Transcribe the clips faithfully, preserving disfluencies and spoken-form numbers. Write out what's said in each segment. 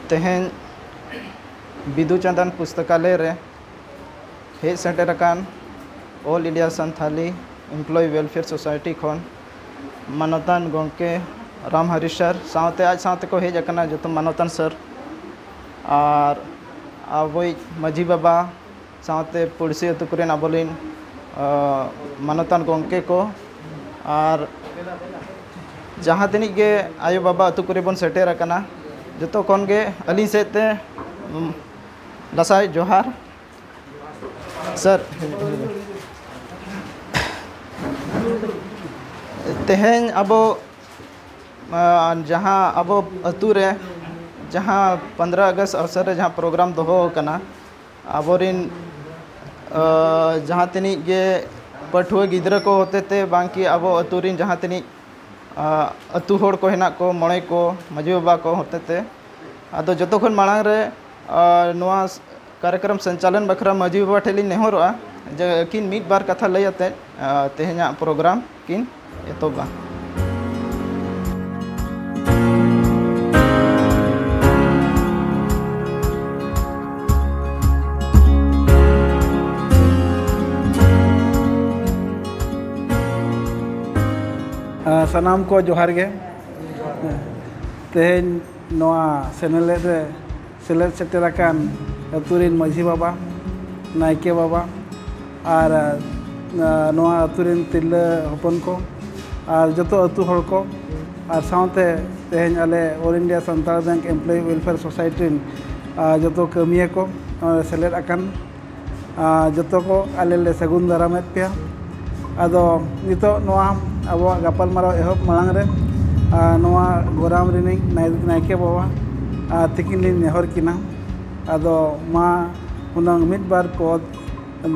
ᱛᱮᱦᱮᱧ ᱵᱤᱫᱩ ᱪᱟᱸᱫᱟᱱ ᱯᱩᱥᱛᱟᱠᱟᱞᱚᱭ ᱨᱮ ᱦᱮᱡ ᱥᱮᱴᱮᱨ ᱟᱠᱟᱱ All India Santhali Employee Welfare Society ᱠᱷᱚᱱ ᱢᱟᱱᱚᱛᱟᱱ ᱜᱚᱢᱠᱮ ᱨᱟᱢ ᱦᱟᱨᱤ ᱥᱟᱨ ᱥᱟᱶᱛᱮ ᱟᱡ ᱥᱟᱶᱛᱮ ᱠᱚ ᱦᱮᱡ ᱟᱠᱟᱱᱟ ᱡᱚᱛᱚ ᱢᱟᱱᱚᱛᱟᱱ ᱥᱟᱨ ᱟᱨ ᱟᱵᱚᱭᱤᱡ ᱢᱟᱹᱡᱷᱤ ᱵᱟᱵᱟ ᱥᱟᱶᱛᱮ ᱯᱩᱲᱥᱤ ᱟᱹᱛᱩ ᱠᱚᱨᱮᱱ ᱟᱵᱚᱨᱮᱱ ᱢᱟᱱᱚᱛᱟᱱ ᱜᱚᱢᱠᱮ ᱠᱚ ᱟᱨ ᱡᱟᱦᱟᱸ ᱛᱤᱱᱟᱹᱜ ᱜᱮ ᱟᱭᱳᱼᱵᱟᱵᱟ ᱟᱹᱛᱩ ᱠᱚᱨᱮ ᱵᱚᱱ ᱥᱮᱴᱮᱨ ᱟᱠᱟᱱᱟ, ᱡᱚᱛᱚ ᱠᱷᱚᱱ ᱜᱮ ᱟᱹᱞᱤᱧ ᱥᱮᱫ ᱛᱮ ᱫᱟᱸᱥᱟᱭ ᱡᱚᱦᱟᱨ᱾ ᱥᱟᱨ, ᱛᱮᱦᱮᱧ ᱟᱵᱚ ᱡᱟᱦᱟᱸ ᱟᱵᱚ ᱟᱹᱛᱩ ᱨᱮ ᱡᱟᱦᱟᱸ ᱯᱚᱱᱫᱽᱨᱚ ᱟᱜᱚᱥᱴ ᱚᱵᱥᱚᱨ ᱨᱮ ᱡᱟᱦᱟᱸ ᱯᱨᱳᱜᱨᱟᱢ ᱫᱚᱦᱚ ᱟᱠᱟᱱᱟ, ᱟᱵᱚᱨᱮᱱ ᱡᱟᱦᱟᱸ ᱛᱤᱱᱟᱹᱜ ᱜᱮ ᱯᱟᱹᱴᱷᱩᱣᱟᱹ ᱜᱤᱫᱽᱨᱟᱹ ᱠᱚ ᱦᱚᱛᱮᱛᱮ ᱵᱟᱝ ᱠᱤ ᱟᱵᱚ ᱟᱹᱛᱩ ᱨᱮᱱ ᱡᱟᱦᱟᱸ ᱛᱤᱱᱟᱹᱜ ᱟᱹᱛᱩ ᱦᱚᱲ ᱠᱚ ᱦᱮᱱᱟᱜ ᱠᱚ, ᱢᱚᱬᱮ ᱠᱚ, ᱢᱟᱹᱡᱷᱤ ᱵᱟᱵᱟ ᱠᱚ ᱦᱚᱛᱮᱛᱮ, ᱟᱫᱚ ᱡᱚᱛᱚ ᱠᱷᱚᱱ ᱢᱟᱲᱟᱝ ᱨᱮ ᱱᱚᱣᱟ ᱠᱟᱨᱭᱚᱠᱨᱚᱢ ᱥᱚᱧᱪᱟᱞᱚᱱ ᱵᱟᱠᱷᱨᱟ ᱢᱟᱹᱡᱷᱤ ᱵᱟᱵᱟ ᱴᱷᱮᱱ ᱞᱤᱧ ᱱᱮᱦᱚᱨᱚᱜᱼᱟ ᱡᱮ ᱟᱹᱠᱤᱱ ᱢᱤᱫ ᱵᱟᱨ ᱠᱟᱛᱷᱟ ᱞᱟᱹᱭ ᱟᱛᱮᱫ ᱛᱮᱦᱮᱧᱟᱜ ᱯᱨᱳᱜᱨᱟᱢ ᱠᱤᱱ ᱮᱛᱚᱦᱚᱵᱟ᱾ ᱥᱟᱱᱟᱢ ᱠᱚ ᱡᱚᱦᱟᱨ ᱜᱮ᱾ ᱛᱮᱦᱮᱧ ᱱᱚᱣᱟ ᱥᱮᱱᱮᱞᱮᱫ ᱨᱮ ᱥᱮᱞᱮᱫ ᱥᱮᱴᱮᱨ ᱟᱠᱟᱱ ᱟᱹᱛᱩ ᱨᱮᱱ ᱢᱟᱹᱡᱷᱤ ᱵᱟᱵᱟ, ᱱᱟᱭᱠᱮ ᱵᱟᱵᱟ ᱟᱨ ᱱᱚᱣᱟ ᱟᱹᱛᱩ ᱨᱮᱱ ᱛᱤᱨᱞᱟᱹ ᱦᱚᱯᱚᱱ ᱠᱚ ᱟᱨ ᱡᱚᱛᱚ ᱟᱹᱛᱩ ᱦᱚᱲ ᱠᱚ ᱟᱨ ᱥᱟᱶᱛᱮ ᱛᱮᱦᱮᱧ ᱟᱞᱮ All India Santal Bank Employee Welfare Society ᱨᱮᱱ ᱡᱚᱛᱚ ᱠᱟᱹᱢᱤᱭᱟᱹ ᱠᱚ ᱥᱮᱞᱮᱫ ᱟᱠᱟᱱ ᱡᱚᱛᱚ ᱠᱚ ᱟᱞᱮ ᱞᱮ ᱥᱟᱹᱜᱩᱱ ᱫᱟᱨᱟᱢᱮᱫ ᱯᱮᱭᱟ᱾ ᱟᱫᱚ ᱱᱤᱛᱚᱜ ᱱᱚᱣᱟ ᱟᱵᱚᱣᱟᱜ ᱜᱟᱯᱟᱞᱢᱟᱨᱟᱣ ᱮᱦᱚᱵ ᱢᱟᱲᱟᱝ ᱨᱮ ᱱᱚᱣᱟ ᱜᱚᱨᱟᱢ ᱨᱤᱱᱤᱡ ᱱᱟᱭ-, ᱱᱟᱭᱠᱮ ᱵᱟᱵᱟ ᱛᱤᱠᱤᱱ ᱞᱤᱧ ᱱᱮᱦᱚᱨ ᱠᱤᱱᱟ᱾ ᱟᱫᱚ ᱢᱟ ᱦᱩᱱᱟᱹᱝ ᱢᱤᱫ ᱵᱟᱨ ᱠᱚ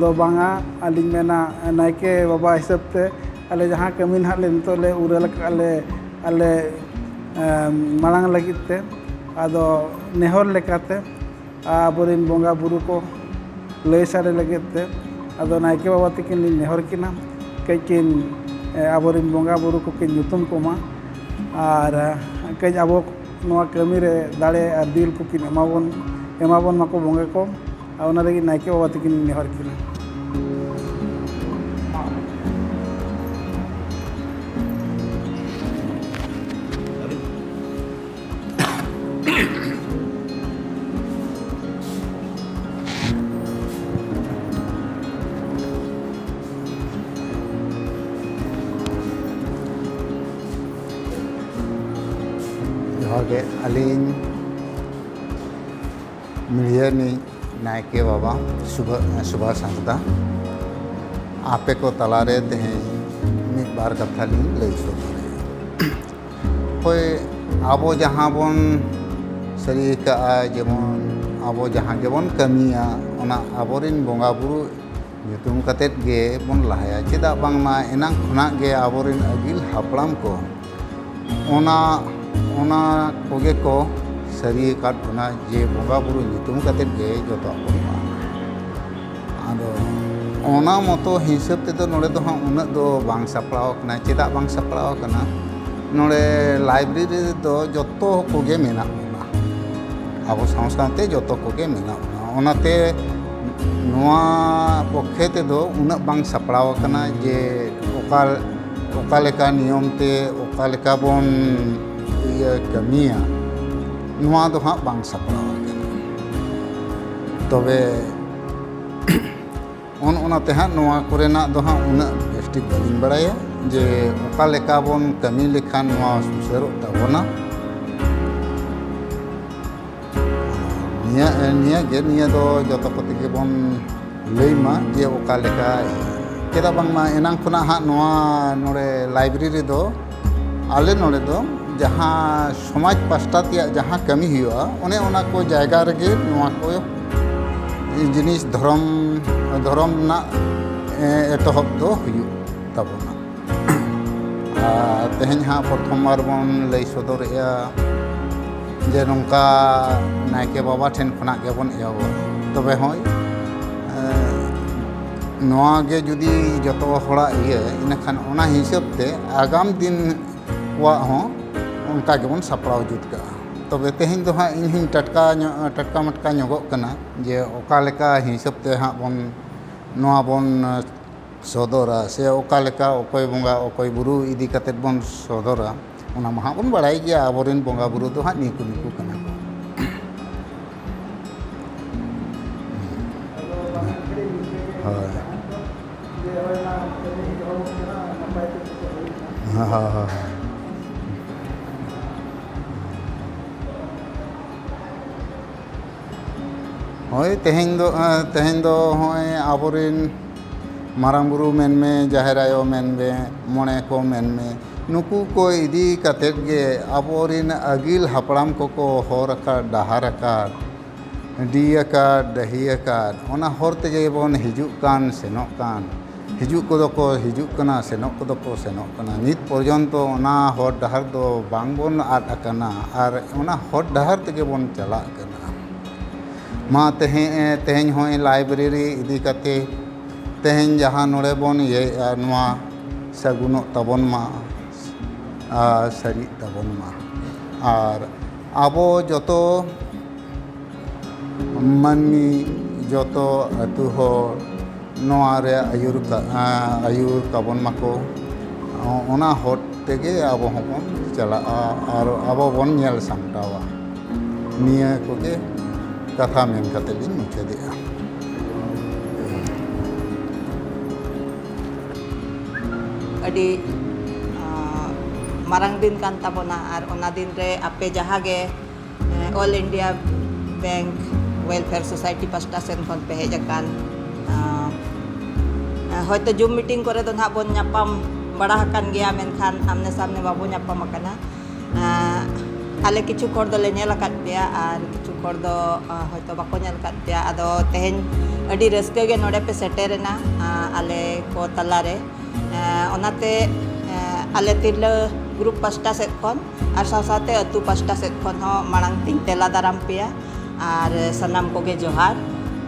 ᱫᱚ ᱵᱟᱝᱟ, ᱟᱹᱞᱤᱧ ᱢᱮᱱᱟ ᱱᱟᱭᱠᱮ ᱵᱟᱵᱟ ᱦᱤᱥᱟᱹᱵ ᱛᱮ ᱟᱞᱮ ᱡᱟᱦᱟᱸ ᱠᱟᱹᱢᱤ ᱱᱟᱦᱟᱜ ᱞᱮ ᱱᱤᱛᱚᱜ ᱞᱮ ᱩᱨᱟᱹᱞ ᱟᱠᱟᱫ ᱞᱮ ᱟᱞᱮ ᱢᱟᱲᱟᱝ ᱞᱟᱹᱜᱤᱫ ᱛᱮ, ᱟᱫᱚ ᱱᱮᱦᱚᱨ ᱞᱮᱠᱟᱛᱮ ᱟᱵᱚᱨᱮᱱ ᱵᱚᱸᱜᱟ ᱵᱩᱨᱩ ᱠᱚ ᱞᱟᱹᱭ ᱥᱟᱰᱮ ᱞᱟᱹᱜᱤᱫ ᱛᱮ ᱟᱫᱚ ᱱᱟᱭᱠᱮ ᱵᱟᱵᱟ ᱛᱟᱹᱠᱤᱱ ᱞᱤᱧ ᱱᱮᱦᱚᱨ ᱠᱤᱱᱟ, ᱠᱟᱹᱡ ᱠᱤᱱ ᱟᱵᱚᱨᱮᱱ ᱵᱚᱸᱜᱟ ᱵᱩᱨᱩ ᱠᱚᱠᱤᱱ ᱧᱩᱛᱩᱢ ᱠᱚᱢᱟ ᱟᱨ ᱠᱟᱹᱡ ᱟᱵᱚ ᱱᱚᱣᱟ ᱠᱟᱹᱢᱤ ᱨᱮ ᱫᱟᱲᱮ ᱟᱨ ᱫᱤᱞ ᱠᱚᱠᱤᱱ ᱮᱢᱟᱵᱚᱱ, ᱮᱢᱟᱵᱚᱱ ᱢᱟᱠᱚ ᱵᱚᱸᱜᱟ ᱠᱚ᱾ ᱟᱨ ᱚᱱᱟ ᱞᱟᱹᱜᱤᱫ ᱱᱟᱭᱠᱮ ᱵᱟᱵᱟ ᱛᱟᱹᱠᱤᱱ ᱱᱮᱦᱚᱨ ᱠᱤᱱᱟ᱾ ᱡᱚᱦᱟᱨ ᱜᱮ, ᱟᱹᱞᱤᱧ ᱢᱤᱲᱤᱭᱟᱹ ᱨᱤᱱᱤᱡ ᱱᱟᱭᱠᱮ ᱵᱟᱵᱟ ᱥᱩᱵᱷᱟ-, ᱥᱩᱵᱷᱟᱥ ᱦᱟᱸᱥᱫᱟ, ᱟᱯᱮ ᱠᱚ ᱛᱟᱞᱟᱨᱮ ᱛᱮᱦᱮᱧ ᱢᱤᱫ ᱵᱟᱨ ᱠᱟᱛᱷᱟ ᱞᱤᱧ ᱞᱟᱹᱭ ᱥᱚᱫᱚᱨᱮᱫᱼᱟ᱾ ᱦᱳᱭ, ᱟᱵᱚ ᱡᱟᱦᱟᱸ ᱵᱚᱱ ᱥᱟᱹᱨᱤ ᱟᱠᱟᱫᱼᱟ, ᱡᱮᱢᱚᱱ ᱟᱵᱚ ᱡᱟᱦᱟᱸ ᱜᱮᱵᱚᱱ ᱠᱟᱹᱢᱤᱭᱟ, ᱚᱱᱟ ᱟᱵᱚᱨᱮᱱ ᱵᱚᱸᱜᱟ ᱵᱩᱨᱩ ᱧᱩᱛᱩᱢ ᱠᱟᱛᱮᱫ ᱜᱮ ᱵᱚᱱ ᱞᱟᱦᱟᱭᱟ᱾ ᱪᱮᱫᱟᱜ ᱵᱟᱝᱢᱟ ᱮᱱᱟᱝ ᱠᱷᱚᱱᱟᱜ ᱜᱮ ᱟᱵᱚᱨᱮᱱ ᱟᱹᱜᱤᱞ ᱦᱟᱯᱲᱟᱢ ᱠᱚ ᱚᱱᱟ, ᱚᱱᱟ ᱠᱚᱜᱮ ᱠᱚ ᱥᱟᱹᱨᱤ ᱟᱠᱟᱫ ᱵᱚᱱᱟ ᱡᱮ ᱵᱚᱸᱜᱟ ᱵᱩᱨᱩ ᱧᱩᱛᱩᱢ ᱠᱟᱛᱮᱫ ᱜᱮ ᱡᱚᱛᱚᱣᱟᱜ ᱵᱚᱱ ᱢᱟᱱᱟ᱾ ᱟᱫᱚ ᱚᱱᱟ ᱢᱚᱛᱚ ᱦᱤᱥᱟᱹᱵ ᱛᱮᱫᱚ ᱱᱚᱰᱮ ᱫᱚ ᱦᱟᱸᱜ ᱩᱱᱟᱹᱜ ᱫᱚ ᱵᱟᱝ ᱥᱟᱯᱲᱟᱣ ᱟᱠᱟᱱᱟ᱾ ᱪᱮᱫᱟᱜ ᱵᱟᱝ ᱥᱟᱯᱲᱟᱣ ᱟᱠᱟᱱᱟ? ᱱᱚᱰᱮ ᱞᱟᱭᱵᱨᱮᱨᱤ ᱨᱮᱫᱚ ᱡᱚᱛᱚ ᱠᱚᱜᱮ ᱢᱮᱱᱟᱜ ᱵᱚᱱᱟ, ᱟᱵᱚ ᱥᱟᱶ ᱥᱟᱶᱛᱮ ᱡᱚᱛᱚ ᱠᱚᱜᱮ ᱢᱮᱱᱟᱜ ᱵᱚᱱᱟ᱾ ᱚᱱᱟᱛᱮ ᱱᱚᱣᱟ ᱯᱚᱠᱠᱷᱮ ᱛᱮᱫᱚ ᱩᱱᱟᱹᱜ ᱵᱟᱝ ᱥᱟᱯᱲᱟᱣ ᱟᱠᱟᱱᱟ ᱡᱮ ᱚᱠᱟ, ᱚᱠᱟ ᱞᱮᱠᱟ ᱱᱤᱭᱚᱢ ᱛᱮ ᱚᱠᱟ ᱞᱮᱠᱟ ᱵᱚᱱ ᱤᱭᱟᱹ ᱠᱟᱹᱢᱤᱭᱟ, ᱱᱚᱣᱟ ᱫᱚ ᱦᱟᱸᱜ ᱵᱟᱝ ᱥᱟᱯᱲᱟᱣ ᱟᱠᱟᱱᱟ᱾ ᱛᱚᱵᱮ ᱚᱱ ᱚᱱᱟᱛᱮ ᱦᱟᱸᱜ ᱱᱚᱣᱟ ᱠᱚᱨᱮᱱᱟᱜ ᱫᱚ ᱦᱟᱸᱜ ᱩᱱᱟᱹᱜ ᱵᱮᱥᱴᱷᱤᱠ ᱵᱟᱹᱞᱤᱧ ᱵᱟᱲᱟᱭᱟ ᱡᱮ ᱚᱠᱟ ᱞᱮᱠᱟ ᱵᱚᱱ ᱠᱟᱹᱢᱤ ᱞᱮᱠᱷᱟᱱ ᱱᱚᱣᱟ ᱥᱩᱥᱟᱹᱨᱚᱜ ᱛᱟᱵᱚᱱᱟ᱾ ᱱᱤᱭᱟᱹ, ᱱᱤᱭᱟᱹ ᱜᱮ, ᱱᱤᱭᱟᱹ ᱫᱚ ᱡᱚᱛᱚ ᱠᱚᱛᱮ ᱜᱮᱵᱚᱱ ᱞᱟᱹᱭ ᱢᱟ ᱡᱮ ᱚᱠᱟ ᱞᱮᱠᱟ, ᱪᱮᱫᱟᱜ ᱵᱟᱝᱢᱟ ᱮᱱᱟᱝ ᱠᱷᱚᱱᱟᱜ ᱦᱟᱸᱜ ᱱᱚᱣᱟ ᱱᱚᱰᱮ ᱞᱟᱭᱵᱨᱮᱨᱤ ᱫᱚ ᱟᱞᱮ ᱱᱚᱰᱮ ᱫᱚ ᱡᱟᱦᱟᱸ ᱥᱚᱢᱟᱡᱽ ᱯᱟᱥᱴᱟ ᱛᱮᱭᱟᱜ ᱡᱟᱦᱟᱸ ᱠᱟᱹᱢᱤ ᱦᱩᱭᱩᱜᱼᱟ, ᱚᱱᱮ ᱚᱱᱟ ᱠᱚ ᱡᱟᱭᱜᱟ ᱨᱮᱜᱮ ᱱᱚᱣᱟ ᱠᱚ ᱡᱤᱱᱤᱥ ᱫᱷᱚᱨᱚᱢ, ᱫᱷᱚᱨᱚᱢ ᱨᱮᱱᱟᱜ, ᱮ, ᱮᱛᱚᱦᱚᱵ ᱫᱚ ᱦᱩᱭᱩᱜ ᱛᱟᱵᱚᱱᱟ᱾ ᱟᱨ ᱛᱮᱦᱮᱧ ᱦᱟᱸᱜ ᱯᱨᱚᱛᱷᱚᱢ ᱵᱟᱨ ᱵᱚᱱ ᱞᱟᱹᱭ ᱥᱚᱫᱚᱨᱮᱜᱼᱟ ᱡᱮ ᱱᱚᱝᱠᱟ ᱱᱟᱭᱠᱮ ᱵᱟᱵᱟ ᱴᱷᱮᱱ ᱠᱷᱚᱱᱟᱜ ᱜᱮᱵᱚᱱ ᱮᱦᱚᱵᱟ᱾ ᱛᱚᱵᱮ ᱦᱚᱸᱜᱼᱚᱭ, ᱮ, ᱱᱚᱣᱟ ᱜᱮ ᱡᱩᱫᱤ ᱡᱚᱛᱚ ᱦᱚᱲᱟᱜ ᱤᱭᱟᱹ, ᱤᱱᱟᱹᱠᱷᱟᱱ ᱚᱱᱟ ᱦᱤᱥᱟᱹᱵ ᱛᱮ ᱟᱜᱟᱢ ᱫᱤᱱ ᱠᱚᱣᱟᱜ ᱦᱚᱸ ᱚᱱᱠᱟ ᱜᱮᱵᱚᱱ ᱥᱟᱯᱲᱟᱣ ᱡᱩᱛ ᱠᱟᱜᱼᱟ᱾ ᱛᱚᱵᱮ ᱛᱮᱦᱮᱧ ᱫᱚ ᱦᱟᱸᱜ ᱤᱧ ᱦᱚᱸᱧ ᱴᱟᱴᱠᱟ ᱧᱚᱜ, ᱴᱟᱴᱠᱟ ᱢᱟᱴᱠᱟ ᱧᱚᱜᱚᱜ ᱠᱟᱱᱟ ᱡᱮ ᱚᱠᱟ ᱞᱮᱠᱟ ᱦᱤᱥᱟᱹᱵ ᱛᱮ ᱦᱟᱸᱜ ᱵᱚᱱ, ᱱᱚᱣᱟ ᱵᱚᱱ ᱥᱚᱫᱚᱨᱟ, ᱥᱮ ᱚᱠᱟ ᱞᱮᱠᱟ ᱚᱠᱚᱭ ᱵᱚᱸᱜᱟ ᱚᱠᱚᱭ ᱵᱩᱨᱩ ᱤᱫᱤ ᱠᱟᱛᱮᱫ ᱵᱚᱱ ᱥᱚᱫᱚᱨᱟ, ᱚᱱᱟ ᱢᱟ ᱦᱟᱸᱜ ᱵᱚᱱ ᱵᱟᱲᱟᱭ ᱜᱮᱭᱟ, ᱟᱵᱚᱨᱮᱱ ᱵᱚᱸᱜᱟ ᱵᱩᱨᱩ ᱫᱚ ᱦᱟᱸᱜ ᱱᱤᱠᱩ ᱱᱤᱠᱩ ᱠᱟᱱᱟ ᱠᱚ᱾ ᱦᱳᱭ᱾ ᱦᱳᱭ, ᱦᱳᱭ, ᱦᱳᱭ᱾ ᱦᱳᱭ, ᱛᱮᱦᱮᱧ ᱫᱚ, ᱮᱸ, ᱛᱮᱦᱮᱧ ᱫᱚ ᱦᱚᱸᱜᱼᱚᱭ ᱟᱵᱚᱨᱮᱱ ᱢᱟᱨᱟᱝ ᱵᱩᱨᱩ ᱢᱮᱱᱢᱮ, ᱡᱟᱦᱮᱨ ᱟᱭᱳ ᱢᱮᱱᱢᱮ, ᱢᱚᱬᱮ ᱠᱚ ᱢᱮᱱᱢᱮ, ᱱᱩᱠᱩ ᱠᱚ ᱤᱫᱤ ᱠᱟᱛᱮᱫ ᱜᱮ ᱟᱵᱚᱨᱮᱱ ᱟᱹᱜᱤᱞ ᱦᱟᱯᱲᱟᱢ ᱠᱚᱠᱚ ᱦᱚᱨ ᱟᱠᱟᱫ, ᱰᱟᱦᱟᱨ ᱟᱠᱟᱫ, ᱰᱤ ᱟᱠᱟᱫ, ᱰᱟᱹᱦᱤ ᱟᱠᱟᱫ, ᱚᱱᱟ ᱦᱚᱨ ᱛᱮᱜᱮ ᱵᱚᱱ ᱦᱤᱡᱩᱜ ᱠᱟᱱ ᱥᱮᱱᱚᱜ ᱠᱟᱱ, ᱦᱤᱡᱩᱜ ᱠᱚᱫᱚ ᱠᱚ ᱦᱤᱡᱩᱜ ᱠᱟᱱᱟ, ᱥᱮᱱᱚᱜ ᱠᱚᱫᱚ ᱠᱚ ᱥᱮᱱᱚᱜ ᱠᱟᱱᱟ᱾ ᱱᱤᱛ ᱯᱚᱨᱡᱚᱱᱛᱚ ᱚᱱᱟ ᱦᱚᱨ ᱰᱟᱦᱟᱨ ᱫᱚ ᱵᱟᱝ ᱵᱚᱱ ᱟᱫ ᱟᱠᱟᱱᱟ ᱟᱨ ᱚᱱᱟ ᱦᱚᱨ ᱰᱟᱦᱟᱨ ᱛᱮᱜᱮ ᱵᱚᱱ ᱪᱟᱞᱟᱜ ᱠᱟᱱᱟ᱾ ᱢᱟ ᱛᱮᱦᱮᱧ, ᱛᱮᱦᱮᱧ ᱦᱚᱸᱜᱼᱚᱭ ᱞᱟᱭᱵᱨᱮᱨᱤ ᱤᱫᱤ ᱠᱟᱛᱮ ᱛᱮᱦᱮᱧ ᱡᱟᱦᱟᱸ ᱱᱚᱰᱮ ᱵᱚᱱ ᱤᱭᱟᱹᱭᱮᱫᱼᱟ, ᱱᱚᱣᱟ ᱥᱟᱹᱜᱩᱱᱚᱜ ᱛᱟᱵᱚᱱ ᱢᱟ ᱟᱨ ᱥᱟᱹᱨᱤᱜ ᱛᱟᱵᱚᱱ ᱢᱟ᱾ ᱟᱨ ᱟᱵᱚ ᱡᱚᱛᱚ ᱢᱟᱹᱱᱢᱤ, ᱡᱚᱛᱚ ᱟᱹᱛᱩ ᱦᱚᱲ ᱱᱚᱣᱟ ᱨᱮ ᱟᱹᱭᱩᱨ ᱠᱟ-, ᱟᱹᱭᱩᱨ ᱠᱟᱵᱚᱱ ᱢᱟᱠᱚ᱾ ᱚᱱᱟ ᱦᱚᱨ ᱛᱮᱜᱮ ᱟᱵᱚ ᱦᱚᱸᱵᱚᱱ ᱪᱟᱞᱟᱜᱼᱟ ᱟᱨ ᱟᱵᱚ ᱵᱚᱱ ᱧᱮᱞ ᱥᱟᱢᱴᱟᱣᱟ᱾ ᱱᱤᱭᱟᱹ ᱠᱚᱜᱮ ᱠᱟᱛᱷᱟ ᱢᱮᱱ ᱠᱟᱛᱮ ᱞᱤᱧ ᱢᱩᱪᱟᱹᱫᱮᱜᱼᱟ᱾ ᱟᱹᱰᱤ, ᱟᱸ, ᱢᱟᱨᱟᱝ ᱫᱤᱱ ᱠᱟᱱ ᱛᱟᱵᱚᱱᱟ, ᱟᱨ ᱚᱱᱟ ᱫᱤᱱ ᱨᱮ ᱟᱯᱮ ᱡᱟᱦᱟᱸ ᱜᱮ, ᱮᱸ, All India Bank Welfare Society ᱯᱟᱥᱴᱟ ᱥᱮᱱ ᱠᱷᱚᱱ ᱯᱮ ᱦᱮᱡ ᱟᱠᱟᱱ, ᱟᱸ, ᱦᱚᱭᱛᱳ Zoom meeting ᱠᱚᱨᱮ ᱫᱚ ᱱᱟᱦᱟᱜ ᱵᱚᱱ ᱧᱟᱯᱟᱢ ᱵᱟᱲᱟ ᱟᱠᱟᱱ ᱜᱮᱭᱟ, ᱢᱮᱱᱠᱷᱟᱱ ᱟᱢᱱᱮ ᱥᱟᱢᱱᱮ ᱵᱟᱵᱚ ᱧᱟᱯᱟᱢ ᱟᱠᱟᱱᱟ᱾ ᱟᱸ, ᱟᱞᱮ ᱠᱤᱪᱷᱩ ᱦᱚᱲ ᱫᱚᱞᱮ ᱧᱮᱞ ᱟᱠᱟᱫ ᱯᱮᱭᱟ ᱟᱨ ᱠᱤᱪᱷᱩ ᱦᱚᱲ ᱫᱚ, ᱟᱸ, ᱦᱚᱭᱛᱳ ᱵᱟᱠᱚ ᱧᱮᱞ ᱟᱠᱟᱫ ᱯᱮᱭᱟ᱾ ᱟᱫᱚ ᱛᱮᱦᱮᱧ ᱟᱹᱰᱤ ᱨᱟᱹᱥᱠᱟᱹ ᱜᱮ ᱱᱚᱰᱮ ᱯᱮ ᱥᱮᱴᱮᱨᱮᱱᱟ, ᱟᱸ, ᱟᱞᱮ ᱠᱚ ᱛᱟᱞᱟᱨᱮ᱾ ᱮᱸ, ᱚᱱᱟᱛᱮ, ᱮᱸ, ᱟᱞᱮ ᱛᱤᱨᱞᱟᱹ group ᱯᱟᱥᱴᱟ ᱥᱮᱫ ᱠᱷᱚᱱ ᱟᱨ ᱥᱟᱶ ᱥᱟᱶᱛᱮ ᱟᱹᱛᱩ ᱯᱟᱥᱴᱟ ᱥᱮᱫ ᱠᱷᱚᱱ ᱦᱚᱸ ᱢᱟᱲᱟᱝ ᱛᱤᱧ ᱛᱮᱞᱟ ᱫᱟᱨᱟᱢ ᱯᱮᱭᱟ᱾ ᱟᱨ ᱥᱟᱱᱟᱢ ᱠᱚᱜᱮ ᱡᱚᱦᱟᱨ᱾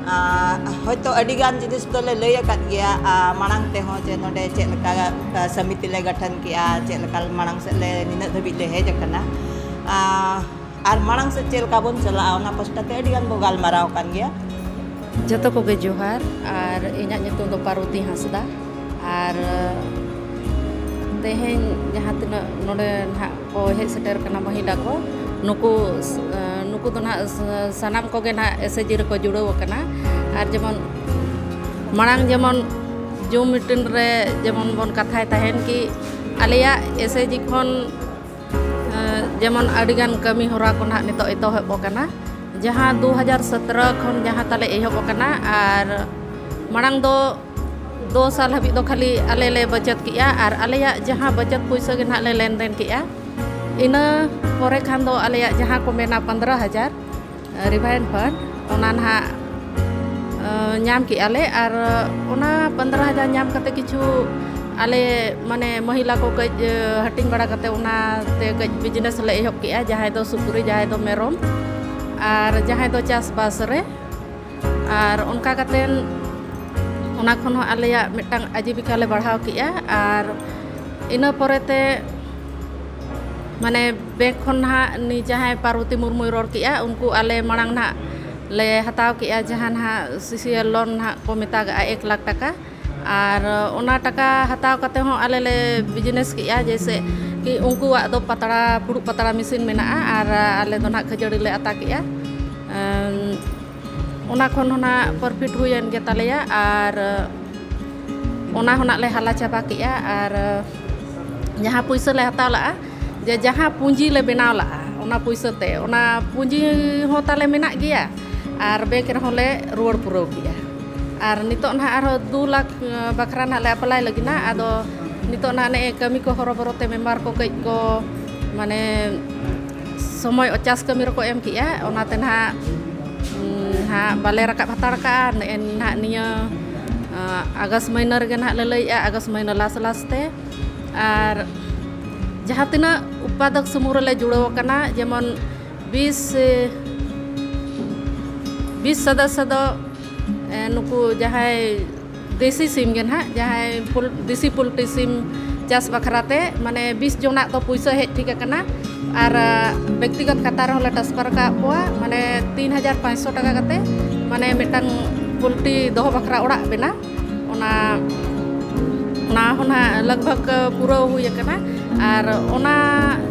ᱟᱸ, ᱦᱚᱭᱛᱳ ᱟᱹᱰᱤᱜᱟᱱ ᱡᱤᱱᱤᱥ ᱫᱚᱞᱮ ᱞᱟᱹᱭ ᱟᱠᱟᱫ ᱜᱮᱭᱟ, ᱟᱸ, ᱢᱟᱲᱟᱝ ᱛᱮᱦᱚᱸ, ᱡᱮ ᱱᱚᱰᱮ ᱪᱮᱫ ᱞᱮᱠᱟ, ᱟᱸ, ᱥᱚᱢᱤᱛᱤ ᱞᱮ ᱜᱚᱴᱷᱚᱱ ᱠᱮᱜᱼᱟ, ᱪᱮᱫ ᱞᱮᱠᱟ ᱢᱟᱲᱟᱝ ᱥᱮᱫ ᱞᱮ ᱱᱤᱱᱟᱹᱜ ᱫᱷᱟᱹᱵᱤᱡ ᱞᱮ ᱦᱮᱡ ᱟᱠᱟᱱᱟ᱾ ᱟᱸ, ᱟᱨ ᱢᱟᱲᱟᱝ ᱥᱮᱫ ᱪᱮᱫ ᱞᱮᱠᱟ ᱵᱚᱱ ᱪᱟᱞᱟᱜᱼᱟ, ᱚᱱᱟ ᱯᱟᱥᱴᱟ ᱛᱮ ᱟᱹᱰᱤ ᱜᱟᱱ ᱵᱚ ᱜᱟᱞᱢᱟᱨᱟᱣ ᱟᱠᱟᱱ ᱜᱮᱭᱟ᱾ ᱡᱚᱛᱚ ᱠᱚᱜᱮ ᱡᱚᱦᱟᱨ᱾ ᱟᱨ ᱤᱧᱟᱹᱜ ᱧᱩᱛᱩᱢ ᱫᱚ ᱯᱟᱨᱵᱚᱛᱤ ᱦᱟᱸᱥᱫᱟ᱾ ᱟᱨ ᱛᱮᱦᱮᱧ ᱡᱟᱦᱟᱸ ᱛᱤᱱᱟᱹᱜ ᱱᱚᱰᱮ ᱱᱟᱦᱟᱜ ᱠᱚ ᱦᱮᱡ ᱥᱮᱴᱮᱨ ᱠᱟᱱᱟ ᱢᱚᱦᱤᱞᱟ ᱠᱚ, ᱱᱩᱠᱩ ᱱᱩᱠᱩ ᱫᱚ ᱱᱟᱦᱟᱜ ᱥᱟᱱᱟᱢ ᱠᱚᱜᱮ ᱱᱟᱦᱟᱜ ᱮᱥ ᱮᱭᱤᱪ ᱡᱤ ᱨᱮᱠᱚ ᱡᱩᱲᱟᱹᱣ ᱟᱠᱟᱱᱟ᱾ ᱟᱨ ᱡᱮᱢᱚᱱ ᱢᱟᱲᱟᱝ ᱡᱮᱢᱚᱱ ᱡᱩᱢ ᱢᱤᱴᱤᱝ ᱨᱮ ᱡᱮᱢᱚᱱ ᱵᱚᱱ ᱠᱟᱛᱷᱟᱭ ᱛᱟᱦᱮᱱ ᱠᱤ ᱟᱞᱮᱭᱟᱜ ᱮᱥ ᱮᱭᱤᱪ ᱡᱤ ᱠᱷᱚᱱ ᱡᱮᱢᱚᱱ ᱟᱹᱰᱤᱜᱟᱱ ᱠᱟᱹᱢᱤ ᱦᱚᱨᱟ ᱠᱚ ᱱᱟᱦᱟᱜ ᱱᱤᱛᱚᱜ ᱮᱛᱚᱦᱚᱵ ᱟᱠᱟᱱᱟ, ᱡᱟᱦᱟᱸ ᱫᱩ ᱦᱟᱡᱟᱨ ᱥᱚᱛᱨᱚ ᱠᱷᱚᱱ ᱡᱟᱦᱟᱸ ᱛᱟᱞᱮ ᱮᱦᱚᱵ ᱟᱠᱟᱱᱟ᱾ ᱟᱨ ᱢᱟᱲᱟᱝ ᱫᱚ ᱫᱩ ᱥᱟᱞ ᱦᱟᱹᱵᱤᱡ ᱫᱚ ᱠᱷᱟᱹᱞᱤ ᱟᱞᱮ ᱞᱮ ᱵᱟᱪᱚᱛ ᱠᱮᱜᱼᱟ᱾ ᱟᱨ ᱟᱞᱮᱭᱟᱜ ᱡᱟᱦᱟᱸ ᱵᱟᱪᱚᱛ ᱯᱩᱭᱥᱟᱹ ᱜᱮ ᱱᱟᱦᱟᱜ ᱞᱮ ᱞᱮᱱᱫᱮᱱ ᱠᱮᱜᱼᱟ᱾ ᱤᱱᱟᱹ ᱯᱚᱨᱮ ᱠᱷᱟᱱ ᱫᱚ ᱟᱞᱮᱭᱟᱜ ᱡᱟᱦᱟᱸ ᱠᱚ ᱢᱮᱱᱟ ᱯᱚᱱᱫᱽᱨᱚ ᱦᱟᱡᱟᱨ ᱨᱤᱵᱷᱟᱭᱤᱱᱰ ᱯᱷᱟᱱᱰ, ᱚᱱᱟ ᱱᱟᱦᱟᱜ ᱧᱟᱢ ᱠᱮᱜᱼᱟ ᱞᱮ᱾ ᱟᱨ ᱚᱱᱟ ᱯᱚᱱᱫᱽᱨᱚ ᱦᱟᱡᱟᱨ ᱧᱟᱢ ᱠᱟᱛᱮ ᱠᱤᱪᱷᱩ ᱟᱞᱮ ᱢᱟᱱᱮ ᱢᱚᱦᱤᱞᱟ ᱠᱚ ᱠᱟᱹᱡ ᱦᱟᱹᱴᱤᱧ ᱵᱟᱲᱟ ᱠᱟᱛᱮ ᱚᱱᱟᱛᱮ ᱠᱟᱹᱡ ᱵᱤᱡᱽᱱᱮᱥ ᱞᱮ ᱮᱦᱚᱵ ᱠᱮᱜᱼᱟ᱾ ᱡᱟᱦᱟᱸᱭ ᱫᱚ ᱥᱩᱠᱨᱤ, ᱡᱟᱦᱟᱸᱭ ᱫᱚ ᱢᱮᱨᱚᱢ, ᱟᱨ ᱡᱟᱦᱟᱸᱭ ᱫᱚ ᱪᱟᱥᱵᱟᱥ ᱨᱮ᱾ ᱟᱨ ᱚᱱᱠᱟ ᱠᱟᱛᱮ ᱚᱱᱟ ᱠᱷᱚᱱ ᱦᱚᱸ ᱟᱞᱮᱭᱟᱜ ᱢᱤᱫᱴᱟᱝ ᱟᱡᱤᱵᱤᱠᱟ ᱞᱮ ᱵᱟᱲᱦᱟᱣ ᱠᱮᱜᱼᱟ᱾ ᱟᱨ ᱤᱱᱟᱹ ᱯᱚᱨᱮᱛᱮ ᱢᱟᱱᱮ ᱵᱮᱝᱠ ᱠᱷᱚᱱ ᱱᱟᱦᱟᱜ ᱱᱩᱭ ᱡᱟᱦᱟᱸᱭ ᱯᱟᱨᱵᱚᱛᱤ ᱢᱩᱨᱢᱩᱭ ᱨᱚᱲ ᱠᱮᱜᱼᱟ, ᱩᱱᱠᱩ ᱟᱞᱮ ᱢᱟᱲᱟᱝ ᱱᱟᱦᱟᱜ ᱞᱮ ᱦᱟᱛᱟᱣ ᱠᱮᱜᱼᱟ ᱡᱟᱦᱟᱸ ᱱᱟᱦᱟᱜ ᱥᱤ ᱥᱤ ᱮᱞ ᱞᱳᱱ ᱱᱟᱦᱟᱜ ᱠᱚ ᱢᱮᱛᱟᱜᱟᱜᱼᱟ, ᱮᱠ ᱞᱟᱠᱷ ᱴᱟᱠᱟ᱾ ᱟᱨ ᱚᱱᱟ ᱴᱟᱠᱟ ᱦᱟᱛᱟᱣ ᱠᱟᱛᱮ ᱦᱚᱸ ᱟᱞᱮ ᱞᱮ ᱵᱤᱡᱽᱱᱮᱥ ᱠᱮᱜᱼᱟ, ᱡᱮᱭᱥᱮ ᱠᱤ ᱩᱱᱠᱩᱣᱟᱜ ᱫᱚ ᱯᱟᱛᱲᱟ, ᱯᱷᱩᱲᱩᱜ ᱯᱟᱛᱲᱟ ᱢᱮᱥᱤᱱ ᱢᱮᱱᱟᱜᱼᱟ ᱟᱨ ᱟᱞᱮ ᱫᱚ ᱱᱟᱦᱟᱜ ᱠᱷᱟᱹᱡᱟᱹᱲᱤ ᱞᱮ ᱟᱛᱟ ᱠᱮᱜᱼᱟ᱾ ᱚᱱᱟ ᱠᱷᱚᱱ ᱦᱚᱸ ᱱᱟᱦᱟᱜ ᱯᱨᱚᱯᱷᱤᱴ ᱦᱩᱭᱮᱱ ᱜᱮ ᱛᱟᱞᱮᱭᱟ᱾ ᱟᱨ ᱚᱱᱟ ᱦᱚᱸ ᱱᱟᱦᱟᱜ ᱞᱮ ᱦᱟᱞᱟ ᱪᱟᱵᱟ ᱠᱮᱜᱼᱟ᱾ ᱟᱨ ᱡᱟᱦᱟᱸ ᱯᱩᱭᱥᱟᱹ ᱞᱮ ᱦᱟᱛᱟᱣ ᱞᱟᱜᱼᱟ, ᱡᱮ ᱡᱟᱦᱟᱸ ᱯᱩᱸᱡᱤ ᱞᱮ ᱵᱮᱱᱟᱣ ᱞᱟᱜᱼᱟ, ᱚᱱᱟ ᱯᱩᱭᱥᱟᱹ ᱛᱮ, ᱚᱱᱟ ᱯᱩᱸᱡᱤ ᱦᱚᱸ ᱛᱟᱞᱮ ᱢᱮᱱᱟᱜ ᱜᱮᱭᱟ᱾ ᱟᱨ ᱵᱮᱝᱠ ᱨᱮᱦᱚᱸ ᱞᱮ ᱨᱩᱣᱟᱹᱲ ᱯᱩᱨᱟᱹᱣ ᱠᱮᱜᱼᱟ᱾ ᱟᱨ ᱱᱤᱛᱚᱜ ᱱᱟᱦᱟᱜ ᱟᱨᱦᱚᱸ ᱫᱩ ᱞᱟᱠᱷ ᱵᱟᱠᱷᱨᱟ ᱱᱟᱦᱟᱜ ᱞᱮ ᱟᱯᱞᱟᱭ ᱞᱟᱹᱜᱤᱫ ᱱᱟ᱾ ᱟᱫᱚ ᱱᱤᱛᱚᱜ ᱱᱟᱦᱟᱜ ᱱᱮᱜᱼᱮ ᱠᱟᱹᱢᱤ ᱠᱚ ᱦᱚᱨᱚᱵᱚᱨᱚ ᱛᱮ ᱢᱮᱢᱵᱟᱨ ᱠᱚ ᱠᱟᱹᱡ ᱠᱚ ᱢᱟᱱᱮ ᱥᱚᱢᱚᱭ ᱪᱟᱥ ᱠᱟᱹᱢᱤ ᱨᱮᱠᱚ ᱮᱢ ᱠᱮᱜᱼᱟ, ᱚᱱᱟᱛᱮ ᱱᱟᱦᱟᱜ ᱱᱟᱦᱟᱜ ᱵᱟᱞᱮ ᱨᱟᱠᱟᱵ ᱦᱟᱛᱟᱲ ᱠᱟᱜᱼᱟ᱾ ᱱᱮᱜᱼᱮ ᱱᱟᱦᱟᱜ ᱱᱤᱭᱟᱹ ᱟᱜᱚᱥᱴ ᱢᱟᱹᱦᱱᱟᱹ ᱨᱮᱜᱮ ᱱᱟᱦᱟᱜ ᱞᱮ ᱞᱟᱹᱭᱮᱜᱼᱟ, ᱟᱜᱚᱥᱴ ᱢᱟᱹᱦᱱᱟᱹ ᱞᱟᱥ ᱞᱟᱥ ᱛᱮ᱾ ᱟᱨ ᱡᱟᱦᱟᱸ ᱛᱤᱱᱟᱹᱜ ᱩᱛᱯᱟᱫᱚᱠ ᱥᱩᱢᱩᱝ ᱨᱮᱞᱮ ᱡᱩᱲᱟᱹᱣ ᱟᱠᱟᱱᱟ, ᱡᱮᱢᱚᱱ ᱵᱤᱥ ᱵᱤᱥ ᱥᱚᱫᱚᱥᱥᱚ ᱫᱚ ᱱᱩᱠᱩ ᱡᱟᱦᱟᱸᱭ ᱫᱮᱥᱤ ᱥᱤᱢ ᱜᱮ ᱱᱟᱦᱟᱜ, ᱡᱟᱦᱟᱸᱭ ᱫᱮᱥᱤ ᱯᱳᱞᱴᱨᱤ ᱥᱤᱢ ᱪᱟᱥ ᱵᱟᱠᱷᱨᱟ ᱛᱮ ᱢᱟᱱᱮ ᱵᱤᱥ ᱡᱚᱱᱟᱜ ᱫᱚ ᱯᱩᱭᱥᱟᱹ ᱦᱮᱡ ᱴᱷᱤᱠ ᱟᱠᱟᱱᱟ᱾ ᱟᱨ ᱵᱮᱠᱛᱤᱜᱚᱛ ᱠᱷᱟᱛᱟ ᱨᱮᱦᱚᱸ ᱞᱮ ᱴᱨᱟᱱᱥᱯᱷᱟᱨ ᱟᱠᱟᱫ ᱠᱚᱣᱟ, ᱢᱟᱱᱮ ᱛᱤᱱ ᱦᱟᱡᱟᱨ ᱯᱟᱸᱪᱥᱚ ᱴᱟᱠᱟ ᱠᱟᱛᱮ, ᱢᱟᱱᱮ ᱢᱤᱫᱴᱟᱝ ᱯᱳᱞᱴᱨᱤ ᱫᱚᱦᱚ ᱵᱟᱠᱷᱨᱟ ᱚᱲᱟᱜ ᱵᱮᱱᱟᱣ, ᱚᱱᱟ ᱚᱱᱟ ᱦᱚᱸ ᱱᱟᱦᱟᱜ ᱞᱟᱜᱽ ᱵᱷᱟᱜᱽ ᱯᱩᱨᱟᱹᱣ ᱦᱩᱭ ᱟᱠᱟᱱᱟ᱾ ᱟᱨ ᱚᱱᱟ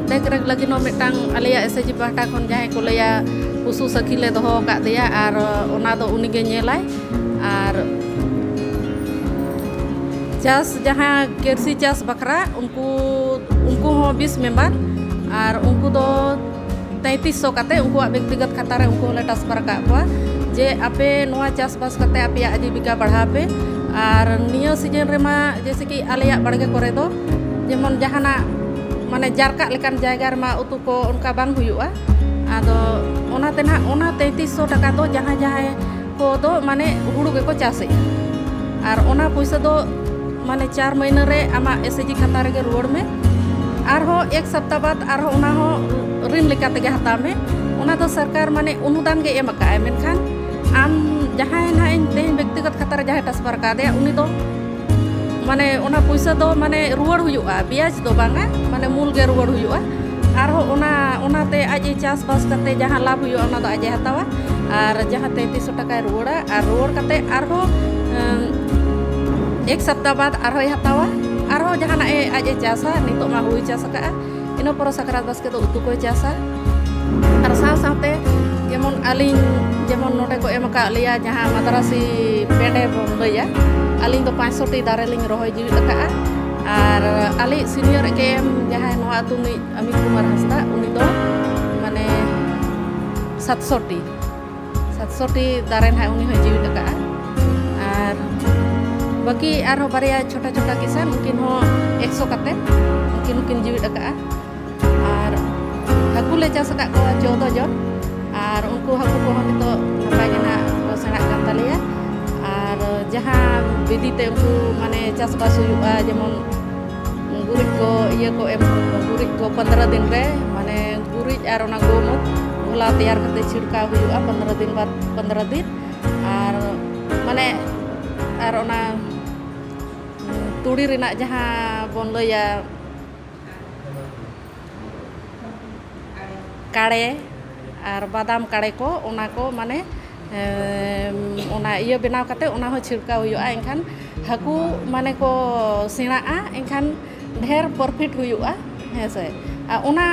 ᱫᱮᱠᱷ ᱨᱮᱠᱷ ᱞᱟᱹᱜᱤᱫ ᱦᱚᱸ ᱢᱤᱫᱴᱟᱝ ᱟᱞᱮᱭᱟᱜ ᱮᱥ ᱮᱪ ᱡᱤ ᱯᱟᱦᱴᱟ ᱠᱷᱚᱱ ᱡᱟᱦᱟᱸᱭ ᱠᱚ ᱞᱟᱹᱭᱟ ᱯᱚᱥᱩ ᱥᱟᱹᱠᱷᱤ ᱞᱮ ᱫᱚᱦᱚ ᱟᱠᱟᱫ ᱫᱮᱭᱟ, ᱟᱨ ᱚᱱᱟ ᱫᱚ ᱩᱱᱤ ᱜᱮ ᱧᱮᱞᱟᱭ᱾ ᱟᱨ ᱪᱟᱥ, ᱡᱟᱦᱟᱸ ᱠᱨᱤᱥᱤ ᱪᱟᱥ ᱵᱟᱠᱷᱨᱟ, ᱩᱱᱠᱩ ᱩᱱᱠᱩ ᱦᱚᱸ ᱵᱤᱥ ᱢᱮᱢᱵᱟᱨ, ᱟᱨ ᱩᱱᱠᱩ ᱫᱚ ᱛᱮᱸᱭᱛᱤᱥ ᱥᱚ ᱠᱟᱛᱮ ᱩᱱᱠᱩᱣᱟᱜ ᱵᱮᱠᱛᱤᱜᱚᱛ ᱠᱷᱟᱛᱟ ᱨᱮ ᱩᱱᱠᱩ ᱦᱚᱸᱞᱮ ᱴᱨᱟᱱᱥᱯᱷᱟᱨ ᱟᱠᱟᱫ ᱠᱚᱣᱟ, ᱡᱮ ᱟᱯᱮ ᱱᱚᱣᱟ ᱪᱟᱥᱵᱟᱥ ᱠᱟᱛᱮ ᱟᱯᱮᱭᱟᱜ ᱡᱤᱵᱤᱠᱟ ᱵᱟᱲᱦᱟᱣ ᱯᱮ᱾ ᱟᱨ ᱱᱤᱭᱟᱹ ᱥᱤᱡᱤᱱ ᱨᱮᱢᱟ ᱡᱮᱭᱥᱮ ᱠᱤ ᱟᱞᱮᱭᱟᱜ ᱵᱟᱲᱜᱮ ᱠᱚᱨᱮ ᱫᱚ ᱡᱮᱢᱚᱱ ᱡᱟᱦᱟᱱᱟᱜ ᱢᱟᱱᱮ ᱡᱟᱨᱠᱟᱜ ᱞᱮᱠᱟᱱ ᱡᱟᱭᱜᱟ ᱨᱮᱢᱟ ᱩᱛᱩ ᱠᱚ ᱚᱱᱠᱟ ᱵᱟᱝ ᱦᱩᱭᱩᱜᱼᱟ᱾ ᱟᱫᱚ ᱚᱱᱟᱛᱮ ᱱᱟᱦᱟᱜ ᱚᱱᱟ ᱛᱮᱸᱭᱛᱤᱥ ᱥᱚ ᱴᱟᱠᱟ ᱫᱚ ᱡᱟᱦᱟᱸᱭ ᱡᱟᱦᱟᱸᱭ ᱠᱚᱫᱚ ᱢᱟᱱᱮ ᱦᱩᱲᱩ ᱜᱮᱠᱚ ᱪᱟᱥᱮᱜᱼᱟ᱾ ᱟᱨ ᱚᱱᱟ ᱯᱩᱭᱥᱟᱹ ᱫᱚ ᱢᱟᱱᱮ ᱪᱟᱨ ᱢᱟᱹᱦᱱᱟᱹ ᱨᱮ ᱟᱢᱟᱜ ᱮᱥ ᱮᱪ ᱡᱤ ᱠᱷᱟᱛᱟ ᱨᱮᱜᱮ ᱨᱩᱣᱟᱹᱲ ᱢᱮ᱾ ᱟᱨᱦᱚᱸ ᱮᱠ ᱥᱟᱯᱛᱟ ᱵᱟᱫᱽ ᱟᱨᱦᱚᱸ ᱚᱱᱟ ᱦᱚᱸ ᱨᱤᱱ ᱞᱮᱠᱟ ᱛᱮᱜᱮ ᱦᱟᱛᱟᱣ ᱢᱮ᱾ ᱚᱱᱟ ᱫᱚ ᱥᱚᱨᱠᱟᱨ ᱢᱟᱱᱮ ᱚᱱᱩᱫᱟᱱ ᱜᱮ ᱮᱢ ᱟᱠᱟᱫᱼᱟᱭ, ᱢᱮᱱᱠᱷᱟᱱ ᱟᱢ ᱡᱟᱦᱟᱸᱭ ᱱᱟᱦᱟᱜ ᱤᱧ ᱛᱮᱦᱮᱧ ᱵᱮᱠᱛᱤᱜᱚᱛ ᱠᱷᱟᱛᱟ ᱨᱮ ᱡᱟᱦᱟᱸᱭ ᱴᱨᱟᱱᱥᱯᱷᱟᱨ ᱟᱠᱟᱫᱮᱭᱟ, ᱩᱱᱤ ᱫᱚ ᱢᱟᱱᱮ ᱚᱱᱟ ᱯᱩᱭᱥᱟᱹ ᱫᱚ ᱢᱟᱱᱮ ᱨᱩᱣᱟᱹᱲ ᱦᱩᱭᱩᱜᱼᱟ, ᱵᱮᱭᱟᱡᱽ ᱫᱚ ᱵᱟᱝᱟ, ᱢᱟᱱᱮ ᱢᱩᱞ ᱜᱮ ᱨᱩᱣᱟᱹᱲ ᱦᱩᱭᱩᱜᱼᱟ᱾ ᱟᱨᱦᱚᱸ ᱚᱱᱟ, ᱚᱱᱟᱛᱮ ᱟᱡ ᱮ ᱪᱟᱥᱵᱟᱥ ᱠᱟᱛᱮ ᱡᱟᱦᱟᱸ ᱞᱟᱵᱷ ᱦᱩᱭᱩᱜᱼᱟ, ᱚᱱᱟ ᱫᱚ ᱟᱡ ᱮ ᱦᱟᱛᱟᱣᱟ᱾ ᱟᱨ ᱡᱟᱦᱟᱸ ᱛᱮᱸᱭᱛᱤᱥ ᱥᱚ ᱴᱟᱠᱟᱭ ᱨᱩᱣᱟᱹᱲᱟ, ᱟᱨ ᱨᱩᱣᱟᱹᱲ ᱠᱟᱛᱮ ᱟᱨᱦᱚᱸ, ᱮᱢ, ᱮᱠ ᱥᱟᱯᱛᱟ ᱵᱟᱫᱽ ᱟᱨᱦᱚᱸᱭ ᱦᱟᱛᱟᱣᱟ᱾ ᱟᱨᱦᱚᱸ ᱡᱟᱦᱟᱱᱟᱜ ᱮ, ᱟᱡ ᱮ ᱪᱟᱥᱟ, ᱱᱤᱛᱚᱜ ᱢᱟ ᱦᱩᱲᱩᱭ ᱪᱟᱥ ᱟᱠᱟᱫᱼᱟ᱾ ᱤᱱᱟᱹ ᱯᱚᱨᱮ ᱥᱟᱠᱨᱟᱛ ᱵᱟᱥᱠᱮ ᱫᱚ ᱩᱛᱩ ᱠᱚᱭ ᱪᱟᱥᱟ᱾ ᱟᱨ ᱥᱟᱶ ᱥᱟᱶᱛᱮ ᱡᱮᱢᱚᱱ ᱟᱹᱞᱤᱧ, ᱡᱮᱢᱚᱱ ᱱᱚᱰᱮ ᱠᱚ ᱮᱢ ᱟᱠᱟᱫ ᱞᱮᱭᱟ ᱡᱟᱦᱟᱸ ᱢᱟᱫᱽᱨᱟᱥᱤ ᱯᱮᱸᱰᱮ ᱵᱚᱱ ᱞᱟᱹᱭᱟ, ᱟᱹᱞᱤᱧ ᱫᱚ ᱯᱟᱸᱪᱥᱚ ᱴᱤ ᱫᱟᱨᱮ ᱞᱤᱧ ᱨᱚᱦᱚᱭ ᱡᱤᱣᱤᱫ ᱟᱠᱟᱫᱼᱟ᱾ ᱟᱨ ᱟᱞᱮ ᱥᱤᱱᱤᱭᱚᱨ ᱮ ᱠᱮ ᱮᱢ ᱡᱟᱦᱟᱸᱭ ᱱᱚᱣᱟ ᱟᱹᱛᱩ ᱨᱤᱱᱤᱡ ᱚᱢᱤᱛ ᱠᱩᱢᱟᱨ ᱦᱟᱸᱥᱫᱟ, ᱩᱱᱤ ᱫᱚ ᱢᱟᱱᱮ ᱥᱟᱛᱥᱚ ᱴᱤ, ᱥᱟᱛᱥᱚ ᱴᱤ ᱫᱟᱨᱮ ᱱᱟᱦᱟᱜ ᱩᱱᱤ ᱦᱚᱸᱭ ᱡᱤᱣᱤᱫ ᱟᱠᱟᱫᱼᱟ᱾ ᱟᱨ ᱵᱟᱹᱠᱤ ᱟᱨᱦᱚᱸ ᱵᱟᱨᱭᱟ ᱪᱷᱳᱴᱟ ᱪᱷᱳᱴᱟ ᱠᱤᱥᱟᱱ, ᱩᱱᱠᱤᱱ ᱦᱚᱸ ᱮᱠᱥᱚ ᱠᱟᱛᱮ ᱩᱱᱠᱤᱱ ᱦᱚᱸᱠᱤᱱ ᱡᱤᱣᱤᱫ ᱟᱠᱟᱫᱼᱟ᱾ ᱟᱨ ᱦᱟᱹᱠᱩ ᱞᱮ ᱪᱟᱥ ᱟᱠᱟᱫ ᱠᱚᱣᱟ ᱪᱳᱫᱚ ᱡᱚᱱ, ᱟᱨ ᱩᱱᱠᱩ ᱦᱟᱹᱠᱩ ᱠᱚᱦᱚᱸ ᱱᱤᱛᱚᱜ ᱱᱟᱯᱟᱭ ᱜᱮ ᱱᱟᱦᱟᱜ ᱠᱚ ᱥᱮᱬᱟᱜ ᱠᱟᱱ ᱛᱟᱞᱮᱭᱟ᱾ ᱟᱨ ᱡᱟᱦᱟᱸ ᱵᱤᱫᱷᱤ ᱛᱮ ᱩᱱᱠᱩ ᱢᱟᱱᱮ ᱪᱟᱥᱵᱟᱥ ᱦᱩᱭᱩᱜᱼᱟ, ᱡᱮᱢᱚᱱ ᱜᱩᱨᱤᱡ ᱠᱚ, ᱤᱭᱟᱹ ᱠᱚ ᱮᱢ, ᱜᱩᱨᱤᱡ ᱠᱚ ᱯᱚᱱᱫᱽᱨᱚ ᱫᱤᱱ ᱨᱮ, ᱢᱟᱱᱮ ᱜᱩᱨᱤᱡ ᱟᱨ ᱚᱱᱟ ᱜᱳᱢᱩᱛ ᱜᱷᱚᱞᱟ ᱛᱮᱭᱟᱨ ᱠᱟᱛᱮ ᱪᱷᱤᱲᱠᱟᱣ ᱦᱩᱭᱩᱜᱼᱟ ᱯᱚᱱᱫᱽᱨᱚ ᱫᱤᱱ ᱵᱟᱫᱽ, ᱯᱚᱱᱫᱽᱨᱚ ᱫᱤᱱ᱾ ᱟᱨ ᱢᱟᱱᱮ, ᱟᱨ ᱚᱱᱟ ᱛᱩᱲᱤ ᱨᱮᱱᱟᱜ ᱡᱟᱦᱟᱸ ᱵᱚᱱ ᱞᱟᱹᱭᱟ, ᱠᱟᱲᱮ ᱟᱨ ᱵᱟᱫᱟᱢ ᱠᱟᱲᱮ ᱠᱚ, ᱚᱱᱟ ᱠᱚ ᱢᱟᱱᱮ ᱮᱢ, ᱚᱱᱟ ᱤᱭᱟᱹ ᱵᱮᱱᱟᱣ ᱠᱟᱛᱮ ᱚᱱᱟ ᱦᱚᱸ ᱪᱷᱤᱲᱠᱟᱣ ᱦᱩᱭᱩᱜᱼᱟ᱾ ᱮᱱᱠᱷᱟᱱ ᱦᱟᱹᱠᱩ ᱢᱟᱱᱮ ᱠᱚ ᱥᱮᱬᱟᱜᱼᱟ, ᱮᱱᱠᱷᱟᱱ ᱰᱷᱮᱨ ᱯᱨᱚᱯᱷᱤᱴ ᱦᱩᱭᱩᱜᱼᱟ, ᱦᱮᱸ ᱥᱮ᱾ ᱟᱨ ᱚᱱᱟ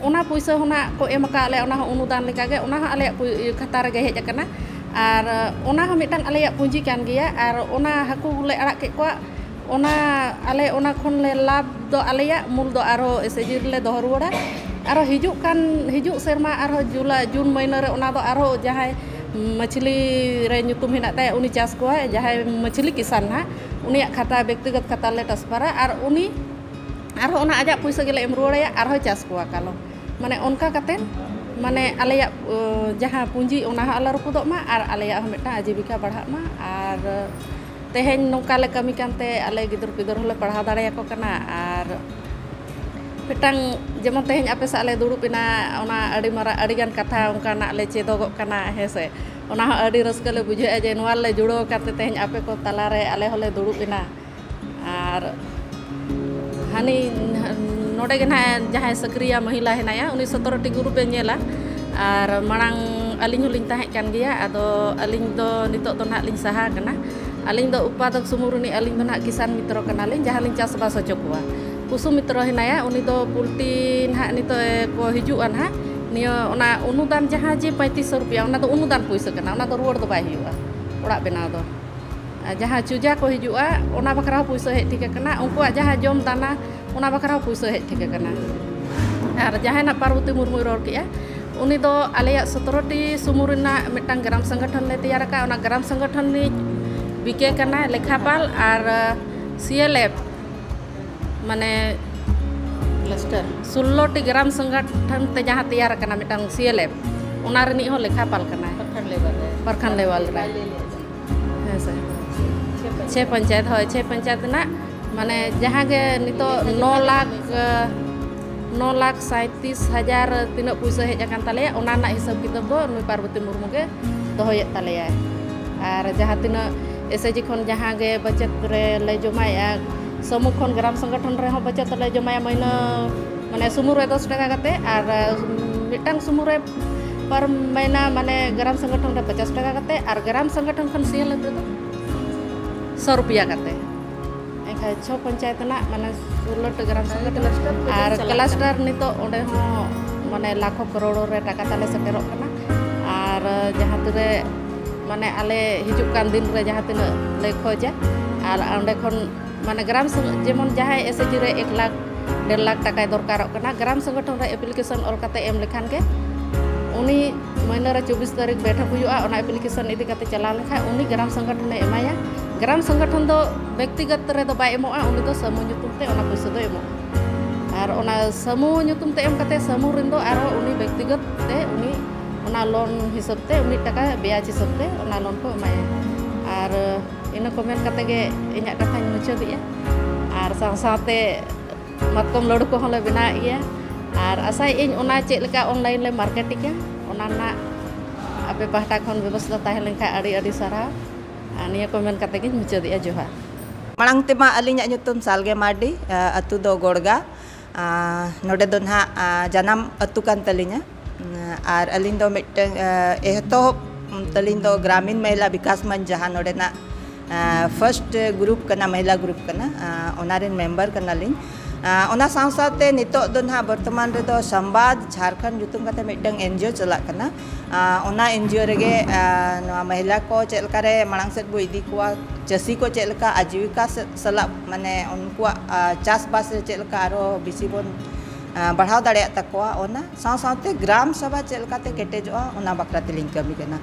ᱚᱱᱟ ᱯᱩᱭᱥᱟᱹ ᱦᱚᱸ ᱱᱟᱜ ᱠᱚ ᱮᱢ ᱟᱠᱟᱫ ᱞᱮᱭᱟ, ᱚᱱᱟ ᱦᱚᱸ ᱚᱱᱩᱫᱟᱱ ᱞᱮᱠᱟᱜᱮ, ᱚᱱᱟ ᱦᱚᱸ ᱟᱞᱮᱭᱟᱜ ᱯᱩᱭ- ᱠᱷᱟᱛᱟ ᱨᱮᱜᱮ ᱦᱮᱡ ᱟᱠᱟᱱᱟ᱾ ᱟᱨ ᱚᱱᱟ ᱦᱚᱸ ᱢᱤᱫᱴᱟᱝ ᱟᱞᱮᱭᱟᱜ ᱯᱩᱸᱡᱤ ᱠᱟᱱ ᱜᱮᱭᱟ᱾ ᱟᱨ ᱚᱱᱟ ᱦᱟᱹᱠᱩ ᱞᱮ ᱟᱲᱟᱜ ᱠᱮᱫ ᱠᱚᱣᱟ, ᱚᱱᱟ ᱟᱞᱮ ᱚᱱᱟ ᱠᱷᱚᱱ ᱞᱮ ᱞᱟᱵᱷ ᱫᱚ ᱟᱞᱮᱭᱟᱜ, ᱢᱩᱞ ᱫᱚ ᱟᱨᱦᱚᱸ ᱮᱥ ᱮᱪ ᱡᱤ ᱨᱮᱞᱮ ᱫᱚᱦᱚ ᱨᱩᱣᱟᱹᱲᱟ᱾ ᱟᱨᱦᱚᱸ ᱦᱤᱡᱩᱜ ᱠᱟᱱ, ᱦᱤᱡᱩᱜ ᱥᱮᱨᱢᱟ ᱟᱨᱦᱚᱸ ᱡᱩᱞᱟᱭ, ᱡᱩᱱ ᱢᱟᱹᱦᱱᱟᱹ ᱨᱮ ᱚᱱᱟ ᱫᱚ ᱟᱨᱦᱚᱸ ᱡᱟᱦᱟᱸᱭ ᱢᱟᱹᱪᱷᱞᱤ ᱨᱮ ᱧᱩᱛᱩᱢ ᱦᱮᱱᱟᱜ ᱛᱟᱭᱟ, ᱩᱱᱤ ᱪᱟᱥ ᱠᱚᱣᱟᱭ, ᱡᱟᱦᱟᱸᱭ ᱢᱟᱹᱪᱷᱞᱤ ᱠᱤᱥᱟᱱ ᱱᱟᱦᱟᱜ, ᱩᱱᱤᱭᱟᱜ ᱠᱷᱟᱛᱟ, ᱵᱮᱠᱛᱤᱜᱚᱛ ᱠᱷᱟᱛᱟ ᱞᱮ ᱴᱨᱟᱱᱥᱯᱷᱟᱨᱟ᱾ ᱟᱨ ᱩᱱᱤ ᱟᱨᱦᱚᱸ ᱚᱱᱟ ᱟᱡᱟᱜ ᱯᱩᱭᱥᱟᱹ ᱜᱮᱞᱮ ᱮᱢ ᱨᱩᱣᱟᱹᱲᱟᱭᱟ, ᱟᱨᱦᱚᱸ ᱪᱟᱥ ᱠᱚᱣᱟ ᱠᱟᱞᱚᱢ᱾ ᱢᱟᱱᱮ ᱚᱱᱠᱟ ᱠᱟᱛᱮᱫ ᱢᱟᱱᱮ ᱟᱞᱮᱭᱟᱜ ᱚ, ᱡᱟᱦᱟᱸ ᱯᱩᱸᱡᱤ, ᱚᱱᱟ ᱦᱚᱸ ᱟᱞᱚ ᱨᱟᱹᱯᱩᱫᱚᱜ ᱢᱟ ᱟᱨ ᱟᱞᱮᱭᱟᱜ ᱦᱚᱸ ᱢᱤᱫᱴᱟᱝ ᱟᱡᱤᱵᱤᱠᱟ ᱵᱟᱲᱦᱟᱜ ᱢᱟ᱾ ᱟᱨ ᱛᱮᱦᱮᱧ ᱱᱚᱝᱠᱟ ᱞᱮ ᱠᱟᱹᱢᱤ ᱠᱟᱱᱛᱮ ᱟᱞᱮ ᱜᱤᱫᱟᱹᱨ ᱯᱤᱫᱟᱹᱨ ᱦᱚᱸᱞᱮ ᱯᱟᱲᱦᱟᱣ ᱫᱟᱲᱮᱭᱟᱠᱚ ᱠᱟᱱᱟ᱾ ᱟᱨ ᱢᱤᱫᱴᱟᱝ ᱡᱮᱢᱚᱱ ᱛᱮᱦᱮᱧ ᱟᱯᱮ ᱥᱟᱶ ᱞᱮ ᱫᱩᱲᱩᱵ ᱮᱱᱟ, ᱚᱱᱟ ᱟᱹᱰᱤ ᱢᱟᱨᱟᱝ, ᱟᱹᱰᱤᱜᱟᱱ ᱠᱟᱛᱷᱟ ᱚᱱᱠᱟᱱᱟᱜ ᱞᱮ ᱪᱮᱫᱚᱜᱚᱜ ᱠᱟᱱᱟ, ᱦᱮᱸ ᱥᱮ᱾ ᱚᱱᱟ ᱦᱚᱸ ᱟᱹᱰᱤ ᱨᱟᱹᱥᱠᱟᱹ ᱞᱮ ᱵᱩᱡᱷᱟᱹᱣᱮᱫᱼᱟ ᱡᱮ ᱱᱚᱣᱟ ᱨᱮᱞᱮ ᱡᱩᱲᱟᱹᱣ ᱟᱠᱟᱱ ᱛᱮ ᱛᱮᱦᱮᱧ ᱟᱯᱮ ᱠᱚ ᱛᱟᱞᱟᱨᱮ ᱟᱞᱮ ᱦᱚᱸᱞᱮ ᱫᱩᱲᱩᱵ ᱮᱱᱟ᱾ ᱟᱨ ᱦᱟᱹᱱᱤ ᱱᱚᱰᱮ ᱜᱮ ᱱᱟᱦᱟᱜ ᱡᱟᱦᱟᱸᱭ ᱥᱟᱹᱠᱨᱤᱭᱟ ᱢᱚᱦᱤᱞᱟ ᱦᱮᱱᱟᱭᱟ, ᱩᱱᱤ ᱥᱚᱛᱨᱚ ᱴᱤ ᱜᱨᱩᱯ ᱮ ᱧᱮᱞᱟ᱾ ᱟᱨ ᱢᱟᱲᱟᱝ ᱟᱹᱞᱤᱧ ᱦᱚᱸᱞᱤᱧ ᱛᱟᱦᱮᱸ ᱠᱟᱱ ᱜᱮᱭᱟ, ᱟᱫᱚ ᱟᱹᱞᱤᱧ ᱫᱚ ᱱᱤᱛᱚᱜ ᱫᱚ ᱱᱟᱦᱟᱜ ᱞᱤᱧ ᱥᱟᱦᱟ ᱟᱠᱟᱱᱟ᱾ ᱟᱹᱞᱤᱧ ᱫᱚ ᱩᱯᱟᱫᱚᱠ ᱥᱩᱢᱩᱝ ᱨᱤᱱᱤᱡ, ᱟᱹᱞᱤᱧ ᱫᱚ ᱱᱟᱦᱟᱜ ᱠᱤᱥᱟᱱ ᱢᱤᱛᱨᱚ ᱠᱟᱱᱟᱞᱤᱧ, ᱡᱟᱦᱟᱸ ᱞᱤᱧ ᱪᱟᱥᱵᱟᱥ ᱦᱚᱪᱚ ᱠᱚᱣᱟ᱾ ᱠᱩᱥᱩᱢ ᱢᱤᱛᱨᱚ ᱦᱮᱱᱟᱭᱟ, ᱩᱱᱤ ᱫᱚ ᱯᱳᱞᱴᱤ ᱱᱟᱦᱟᱜ ᱱᱤᱛᱚᱜ ᱮ ᱠᱚ ᱦᱤᱡᱩᱜᱼᱟ ᱱᱟᱦᱟᱜ, ᱱᱤᱭᱟᱹ ᱚᱱᱟ ᱚᱱᱩᱫᱟᱱ ᱡᱟᱦᱟᱸ ᱡᱮ ᱯᱚᱸᱭᱛᱨᱤᱥ ᱥᱚ ᱨᱩᱯᱤᱭᱟ, ᱚᱱᱟ ᱫᱚ ᱚᱱᱩᱫᱟᱱ ᱯᱩᱭᱥᱟᱹ ᱠᱟᱱᱟ, ᱚᱱᱟ ᱫᱚ ᱨᱩᱣᱟᱹᱲ ᱫᱚ ᱵᱟᱭ ᱦᱩᱭᱩᱜᱼᱟ ᱚᱲᱟᱜ ᱵᱮᱱᱟᱣ ᱫᱚ᱾ ᱟᱨ ᱡᱟᱦᱟᱸ ᱪᱩᱡᱟ ᱠᱚ ᱦᱤᱡᱩᱜᱼᱟ, ᱚᱱᱟ ᱵᱟᱠᱷᱨᱟ ᱦᱚᱸ ᱯᱩᱭᱥᱟᱹ ᱦᱮᱡ ᱴᱷᱤᱠ ᱟᱠᱟᱱᱟ᱾ ᱩᱱᱠᱩᱣᱟᱜ ᱡᱟᱦᱟᱸ ᱡᱚᱢ ᱫᱟᱱᱟ, ᱚᱱᱟ ᱵᱟᱠᱷᱨᱟ ᱦᱚᱸ ᱯᱩᱭᱥᱟᱹ ᱦᱮᱡ ᱴᱷᱤᱠ ᱟᱠᱟᱱᱟ᱾ ᱟᱨ ᱡᱟᱦᱟᱸᱭ ᱱᱟᱜ ᱯᱟᱨᱵᱚᱛᱤ ᱢᱩᱨᱢᱩᱭ ᱨᱚᱲ ᱠᱮᱜᱼᱟ, ᱩᱱᱤ ᱫᱚ ᱟᱞᱮᱭᱟᱜ ᱥᱚᱛᱨᱚ ᱴᱤ ᱥᱩᱢᱩᱝ ᱨᱮᱱᱟᱜ ᱢᱤᱫᱴᱟᱝ ᱜᱨᱟᱢ ᱥᱚᱝᱜᱚᱴᱷᱚᱱ ᱞᱮ ᱛᱮᱭᱟᱨ ᱟᱠᱟᱫᱼᱟ᱾ ᱚᱱᱟ ᱜᱨᱟᱢ ᱥᱚᱝᱜᱚᱴᱷᱚᱱ ᱨᱤᱱᱤᱡ ᱵᱤᱠᱮ ᱠᱟᱱᱟᱭ ᱞᱮᱠᱷᱟᱯᱟᱞ, ᱟᱨ ᱥᱤ ᱮᱞ ᱮᱯᱷ, ᱢᱟᱱᱮ ᱠᱞᱟᱥᱴᱟᱨ, ᱥᱳᱞᱞᱳ ᱴᱤ ᱜᱨᱟᱢ ᱥᱚᱝᱜᱚᱴᱷᱚᱱ ᱛᱮ ᱡᱟᱦᱟᱸ ᱛᱮᱭᱟᱨ ᱟᱠᱟᱱᱟ ᱢᱤᱫᱴᱟᱝ ᱥᱤ ᱮᱞ ᱮᱯᱷ, ᱚᱱᱟ ᱨᱤᱱᱤᱡ ᱦᱚᱸ ᱞᱮᱠᱷᱟᱯᱟᱞ ᱠᱟᱱᱟᱭ᱾ ᱯᱨᱚᱠᱷᱚᱸᱰ ᱞᱮᱵᱮᱞ ᱨᱮ᱾ ᱯᱨᱚᱠᱷᱚᱸᱰ ᱞᱮᱵᱮᱞ ᱨᱮ᱾ ᱦᱮᱸ ᱥᱮ᱾ ᱪᱷᱮ ᱯᱚᱧᱪᱟᱭᱮᱛ᱾ ᱪᱷᱮ ᱯᱚᱧᱪᱟᱭᱮᱛ, ᱦᱳᱭ, ᱪᱷᱮ ᱯᱚᱧᱪᱟᱭᱮᱛ ᱨᱮᱱᱟᱜ, ᱢᱟᱱᱮ, ᱡᱟᱦᱟᱸ ᱜᱮ ᱱᱤᱛᱚᱜ ᱱᱚ ᱞᱟᱠᱷ, ᱱᱚ ᱞᱟᱠᱷ ᱥᱟᱸᱭᱛᱨᱤᱥ ᱦᱟᱡᱟᱨ ᱛᱤᱱᱟᱹᱜ ᱯᱩᱭᱥᱟᱹ ᱦᱮᱡ ᱟᱠᱟᱱ ᱛᱟᱞᱮᱭᱟ, ᱚᱱᱟ ᱨᱮᱱᱟᱜ ᱦᱤᱥᱟᱹᱵ ᱠᱤᱛᱟᱹᱵ ᱫᱚ ᱱᱩᱭ ᱯᱟᱨᱵᱚᱛᱤ ᱢᱩᱨᱢᱩ ᱜᱮ ᱫᱚᱦᱚᱭᱮᱫ ᱛᱟᱞᱮᱭᱟᱭ᱾ ᱟᱨ ᱡᱟᱦᱟᱸ ᱛᱤᱱᱟᱹᱜ ᱮᱥ ᱮᱪ ᱡᱤ ᱠᱷᱚᱱ ᱡᱟᱦᱟᱸ ᱜᱮ ᱵᱟᱪᱚᱛ ᱨᱮ ᱞᱮ ᱡᱚᱢᱟᱭᱮᱫᱼᱟ, ᱥᱚᱢᱩᱦ ᱠᱷᱚᱱ ᱜᱨᱟᱢ ᱥᱚᱝᱜᱚᱴᱷᱚᱱ ᱨᱮᱦᱚᱸ ᱵᱟᱪᱚᱛ ᱞᱮ ᱡᱚᱢᱟᱭᱟ, ᱢᱟᱹᱦᱱᱟᱹ, ᱢᱟᱱᱮ, ᱥᱚᱢᱩᱦ ᱨᱮ ᱫᱚᱥ ᱴᱟᱠᱟ ᱠᱟᱛᱮ, ᱟᱨ, ᱩᱢ, ᱢᱤᱫᱴᱟᱝ ᱥᱩᱢᱩ ᱨᱮ ᱯᱟᱨ ᱢᱟᱭᱱᱟ ᱢᱟᱱᱮ ᱜᱨᱟᱢ ᱥᱚᱝᱜᱚᱴᱷᱚᱱ ᱨᱮ ᱯᱚᱪᱟᱥ ᱴᱟᱠᱟ ᱠᱟᱛᱮ ᱟᱨ ᱜᱨᱟᱢ ᱥᱚᱝᱜᱚᱴᱷᱚᱱ ᱠᱷᱚᱱ ᱥᱤᱭᱟᱹᱞᱟᱹᱛ ᱨᱮᱫᱚ ᱥᱚ ᱨᱩᱯᱤᱭᱟ ᱠᱟᱛᱮ᱾ ᱮᱱᱠᱷᱟᱱ ᱪᱷᱚ ᱯᱚᱧᱪᱟᱭᱮᱛ ᱨᱮᱱᱟᱜ ᱢᱟᱱᱮ ᱥᱳᱞᱳ ᱴᱤ ᱜᱨᱟᱢ ᱥᱚᱝᱜᱚᱴᱷᱚᱱ ᱟᱨ ᱠᱞᱟᱥᱴᱟᱨ ᱱᱤᱛᱚᱜ ᱚᱸᱰᱮ ᱦᱚᱸ ᱢᱟᱱᱮ ᱞᱟᱠᱷᱚ ᱠᱨᱳᱲ ᱨᱮ ᱴᱟᱠᱟ ᱛᱟᱞᱮ ᱥᱮᱴᱮᱨᱚᱜ ᱠᱟᱱᱟ᱾ ᱟᱨ ᱡᱟᱦᱟᱸ ᱛᱤᱨᱮ ᱢᱟᱱᱮ ᱟᱞᱮ ᱦᱤᱡᱩᱜ ᱠᱟᱱ ᱫᱤᱱ ᱨᱮ ᱡᱟᱦᱟᱸ ᱛᱤᱱᱟᱹᱜ ᱞᱮ ᱠᱷᱚᱡᱟ ᱟᱨ ᱚᱸᱰᱮ ᱠᱷᱚᱱ ᱢᱟᱱᱮ ᱜᱨᱟᱢ ᱥᱚᱝ-, ᱡᱮᱢᱚᱱ ᱡᱟᱦᱟᱸᱭ ᱮᱥ ᱮᱪ ᱡᱤ ᱨᱮ ᱮᱠ ᱞᱟᱠᱷ, ᱰᱮᱲ ᱞᱟᱠᱷ ᱴᱟᱠᱟᱭ ᱫᱚᱨᱠᱟᱨᱚᱜ ᱠᱟᱱᱟ, ᱜᱨᱟᱢ ᱥᱚᱝᱜᱚᱴᱷᱚᱱ ᱨᱮ ᱮᱯᱞᱤᱠᱮᱥᱚᱱ ᱚᱞ ᱠᱟᱛᱮ ᱮᱢ ᱞᱮᱠᱷᱟᱱ ᱜᱮ ᱩᱱᱤ ᱢᱟᱹᱦᱱᱟᱹ ᱨᱮ ᱪᱚᱵᱵᱤᱥ ᱛᱟᱹᱨᱤᱠᱷ ᱵᱮᱴᱷᱚᱠ ᱦᱩᱭᱩᱜᱼᱟ, ᱚᱱᱟ ᱮᱯᱞᱤᱠᱮᱥᱚᱱ ᱤᱫᱤ ᱠᱟᱛᱮ ᱪᱟᱞᱟᱣ ᱞᱮᱱᱠᱷᱟᱱ ᱩᱱᱤ ᱜᱨᱟᱢ ᱥᱚᱝᱜᱚᱴᱷᱚᱱᱮ ᱮᱢᱟᱭᱟ᱾ ᱜᱨᱟᱢ ᱥᱚᱝᱜᱚᱴᱷᱚᱱ ᱫᱚ ᱵᱮᱠᱛᱤᱜᱚᱛ ᱨᱮᱫᱚ ᱵᱟᱭ ᱮᱢᱚᱜᱼᱟ, ᱩᱱᱤ ᱫᱚ ᱥᱟᱹᱢᱩ ᱧᱩᱛᱩᱢ ᱛᱮ ᱚᱱᱟ ᱯᱩᱭᱥᱟᱹ ᱫᱚᱭ ᱮᱢᱚᱜᱼᱟ᱾ ᱟᱨ ᱚᱱᱟ ᱥᱟᱹᱢᱩ ᱧᱩᱛᱩᱢ ᱛᱮ ᱮᱢ ᱠᱟᱛᱮ ᱥᱟᱹᱢᱩ ᱨᱮᱱ ᱫᱚ ᱟᱨᱦᱚᱸ ᱩᱱᱤ ᱵᱮᱠᱛᱤᱜᱚᱛ ᱛᱮ ᱩᱱᱤ ᱚᱱᱟ ᱞᱳᱱ ᱦᱤᱥᱟᱹᱵ ᱛᱮ ᱩᱱᱤ ᱴᱟᱠᱟ ᱵᱮᱭᱟᱡᱽ ᱦᱤᱥᱟᱹᱵ ᱛᱮ ᱚᱱᱟ ᱞᱳᱱ ᱠᱚ ᱮᱢᱟᱭᱟ᱾ ᱟᱨ ᱤᱱᱟᱹ ᱠᱚ ᱢᱮᱱ ᱠᱟᱛᱮ ᱜᱮ ᱤᱧᱟᱹᱜ ᱠᱟᱛᱷᱟᱧ ᱢᱩᱪᱟᱹᱫᱮᱜᱼᱟ᱾ ᱟᱨ ᱥᱟᱶ ᱥᱟᱶᱛᱮ ᱢᱟᱛᱠᱚᱢ ᱞᱟᱹᱰᱩ ᱠᱚᱦᱚᱸ ᱞᱮ ᱵᱮᱱᱟᱣᱮᱫ ᱜᱮᱭᱟ᱾ ᱟᱨ ᱟᱥᱟᱭᱮᱫ ᱟᱹᱧ ᱚᱱᱟ ᱪᱮᱫ ᱞᱮᱠᱟ ᱚᱱᱞᱟᱭᱤᱱ ᱞᱮ ᱢᱟᱨᱠᱮᱴᱤᱝᱟ, ᱚᱱᱟ ᱨᱮᱱᱟᱜ ᱟᱯᱮ ᱯᱟᱦᱴᱟ ᱠᱷᱚᱱ ᱵᱮᱵᱚᱥᱛᱷᱟ ᱛᱟᱦᱮᱸ ᱞᱮᱱᱠᱷᱟᱱ ᱟᱹᱰᱤ ᱟᱹᱰᱤ ᱥᱟᱨᱦᱟᱣ᱾ ᱟᱨ ᱱᱤᱭᱟᱹ ᱠᱚ ᱢᱮᱱ ᱠᱟᱛᱮ ᱜᱤᱧ ᱢᱩᱪᱟᱹᱫᱮᱜᱼᱟ᱾ ᱡᱚᱦᱟᱨ᱾ ᱢᱟᱲᱟᱝ ᱛᱮᱢᱟ ᱟᱹᱞᱤᱧᱟᱜ ᱧᱩᱛᱩᱢ ᱥᱟᱞᱜᱮ ᱢᱟᱨᱰᱤ, ᱟ, ᱟᱹᱛᱩ ᱫᱚ ᱜᱚᱲᱜᱟ᱾ ᱟ, ᱱᱚᱰᱮ ᱫᱚ ᱱᱟᱦᱟᱜ, ᱟ, ᱡᱟᱱᱟᱢ ᱟᱹᱛᱩ ᱠᱟᱱ ᱛᱟᱹᱞᱤᱧᱟ᱾ ᱟᱨ ᱟᱹᱞᱤᱧ ᱫᱚ ᱢᱤᱫᱴᱟᱝ, ᱟ, ᱮᱛᱚᱦᱚᱵ ᱛᱟᱹᱞᱤᱧ ᱫᱚ ᱜᱨᱟᱢᱤᱱ ᱢᱚᱦᱤᱞᱟ ᱵᱤᱠᱟᱥ ᱢᱚᱧᱪ, ᱡᱟᱦᱟᱸ ᱱᱚᱰᱮᱱᱟᱜ, ᱟ, ᱯᱷᱟᱨᱥᱴ ᱜᱨᱩᱯ ᱠᱟᱱᱟ, ᱢᱚᱦᱤᱞᱟ ᱜᱨᱩᱯ ᱠᱟᱱᱟ, ᱟ, ᱚᱱᱟ ᱨᱮᱱ ᱢᱮᱢᱵᱟᱨ ᱠᱟᱱᱟᱞᱤᱧ᱾ ᱟ, ᱚᱱᱟ ᱥᱟᱶ ᱥᱟᱶᱛᱮ ᱱᱤᱛᱚᱜ ᱫᱚ ᱱᱟᱦᱟᱜ ᱵᱚᱨᱛᱚᱢᱟᱱ ᱨᱮᱫᱚ ᱥᱚᱢᱵᱟᱫ ᱡᱷᱟᱨᱠᱷᱚᱸᱰ ᱧᱩᱛᱩᱢ ᱠᱟᱛᱮ ᱢᱤᱫᱴᱟᱝ ᱮᱱ ᱡᱤ ᱳ ᱪᱟᱞᱟᱜ ᱠᱟᱱᱟ᱾ ᱟ, ᱚᱱᱟ ᱮᱱ ᱡᱤ ᱳ ᱨᱮᱜᱮ, ᱟ, ᱱᱚᱣᱟ ᱢᱚᱦᱤᱞᱟ ᱠᱚ ᱪᱮᱫ ᱞᱮᱠᱟᱨᱮ ᱢᱟᱲᱟᱝ ᱥᱮᱫ ᱵᱚ ᱤᱫᱤ ᱠᱚᱣᱟ, ᱪᱟᱹᱥᱤ ᱠᱚ ᱪᱮᱫ ᱞᱮᱠᱟ ᱟᱡᱤᱵᱤᱠᱟ ᱥᱮ-, ᱥᱟᱞᱟᱜ ᱢᱟᱱᱮ ᱩᱱᱠᱩᱣᱟᱜ, ᱟ, ᱪᱟᱥᱵᱟᱥ ᱨᱮ ᱪᱮᱫ ᱞᱮᱠᱟ ᱟᱨᱦᱚᱸ ᱵᱮᱥᱤ ᱵᱚᱱ, ᱟ, ᱵᱟᱲᱦᱟᱣ ᱫᱟᱲᱮᱭᱟᱜ ᱛᱟᱠᱚᱣᱟ, ᱚᱱᱟ ᱥᱟᱶ ᱥᱟᱶᱛᱮ ᱜᱨᱟᱢ ᱥᱚᱵᱷᱟ ᱪᱮᱫ ᱞᱮᱠᱟᱛᱮ ᱠᱮᱴᱮᱡᱚᱜᱼᱟ, ᱚᱱᱟ ᱵᱟᱠᱷᱨᱟ ᱛᱮᱞᱤᱧ ᱠᱟᱹᱢᱤ ᱠᱟᱱᱟ᱾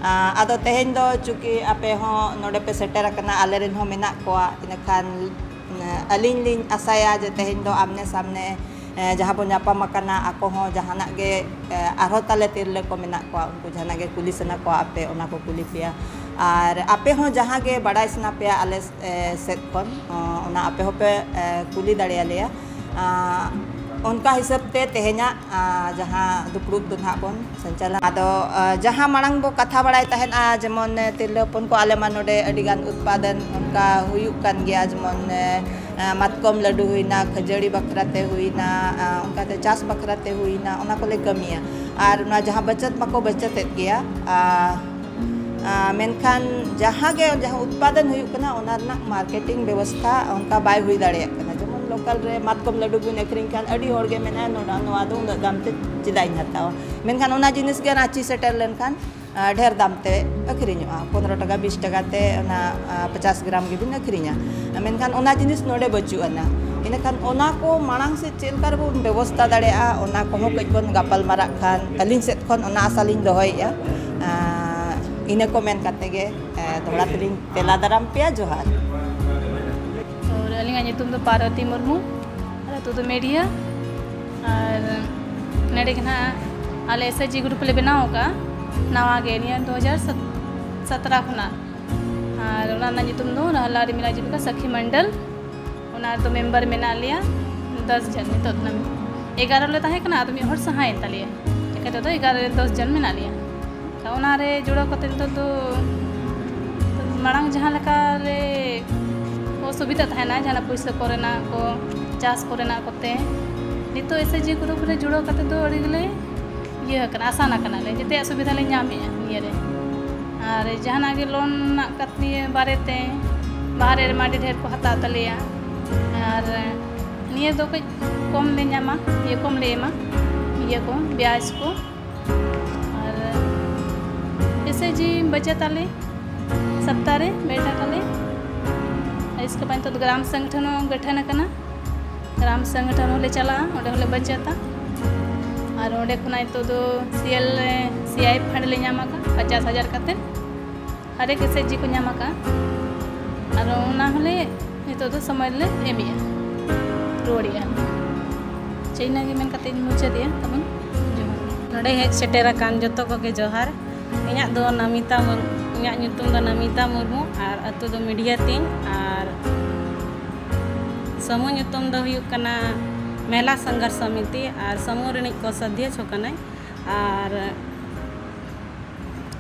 ᱟ, ᱟᱫᱚ ᱛᱮᱦᱮᱧ ᱫᱚ ᱪᱩᱸᱠᱤ ᱟᱯᱮ ᱦᱚᱸ ᱱᱚᱰᱮ ᱯᱮ ᱥᱮᱴᱮᱨ ᱟᱠᱟᱱᱟ, ᱟᱞᱮ ᱨᱮᱱ ᱦᱚᱸ ᱢᱮᱱᱟᱜ ᱠᱚᱣᱟ, ᱤᱱᱟᱹᱠᱷᱟᱱ, ᱟ, ᱟᱹᱞᱤᱧ ᱞᱤᱧ ᱟᱥᱟᱭᱟ ᱡᱮ ᱛᱮᱦᱮᱧ ᱫᱚ ᱟᱢᱱᱮ ᱥᱟᱢᱱᱮ ᱮ, ᱡᱟᱦᱟᱸ ᱵᱚᱱ ᱧᱟᱯᱟᱢ ᱟᱠᱟᱱᱟ, ᱟᱠᱚ ᱦᱚᱸ ᱡᱟᱦᱟᱱᱟᱜ ᱜᱮ, ᱮ, ᱟᱨᱦᱚᱸ ᱛᱟᱞᱮ ᱛᱤᱨᱞᱟᱹ ᱠᱚ ᱢᱮᱱᱟᱜ ᱠᱚᱣᱟ, ᱩᱱᱠᱩ ᱡᱟᱦᱟᱱᱟᱜ ᱜᱮ ᱠᱩᱞᱤ ᱥᱟᱱᱟ ᱠᱚᱣᱟ ᱟᱯᱮ, ᱚᱱᱟ ᱠᱚ ᱠᱩᱞᱤ ᱯᱮᱭᱟ᱾ ᱟᱨ ᱟᱯᱮ ᱦᱚᱸ ᱡᱟᱦᱟᱸ ᱜᱮ ᱵᱟᱲᱟᱭ ᱥᱟᱱᱟ ᱯᱮᱭᱟ ᱟᱞᱮ, ᱮ, ᱥᱮᱫ ᱠᱷᱚᱱ, ᱚ, ᱚᱱᱟ ᱟᱯᱮ ᱦᱚᱸᱯᱮ, ᱮ, ᱠᱩᱞᱤ ᱫᱟᱲᱮᱭᱟᱞᱮᱭᱟ᱾ ᱟ, ᱚᱱᱠᱟ ᱦᱤᱥᱟᱹᱵ ᱛᱮ ᱛᱮᱦᱮᱧᱟᱜ, ᱟ, ᱡᱟᱦᱟᱸ ᱫᱩᱯᱲᱩᱵ ᱫᱚ ᱱᱟᱦᱟᱜ ᱵᱚᱱ ᱥᱚᱧᱪᱟᱞᱚᱱ᱾ ᱟᱫᱚ, ᱟ, ᱡᱟᱦᱟᱸ ᱢᱟᱲᱟᱝ ᱵᱚ ᱠᱟᱛᱷᱟ ᱵᱟᱲᱟᱭ ᱛᱟᱦᱮᱸᱫ, ᱟ, ᱡᱮᱢᱚᱱ, ᱮ, ᱛᱤᱨᱞᱟᱹ ᱦᱚᱯᱚᱱ ᱠᱚ ᱟᱞᱮ ᱢᱟ ᱱᱚᱰᱮ ᱟᱹᱰᱤ ᱜᱟᱱ ᱩᱛᱯᱟᱫᱚᱱ ᱚᱱᱠᱟ ᱦᱩᱭᱩᱜ ᱠᱟᱱ ᱜᱮᱭᱟ, ᱡᱮᱢᱚᱱ, ᱮ, ᱟᱸ, ᱢᱟᱛᱠᱚᱢ ᱞᱟᱹᱰᱩ ᱦᱩᱭᱱᱟ, ᱠᱷᱟᱹᱡᱟᱹᱲᱤ ᱵᱟᱠᱷᱨᱟ ᱛᱮ ᱦᱩᱭᱱᱟ, ᱟᱸ, ᱚᱱᱠᱟᱛᱮ ᱪᱟᱥ ᱵᱟᱠᱷᱨᱟ ᱛᱮ ᱦᱩᱭᱱᱟ, ᱚᱱᱟ ᱠᱚᱞᱮ ᱠᱟᱹᱢᱤᱭᱟ᱾ ᱟᱨ ᱚᱱᱟ ᱡᱟᱦᱟᱸ ᱵᱟᱪᱟᱛ ᱢᱟᱠᱚ ᱵᱟᱪᱟᱛᱮᱫ ᱜᱮᱭᱟ, ᱟᱸ, ᱟᱸ, ᱢᱮᱱᱠᱷᱟᱱ ᱡᱟᱦᱟᱸ ᱜᱮ, ᱡᱟᱦᱟᱸ ᱩᱛᱯᱟᱫᱚᱱ ᱦᱩᱭᱩᱜ ᱠᱟᱱᱟ, ᱚᱱᱟ ᱨᱮᱱᱟᱜ marketing ᱵᱮᱵᱚᱥᱛᱷᱟ ᱚᱱᱠᱟ ᱵᱟᱭ ᱦᱩᱭ ᱫᱟᱲᱮᱭᱟᱜ ᱠᱟᱱᱟ᱾ ᱡᱮᱢᱚᱱ local ᱨᱮ ᱢᱟᱛᱠᱚᱢ ᱞᱟᱹᱰᱩ ᱵᱚᱱ ᱟᱹᱠᱷᱨᱤᱧ ᱠᱷᱟᱱ, ᱟᱹᱰᱤ ᱦᱚᱲ ᱜᱮ ᱢᱮᱱᱟ, "ᱱᱚᱰᱮ, ᱱᱚᱣᱟ ᱫᱚ ᱩᱱᱟᱹᱜ ᱫᱟᱢ ᱛᱮ ᱪᱮᱫᱟᱜ ᱤᱧ ᱦᱟᱛᱟᱣᱟ?" ᱢᱮᱱᱠᱷᱟᱱ ᱚᱱᱟ ᱡᱤᱱᱤᱥ ᱜᱮ ᱨᱟᱸᱪᱤ ᱥᱮᱴᱮᱨ ᱞᱮᱱᱠᱷᱟᱱ, ᱟᱸ, ᱰᱷᱮᱨ ᱫᱟᱢ ᱛᱮ ᱟᱹᱠᱷᱨᱤᱧᱚᱜᱼᱟ, ᱯᱚᱱᱨᱚ ᱴᱟᱠᱟ, ᱵᱤᱥ ᱴᱟᱠᱟ ᱛᱮ ᱚᱱᱟ, ᱟᱸ, ᱯᱚᱪᱟᱥ ᱜᱨᱟᱢ ᱜᱮᱵᱤᱱ ᱟᱹᱠᱷᱨᱤᱧᱟ᱾ ᱢᱮᱱᱠᱷᱟᱱ ᱚᱱᱟ ᱡᱤᱱᱤᱥ ᱱᱚᱰᱮ ᱵᱟᱹᱪᱩᱜ ᱟᱱᱟ᱾ ᱤᱱᱟᱹᱠᱷᱟᱱ ᱚᱱᱟ ᱠᱚ ᱢᱟᱲᱟᱝ ᱥᱮᱫ ᱪᱮᱫ ᱞᱮᱠᱟ ᱨᱮᱵᱚᱱ ᱵᱮᱵᱚᱥᱛᱷᱟ ᱫᱟᱲᱮᱭᱟᱜᱼᱟ, ᱚᱱᱟ ᱠᱚᱦᱚᱸ ᱠᱟᱹᱡ ᱵᱚᱱ ᱜᱟᱯᱟᱞ ᱢᱟᱨᱟᱜ ᱠᱷᱟᱱ, ᱟᱹᱞᱤᱧ ᱥᱮᱫ ᱠᱷᱚᱱ ᱚᱱᱟ ᱟᱥᱟ ᱞᱤᱧ ᱫᱚᱦᱚᱭᱮᱫᱼᱟ᱾ ᱟᱸ, ᱤᱱᱟᱹ ᱠᱚ ᱢᱮᱱ ᱠᱟᱛᱮ ᱜᱮ, ᱮᱸ, ᱫᱚᱦᱲᱟ ᱛᱮᱞᱤᱧ ᱛᱮᱞᱟ ᱫᱟᱨᱟᱢ ᱯᱮᱭᱟ᱾ ᱡᱚᱦᱟᱨ᱾ ᱛᱚ, ᱟᱹᱞᱤᱧᱟᱜ ᱧᱩᱛᱩᱢ ᱫᱚ ᱯᱟᱨᱵᱚᱛᱤ ᱢᱩᱨᱢᱩ, ᱟᱨ ᱟᱹᱛᱩ ᱫᱚ ᱢᱮᱰᱤᱭᱟ᱾ ᱟᱨ ᱱᱚᱰᱮ ᱜᱮ ᱱᱟᱦᱟᱜ ᱟᱞᱮ SHG group ᱞᱮ ᱵᱮᱱᱟᱣ ᱟᱠᱟᱫᱼᱟ, ᱱᱟᱣᱟ ᱜᱮ, ᱱᱤᱭᱟᱹ ᱫᱩ ᱦᱟᱡᱟᱨ ᱥᱟᱛᱨᱟ ᱠᱷᱚᱱᱟᱜ᱾ ᱟᱨ ᱚᱱᱟ ᱨᱮᱱᱟᱜ ᱧᱩᱛᱩᱢ ᱫᱚ ᱨᱟᱦᱞᱟ ᱨᱤᱢᱤᱞᱟ ᱡᱤᱵᱤᱠᱟ ᱥᱟᱠᱷᱤ ᱢᱚᱱᱰᱚᱞ᱾ ᱚᱱᱟ ᱨᱮᱫᱚ member ᱢᱮᱱᱟᱜ ᱞᱮᱭᱟ ᱫᱚᱥ ᱡᱚᱱ᱾ ᱱᱤᱛᱚᱜ ᱫᱚ ᱮᱜᱟᱨᱚ ᱞᱮ ᱛᱟᱦᱮᱸ ᱠᱟᱱᱟ, ᱟᱫᱚ ᱢᱤᱫ ᱦᱚᱲ ᱥᱟᱦᱟᱭᱮᱱ ᱛᱟᱞᱮᱭᱟ᱾ ᱮᱱᱠᱷᱟᱱ ᱱᱤᱛᱚᱜ ᱫᱚ ᱮᱜᱟᱨᱚ ᱨᱮ ᱫᱚᱥ ᱡᱚᱱ ᱢᱮᱱᱟᱜ ᱞᱮᱭᱟ᱾ ᱚᱱᱟ ᱨᱮ ᱡᱩᱲᱟᱹᱣ ᱠᱟᱛᱮ ᱱᱤᱛᱚᱜ ᱫᱚ ᱢᱟᱲᱟᱝ ᱡᱟᱦᱟᱸ ᱞᱮᱠᱟ ᱨᱮ ᱚᱥᱩᱵᱤᱫᱷᱟ ᱛᱟᱦᱮᱱᱟ, ᱡᱟᱦᱟᱱᱟᱜ ᱯᱩᱭᱥᱟᱹ ᱠᱚᱨᱮᱱᱟᱜ ᱠᱚ, ᱪᱟᱥ ᱠᱚᱨᱮᱱᱟᱜ ᱠᱚᱛᱮ, ᱱᱤᱛᱚᱜ SHG group ᱨᱮ ᱡᱩᱲᱟᱹᱣ ᱠᱟᱛᱮ ᱫᱚ ᱟᱹᱰᱤ ᱜᱮᱞᱮ ᱤᱭᱟᱹ ᱟᱠᱟᱱᱟ, ᱟᱥᱟᱱ ᱟᱠᱟᱱᱟᱞᱮ, ᱡᱮᱛᱮᱭᱟᱜ ᱥᱩᱵᱤᱫᱷᱟ ᱞᱮ ᱧᱟᱢᱮᱜᱼᱟ ᱱᱤᱭᱟᱹ ᱨᱮ᱾ ᱟᱨ ᱡᱟᱦᱟᱱᱟᱜ ᱜᱮ loan ᱨᱮᱱᱟᱜ ᱠᱟᱛᱷᱟ ᱱᱤᱭᱟᱹ ᱵᱟᱨᱮᱛᱮ, ᱵᱟᱦᱨᱮ ᱨᱮᱢᱟ ᱟᱹᱰᱤ ᱰᱷᱮᱨ ᱠᱚ ᱦᱟᱛᱟᱣ ᱛᱟᱞᱮᱭᱟ, ᱟᱨ ᱱᱤᱭᱟᱹ ᱫᱚ ᱠᱟᱹᱡ ᱠᱚᱢ ᱞᱮ ᱧᱟᱢᱟ, ᱤᱭᱟᱹ ᱠᱚᱢ ᱞᱮ ᱮᱢᱟ, ᱤᱭᱟᱹ ᱠᱚ, ᱵᱭᱟᱡᱽ ᱠᱚ᱾ ᱟᱨ ᱮᱥᱮ ᱡᱤ ᱵᱟᱪᱟᱛ ᱟᱞᱮ, ᱥᱚᱯᱛᱟ ᱨᱮ ᱢᱤᱫ ᱴᱟᱠᱟ ᱞᱮ᱾ ᱟᱨ ᱤᱥᱠᱮ ᱵᱟᱫ ᱱᱤᱛᱚᱜ ᱫᱚ ᱜᱨᱟᱢ ᱥᱚᱝᱜᱚᱴᱷᱚᱱ ᱦᱚᱸ ᱜᱚᱴᱷᱚᱱ ᱟᱠᱟᱱᱟ, ᱜᱨᱟᱢ ᱥᱚᱝᱜᱚᱴᱷᱚᱱ ᱦᱚᱸᱞᱮ ᱪᱟᱞᱟᱜᱼᱟ, ᱚᱸᱰᱮ ᱦᱚᱸᱞᱮ ᱵᱟᱪᱟᱛᱟ᱾ ᱟᱨ ᱚᱸᱰᱮ ᱠᱷᱚᱱᱟᱜ ᱱᱤᱛᱚᱜ ᱫᱚ CL, CI fund ᱞᱮ ᱧᱟᱢ ᱟᱠᱟᱫ ᱯᱚᱪᱟᱥ ᱦᱟᱡᱟᱨ ᱠᱟᱛᱮ᱾ ᱦᱟᱨᱮᱠ ᱮᱥᱮᱡᱤ ᱠᱚ ᱧᱟᱢ ᱟᱠᱟᱫᱼᱟ᱾ ᱟᱨ ᱚᱱᱟ ᱦᱚᱸᱞᱮ ᱱᱤᱛᱚᱜ ᱫᱚ ᱥᱚᱢᱚᱭ ᱨᱮᱞᱮ ᱮᱢᱮᱜᱼᱟ, ᱨᱩᱣᱟᱹᱲᱮᱜᱼᱟ᱾ ᱪᱮ, ᱤᱱᱟᱹᱜᱮ ᱢᱮᱱ ᱠᱟᱛᱮ ᱤᱧ ᱢᱩᱪᱟᱹᱫᱮᱜᱼᱟ᱾ ᱛᱟᱵᱚᱱ ᱡᱚᱦᱟᱨ᱾ ᱱᱚᱰᱮ ᱦᱮᱡ ᱥᱮᱴᱮᱨ ᱟᱠᱟᱱ ᱡᱚᱛᱚ ᱠᱚᱜᱮ ᱡᱚᱦᱟᱨ᱾ ᱤᱧᱟᱹᱜ ᱫᱚ ᱱᱟᱢᱤᱛᱟ ᱢᱩᱨ-, ᱤᱧᱟᱹᱜ ᱧᱩᱛᱩᱢ ᱫᱚ ᱱᱟᱢᱤᱛᱟ ᱢᱩᱨᱢᱩ ᱟᱨ ᱟᱹᱛᱩ ᱫᱚ ᱢᱤᱰᱤᱭᱟ ᱛᱤᱧ᱾ ᱟᱨ ᱥᱟᱹᱢᱩ ᱧᱩᱛᱩᱢ ᱫᱚ ᱦᱩᱭᱩᱜ ᱠᱟᱱᱟ ᱢᱮᱞᱟ ᱥᱚᱝᱜᱷᱚᱨᱥ ᱥᱚᱢᱤᱛᱤ ᱟᱨ ᱥᱟᱹᱢᱩ ᱨᱤᱱᱤᱡ ᱠᱚᱥᱟᱫᱷᱭᱚᱠᱥ ᱠᱟᱹᱱᱟᱹᱧ᱾ ᱟᱨ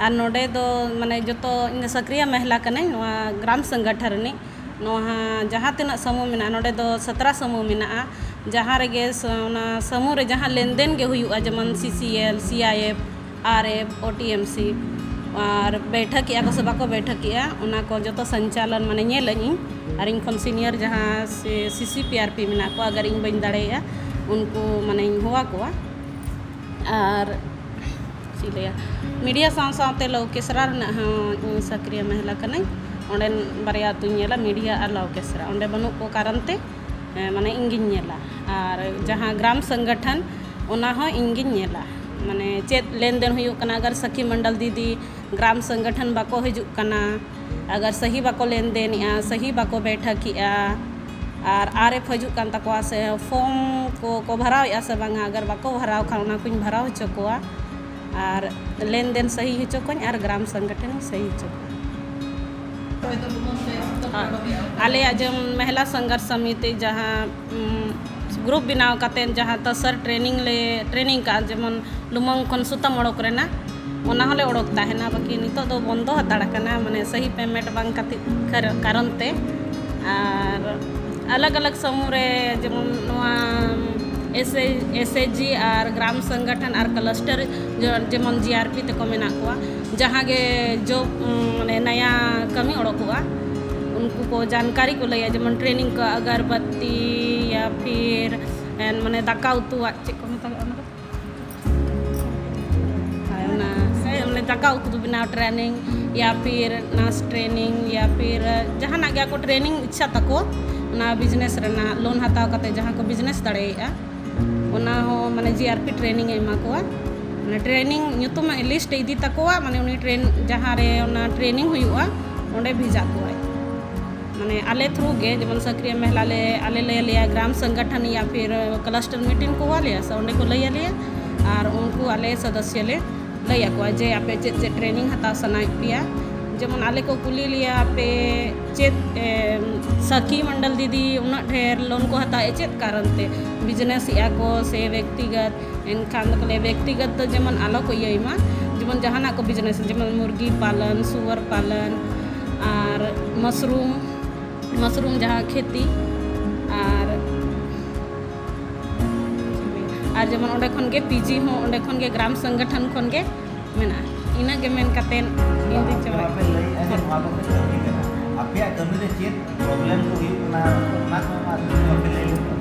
ᱟᱨ ᱱᱚᱰᱮ ᱫᱚ ᱢᱟᱱᱮ ᱡᱚᱛᱚ, ᱤᱧ ᱫᱚ ᱥᱚᱠᱨᱤᱭᱟ ᱢᱚᱦᱤᱞᱟ ᱠᱟᱹᱱᱟᱹᱧ ᱱᱚᱣᱟ ᱜᱨᱟᱢ ᱥᱚᱝᱜᱚᱴᱷᱚᱱ ᱨᱤᱱᱤᱡ᱾ ᱱᱚᱣᱟ ᱡᱟᱦᱟᱸ ᱛᱤᱱᱟᱹᱜ ᱥᱟᱢᱩ ᱢᱮᱱᱟᱜᱼᱟ, ᱱᱚᱰᱮ ᱫᱚ ᱥᱟᱛᱨᱟ ᱥᱟᱢᱩ ᱢᱮᱱᱟᱜᱼᱟ᱾ ᱡᱟᱦᱟᱸ ᱨᱮᱜᱮ ᱥᱟ- ᱚᱱᱟ ᱥᱟᱢᱩ ᱨᱮ ᱡᱟᱦᱟᱸ ᱞᱮᱱᱫᱮᱱ ᱜᱮ ᱦᱩᱭᱩᱜᱼᱟ, ᱡᱮᱢᱚᱱ CCL, CIF, RF, OTMC, ᱟᱨ ᱵᱮᱭᱴᱷᱟᱹᱠᱮᱜᱼᱟ ᱠᱚ ᱥᱮ ᱵᱟᱠᱚ ᱵᱮᱭᱴᱷᱟᱹᱠᱮᱜᱼᱟ, ᱚᱱᱟ ᱠᱚ ᱡᱚᱛᱚ ᱥᱚᱧᱪᱟᱞᱚᱱ ᱢᱟᱱᱮ ᱧᱮᱞᱟᱹᱧ ᱤᱧ᱾ ᱟᱨ ᱤᱧ ᱠᱷᱚᱱ senior ᱡᱟᱦᱟᱸ ᱥᱮ CCPRP ᱢᱮᱱᱟᱜ ᱠᱚᱣᱟ, ᱟᱜᱟᱨ ᱤᱧ ᱵᱟᱹᱧ ᱫᱟᱲᱮᱭᱟᱜᱼᱟ, ᱩᱱᱠᱩ ᱢᱟᱱᱮᱧ ᱦᱚᱦᱚ ᱟᱠᱚᱣᱟ᱾ ᱟᱨ ᱪᱮᱫ ᱞᱟᱹᱭᱟ, ᱢᱤᱰᱤᱭᱟ ᱥᱟᱶ ᱥᱟᱶᱛᱮ ᱞᱟᱹᱣᱠᱮᱥᱨᱟ ᱨᱮᱱᱟᱜ ᱦᱚᱸ ᱤᱧ ᱥᱟᱠᱨᱤᱭᱟ ᱢᱚᱦᱤᱞᱟ ᱠᱟᱹᱱᱟᱹᱧ᱾ ᱚᱸᱰᱮᱱ ᱵᱟᱨᱭᱟ ᱟᱹᱛᱩᱧ ᱧᱮᱞᱟ, ᱢᱤᱰᱤᱭᱟ ᱟᱨ ᱞᱟᱹᱣᱠᱮᱥᱨᱟ᱾ ᱚᱸᱰᱮ ᱵᱟᱹᱱᱩᱜ ᱠᱚ ᱠᱟᱨᱚᱱ ᱛᱮ, ᱮ, ᱢᱟᱱᱮ ᱤᱧ ᱜᱤᱧ ᱧᱮᱞᱟ᱾ ᱟᱨ ᱡᱟᱦᱟᱸ ᱜᱨᱟᱢ ᱥᱚᱝᱜᱚᱴᱷᱚᱱ, ᱚᱱᱟ ᱦᱚᱸ ᱤᱧ ᱜᱤᱧ ᱧᱮᱞᱟ᱾ ᱢᱟᱱᱮ ᱪᱮᱫ ᱞᱮᱱᱫᱮᱱ ᱦᱩᱭᱩᱜ ᱠᱟᱱᱟ, ᱟᱜᱟᱨ ᱥᱟᱠᱷᱤ ᱢᱚᱱᱰᱚᱞ ᱫᱤᱫᱤ ᱜᱨᱟᱢ ᱥᱚᱝᱜᱚᱴᱷᱚᱱ ᱵᱟᱠᱚ ᱦᱤᱡᱩᱜ ᱠᱟᱱᱟ, ᱟᱜᱟᱨ ᱥᱟᱹᱦᱤ ᱵᱟᱠᱚ ᱞᱮᱱᱫᱮᱱᱮᱜᱼᱟ, ᱥᱟᱹᱦᱤ ᱵᱟᱠᱚ ᱵᱮᱭᱴᱷᱟᱹᱠᱮᱜᱼᱟ, ᱟᱨ RF ᱦᱤᱡᱩᱜ ᱠᱟᱱ ᱛᱟᱠᱚᱣᱟ ᱥᱮ form ᱠᱚ ᱠᱚ ᱵᱷᱟᱨᱟᱣᱮᱜᱼᱟ ᱥᱮ ᱵᱟᱝᱟ, ᱟᱜᱟᱨ ᱵᱟᱠᱚ ᱵᱷᱟᱨᱟᱣ ᱠᱷᱟᱱ ᱚᱱᱟ ᱠᱚᱧ ᱵᱷᱟᱨᱟᱣ ᱦᱚᱪᱚ ᱠᱚᱣᱟ᱾ ᱟᱨ ᱞᱮᱱᱫᱮᱱ ᱥᱟᱹᱦᱤ ᱦᱚᱪᱚ ᱠᱚᱣᱟᱧ ᱟᱨ ᱜᱨᱟᱢ ᱥᱚᱝᱜᱚᱴᱷᱚᱱᱤᱧ ᱥᱟᱹᱦᱤ ᱦᱚᱪᱚ ᱠᱚᱣᱟ᱾ ᱟᱨ ᱟᱞᱮᱭᱟᱜ ᱡᱮᱢᱚᱱ ᱢᱚᱦᱤᱞᱟ ᱥᱚᱝᱜᱷᱚᱨᱥ ᱥᱚᱢᱤᱛᱤ ᱡᱟᱦᱟᱸ, ᱩᱢ, group ᱵᱮᱱᱟᱣ ᱠᱟᱛᱮᱫ ᱡᱟᱦᱟᱸ ᱛᱟᱥᱟᱨ training ᱞᱮ training ᱠᱟᱜᱼᱟ, ᱡᱮᱢᱚᱱ ᱞᱩᱢᱟᱹᱝ ᱠᱷᱚᱱ ᱥᱩᱛᱟᱹᱢ ᱚᱰᱚᱠ ᱨᱮᱱᱟᱜ, ᱚᱱᱟ ᱦᱚᱸᱞᱮ ᱚᱰᱚᱠ ᱛᱟᱦᱮᱱᱟ, ᱵᱟᱹᱠᱤ ᱱᱤᱛᱚᱜ ᱫᱚ ᱵᱚᱱᱫᱚ ᱦᱟᱛᱟᱲ ᱟᱠᱟᱱᱟ, ᱢᱟᱱᱮ ᱥᱟᱹᱦᱤ payment ᱵᱟᱝ ᱠᱷᱟᱹᱛᱤᱨ ᱠᱟᱨ-, ᱠᱟᱨᱚᱱ ᱛᱮ᱾ ᱟᱨ ᱟᱞᱟᱜᱽ ᱟᱞᱟᱜᱽ ᱥᱟᱢᱩ ᱨᱮ ᱡᱮᱢᱚᱱ ᱱᱚᱣᱟ SHG ᱟᱨ ᱜᱨᱟᱢ ᱥᱚᱝᱜᱚᱴᱷᱚᱱ ᱟᱨ cluster ᱡᱮ-, ᱡᱮᱢᱚᱱ GRP ᱛᱮᱠᱚ ᱢᱮᱱᱟᱜ ᱠᱚᱣᱟ, ᱡᱟᱦᱟᱸ ᱜᱮ job, ᱩᱢ, ᱢᱟᱱᱮ ᱱᱟᱭᱟ ᱠᱟᱹᱢᱤ ᱚᱰᱚᱠᱚᱜᱼᱟ, ᱩᱱᱠᱩ ᱠᱚ ᱡᱟᱱᱠᱟᱨᱤ ᱠᱚ ᱞᱟᱹᱭᱟ, ᱡᱮᱢᱚᱱ training ᱠᱚ ᱟᱜᱟᱨᱵᱟᱛᱤ ᱭᱟ ᱯᱷᱤᱨ, ᱮᱱ, ᱢᱟᱱᱮ ᱫᱟᱠᱟ ᱩᱛᱩᱣᱟᱜ ᱪᱮᱫ ᱠᱚ ᱢᱮᱛᱟᱜᱟᱜᱼᱟ ᱚᱱᱟ ᱫᱚ? ᱦᱳᱭ, ᱚᱱᱟ, ᱦᱮᱸ, ᱢᱟᱱᱮ ᱫᱟᱠᱟ ᱩᱛᱩ ᱵᱮᱱᱟᱣ training ᱭᱟ ᱯᱷᱤᱨ nurse training ᱭᱟ ᱯᱷᱤᱨ ᱡᱟᱦᱟᱱᱟᱜ ᱜᱮ ᱟᱠᱚ training ᱤᱪᱪᱷᱟ ᱛᱟᱠᱚ, ᱚᱱᱟ business ᱨᱮᱱᱟᱜ loan ᱦᱟᱛᱟᱣ ᱠᱟᱛᱮ ᱡᱟᱦᱟᱸ ᱠᱚ business ᱫᱟᱲᱮᱭᱟᱜᱼᱟ, ᱚᱱᱟ ᱦᱚᱸ ᱢᱟᱱᱮ GRP training ᱮ ᱮᱢᱟ ᱠᱚᱣᱟ᱾ ᱢᱟᱱᱮ training ᱧᱩᱛᱩᱢ list ᱮ ᱤᱫᱤ ᱛᱟᱠᱚᱣᱟ, ᱢᱟᱱᱮ ᱩᱱᱤ train-, ᱡᱟᱦᱟᱸ ᱨᱮ ᱚᱱᱟ training ᱦᱩᱭᱩᱜᱼᱟ, ᱚᱸᱰᱮ ᱵᱷᱮᱡᱟ ᱠᱚᱣᱟᱭ᱾ ᱢᱟᱱᱮ ᱟᱞᱮ through ᱜᱮ, ᱡᱮᱢᱚᱱ ᱥᱟᱠᱨᱤᱭᱟ ᱢᱚᱦᱤᱞᱟ ᱞᱮ, ᱟᱞᱮ ᱞᱮ ᱞᱟᱹᱭᱟ, ᱜᱨᱟᱢ ᱥᱚᱝᱜᱚᱴᱷᱚᱱ ᱭᱟ ᱯᱷᱤᱨ cluster meeting ᱠᱚ ᱦᱚᱦᱚ ᱞᱮᱭᱟ ᱥᱮ, ᱚᱸᱰᱮ ᱠᱚ ᱞᱟᱹᱭ ᱟᱞᱮᱭᱟ, ᱟᱨ ᱩᱱᱠᱩ ᱟᱞᱮ ᱥᱚᱫᱚᱥᱭᱚ ᱞᱮ ᱞᱟᱹᱭ ᱟᱠᱚᱣᱟ ᱡᱮ ᱟᱯᱮ ᱪᱮᱫ ᱪᱮᱫ training ᱦᱟᱛᱟᱣ ᱥᱟᱱᱟᱭᱮᱫ ᱯᱮᱭᱟ᱾ ᱡᱮᱢᱚᱱ ᱟᱞᱮ ᱠᱚ ᱠᱩᱞᱤ ᱞᱮᱭᱟ, "ᱟᱯᱮ ᱪᱮᱫ, ᱮ, ᱥᱟᱹᱠᱷᱤ ᱢᱚᱱᱰᱚᱞ ᱫᱤᱫᱤ ᱩᱱᱟᱹᱜ ᱰᱷᱮᱨ loan ᱠᱚ ᱦᱟᱛᱟᱣᱮᱫᱼᱟ, ᱪᱮᱫ ᱠᱟᱨᱚᱱ ᱛᱮ? Business ᱮᱫᱼᱟ ᱠᱚ ᱥᱮ ᱵᱮᱠᱛᱤᱜᱚᱛ?" ᱮᱱᱠᱷᱟᱱ ᱫᱚᱠᱚ ᱞᱟᱹᱭᱟ, ᱵᱮᱠᱛᱤᱜᱚᱛ ᱫᱚ ᱡᱮᱢᱚᱱ ᱟᱞᱚ ᱠᱚ ᱤᱭᱟᱹᱭ ᱢᱟ, ᱡᱮᱢᱚᱱ ᱡᱟᱦᱟᱱᱟᱜ ᱠᱚ business, ᱡᱮᱢᱚᱱ ᱢᱩᱨᱜᱤ ᱯᱟᱞᱚᱱ, ᱥᱩᱣᱟᱨ ᱯᱟᱞᱚᱱ, ᱟᱨ mushroom, ᱢᱟᱥᱨᱩᱢ ᱡᱟᱦᱟᱸ ᱠᱷᱮᱛᱤ, ᱟᱨ ᱟᱨ ᱡᱮᱢᱚᱱ ᱚᱸᱰᱮ ᱠᱷᱚᱱ ᱜᱮ ᱯᱤᱡᱤ ᱦᱚᱸ ᱚᱸᱰᱮ ᱠᱷᱚᱱ ᱜᱮ ᱜᱨᱟᱢ ᱥᱚᱝᱜᱚᱴᱷᱚᱱ ᱠᱷᱚᱱ ᱜᱮ ᱢᱮᱱᱟᱜᱼᱟ᱾ ᱤᱱᱟᱹ ᱜᱮ ᱢᱮᱱ ᱠᱟᱛᱮᱫ ᱤᱧ ᱫᱩᱧ ᱟᱯᱮ ᱪᱟᱵᱟᱭᱟ᱾ ᱢᱟᱯᱮ ᱞᱟᱹᱭᱮᱫᱼᱟ ᱡᱮ ᱱᱚᱣᱟ ᱫᱚ ᱠᱟᱹᱢᱤ ᱠᱟᱱᱟ, ᱟᱯᱮᱭᱟᱜ ᱠᱟᱹᱢᱤ ᱨᱮ ᱪᱮᱫ ᱯᱨᱚᱵᱞᱮᱢ ᱠᱚ ᱦᱩᱭᱩᱜ ᱠᱟᱱᱟ, ᱚᱱᱟ ᱠᱚ ᱢᱟ ᱟᱯᱮ ᱞᱟᱹᱭ ᱞᱮᱠᱷᱟᱱ᱾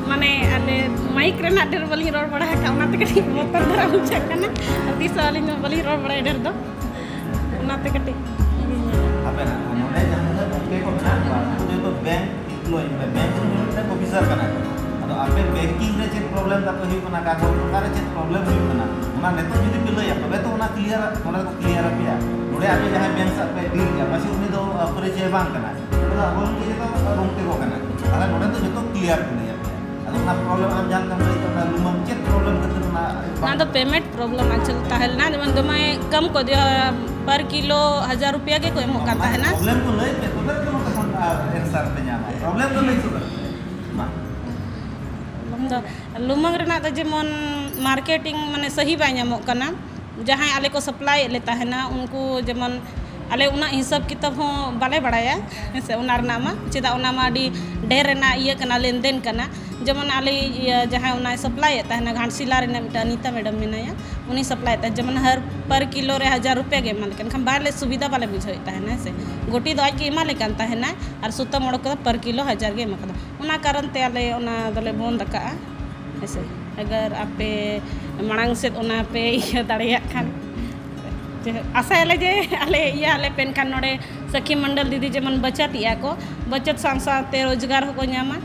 ᱢᱟᱱᱮ ᱟᱞᱮ ᱢᱟᱭᱤᱠ ᱨᱮᱱᱟᱜ ᱰᱷᱮᱨ ᱵᱟᱹᱞᱤᱧ ᱨᱚᱲ ᱵᱟᱲᱟ ᱟᱠᱟᱫ, ᱚᱱᱟᱛᱮ ᱠᱟᱹᱴᱤᱡ ᱵᱚᱛᱚᱨ ᱫᱷᱟᱨᱟ ᱵᱩᱡᱷᱟᱹᱜ ᱠᱟᱱᱟ᱾ ᱟᱨ ᱛᱤᱥ ᱦᱚᱸ ᱟᱹᱞᱤᱧ ᱫᱚ ᱵᱟᱹᱞᱤᱧ ᱨᱚᱲ ᱵᱟᱲᱟᱭᱟ ᱰᱷᱮᱨ ᱫᱚ, ᱚᱱᱟᱛᱮ ᱠᱟᱹᱴᱤᱡ ᱟᱯᱮ ᱱᱟᱜ ᱱᱚᱰᱮ ᱡᱟᱦᱟᱸ ᱛᱤᱱᱟᱹᱜ ᱜᱚᱢᱠᱮ ᱠᱚ ᱢᱮᱱᱟᱜ ᱠᱚᱣᱟ, ᱩᱱᱠᱩ ᱡᱚᱛᱚ ᱵᱮᱝᱠ ᱮᱢᱯᱞᱚᱭᱤ, ᱢᱟᱱᱮ ᱵᱮᱝᱠ ᱨᱮᱱ ᱢᱤᱫᱴᱮᱱ ᱚᱯᱷᱤᱥᱟᱨ ᱠᱟᱱᱟ ᱠᱚ᱾ ᱟᱫᱚ ᱟᱯᱮ ᱵᱮᱝᱠᱤᱝ ᱨᱮ ᱪᱮᱫ ᱯᱨᱚᱵᱞᱮᱢ ᱛᱟᱯᱮ ᱦᱩᱭᱩᱜ ᱠᱟᱱᱟ, ᱠᱟᱜᱚᱡᱽ ᱚᱠᱟᱨᱮ ᱪᱮᱫ ᱯᱨᱚᱵᱞᱮᱢ ᱦᱩᱭᱩᱜ ᱠᱟᱱᱟ, ᱚᱱᱟ ᱱᱤᱛᱚᱜ ᱡᱩᱫᱤ ᱯᱮ ᱞᱟᱹᱭᱟ, ᱛᱚᱵᱮ ᱛᱚ ᱚᱱᱟ ᱠᱞᱤᱭᱟᱨ, ᱱᱚᱰᱮ ᱫᱚ ᱠᱞᱤᱭᱟᱨ ᱟᱯᱮᱭᱟ᱾ ᱱᱚᱰᱮ ᱟᱯᱮ ᱡᱟᱦᱟᱸᱭ ᱵᱮᱝᱠ ᱥᱟᱶ ᱯᱮ ᱰᱤᱞ ᱜᱮᱭᱟ, ᱯᱟᱪᱮ ᱩᱱᱤ ᱫᱚ, ᱟ, ᱯᱚᱨᱤᱪᱚᱭ ᱵᱟᱝ ᱠᱟᱱᱟ, ᱩᱱᱤ ᱫᱚ ᱟᱵᱚ ᱨᱮᱱ ᱜᱮ ᱡᱚᱛᱚ ᱜᱚᱢᱠᱮ ᱠᱚ ᱠᱟᱱᱟ᱾ ᱛᱟᱦᱞᱮ ᱱᱚᱰᱮ ᱫᱚ ᱡᱚᱛᱚ ᱠᱞᱤᱭᱟᱨ ᱠᱚ ᱞᱟᱹᱭᱟ ᱯᱮᱭᱟ᱾ ᱟᱫᱚ ᱚᱱᱟ ᱯᱨᱚᱵᱞᱮᱢ ᱟᱢ ᱡᱟᱦᱟᱸ ᱞᱮᱠᱟᱢ ᱞᱟᱹᱭ ᱠᱮᱫᱟ, ᱚᱱᱟ ᱞᱩᱢᱟᱹᱝ ᱪᱮᱫ ᱯᱨᱚᱵᱞᱮᱢ ᱠᱷᱟᱹᱛᱤᱨ ᱚᱱᱟ ᱚᱱᱟ ᱫᱚ ᱯᱮᱢᱮᱱᱴ ᱯᱨᱚᱵᱞᱮᱢ ᱟᱪᱚᱞ ᱛᱟᱦᱮᱸ ᱞᱮᱱᱟ, ᱡᱮᱢᱚᱱ ᱫᱚᱢᱮ ᱠᱚᱢ ᱠᱚ ᱫᱤᱭᱟ, ᱯᱟᱨ ᱠᱤᱞᱳ ᱦᱟᱡᱟᱨ ᱨᱩᱯᱤᱭᱟ ᱜᱮᱠᱚ ᱮᱢᱚᱜ ᱠᱟᱱ ᱛᱟᱦᱮᱱᱟ᱾ ᱯᱨᱚᱵᱞᱮᱢ ᱠᱚ ᱞᱟᱹᱭ ᱯᱮ, ᱛᱚᱵᱮ ᱛᱚ ᱱᱚᱛᱮ ᱠᱷᱚᱱ, ᱟ, ᱮᱱᱥᱟᱨ ᱯᱮ ᱧᱟᱢᱟ᱾ ᱯᱨᱚᱵᱞᱮᱢ ᱫᱚ ᱞᱟᱹᱭ ᱥᱚᱫᱚᱨ ᱯᱮ᱾ ᱢᱟ᱾ ᱞᱩᱢᱟᱹᱝ ᱫᱚ, ᱞᱩᱢᱟᱹᱝ ᱨᱮᱱᱟᱜ ᱫᱚ ᱡᱮᱢᱚᱱ ᱢᱟᱨᱠᱮᱴᱤᱝ ᱢᱟᱱᱮ ᱥᱟᱹᱦᱤ ᱵᱟᱭ ᱧᱟᱢᱚᱜ ᱠᱟᱱᱟ᱾ ᱡᱟᱦᱟᱸᱭ ᱟᱞᱮ ᱠᱚ ᱥᱟᱯᱞᱟᱭᱮᱫ ᱞᱮ ᱛᱟᱦᱮᱱᱟ, ᱩᱱᱠᱩ ᱡᱮᱢᱚᱱ ᱟᱞᱮ ᱩᱱᱟᱹᱜ ᱦᱤᱥᱟᱹᱵ ᱠᱤᱛᱟᱹᱵ ᱦᱚᱸ ᱵᱟᱞᱮ ᱵᱟᱲᱟᱭᱟ, ᱦᱮᱸ ᱥᱮ? ᱚᱱᱟ ᱨᱮᱱᱟᱜ ᱢᱟ, ᱪᱮᱫᱟᱜ ᱚᱱᱟ ᱢᱟ ᱟᱹᱰᱤ ᱰᱷᱮᱨ ᱨᱮᱱᱟᱜ ᱤᱭᱟᱹ ᱠᱟᱱᱟ, ᱞᱮᱱᱫᱮᱱ ᱠᱟᱱᱟ᱾ ᱡᱮᱢᱚᱱ ᱟᱞᱮ ᱤᱭᱟᱹ ᱡᱟᱦᱟᱸᱭ ᱚᱱᱟᱭ ᱥᱟᱯᱞᱟᱭᱮᱫ ᱛᱟᱦᱮᱱᱟ, ᱜᱷᱟᱴᱥᱤᱞᱟ ᱨᱮᱱᱟᱜ ᱢᱤᱫᱴᱟᱝ ᱟᱱᱤᱛᱟ ᱢᱮᱰᱟᱢ ᱢᱮᱱᱟᱭᱟ, ᱩᱱᱤ ᱥᱟᱯᱞᱟᱭᱮᱫ ᱛᱟᱦᱮᱱ, ᱡᱮᱢᱚᱱ ᱦᱟᱨ ᱯᱟᱨ ᱠᱤᱞᱳ ᱨᱮ ᱦᱟᱡᱟᱨ ᱨᱩᱯᱤᱭᱟ ᱜᱮ ᱮᱢᱟ ᱞᱮ ᱠᱟᱱ ᱠᱷᱟᱱ ᱵᱟᱞᱮ ᱥᱩᱵᱤᱫᱷᱟ ᱵᱟᱞᱮ ᱵᱩᱡᱷᱟᱹᱣᱮᱫ ᱛᱟᱦᱮᱱᱟ, ᱦᱮᱸ ᱥᱮ? ᱜᱚᱴᱤ ᱫᱚ ᱟᱡ ᱜᱮ ᱮᱢᱟ ᱞᱮ ᱠᱟᱱ ᱛᱟᱦᱮᱱᱟᱭ ᱟᱨ ᱥᱩᱛᱟᱹᱢ ᱚᱰᱚᱠ ᱠᱟᱛᱮ ᱯᱟᱨ ᱠᱤᱞᱳ ᱦᱟᱡᱟᱨ ᱜᱮ ᱮᱢᱟ ᱠᱟᱫᱟ᱾ ᱚᱱᱟ ᱠᱟᱨᱚᱱ ᱛᱮ ᱟᱞᱮ ᱚᱱᱟ ᱫᱚᱞᱮ ᱵᱚᱱᱫ ᱟᱠᱟᱫᱼᱟ, ᱦᱮᱸ ᱥᱮ? ᱟᱜᱟᱨ ᱟᱯᱮ ᱢᱟᱲᱟᱝ ᱥᱮᱫ ᱚᱱᱟ ᱯᱮ ᱤᱭᱟᱹ ᱫᱟᱲᱮᱭᱟᱜ ᱠᱷᱟᱱ, ᱡᱮ ᱟᱥᱟᱭᱟᱞᱮ ᱡᱮ ᱟᱞᱮ ᱤᱭᱟᱹ ᱟᱞᱮ ᱯᱮ ᱮᱱᱠᱷᱟᱱ ᱱᱚᱰᱮ ᱥᱟᱹᱠᱷᱤ ᱢᱚᱱᱰᱚᱞ ᱫᱤᱫᱤ ᱡᱮᱢᱚᱱ ᱵᱟᱪᱟᱛ ᱮᱜᱼᱟ ᱠᱚ, ᱵᱟᱪᱟᱛ ᱥᱟᱶ ᱥᱟᱶᱛᱮ ᱨᱳᱡᱽᱜᱟᱨ ᱦᱚᱸᱠᱚ ᱧᱟᱢᱟ᱾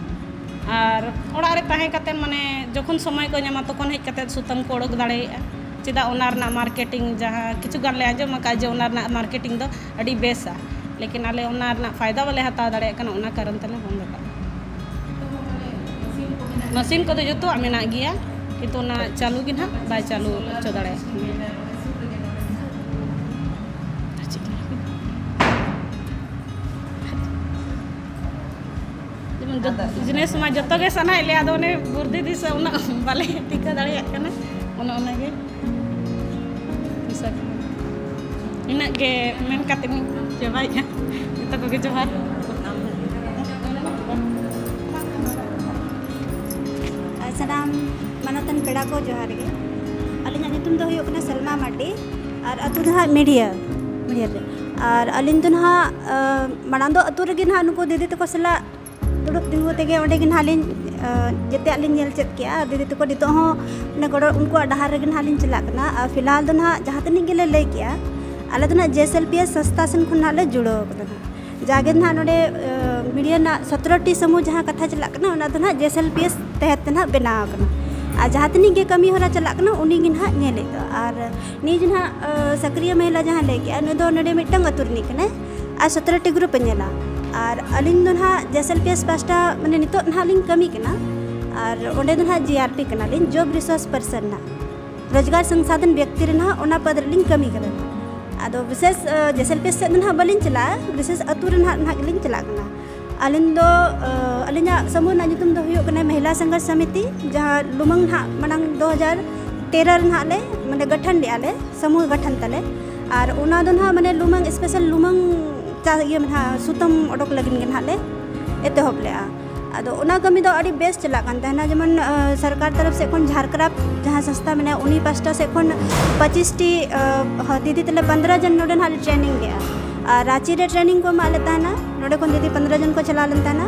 ᱟᱨ ᱚᱲᱟᱜ ᱨᱮ ᱛᱟᱦᱮᱸ ᱠᱟᱛᱮ ᱢᱟᱱᱮ ᱡᱚᱠᱷᱚᱱ ᱥᱚᱢᱚᱭ ᱠᱚ ᱧᱟᱢᱟ ᱛᱚᱠᱷᱚᱱ ᱦᱮᱡ ᱠᱟᱛᱮ ᱥᱩᱛᱟᱹᱢ ᱠᱚ ᱚᱰᱚᱠ ᱫᱟᱲᱮᱭᱟᱜᱼᱟ᱾ ᱪᱮᱫᱟᱜ ᱚᱱᱟ ᱨᱮᱱᱟᱜ ᱢᱟᱨᱠᱮᱴᱤᱝ ᱡᱟᱦᱟᱸ ᱠᱤᱪᱷᱩ ᱜᱟᱱ ᱞᱮ ᱟᱸᱡᱚᱢ ᱟᱠᱟᱫᱼᱟ ᱡᱮ ᱚᱱᱟ ᱨᱮᱱᱟᱜ ᱢᱟᱨᱠᱮᱴᱤᱝ ᱫᱚ ᱟᱹᱰᱤ ᱵᱮᱥᱟ, ᱞᱮᱠᱤᱱ ᱟᱞᱮ ᱚᱱᱟ ᱨᱮᱱᱟᱜ ᱯᱷᱟᱭᱫᱟ ᱵᱟᱞᱮ ᱦᱟᱛᱟᱣ ᱫᱟᱲᱮᱭᱟᱜ ᱠᱟᱱᱟ, ᱚᱱᱟ ᱠᱟᱨᱚᱱ ᱛᱮᱞᱮ ᱵᱚᱱᱫ ᱟᱠᱟᱫᱼᱟ᱾ ᱢᱮᱥᱤᱱ ᱠᱚᱫᱚ ᱡᱚᱛᱚᱣᱟᱜ ᱢᱮᱱᱟᱜ ᱜᱮᱭᱟ, ᱠᱤᱱᱛᱩ ᱚᱱᱟ ᱪᱟᱹᱞᱩ ᱜᱮ ᱱᱟᱦᱟᱜ ᱵᱟᱭ ᱪᱟᱹᱞᱩ ᱦᱚᱪᱚ ᱫᱟᱲᱮᱭᱟᱜ ᱠᱟᱱᱟ᱾ ᱡᱮᱢᱚᱱ ᱡᱚᱛ-, ᱡᱤᱱᱤᱥ ᱢᱟ ᱡᱚᱛᱚ ᱜᱮ ᱥᱟᱱᱟᱭᱮᱫ ᱞᱮᱭᱟ, ᱟᱫᱚ ᱚᱱᱮ ᱵᱩᱨᱫᱷᱤ ᱫᱤᱥᱟᱹ ᱩᱱᱟᱹᱜ ᱵᱟᱞᱮ ᱴᱤᱠᱟᱹ ᱫᱟᱲᱮᱭᱟᱜ ᱠᱟᱱᱟ, ᱚᱱᱮ ᱚᱱᱟᱜᱮ ᱫᱤᱥᱟᱹ ᱠᱟᱱᱟ᱾ ᱤᱱᱟᱹᱜ ᱜᱮ ᱢᱮᱱ ᱠᱟᱛᱮ ᱤᱧ ᱪᱟᱵᱟᱭᱮᱫᱼᱟ᱾ ᱡᱚᱛᱚ ᱠᱚᱜᱮ ᱡᱚᱦᱟᱨ᱾ ᱥᱟᱱᱟᱢ ᱢᱟᱱᱚᱛᱟᱱ ᱯᱮᱲᱟ ᱠᱚ ᱡᱚᱦᱟᱨ ᱜᱮ᱾ ᱟᱹᱞᱤᱧᱟᱜ ᱧᱩᱛᱩᱢ ᱫᱚ ᱦᱩᱭᱩᱜ ᱠᱟᱱᱟ ᱥᱮᱞᱢᱟ ᱢᱟᱨᱰᱤ ᱟᱨ ᱟᱹᱛᱩ ᱫᱚ ᱦᱟᱸᱜ ᱢᱤᱰᱤᱭᱟ, ᱢᱤᱰᱤᱭᱟ ᱨᱮ᱾ ᱟᱨ ᱟᱹᱞᱤᱧ ᱫᱚ ᱱᱟᱦᱟᱜ, ᱟᱸ, ᱢᱟᱲᱟᱝ ᱫᱚ ᱟᱹᱛᱩ ᱨᱮᱜᱮ ᱱᱟᱦᱟᱜ ᱱᱩᱠᱩ ᱫᱤᱫᱤ ᱛᱟᱠᱚ ᱥᱟᱞᱟᱜ ᱫᱩᱲᱩᱵ ᱛᱤᱸᱜᱩ ᱛᱮᱜᱮ ᱚᱸᱰᱮ ᱜᱮ ᱱᱟᱦᱟᱜ ᱞᱤᱧ, ᱟᱸ, ᱡᱮᱛᱮᱭᱟᱜ ᱞᱤᱧ ᱧᱮᱞ ᱪᱮᱫ ᱠᱮᱜᱼᱟ᱾ ᱟᱨ ᱫᱤᱫᱤ ᱛᱟᱠᱚ ᱱᱤᱛᱚᱜ ᱦᱚᱸ ᱚᱱᱟ ᱜᱚᱲᱚ, ᱩᱱᱠᱩᱣᱟᱜ ᱰᱟᱦᱟᱨ ᱨᱮᱜᱮ ᱱᱟᱦᱟᱜ ᱞᱤᱧ ᱪᱟᱞᱟᱜ ᱠᱟᱱᱟ᱾ ᱟᱨ ᱯᱷᱤᱞᱦᱟᱞ ᱫᱚ ᱱᱟᱦᱟᱜ ᱡᱟᱦᱟᱸ ᱛᱤᱱᱟᱹᱜ ᱜᱮᱞᱮ ᱞᱟᱹᱭ ᱠᱮᱜᱼᱟ, ᱟᱞᱮ ᱫᱚ ᱱᱟᱦᱟᱜ ᱡᱮ ᱮᱥ ᱮᱞ ᱯᱤ ᱮᱥ ᱥᱚᱝᱥᱛᱷᱟ ᱥᱮᱱ ᱠᱷᱚᱱ ᱱᱟᱦᱟᱜ ᱞᱮ ᱡᱩᱲᱟᱹᱣ ᱠᱟᱱᱟ ᱱᱟᱦᱟᱜ᱾ ᱡᱟᱜᱮ ᱱᱟᱦᱟᱜ ᱱᱚᱰᱮ, ᱟᱸ, ᱢᱤᱰᱤᱭᱟ ᱨᱮᱱᱟᱜ ᱥᱚᱛᱨᱚ ᱴᱤ ᱥᱚᱢᱩᱦ ᱡᱟᱦᱟᱸ ᱠᱟᱛᱷᱟ ᱪᱟᱞᱟᱜ ᱠᱟᱱᱟ, ᱚᱱᱟ ᱫᱚ ᱱᱟᱦᱟᱜ ᱡᱮ ᱮᱥ ᱮᱞ ᱯᱤ ᱮᱥ ᱛᱮᱦᱮᱫ ᱛᱮ ᱱᱟᱦᱟᱜ ᱵᱮᱱᱟᱣ ᱟᱠᱟᱱᱟ᱾ ᱟᱨ ᱡᱟᱦᱟᱸ ᱛᱤᱱᱟᱹᱜ ᱜᱮ ᱠᱟᱹᱢᱤ ᱦᱚᱨᱟ ᱪᱟᱞᱟᱜ ᱠᱟᱱᱟ, ᱩᱱᱤ ᱜᱮ ᱱᱟᱦᱟᱜ ᱧᱮᱞᱮᱫ ᱫᱚ᱾ ᱟᱨ ᱱᱤᱭᱟᱹ ᱡᱟᱦᱟᱸ, ᱟᱸ, ᱥᱟᱠᱨᱤᱭᱟ ᱢᱚᱦᱤᱞᱟ ᱡᱟᱦᱟᱸ ᱞᱟᱹᱭ ᱠᱮᱜᱼᱟ, ᱱᱩᱭ ᱫᱚ ᱱᱚᱰᱮ ᱢᱤᱫᱴᱟᱝ ᱟᱹᱛᱩ ᱨᱤᱱᱤᱡ ᱠᱟᱱᱟᱭ᱾ ᱟᱨ ᱥᱚᱛᱨᱚ ᱴᱤ ᱜᱨᱩᱯ ᱮ ᱧᱮᱞᱟ᱾ ᱟᱨ ᱟᱹᱞᱤᱧ ᱫᱚ ᱱᱟᱦᱟᱜ ᱡᱮ ᱮᱥ ᱮᱞ ᱯᱤ ᱮᱥ ᱯᱟᱥᱴᱟ, ᱢᱟᱱᱮ, ᱱᱤᱛᱚᱜ ᱱᱟᱦᱟᱜ ᱞᱤᱧ ᱠᱟᱹᱢᱤ ᱠᱟᱱᱟ᱾ ᱟᱨ ᱚᱸᱰᱮ ᱫᱚ ᱱᱟᱦᱟᱜ ᱡᱤ ᱟᱨ ᱯᱤ ᱠᱟᱱᱟᱞᱤᱧ, ᱡᱚᱵᱽ ᱨᱤᱥᱳᱨᱥ ᱯᱟᱨᱥᱚᱱ ᱱᱟᱦᱟᱜ᱾ ᱨᱳᱡᱽᱜᱟᱨ ᱥᱚᱝᱥᱟᱫᱷᱚᱱ ᱵᱮᱠᱛᱤ ᱨᱮ ᱱᱟᱦᱟᱜ ᱚᱱᱟ ᱯᱚᱫᱽ ᱨᱮᱞᱤᱧ ᱠᱟᱹᱢᱤ ᱠᱟᱱᱟ᱾ ᱟᱫᱚ ᱵᱤᱥᱮᱥ, ᱟᱸ, ᱡᱮ ᱮᱥ ᱮᱞ ᱯᱤ ᱮᱥ ᱥᱮᱫ ᱫᱚ ᱱᱟᱦᱟᱜ ᱵᱟᱹᱞᱤᱧ ᱪᱟᱞᱟᱜᱼᱟ, ᱵᱤᱥᱮᱥ ᱟᱹᱛᱩ ᱨᱮ ᱱᱟᱦᱟᱜ, ᱱᱟᱦᱟᱜ ᱜᱮᱞᱤᱧ ᱪᱟᱞᱟᱜ ᱠᱟᱱᱟ᱾ ᱟᱹᱞᱤᱧ ᱫᱚ, ᱟᱸ, ᱟᱹᱞᱤᱧᱟᱜ ᱥᱚᱢᱩᱦ ᱨᱮᱱᱟᱜ ᱧᱩᱛᱩᱢ ᱫᱚ ᱦᱩᱭᱩᱜ ᱠᱟᱱᱟ ᱢᱚᱦᱤᱞᱟ ᱥᱚᱝᱜᱷᱚᱨᱥ ᱥᱚᱢᱤᱛᱤ, ᱡᱟᱦᱟᱸ ᱞᱩᱢᱟᱹᱝ ᱱᱟᱦᱟᱜ ᱢᱟᱲᱟᱝ ᱫᱩ ᱦᱟᱡᱟᱨ ᱛᱮᱨᱚ ᱨᱮ ᱱᱟᱦᱟᱜ ᱞᱮ, ᱢᱟᱱᱮ, ᱜᱚᱴᱷᱚᱱ ᱞᱮᱜᱼᱟ ᱞᱮ, ᱥᱚᱢᱩᱦ ᱜᱚᱴᱷᱚᱱ ᱛᱟᱞᱮ᱾ ᱟᱨ ᱚᱱᱟ ᱫᱚ ᱱᱟᱦᱟᱜ, ᱢᱟᱱᱮ, ᱞᱩᱢᱟᱹᱝ special ᱞᱩᱢᱟᱹᱝ ᱪᱟ-, ᱤᱭᱟᱹ ᱱᱟᱦᱟᱜ ᱥᱩᱛᱟᱹᱢ ᱚᱰᱚᱠ ᱞᱟᱹᱜᱤᱫ ᱜᱮ ᱱᱟᱦᱟᱜ ᱞᱮ ᱮᱛᱚᱦᱚᱵ ᱞᱮᱜᱼᱟ᱾ ᱟᱫᱚ ᱚᱱᱟ ᱠᱟᱹᱢᱤ ᱫᱚ ᱟᱹᱰᱤ ᱵᱮᱥ ᱪᱟᱞᱟᱜ ᱠᱟᱱ ᱛᱟᱦᱮᱱᱟ, ᱡᱮᱢᱚᱱ, ᱟᱸ, ᱥᱚᱨᱠᱟᱨ ᱛᱚᱨᱚᱯ ᱥᱮᱫ ᱠᱷᱚᱱ ᱡᱷᱟᱨᱠᱨᱟᱯ ᱡᱟᱦᱟᱸ ᱥᱚᱝᱥᱛᱷᱟ ᱢᱮᱱᱟᱭᱟ, ᱩᱱᱤ ᱯᱟᱥᱴᱟ ᱥᱮᱫ ᱠᱷᱚᱱ ᱯᱚᱸᱪᱤᱥ ᱴᱤ, ᱟᱸ, ᱦᱚ, ᱫᱤᱫᱤ ᱛᱟᱞᱮ ᱯᱚᱱᱫᱽᱨᱚ ᱡᱚᱱ ᱱᱚᱰᱮ ᱱᱟᱦᱟᱜ ᱞᱮ ᱴᱨᱮᱱᱤᱝ ᱞᱮᱜᱼᱟ᱾ ᱟᱨ ᱨᱟᱸᱪᱤ ᱨᱮ ᱴᱨᱮᱱᱤᱝ ᱠᱚ ᱮᱢᱟᱜ ᱞᱮ ᱛᱟᱦᱮᱱᱟ, ᱱᱚᱰᱮ ᱠᱷᱚᱱ ᱫᱤᱫᱤ ᱯᱚᱱᱫᱽᱨᱚ ᱡᱚᱱ ᱠᱚ ᱪᱟᱞᱟᱣ ᱞᱮᱱ ᱛᱟᱦᱮᱱᱟ᱾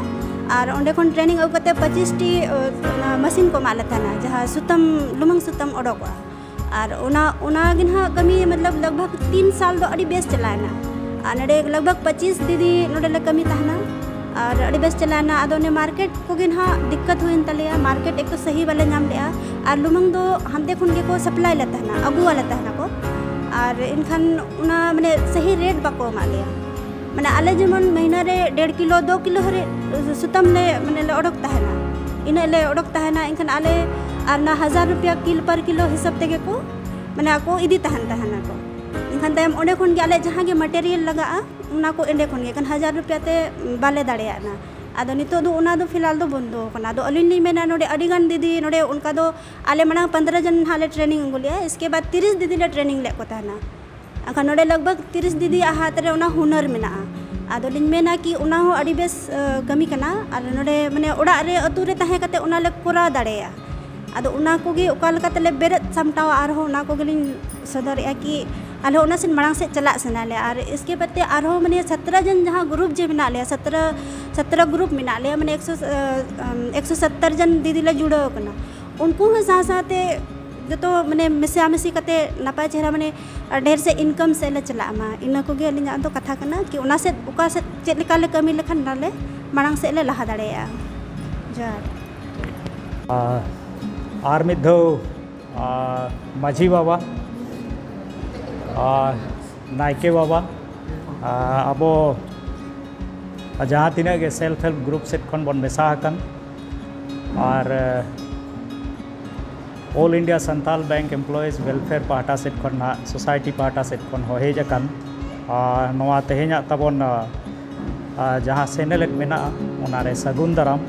ᱟᱨ ᱚᱸᱰᱮ ᱠᱷᱚᱱ ᱴᱨᱮᱱᱤᱝ ᱟᱹᱜᱩ ᱠᱟᱛᱮ ᱯᱚᱸᱪᱤᱥ ᱴᱤ, ᱟᱸ, ᱚᱱᱟ ᱢᱟᱥᱤᱱ ᱠᱚ ᱮᱢᱟᱜ ᱞᱮ ᱛᱟᱦᱮᱱᱟ, ᱡᱟᱦᱟᱸ ᱥᱩᱛᱟᱹᱢ, ᱞᱩᱢᱟᱹᱝ ᱥᱩᱛᱟᱹᱢ ᱚᱰᱚᱠᱚᱜᱼᱟ᱾ ᱟᱨ ᱚᱱᱟ, ᱚᱱᱟ ᱜᱮ ᱱᱟᱦᱟᱜ ᱠᱟᱹᱢᱤ, ᱢᱚᱛᱞᱚᱵ, ᱞᱟᱜᱽ ᱵᱷᱟᱜᱽ ᱛᱤᱱ ᱥᱟᱞ ᱫᱚ ᱟᱹᱰᱤ ᱵᱮᱥ ᱪᱟᱞᱟᱣᱮᱱᱟ᱾ ᱟᱨ ᱱᱚᱰᱮ ᱞᱟᱜᱽ ᱵᱷᱟᱜᱽ ᱯᱚᱸᱪᱤᱥ ᱫᱤᱫᱤ ᱱᱚᱰᱮ ᱞᱮ ᱠᱟᱹᱢᱤ ᱛᱟᱦᱮᱱᱟ᱾ ᱟᱨ ᱟᱹᱰᱤ ᱵᱮᱥ ᱪᱟᱞᱟᱣᱮᱱᱟ᱾ ᱟᱫᱚ ᱚᱱᱮ ᱢᱟᱨᱠᱮᱴ ᱠᱚᱜᱮ ᱱᱟᱦᱟᱜ ᱫᱤᱠᱠᱟᱛ ᱦᱩᱭᱮᱱ ᱛᱟᱞᱮᱭᱟ, ᱢᱟᱨᱠᱮᱴ ᱮᱠᱴᱩ ᱥᱟᱹᱦᱤ ᱵᱟᱞᱮ ᱧᱟᱢ ᱞᱮᱜᱼᱟ᱾ ᱟᱨ ᱞᱩᱢᱟᱹᱝ ᱫᱚ ᱦᱟᱱᱛᱮ ᱠᱷᱚᱱ ᱜᱮᱠᱚ ᱥᱟᱯᱞᱟᱭ ᱞᱮ ᱛᱟᱦᱮᱱᱟ, ᱟᱹᱜᱩᱣᱟᱞᱮ ᱛᱟᱦᱮᱱᱟᱠᱚ᱾ ᱟᱨ ᱮᱱᱠᱷᱟᱱ ᱚᱱᱟ, ᱢᱟᱱᱮ, ᱥᱟᱹᱦᱤ ᱨᱮᱴ ᱵᱟᱠᱚ ᱮᱢᱟᱜ ᱞᱮᱭᱟ᱾ ᱢᱟᱱᱮ, ᱟᱞᱮ ᱡᱮᱢᱚᱱ ᱢᱟᱹᱦᱱᱟᱹ ᱨᱮ ᱰᱮᱲ ᱠᱤᱞᱳ, ᱫᱩ ᱠᱤᱞᱳ ᱦᱟᱹᱨᱤᱡ ᱥᱩᱛᱟᱹᱢ ᱞᱮ, ᱢᱟᱱᱮ, ᱞᱮ ᱚᱰᱚᱠ ᱛᱟᱦᱮᱱᱟ, ᱤᱱᱟᱹᱜ ᱞᱮ ᱚᱰᱚᱠ ᱛᱟᱦᱮᱱᱟ᱾ ᱮᱱᱠᱷᱟᱱ ᱟᱞᱮ ᱟᱨ ᱚᱱᱟ ᱦᱟᱡᱟᱨ ᱨᱩᱯᱤᱭᱟ ᱠᱤᱞ ᱯᱟᱨ ᱠᱤᱞᱳ ᱦᱤᱥᱟᱹᱵ ᱛᱮᱜᱮ ᱠᱚ, ᱢᱟᱱᱮ, ᱟᱠᱚ ᱤᱫᱤ ᱛᱟᱦᱮᱱ ᱛᱟᱦᱮᱱᱟᱠᱚ᱾ ᱮᱱᱠᱷᱟᱱ ᱛᱟᱭᱚᱢ ᱚᱸᱰᱮ ᱠᱷᱚᱱ ᱜᱮ ᱟᱞᱮ ᱡᱟᱦᱟᱸ ᱜᱮ ᱢᱟᱴᱮᱨᱤᱭᱟᱞ ᱞᱟᱜᱟᱜᱼᱟ, ᱚᱱᱟ ᱠᱚ ᱮᱸᱰᱮ ᱠᱷᱚᱱ ᱜᱮ, ᱮᱱᱠᱷᱟᱱ ᱦᱟᱡᱟᱨ ᱨᱩᱯᱤᱭᱟ ᱛᱮ ᱵᱟᱞᱮ ᱫᱟᱲᱮᱭᱟᱜᱼᱟ᱾ ᱟᱫᱚ ᱱᱤᱛᱚᱜ ᱫᱚ ᱚᱱᱟ ᱫᱚ ᱯᱷᱤᱞᱦᱟᱞ ᱫᱚ ᱵᱚᱱᱫᱚ ᱟᱠᱟᱱᱟ᱾ ᱟᱫᱚ ᱟᱹᱞᱤᱧ ᱞᱤᱧ ᱢᱮᱱᱟ, ᱱᱚᱰᱮ ᱟᱹᱰᱤ ᱜᱟᱱ ᱫᱤᱫᱤ, ᱱᱚᱰᱮ ᱚᱱᱠᱟ ᱫᱚ ᱟᱞᱮ ᱢᱟᱲᱟᱝ ᱯᱚᱱᱫᱽᱨᱚ ᱡᱚᱱ ᱱᱟᱦᱟᱜ ᱞᱮ ᱴᱨᱮᱱᱤᱝ ᱟᱹᱜᱩ ᱞᱮᱜᱼᱟ, ᱤᱥᱠᱮ ᱵᱟᱫᱽ ᱛᱤᱨᱤᱥ ᱫᱤᱫᱤ ᱞᱮ ᱴᱨᱮᱱᱤᱝ ᱞᱮᱫ ᱠᱚ ᱛᱟᱦᱮᱱᱟ᱾ ᱟᱠᱷᱟᱱ ᱱᱚᱰᱮ ᱞᱟᱜᱽ ᱵᱷᱟᱜᱽ ᱛᱤᱨᱤᱥ ᱫᱤᱫᱤᱭᱟᱜ ᱦᱟᱛ ᱨᱮ ᱚᱱᱟ ᱦᱩᱱᱟᱹᱨ ᱢᱮᱱᱟᱜᱼᱟ᱾ ᱟᱫᱚ ᱞᱤᱧ ᱢᱮᱱᱟ ᱠᱤ ᱚᱱᱟ ᱦᱚᱸ ᱟᱹᱰᱤ ᱵᱮᱥ ᱠᱟᱹᱢᱤ ᱠᱟᱱᱟ᱾ ᱟᱨ ᱱᱚᱰᱮ ᱢᱟᱱᱮ ᱚᱲᱟᱜ ᱨᱮ ᱟᱹᱛᱩ ᱨᱮ ᱛᱟᱦᱮᱸ ᱠᱟᱛᱮ ᱚᱱᱟ ᱞᱮ ᱠᱚᱨᱟᱣ ᱫᱟᱲᱮᱭᱟᱜᱼᱟ᱾ ᱟᱫᱚ ᱚᱱᱟ ᱠᱚᱜᱮ ᱚᱠᱟ ᱞᱮᱠᱟ ᱛᱮᱞᱮ ᱵᱮᱨᱮᱫ ᱥᱟᱢᱴᱟᱣᱟ, ᱟᱨᱦᱚᱸ ᱚᱱᱟ ᱠᱚᱜᱮᱞᱤᱧ ᱥᱚᱫᱚᱨᱮᱜᱼᱟ ᱠᱤ ᱟᱞᱮ ᱚᱱᱟ ᱥᱮᱫ ᱢᱟᱲᱟᱝ ᱥᱮᱫ ᱪᱟᱞᱟᱜ ᱥᱟᱱᱟ ᱞᱮᱭᱟ᱾ ᱟᱨ ᱤᱥᱠᱮ ᱵᱟᱫ ᱛᱮ ᱟᱨᱦᱚᱸ ᱢᱟᱱᱮ ᱥᱚᱛᱨᱚ ᱡᱚᱱ ᱡᱟᱦᱟᱸ ᱜᱨᱩᱯ ᱡᱮ ᱢᱮᱱᱟᱜ ᱞᱮᱭᱟ, ᱥᱚᱛᱨᱚ ᱥᱚᱛᱨᱚ ᱜᱨᱩᱯ ᱢᱮᱱᱟᱜ ᱞᱮᱭᱟ, ᱢᱟᱱᱮ ᱮᱠᱥᱚ ᱮᱠᱥᱚ ᱥᱚᱛᱛᱚᱨ ᱡᱚᱱ ᱫᱤᱫᱤ ᱞᱮ ᱡᱩᱲᱟᱹᱣ ᱠᱟᱱᱟ᱾ ᱩᱱᱠᱩ ᱦᱚᱸ ᱥᱟᱶ ᱥᱟᱶᱛᱮ ᱡᱚᱛᱚ ᱢᱟᱱᱮ ᱢᱮᱥᱟᱢᱤᱥᱤ ᱠᱟᱛᱮ ᱱᱟᱯᱟᱭ ᱪᱮᱦᱨᱟ ᱢᱟᱱᱮ ᱰᱷᱮᱨ ᱥᱮᱫ ᱤᱱᱠᱟᱢ ᱥᱮᱫ ᱞᱮ ᱪᱟᱞᱟᱜ ᱢᱟ, ᱤᱱᱟᱹ ᱠᱚᱜᱮ ᱟᱹᱞᱤᱧᱟᱜ ᱫᱚ ᱠᱟᱛᱷᱟ ᱠᱟᱱᱟ ᱠᱤ ᱚᱱᱟ ᱥᱮᱫ ᱚᱠᱟ ᱥᱮᱫ ᱪᱮᱫ ᱞᱮᱠᱟ ᱞᱮ ᱠᱟᱹᱢᱤ ᱞᱮᱠᱷᱟᱱ ᱚᱱᱟ ᱞᱮ ᱢᱟᱲᱟᱝ ᱥᱮᱫ ᱞᱮ ᱞᱟᱦᱟ ᱫᱟᱲᱮᱭᱟᱜᱼᱟ᱾ ᱡᱚᱦᱟᱨ᱾ ᱟᱨ ᱢᱤᱫ ᱫᱷᱟᱣ ᱟᱨ ᱢᱟᱹᱡᱷᱤ ᱵᱟᱵᱟ, ᱟᱨ ᱱᱟᱭᱠᱮ ᱵᱟᱵᱟ, ᱟᱨ ᱟᱵᱚ ᱡᱟᱦᱟᱸ ᱛᱤᱱᱟᱹᱜ ᱜᱮ ᱥᱮᱞᱯ ᱦᱮᱞᱯ ᱜᱨᱩᱯ ᱥᱮᱫ ᱠᱷᱚᱱ ᱵᱚᱱ ᱢᱮᱥᱟ ᱟᱠᱟᱱ, ᱟᱨ all India Santal bank employees welfare ᱯᱟᱦᱴᱟ ᱥᱮᱫ ᱠᱷᱚᱱ ᱱᱟᱦᱟᱜ, ᱥᱳᱥᱟᱭᱴᱤ ᱯᱟᱦᱴᱟ ᱥᱮᱫ ᱠᱷᱚᱱ ᱦᱚᱸ ᱦᱮᱡ ᱟᱠᱟᱱ, ᱟᱨ ᱱᱚᱣᱟ ᱛᱮᱦᱮᱧᱟᱜ ᱛᱟᱵᱚᱱ ᱟᱨ ᱡᱟᱦᱟᱸ ᱥᱮᱱᱮᱞᱮᱫ ᱢᱮᱱᱟᱜᱼᱟ, ᱚᱱᱟᱨᱮ ᱥᱟᱹᱜᱩᱱ ᱫᱟᱨᱟᱢ᱾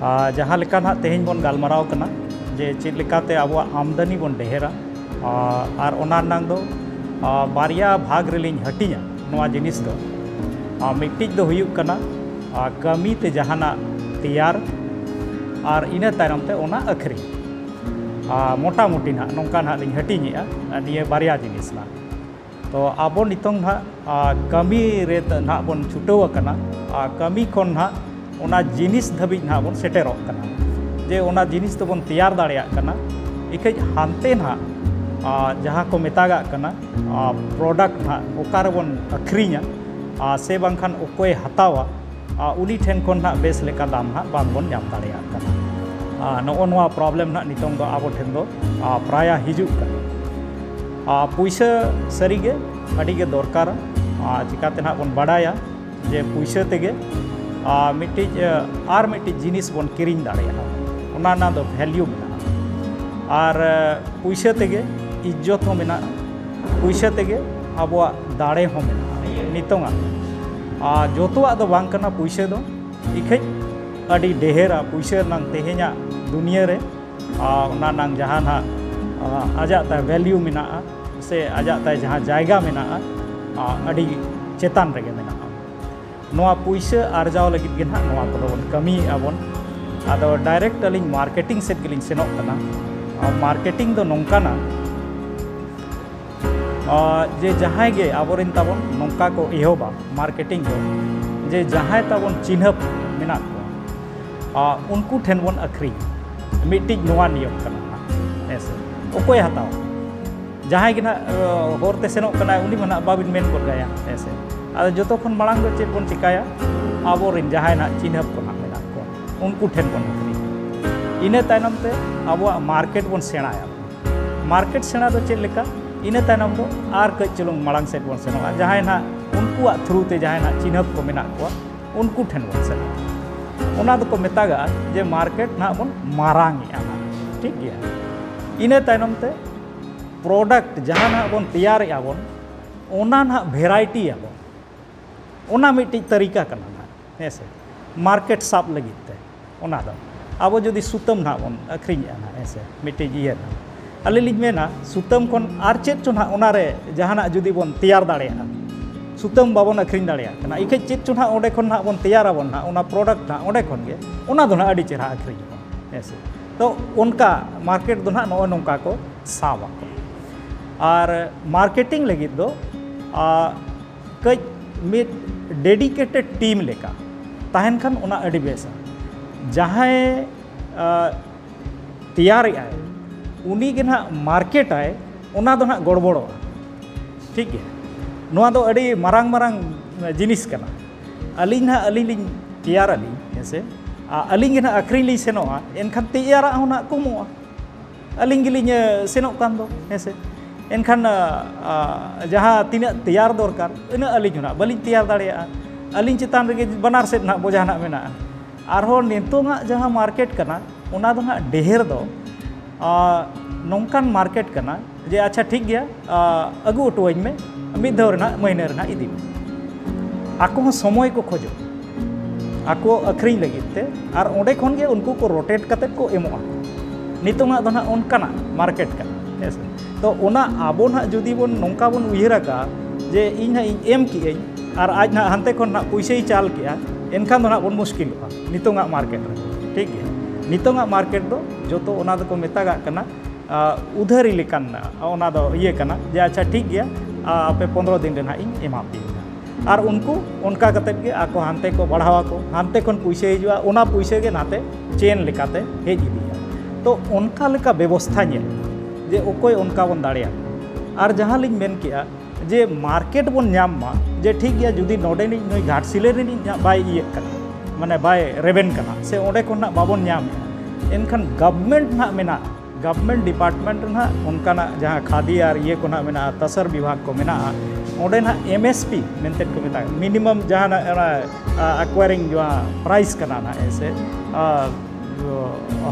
ᱟᱨ ᱡᱟᱦᱟᱸ ᱞᱮᱠᱟ ᱱᱟᱦᱟᱜ ᱛᱮᱦᱮᱧ ᱵᱚᱱ ᱜᱟᱞᱢᱟᱨᱟᱣ ᱠᱟᱱᱟ ᱡᱮ ᱪᱮᱫ ᱞᱮᱠᱟᱛᱮ ᱟᱵᱚᱣᱟᱜ ᱟᱢᱫᱟᱱᱤ ᱵᱚᱱ ᱰᱷᱮᱨᱟ, ᱟᱨ ᱚᱱᱟ ᱨᱮᱱᱟᱝ ᱫᱚ ᱵᱟᱨᱭᱟ ᱵᱷᱟᱜᱽ ᱨᱮᱞᱤᱧ ᱦᱟᱹᱴᱤᱧᱟ ᱱᱚᱣᱟ ᱡᱤᱱᱤᱥ ᱫᱚ᱾ ᱢᱤᱫᱴᱤᱡ ᱫᱚ ᱦᱩᱭᱩᱜ ᱠᱟᱱᱟ ᱠᱟᱹᱢᱤ ᱛᱮ ᱡᱟᱦᱟᱱᱟᱜ ᱛᱮᱭᱟᱨ, ᱟᱨ ᱤᱱᱟᱹ ᱛᱟᱭᱱᱚᱢ ᱛᱮ ᱚᱱᱟ ᱟᱹᱠᱷᱨᱤᱧ᱾ ᱢᱚᱴᱟᱢᱩᱴᱤ ᱱᱟᱦᱟᱜ ᱱᱚᱝᱠᱟ ᱱᱟᱦᱟᱜ ᱞᱤᱧ ᱦᱟᱹᱴᱤᱧᱮᱜᱼᱟ ᱱᱤᱭᱟᱹ ᱵᱟᱨᱭᱟ ᱡᱤᱱᱤᱥ ᱱᱟᱦᱟᱜ᱾ ᱛᱚ ᱟᱵᱚ ᱱᱤᱛᱚᱝ ᱱᱟᱦᱟᱜ ᱠᱟᱹᱢᱤ ᱨᱮ ᱱᱟᱦᱟᱜ ᱵᱚᱱ ᱪᱷᱩᱴᱟᱹᱣ ᱟᱠᱟᱱᱟ᱾ ᱠᱟᱹᱢᱤ ᱠᱷᱚᱱ ᱱᱟᱦᱟᱜ ᱚᱱᱟ ᱡᱤᱱᱤᱥ ᱫᱷᱟᱹᱵᱤᱡ ᱱᱟᱦᱟᱜ ᱵᱚᱱ ᱥᱮᱴᱮᱨᱚᱜ ᱠᱟᱱᱟ, ᱡᱮ ᱚᱱᱟ ᱡᱤᱱᱤᱥ ᱫᱚᱵᱚᱱ ᱛᱮᱭᱟᱨ ᱫᱟᱲᱮᱭᱟᱜ ᱠᱟᱱᱟ᱾ ᱤᱠᱷᱟᱹᱡ ᱦᱟᱱᱛᱮ ᱱᱟᱦᱟᱜ ᱡᱟᱦᱟᱸ ᱠᱚ ᱢᱮᱛᱟᱜᱟᱜ ᱠᱟᱱᱟ ᱯᱨᱚᱰᱟᱠᱴ ᱱᱟᱦᱟᱜ ᱚᱠᱟ ᱨᱮᱵᱚᱱ ᱟᱹᱠᱷᱨᱤᱧᱟ, ᱥᱮ ᱵᱟᱝᱠᱷᱟᱱ ᱚᱠᱚᱭᱮ ᱦᱟᱛᱟᱣᱟ, ᱩᱱᱤ ᱴᱷᱮᱱ ᱠᱷᱚᱱ ᱱᱟᱦᱟᱜ ᱵᱮᱥ ᱞᱮᱠᱟ ᱫᱟᱢ ᱱᱟᱦᱟᱜ ᱵᱟᱝᱵᱚᱱ ᱧᱟᱢ ᱫᱟᱲᱮᱭᱟᱜ ᱠᱟᱱᱟ᱾ ᱱᱚᱜᱼᱚ ᱱᱚᱣᱟ ᱯᱨᱚᱵᱞᱮᱢ ᱱᱟᱦᱟᱜ ᱱᱤᱛᱚᱝ ᱫᱚ ᱟᱵᱚ ᱴᱷᱮᱱ ᱫᱚ ᱯᱨᱟᱭᱟ ᱦᱤᱡᱩᱜ ᱠᱟᱱᱟ᱾ ᱯᱩᱭᱥᱟᱹ ᱥᱟᱹᱨᱤᱜᱮ ᱟᱹᱰᱤᱜᱮ ᱫᱚᱨᱠᱟᱨᱟ᱾ ᱪᱤᱠᱟᱛᱮ ᱱᱟᱦᱟᱜ ᱵᱚᱱ ᱵᱟᱰᱟᱭᱟ ᱡᱮ ᱯᱩᱭᱥᱟᱹ ᱛᱮᱜᱮ ᱢᱤᱫᱴᱤᱡ ᱟᱨ ᱢᱤᱫᱴᱤᱡ ᱡᱤᱱᱤᱥ ᱵᱚᱱ ᱠᱤᱨᱤᱧ ᱫᱟᱲᱮᱭᱟᱜᱼᱟ, ᱚᱱᱟ ᱨᱮᱱᱟᱜ ᱫᱚ ᱵᱷᱮᱞᱤᱭᱩ ᱢᱮᱱᱟᱜᱼᱟ᱾ ᱟᱨ ᱯᱩᱭᱥᱟᱹ ᱛᱮᱜᱮ ᱤᱡᱽᱡᱚᱛ ᱦᱚᱸ ᱢᱮᱱᱟᱜᱼᱟ, ᱯᱩᱭᱥᱟᱹ ᱛᱮᱜᱮ ᱟᱵᱚᱣᱟᱜ ᱫᱟᱲᱮ ᱦᱚᱸ ᱢᱮᱱᱟᱜᱼᱟ ᱱᱤᱛᱚᱝᱟᱜ᱾ ᱟᱨ ᱡᱚᱛᱚᱣᱟᱜ ᱫᱚ ᱵᱟᱝ ᱠᱟᱱᱟ ᱯᱩᱭᱥᱟᱹ ᱫᱚ, ᱤᱠᱷᱟᱹᱡ ᱟᱹᱰᱤ ᱰᱷᱮᱨᱟ ᱯᱩᱭᱥᱟᱹ ᱨᱮᱱᱟᱝ ᱛᱮᱦᱮᱧᱟᱜ ᱫᱩᱱᱤᱭᱟᱹ ᱨᱮ ᱟᱨ ᱚᱱᱟ ᱨᱮᱱᱟᱝ ᱡᱟᱦᱟᱸ ᱱᱟᱦᱟᱜ ᱟᱡᱟᱜ ᱛᱟᱭ ᱵᱷᱮᱞᱤᱭᱩ ᱢᱮᱱᱟᱜᱼᱟ, ᱥᱮ ᱟᱡᱟᱜ ᱛᱟᱭ ᱡᱟᱦᱟᱸ ᱡᱟᱭᱜᱟ ᱢᱮᱱᱟᱜᱼᱟ, ᱟ, ᱟᱹᱰᱤ ᱪᱮᱛᱟᱱ ᱨᱮᱜᱮ ᱢᱮᱱᱟᱜᱼᱟ᱾ ᱱᱚᱣᱟ ᱯᱩᱭᱥᱟᱹ ᱟᱨᱡᱟᱣ ᱞᱟᱹᱜᱤᱫ ᱜᱮ ᱱᱟᱦᱟᱜ ᱱᱚᱣᱟ ᱠᱚᱫᱚ ᱵᱚᱱ ᱠᱟᱹᱢᱤᱭᱮᱫᱼᱟ ᱵᱚᱱ᱾ ᱟᱫᱚ direct ᱟᱹᱞᱤᱧ marketing ᱥᱮᱫ ᱜᱮᱞᱤᱧ ᱥᱮᱱᱚᱜ ᱠᱟᱱᱟ᱾ ᱟᱨ marketing ᱫᱚ ᱱᱚᱝᱠᱟᱱᱟ, ᱟ, ᱡᱮ ᱡᱟᱦᱟᱸᱭ ᱜᱮ ᱟᱵᱚᱨᱮᱱ ᱛᱟᱵᱚᱱ ᱱᱚᱝᱠᱟ ᱠᱚ ᱮᱦᱚᱵᱟ marketing ᱫᱚ, ᱡᱮ ᱡᱟᱦᱟᱸᱭ ᱛᱟᱵᱚᱱ ᱪᱤᱱᱦᱟᱹᱯ ᱢᱮᱱᱟᱜ ᱠᱚᱣᱟ, ᱟ, ᱩᱱᱠᱩ ᱴᱷᱮᱱ ᱵᱚᱱ ᱟᱹᱠᱷᱨᱤᱧ᱾ ᱢᱤᱫᱴᱤᱡ ᱱᱚᱣᱟ ᱱᱤᱭᱚᱢ ᱠᱟᱱᱟ ᱱᱟᱦᱟᱜ, ᱦᱮᱸ ᱥᱮ? ᱚᱠᱚᱭᱮ ᱦᱟᱛᱟᱣᱟ? ᱡᱟᱦᱟᱸᱭ ᱜᱮ ᱱᱟᱦᱟᱜ, ᱟ, ᱦᱚᱨ ᱛᱮ ᱥᱮᱱᱚᱜ ᱠᱟᱱᱟᱭ, ᱩᱱᱤ ᱢᱟ ᱱᱟᱦᱟᱜ ᱵᱟᱵᱤᱱ ᱢᱮᱱ ᱜᱚᱫ ᱠᱟᱭᱟ, ᱦᱮᱸ ᱥᱮ? ᱟᱫᱚ ᱡᱚᱛᱚ ᱠᱷᱚᱱ ᱢᱟᱲᱟᱝ ᱫᱚ ᱪᱮᱫ ᱵᱚᱱ ᱪᱮᱠᱟᱭᱟ? ᱟᱵᱚᱨᱮᱱ ᱡᱟᱦᱟᱸᱭ ᱱᱟᱦᱟᱜ ᱪᱤᱱᱦᱟᱹᱯ ᱠᱚ ᱱᱟᱦᱟᱜ ᱢᱮᱱᱟᱜ ᱠᱚᱣᱟ, ᱩᱱᱠᱩ ᱴᱷᱮᱱ ᱵᱚᱱ ᱟᱹᱠᱷᱨᱤᱧᱟ᱾ ᱤᱱᱟᱹ ᱛᱟᱭᱱᱚᱢ ᱛᱮ ᱟᱵᱚᱣᱟᱜ market ᱵᱚᱱ ᱥᱮᱬᱟᱭᱟ᱾ Market ᱥᱮᱬᱟ ᱫᱚ ᱪᱮᱫ ᱞᱮᱠᱟ? ᱤᱱᱟᱹ ᱛᱟᱭᱱᱚᱢ ᱫᱚ ᱟᱨ ᱠᱟᱹᱡ ᱪᱩᱞᱩᱝ ᱢᱟᱲᱟᱝ ᱥᱮᱫ ᱵᱚᱱ ᱥᱮᱱᱚᱜᱼᱟ᱾ ᱡᱟᱦᱟᱸᱭ ᱱᱟᱦᱟᱜ ᱩᱱᱠᱩᱣᱟᱜ through ᱛᱮ ᱡᱟᱦᱟᱸᱭ ᱱᱟᱦᱟᱜ ᱪᱤᱱᱦᱟᱹᱯ ᱠᱚ ᱢᱮᱱᱟᱜ ᱠᱚᱣᱟ, ᱩᱱᱠᱩ ᱴᱷᱮᱱ ᱵᱚᱱ ᱥᱮᱱᱚᱜᱼᱟ᱾ ᱚᱱᱟ ᱫᱚᱠᱚ ᱢᱮᱛᱟᱜᱟᱜᱼᱟ ᱡᱮ market ᱱᱟᱦᱟᱜ ᱵᱚᱱ ᱢᱟᱨᱟᱝ ᱮᱜᱼᱟ ᱱᱟᱦᱟᱜ, ᱴᱷᱤᱠ ᱜᱮᱭᱟ᱾ ᱤᱱᱟᱹ ᱛᱟᱭᱱᱚᱢ ᱛᱮ product ᱡᱟᱦᱟᱸ ᱱᱟᱦᱟᱜ ᱵᱚᱱ ᱛᱮᱭᱟᱨᱮᱜᱼᱟ ᱵᱚᱱ, ᱚᱱᱟ ᱱᱟᱦᱟᱜ variety ᱟᱵᱚᱱ᱾ ᱚᱱᱟ ᱢᱤᱫᱴᱤᱡ ᱛᱟᱹᱨᱤᱠᱟ ᱠᱟᱱᱟ ᱱᱟᱦᱟᱜ, ᱦᱮᱸ ᱥᱮ, market ᱥᱟᱵ ᱞᱟᱹᱜᱤᱫ ᱛᱮ᱾ ᱚᱱᱟ ᱫᱚ ᱟᱵᱚ ᱡᱩᱫᱤ ᱥᱩᱛᱟᱹᱢ ᱱᱟᱦᱟᱜ ᱵᱚᱱ ᱟᱹᱠᱷᱨᱤᱧᱮᱜᱼᱟ ᱱᱟᱦᱟᱜ, ᱦᱮᱸ ᱥᱮ, ᱢᱤᱫᱴᱤᱡ ᱤᱭᱟᱹ ᱱᱟᱦᱟᱜ, ᱟᱹᱞᱤᱧ ᱞᱤᱧ ᱢᱮᱱᱟ ᱥᱩᱛᱟᱹᱢ ᱠᱷᱚᱱ ᱟᱨ ᱪᱮᱫ ᱪᱚ ᱱᱟᱦᱟᱜ ᱚᱱᱟᱨᱮ ᱡᱟᱦᱟᱱᱟᱜ ᱡᱩᱫᱤ ᱵᱚᱱ ᱛᱮᱭᱟᱨ ᱫᱟᱲᱮᱭᱟᱜᱼᱟ, ᱥᱩᱛᱟᱹᱢ ᱵᱟᱵᱚᱱ ᱟᱹᱠᱷᱨᱤᱧ ᱫᱟᱲᱮᱭᱟᱜ ᱠᱟᱱᱟ, ᱤᱠᱷᱟᱹᱡ ᱪᱮᱫ ᱪᱚ ᱱᱟᱦᱟᱜ ᱚᱸᱰᱮ ᱠᱷᱚᱱ ᱱᱟᱦᱟᱜ ᱵᱚᱱ ᱛᱮᱭᱟᱨᱟᱵᱚᱱ ᱱᱟᱦᱟᱜ, ᱚᱱᱟ product ᱱᱟᱦᱟᱜ ᱚᱸᱰᱮ ᱠᱷᱚᱱ ᱜᱮ, ᱚᱱᱟ ᱫᱚ ᱱᱟᱦᱟᱜ ᱟᱹᱰᱤ ᱪᱮᱦᱨᱟ ᱟᱹᱠᱷᱨᱤᱧᱚᱜᱼᱟ, ᱦᱮᱸ ᱥᱮ᱾ ᱛᱚ ᱚᱱᱠᱟ market ᱫᱚ ᱱᱟᱦᱟᱜ ᱱᱚᱜᱼᱚᱭ ᱱᱚᱝᱠᱟ ᱠᱚ ᱥᱟᱵ ᱟᱠᱚ᱾ ᱟᱨ marketing ᱞᱟᱹᱜᱤᱫ ᱫᱚ, ᱟ, ᱠᱟᱹᱡ ᱢᱤᱫ dedicated team ᱞᱮᱠᱟ ᱛᱟᱦᱮᱱ ᱠᱷᱟᱱ ᱚᱱᱟ ᱟᱹᱰᱤ ᱵᱮᱥᱟ᱾ ᱡᱟᱦᱟᱸᱭ, ᱟ, ᱛᱮᱭᱟᱨᱮᱜᱼᱟᱭ, ᱩᱱᱤ ᱜᱮ ᱱᱟᱦᱟᱜ market ᱟᱭ, ᱚᱱᱟ ᱫᱚ ᱱᱟᱦᱟᱜ ᱜᱚᱲᱵᱚᱲᱚᱜᱼᱟ᱾ ᱴᱷᱤᱠ ᱜᱮᱭᱟ, ᱱᱚᱣᱟ ᱫᱚ ᱟᱹᱰᱤ ᱢᱟᱨᱟᱝ ᱢᱟᱨᱟᱝ ᱡᱤᱱᱤᱥ ᱠᱟᱱᱟ᱾ ᱟᱹᱞᱤᱧ ᱱᱟᱦᱟᱜ, ᱟᱹᱞᱤᱧ ᱞᱤᱧ ᱛᱮᱭᱟᱨᱟᱞᱤᱧ, ᱦᱮᱸ ᱥᱮ, ᱟ-, ᱟᱹᱞᱤᱧ ᱜᱮ ᱱᱟᱦᱟᱜ ᱟᱹᱠᱷᱨᱤᱧ ᱞᱤᱧ ᱥᱮᱱᱚᱜᱼᱟ, ᱮᱱᱠᱷᱟᱱ ᱛᱮᱭᱟᱨᱟᱜ ᱦᱚᱸ ᱱᱟᱦᱟᱜ ᱠᱚᱢᱚᱜᱼᱟ᱾ ᱟᱹᱞᱤᱧ ᱜᱮᱞᱤᱧ, ᱮ, ᱥᱮᱱᱚᱜ ᱠᱟᱱ ᱫᱚ, ᱦᱮᱸ ᱥᱮ᱾ ᱮᱱᱠᱷᱟᱱ, ᱟ, ᱟ, ᱡᱟᱦᱟᱸ ᱛᱤᱱᱟᱹᱜ ᱛᱮᱭᱟᱨ ᱫᱚᱨᱠᱟᱨ, ᱩᱱᱟᱹᱜ ᱟᱹᱞᱤᱧ ᱦᱚᱸ ᱱᱟᱦᱟᱜ ᱵᱟᱹᱞᱤᱧ ᱛᱮᱭᱟᱨ ᱫᱟᱲᱮᱭᱟᱜᱼᱟ᱾ ᱟᱹᱞᱤᱧ ᱪᱮᱛᱟᱱ ᱨᱮᱜᱮ ᱵᱟᱱᱟᱨ ᱥᱮᱫ ᱱᱟᱦᱟᱜ ᱵᱚᱡᱷᱟ ᱱᱟᱦᱟᱜ ᱢᱮᱱᱟᱜᱼᱟ᱾ ᱟᱨᱦᱚᱸ ᱱᱤᱛᱚᱝᱟᱜ ᱡᱟᱦᱟᱸ market ᱠᱟᱱᱟ, ᱚᱱᱟ ᱫᱚ ᱱᱟᱦᱟᱜ ᱰᱷᱮᱨ ᱫᱚ, ᱟ, ᱱᱚᱝᱠᱟᱱ market ᱠᱟᱱᱟ ᱡᱮ, "ᱟᱪᱪᱷᱟ, ᱴᱷᱤᱠ ᱜᱮᱭᱟ, ᱟ, ᱟᱹᱜᱩ ᱦᱚᱴᱚᱣᱟᱹᱧ ᱢᱮ, ᱢᱤᱫ ᱫᱷᱟᱣ ᱨᱮᱱᱟᱜ, ᱢᱟᱹᱦᱱᱟᱹ ᱨᱮᱱᱟᱜ ᱤᱫᱤ ᱢᱮ᱾" ᱟᱠᱚ ᱦᱚᱸ ᱥᱚᱢᱚᱭ ᱠᱚ ᱠᱷᱚᱡᱚᱜ, ᱟᱠᱚ ᱟᱹᱠᱷᱨᱤᱧ ᱞᱟᱹᱜᱤᱫ ᱛᱮ, ᱟᱨ ᱚᱸᱰᱮ ᱠᱷᱚᱱ ᱜᱮ ᱩᱱᱠᱩ ᱠᱚ rotate ᱠᱟᱛᱮᱫ ᱠᱚ ᱮᱢᱚᱜᱼᱟ᱾ ᱱᱤᱛᱚᱝᱟᱜ ᱫᱚ ᱱᱟᱦᱟᱜ ᱚᱱᱠᱟᱱᱟᱜ market ᱠᱟᱱᱟ, ᱦᱮᱸ ᱥᱮ᱾ ᱛᱚ ᱚᱱᱟ ᱟᱵᱚ ᱱᱟᱦᱟᱜ ᱡᱩᱫᱤ ᱵᱚᱱ ᱱᱚᱝᱠᱟ ᱵᱚᱱ ᱩᱭᱦᱟᱹᱨ ᱟᱠᱟᱫᱼᱟ ᱡᱮ ᱤᱧ ᱱᱟᱦᱟᱜ ᱤᱧ ᱮᱢ ᱠᱮᱜᱼᱟᱹᱧ ᱟᱨ ᱟᱡ ᱱᱟᱦᱟᱜ ᱦᱟᱱᱛᱮ ᱠᱷᱚᱱ ᱱᱟᱦᱟᱜ ᱯᱩᱭᱥᱟᱹᱭ ᱪᱟᱞ ᱠᱮᱜᱼᱟ, ᱮᱱᱠᱷᱟᱱ ᱫᱚ ᱱᱟᱦᱟᱜ ᱵᱚᱱ ᱢᱩᱥᱠᱤᱞᱚᱜᱼᱟ ᱱᱤᱛᱚᱝᱟᱜ ᱢᱟᱨᱠᱮᱴ ᱨᱮ᱾ ᱴᱷᱤᱠ ᱜᱮᱭᱟ, ᱱᱤᱛᱚᱝᱟᱜ ᱢᱟᱨᱠᱮᱴ ᱫᱚ ᱡᱚᱛᱚ ᱚᱱᱟ ᱫᱚᱠᱚ ᱢᱮᱛᱟᱜᱟᱜ ᱠᱟᱱᱟ ᱩᱫᱷᱟᱹᱨᱤ ᱞᱮᱠᱟᱱ ᱚᱱᱟ ᱫᱚ ᱤᱭᱟᱹ ᱠᱟᱱᱟ ᱡᱮ ᱟᱪᱪᱷᱟ ᱴᱷᱤᱠ ᱜᱮᱭᱟ, ᱟᱯᱮ ᱯᱚᱱᱨᱚ ᱫᱤᱱ ᱨᱮ ᱱᱟᱦᱟᱜ ᱤᱧ ᱮᱢᱟ ᱯᱮᱭᱟ᱾ ᱟᱨ ᱩᱱᱠᱩ ᱚᱱᱠᱟ ᱠᱟᱛᱮᱫ ᱜᱮ ᱟᱠᱚ ᱦᱟᱱᱛᱮ ᱠᱚ ᱵᱟᱲᱦᱟᱣ ᱟᱠᱚ, ᱦᱟᱱᱛᱮ ᱠᱷᱚᱱ ᱯᱩᱭᱥᱟᱹ ᱦᱤᱡᱩᱜᱼᱟ, ᱚᱱᱟ ᱯᱩᱭᱥᱟᱹ ᱜᱮ ᱱᱟᱛᱮ ᱪᱮᱱ ᱞᱮᱠᱟᱛᱮ ᱦᱮᱡ ᱤᱫᱤᱜᱼᱟ᱾ ᱛᱚ ᱚᱱᱠᱟ ᱞᱮᱠᱟ ᱵᱮᱵᱚᱥᱛᱷᱟ ᱧᱮᱞ ᱡᱮ ᱚᱠᱚᱭ ᱚᱱᱠᱟ ᱵᱚᱱ ᱫᱟᱲᱮᱭᱟᱜᱼᱟ᱾ ᱟᱨ ᱡᱟᱦᱟᱸ ᱞᱤᱧ ᱢᱮᱱ ᱠᱮᱜᱼᱟ ᱡᱮ ᱢᱟᱨᱠᱮᱴ ᱵᱚᱱ ᱧᱟᱢ ᱢᱟ ᱡᱮ ᱴᱷᱤᱠ ᱜᱮᱭᱟ, ᱡᱩᱫᱤ ᱱᱚᱰᱮᱱᱤᱡ ᱱᱩᱭ ᱜᱷᱟᱴᱥᱤᱞᱟᱹ ᱨᱤᱱᱤᱡ ᱦᱟᱸᱜ ᱵᱟᱭ ᱤᱭᱟᱹᱜ ᱠᱟᱱᱟ, ᱢᱟᱱᱮ ᱵᱟᱭ ᱨᱮᱵᱮᱱ ᱠᱟᱱᱟ ᱥᱮ ᱚᱸᱰᱮ ᱠᱷᱚᱱ ᱦᱟᱸᱜ ᱵᱟᱵᱚᱱ ᱧᱟᱢᱮᱜᱼᱟ, ᱮᱱᱠᱷᱟᱱ ᱜᱚᱵᱷᱢᱮᱱᱴ ᱱᱟᱦᱟᱜ ᱢᱮᱱᱟᱜᱼᱟ, ᱜᱚᱵᱷᱢᱮᱱᱴ ᱰᱤᱯᱟᱨᱴᱢᱮᱱᱴ ᱨᱮ ᱱᱟᱦᱟᱜ ᱚᱱᱠᱟᱱᱟᱜ ᱡᱟᱦᱟᱸ ᱠᱷᱟᱫᱤ ᱟᱨ ᱤᱭᱟᱹ ᱠᱚ ᱱᱟᱦᱟᱜ ᱢᱮᱱᱟᱜᱼᱟ, ᱛᱟᱥᱟᱨ ᱵᱤᱵᱷᱟᱜᱽ ᱠᱚ ᱢᱮᱱᱟᱜᱼᱟ, ᱚᱸᱰᱮ ᱱᱟᱦᱟᱜ ᱮᱢ ᱮᱥ ᱯᱤ ᱢᱮᱱᱛᱮ ᱠᱚ ᱢᱮᱛᱟᱜᱼᱟ, ᱢᱤᱱᱤᱢᱟᱢ ᱡᱟᱦᱟᱱᱟᱜ ᱚᱱᱟ ᱟᱠᱣᱟᱨᱤᱝ ᱡᱟᱦᱟᱸ ᱯᱨᱟᱭᱤᱥ ᱠᱟᱱᱟ ᱱᱟᱦᱟᱜ ᱥᱮ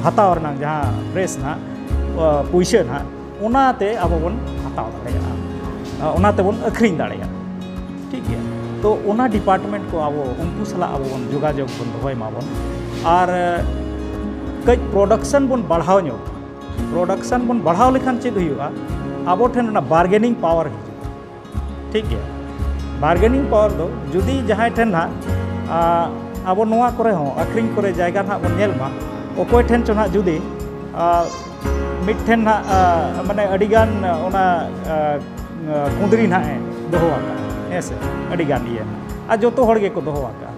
ᱦᱟᱛᱟᱣ ᱨᱮᱱᱟᱜ ᱡᱟᱦᱟᱸ ᱯᱨᱮᱥ ᱱᱟᱦᱟᱜ ᱯᱩᱭᱥᱟᱹ ᱱᱟᱦᱟᱜ, ᱚᱱᱟᱛᱮ ᱟᱵᱚ ᱵᱚᱱ ᱦᱟᱛᱟᱣ ᱫᱟᱲᱮᱭᱟᱜᱼᱟ, ᱚᱱᱟ ᱛᱮᱵᱚᱱ ᱟᱹᱠᱷᱨᱤᱧ ᱫᱟᱲᱮᱭᱟᱜᱼᱟ᱾ ᱴᱷᱤᱠ ᱜᱮᱭᱟ, ᱛᱚ ᱚᱱᱟ ᱰᱤᱯᱟᱨᱴᱢᱮᱱᱴ ᱠᱚ ᱟᱵᱚ ᱩᱱᱠᱩ ᱥᱟᱞᱟᱜ ᱟᱵᱚ ᱵᱚᱱ ᱡᱳᱜᱟᱡᱳᱜᱽ ᱵᱚᱱ ᱫᱚᱦᱚᱭ ᱢᱟᱵᱚᱱ᱾ ᱟᱨ ᱠᱟᱹᱡ ᱯᱨᱚᱰᱟᱠᱥᱚᱱ ᱵᱚᱱ ᱵᱟᱲᱦᱟᱣ ᱧᱚᱜ, ᱯᱨᱚᱰᱟᱠᱥᱚᱱ ᱵᱚᱱ ᱵᱟᱲᱦᱟᱣ ᱞᱮᱠᱷᱟᱱ ᱪᱮᱫ ᱦᱩᱭᱩᱜᱼᱟ, ᱟᱵᱚ ᱴᱷᱮᱱ ᱚᱱᱟ ᱵᱟᱨᱜᱮᱱᱤᱝ ᱯᱟᱣᱟᱨ ᱦᱤᱡᱩᱜᱼᱟ᱾ ᱴᱷᱤᱠ ᱜᱮᱭᱟ, ᱵᱟᱨᱜᱮᱱᱤᱝ ᱯᱟᱣᱟᱨ ᱫᱚ ᱡᱩᱫᱤ ᱡᱟᱦᱟᱸᱭ ᱴᱷᱮᱱ ᱱᱟᱦᱟᱜ ᱟᱵᱚ ᱱᱚᱣᱟ ᱠᱚᱨᱮ ᱦᱚᱸ ᱟᱹᱠᱷᱨᱤᱧ ᱠᱚᱨᱮ ᱡᱟᱭᱜᱟ ᱱᱟᱦᱟᱜ ᱵᱚᱱ ᱧᱮᱞ ᱢᱟ, ᱚᱠᱚᱭ ᱴᱷᱮᱱ ᱪᱚ ᱱᱟᱦᱟᱜ ᱡᱩᱫᱤ ᱢᱤᱫᱴᱷᱮᱱ ᱱᱟᱦᱟᱜ ᱢᱟᱱᱮ ᱟᱹᱰᱤᱜᱟᱱ ᱚᱱᱟ ᱠᱩᱸᱫᱽᱨᱤ ᱱᱟᱦᱟᱜ ᱮ ᱫᱚᱦᱚ ᱟᱠᱟᱫᱼᱟ, ᱦᱮᱸ ᱥᱮ, ᱟᱹᱰᱤᱜᱟᱱ ᱤᱭᱟᱹ ᱟᱨ ᱡᱚᱛᱚ ᱦᱚᱲ ᱜᱮᱠᱚ ᱫᱚᱦᱚ ᱟᱠᱟᱫᱼᱟ,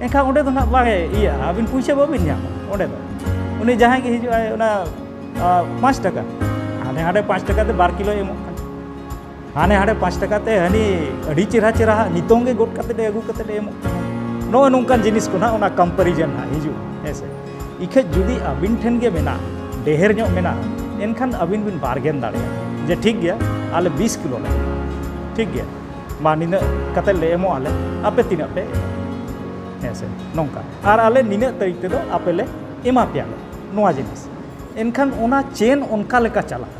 ᱮᱱᱠᱷᱟᱱ ᱚᱸᱰᱮ ᱫᱚ ᱱᱟᱦᱟᱜ ᱵᱟᱝ ᱤᱭᱟᱹᱜᱼᱟ, ᱟᱹᱵᱤᱱ ᱯᱩᱭᱥᱟᱹ ᱵᱟᱹᱵᱤᱱ ᱧᱟᱢᱟ ᱚᱸᱰᱮ ᱫᱚ᱾ ᱩᱱᱤ ᱡᱟᱦᱟᱸᱭ ᱜᱮ ᱦᱤᱡᱩᱜᱼᱟᱭ ᱚᱱᱟ ᱯᱟᱸᱪ ᱴᱟᱠᱟ, ᱦᱟᱸᱰᱮ ᱦᱟᱸᱰᱮ ᱯᱟᱸᱪ ᱴᱟᱠᱟ ᱛᱮ ᱵᱟᱨ ᱠᱤᱞᱳᱭ ᱮᱢᱚᱜ ᱠᱟᱱᱟ, ᱦᱟᱱᱮ ᱦᱟᱸᱰᱮ ᱯᱟᱸᱪ ᱴᱟᱠᱟ ᱛᱮ ᱦᱟᱹᱱᱤ ᱟᱹᱰᱤ ᱪᱮᱦᱨᱟ ᱪᱮᱦᱨᱟ ᱦᱟᱸᱜ ᱱᱤᱛᱚᱝ ᱜᱮ ᱜᱚᱫ ᱠᱟᱛᱮ ᱮ ᱟᱹᱜᱩ ᱠᱟᱛᱮ ᱮ ᱮᱢᱚᱜ ᱠᱟᱱᱟ᱾ ᱱᱚᱜᱼᱚᱭ ᱱᱚᱝᱠᱟᱱ ᱡᱤᱱᱤᱥ ᱠᱚ ᱱᱟᱦᱟᱜ ᱚᱱᱟ ᱠᱚᱢᱯᱮᱨᱤᱡᱚᱱ ᱱᱟᱦᱟᱜ ᱦᱤᱡᱩᱜᱼᱟ, ᱦᱮᱸ ᱥᱮ᱾ ᱤᱠᱷᱟᱹᱡ ᱡᱩᱫᱤ ᱟᱹᱵᱤᱱ ᱴᱷᱮᱱ ᱜᱮ ᱢᱮᱱᱟᱜᱼᱟ, ᱰᱷᱮᱨ ᱧᱚᱜ ᱢᱮᱱᱟᱜᱼᱟ, ᱮᱱᱠᱷᱟᱱ ᱟᱹᱵᱤᱱ ᱵᱤᱱ ᱵᱟᱨᱜᱮᱱ ᱫᱟᱲᱮᱭᱟᱜᱼᱟ ᱡᱮ ᱴᱷᱤᱠ ᱜᱮᱭᱟ, ᱟᱞᱮ ᱵᱤᱥ ᱠᱤᱞᱳ ᱞᱮ ᱮᱢᱚᱜᱼᱟ, ᱴᱷᱤᱠ ᱜᱮᱭᱟ, ᱢᱟ ᱱᱤᱱᱟᱹᱜ ᱠᱟᱛᱮ ᱞᱮ ᱮᱢᱚᱜ ᱟᱞᱮ, ᱟᱯᱮ ᱛᱤᱱᱟᱹᱜ ᱯᱮ ᱮᱢᱚᱜᱼᱟ, ᱦᱮᱸ ᱥᱮ, ᱱᱚᱝᱠᱟ, ᱟᱨ ᱟᱞᱮ ᱱᱤᱱᱟᱹᱜ ᱛᱟᱹᱨᱤᱠᱷ ᱛᱮᱫᱚ ᱟᱯᱮ ᱞᱮ ᱮᱢᱟ ᱯᱮᱭᱟ ᱞᱮ ᱱᱚᱣᱟ ᱡᱤᱱᱤᱥ᱾ ᱮᱱᱠᱷᱟᱱ ᱚᱱᱟ ᱪᱮᱱ ᱚᱱᱠᱟ ᱞᱮᱠᱟ ᱪᱟᱞᱟᱜᱼᱟ,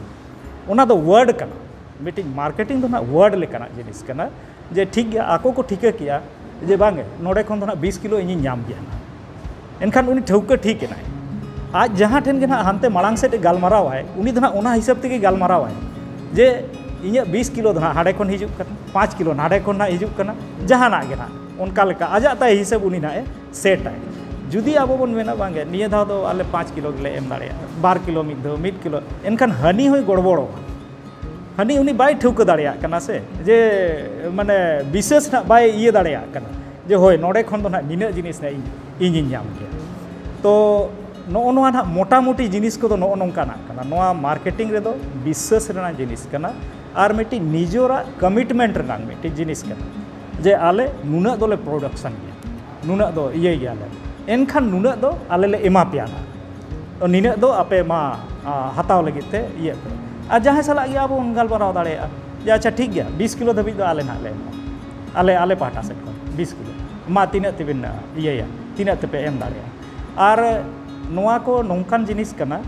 ᱚᱱᱟ ᱫᱚ ᱣᱟᱨᱰ ᱠᱟᱱᱟ, ᱢᱤᱫᱴᱤᱡ ᱢᱟᱨᱠᱮᱴᱤᱝ ᱫᱚ ᱱᱟᱦᱟᱜ ᱣᱟᱨᱰ ᱞᱮᱠᱟᱱᱟᱜ ᱡᱤᱱᱤᱥ ᱠᱟᱱᱟ᱾ ᱡᱮ ᱴᱷᱤᱠ ᱜᱮᱭᱟ, ᱟᱠᱚ ᱠᱚ ᱴᱷᱤᱠᱟᱹ ᱠᱮᱜᱼᱟ ᱡᱮ ᱵᱟᱝ ᱜᱮ, ᱱᱚᱰᱮ ᱠᱷᱚᱱ ᱫᱚ ᱱᱟᱦᱟᱜ ᱵᱤᱥ ᱠᱤᱞᱳ ᱤᱧᱤᱧ ᱧᱟᱢ ᱜᱮᱭᱟ ᱱᱟᱦᱟᱜ᱾ ᱮᱱᱠᱷᱟᱱ ᱩᱱᱤ ᱴᱷᱟᱹᱣᱠᱟᱹ ᱴᱷᱤᱠ ᱮᱱᱟᱭ, ᱟᱡ ᱡᱟᱦᱟᱸ ᱴᱷᱮᱱ ᱜᱮ ᱱᱟᱦᱟᱜ ᱦᱟᱱᱛᱮ ᱢᱟᱲᱟᱝ ᱥᱮᱫ ᱮ ᱜᱟᱞᱢᱟᱨᱟᱣᱟᱭ, ᱩᱱᱤ ᱫᱚ ᱱᱟᱦᱟᱜ ᱚᱱᱟ ᱦᱤᱥᱟᱹᱵ ᱛᱮᱜᱮ ᱜᱟᱞᱢᱟᱨᱟᱣᱟᱭ᱾ ᱡᱮ ᱤᱧᱟᱹᱜ ᱵᱤᱥ ᱠᱤᱞᱳ ᱫᱚ ᱱᱟᱦᱟᱜ ᱦᱟᱸᱰᱮ ᱠᱷᱚᱱ ᱦᱤᱡᱩᱜ ᱠᱟᱱᱟ, ᱯᱟᱸᱪ ᱠᱤᱞᱳ ᱱᱟᱰᱮ ᱠᱷᱚᱱ ᱱᱟᱦᱟᱜ ᱦᱤᱡᱩᱜ ᱠᱟᱱᱟ, ᱡᱟᱦᱟᱱᱟᱜ ᱜᱮ ᱱᱟᱦᱟᱜ ᱚᱱᱠᱟ ᱞᱮᱠᱟ ᱟᱡᱟᱜ ᱛᱟᱭ ᱦᱤᱥᱟᱹᱵ ᱩᱱᱤ ᱱᱟᱦᱟᱜ ᱮ ᱥᱮᱴᱟᱭ᱾ ᱡᱩᱫᱤ ᱟᱵᱚ ᱵᱚᱱ ᱢᱮᱱᱟ, "ᱵᱟᱝᱜᱮ, ᱱᱤᱭᱟᱹ ᱫᱷᱟᱣ ᱫᱚ ᱟᱞᱮ ᱯᱟᱸᱪ ᱠᱤᱞᱳ ᱜᱮᱞᱮ ᱮᱢ ᱫᱟᱲᱮᱭᱟᱜᱼᱟ, ᱵᱟᱨ ᱠᱤᱞᱳ ᱢᱤᱫ ᱫᱷᱟᱣ, ᱢᱤᱫ ᱠᱤᱞᱳ", ᱮᱱᱠᱷᱟᱱ ᱦᱟᱹᱱᱤ ᱦᱚᱸᱭ ᱜᱚᱲᱵᱚᱲᱚᱜᱼᱟ᱾ ᱦᱟᱹᱱᱤ ᱩᱱᱤ ᱵᱟᱭ ᱴᱷᱟᱹᱣᱠᱟᱹ ᱫᱟᱲᱮᱭᱟᱜ ᱠᱟᱱᱟ ᱥᱮ, ᱡᱮ ᱢᱟᱱᱮ ᱵᱤᱥᱮᱥ ᱱᱟᱜ ᱵᱟᱭ ᱤᱭᱟᱹ ᱫᱟᱲᱮᱭᱟᱜ ᱠᱟᱱᱟ ᱡᱮ ᱦᱳᱭ, ᱱᱚᱰᱮ ᱠᱷᱚᱱ ᱫᱚ ᱱᱟᱜ ᱱᱤᱱᱟᱹᱜ ᱡᱤᱱᱤᱥ ᱱᱟᱜ ᱤᱧ, ᱤᱧᱤᱧ ᱧᱟᱢ ᱠᱮᱭᱟ᱾ ᱛᱚ ᱱᱚᱜᱼᱚ ᱱᱚᱣᱟ ᱱᱟᱜ ᱢᱚᱴᱟᱢᱩᱴᱤ ᱡᱤᱱᱤᱥ ᱠᱚᱫᱚ ᱱᱚᱜᱼᱚ ᱱᱚᱝᱠᱟᱱᱟᱜ ᱠᱟᱱᱟ᱾ ᱱᱚᱣᱟ ᱢᱟᱨᱠᱮᱴᱤᱝ ᱨᱮᱫᱚ ᱵᱤᱥᱥᱟᱹᱥ ᱨᱮᱱᱟᱜ ᱡᱤᱱᱤᱥ ᱠᱟᱱᱟ, ᱟᱨ ᱢᱤᱫᱴᱤᱡ ᱱᱤᱡᱚᱨᱟᱜ ᱠᱚᱢᱤᱴᱢᱮᱱᱴ ᱨᱮᱱᱟᱜ ᱢᱤᱫᱴᱤᱡ ᱡᱤᱱᱤᱥ ᱠᱟᱱᱟ, ᱡᱮ ᱟᱞᱮ ᱱᱩᱱᱟᱹᱜ ᱫᱚᱞᱮ ᱯᱨᱚᱰᱟᱠᱥᱚᱱ ᱜᱮᱭᱟ, ᱱᱩᱱᱟᱹᱜ ᱫᱚ ᱤᱭᱟᱹᱭ ᱜᱮᱭᱟᱞᱮ, ᱮᱱᱠᱷᱟᱱ ᱱᱩᱱᱟᱹᱜ ᱫᱚ ᱟᱞᱮ ᱞᱮ ᱮᱢᱟ ᱯᱮᱭᱟ ᱱᱟᱜ, ᱛᱚ ᱱᱤᱱᱟᱹᱜ ᱫᱚ ᱟᱯᱮ ᱢᱟ, ᱟ, ᱦᱟᱛᱟᱣ ᱞᱟᱹᱜᱤᱫ ᱛᱮ ᱤᱭᱟᱹ ᱯᱮ᱾ ᱟᱨ ᱡᱟᱦᱟᱸᱭ ᱥᱟᱞᱟᱜ ᱜᱮ ᱟᱵᱚ ᱵᱚᱱ ᱜᱟᱞᱢᱟᱨᱟᱣ ᱫᱟᱲᱮᱭᱟᱜᱼᱟ ᱡᱮ, "ᱟᱪᱪᱷᱟ, ᱴᱷᱤᱠ ᱜᱮᱭᱟ, ᱵᱤᱥ ᱠᱤᱞᱳ ᱫᱷᱟᱹᱵᱤᱡ ᱫᱚ ᱟᱞᱮ ᱱᱟᱜ ᱞᱮ ᱮᱢᱟ, ᱟᱞᱮ, ᱟᱞᱮ ᱯᱟᱦᱴᱟ ᱥᱮᱫ ᱠᱷᱚᱱ ᱵᱤᱥ ᱠᱤᱞᱳ, ᱢᱟ ᱛᱤᱱᱟᱹᱜ ᱛᱮᱵᱤᱱ, ᱟ, ᱤᱭᱟᱹᱭᱟ, ᱛᱤᱱᱟᱹᱜ ᱛᱮᱯᱮ ᱮᱢ ᱫᱟᱲᱮᱭᱟᱜᱼᱟ?" ᱟᱨ ᱱᱚᱣᱟ ᱠᱚ ᱱᱚᱝᱠᱟᱱ ᱡᱤᱱᱤᱥ ᱠᱟᱱᱟ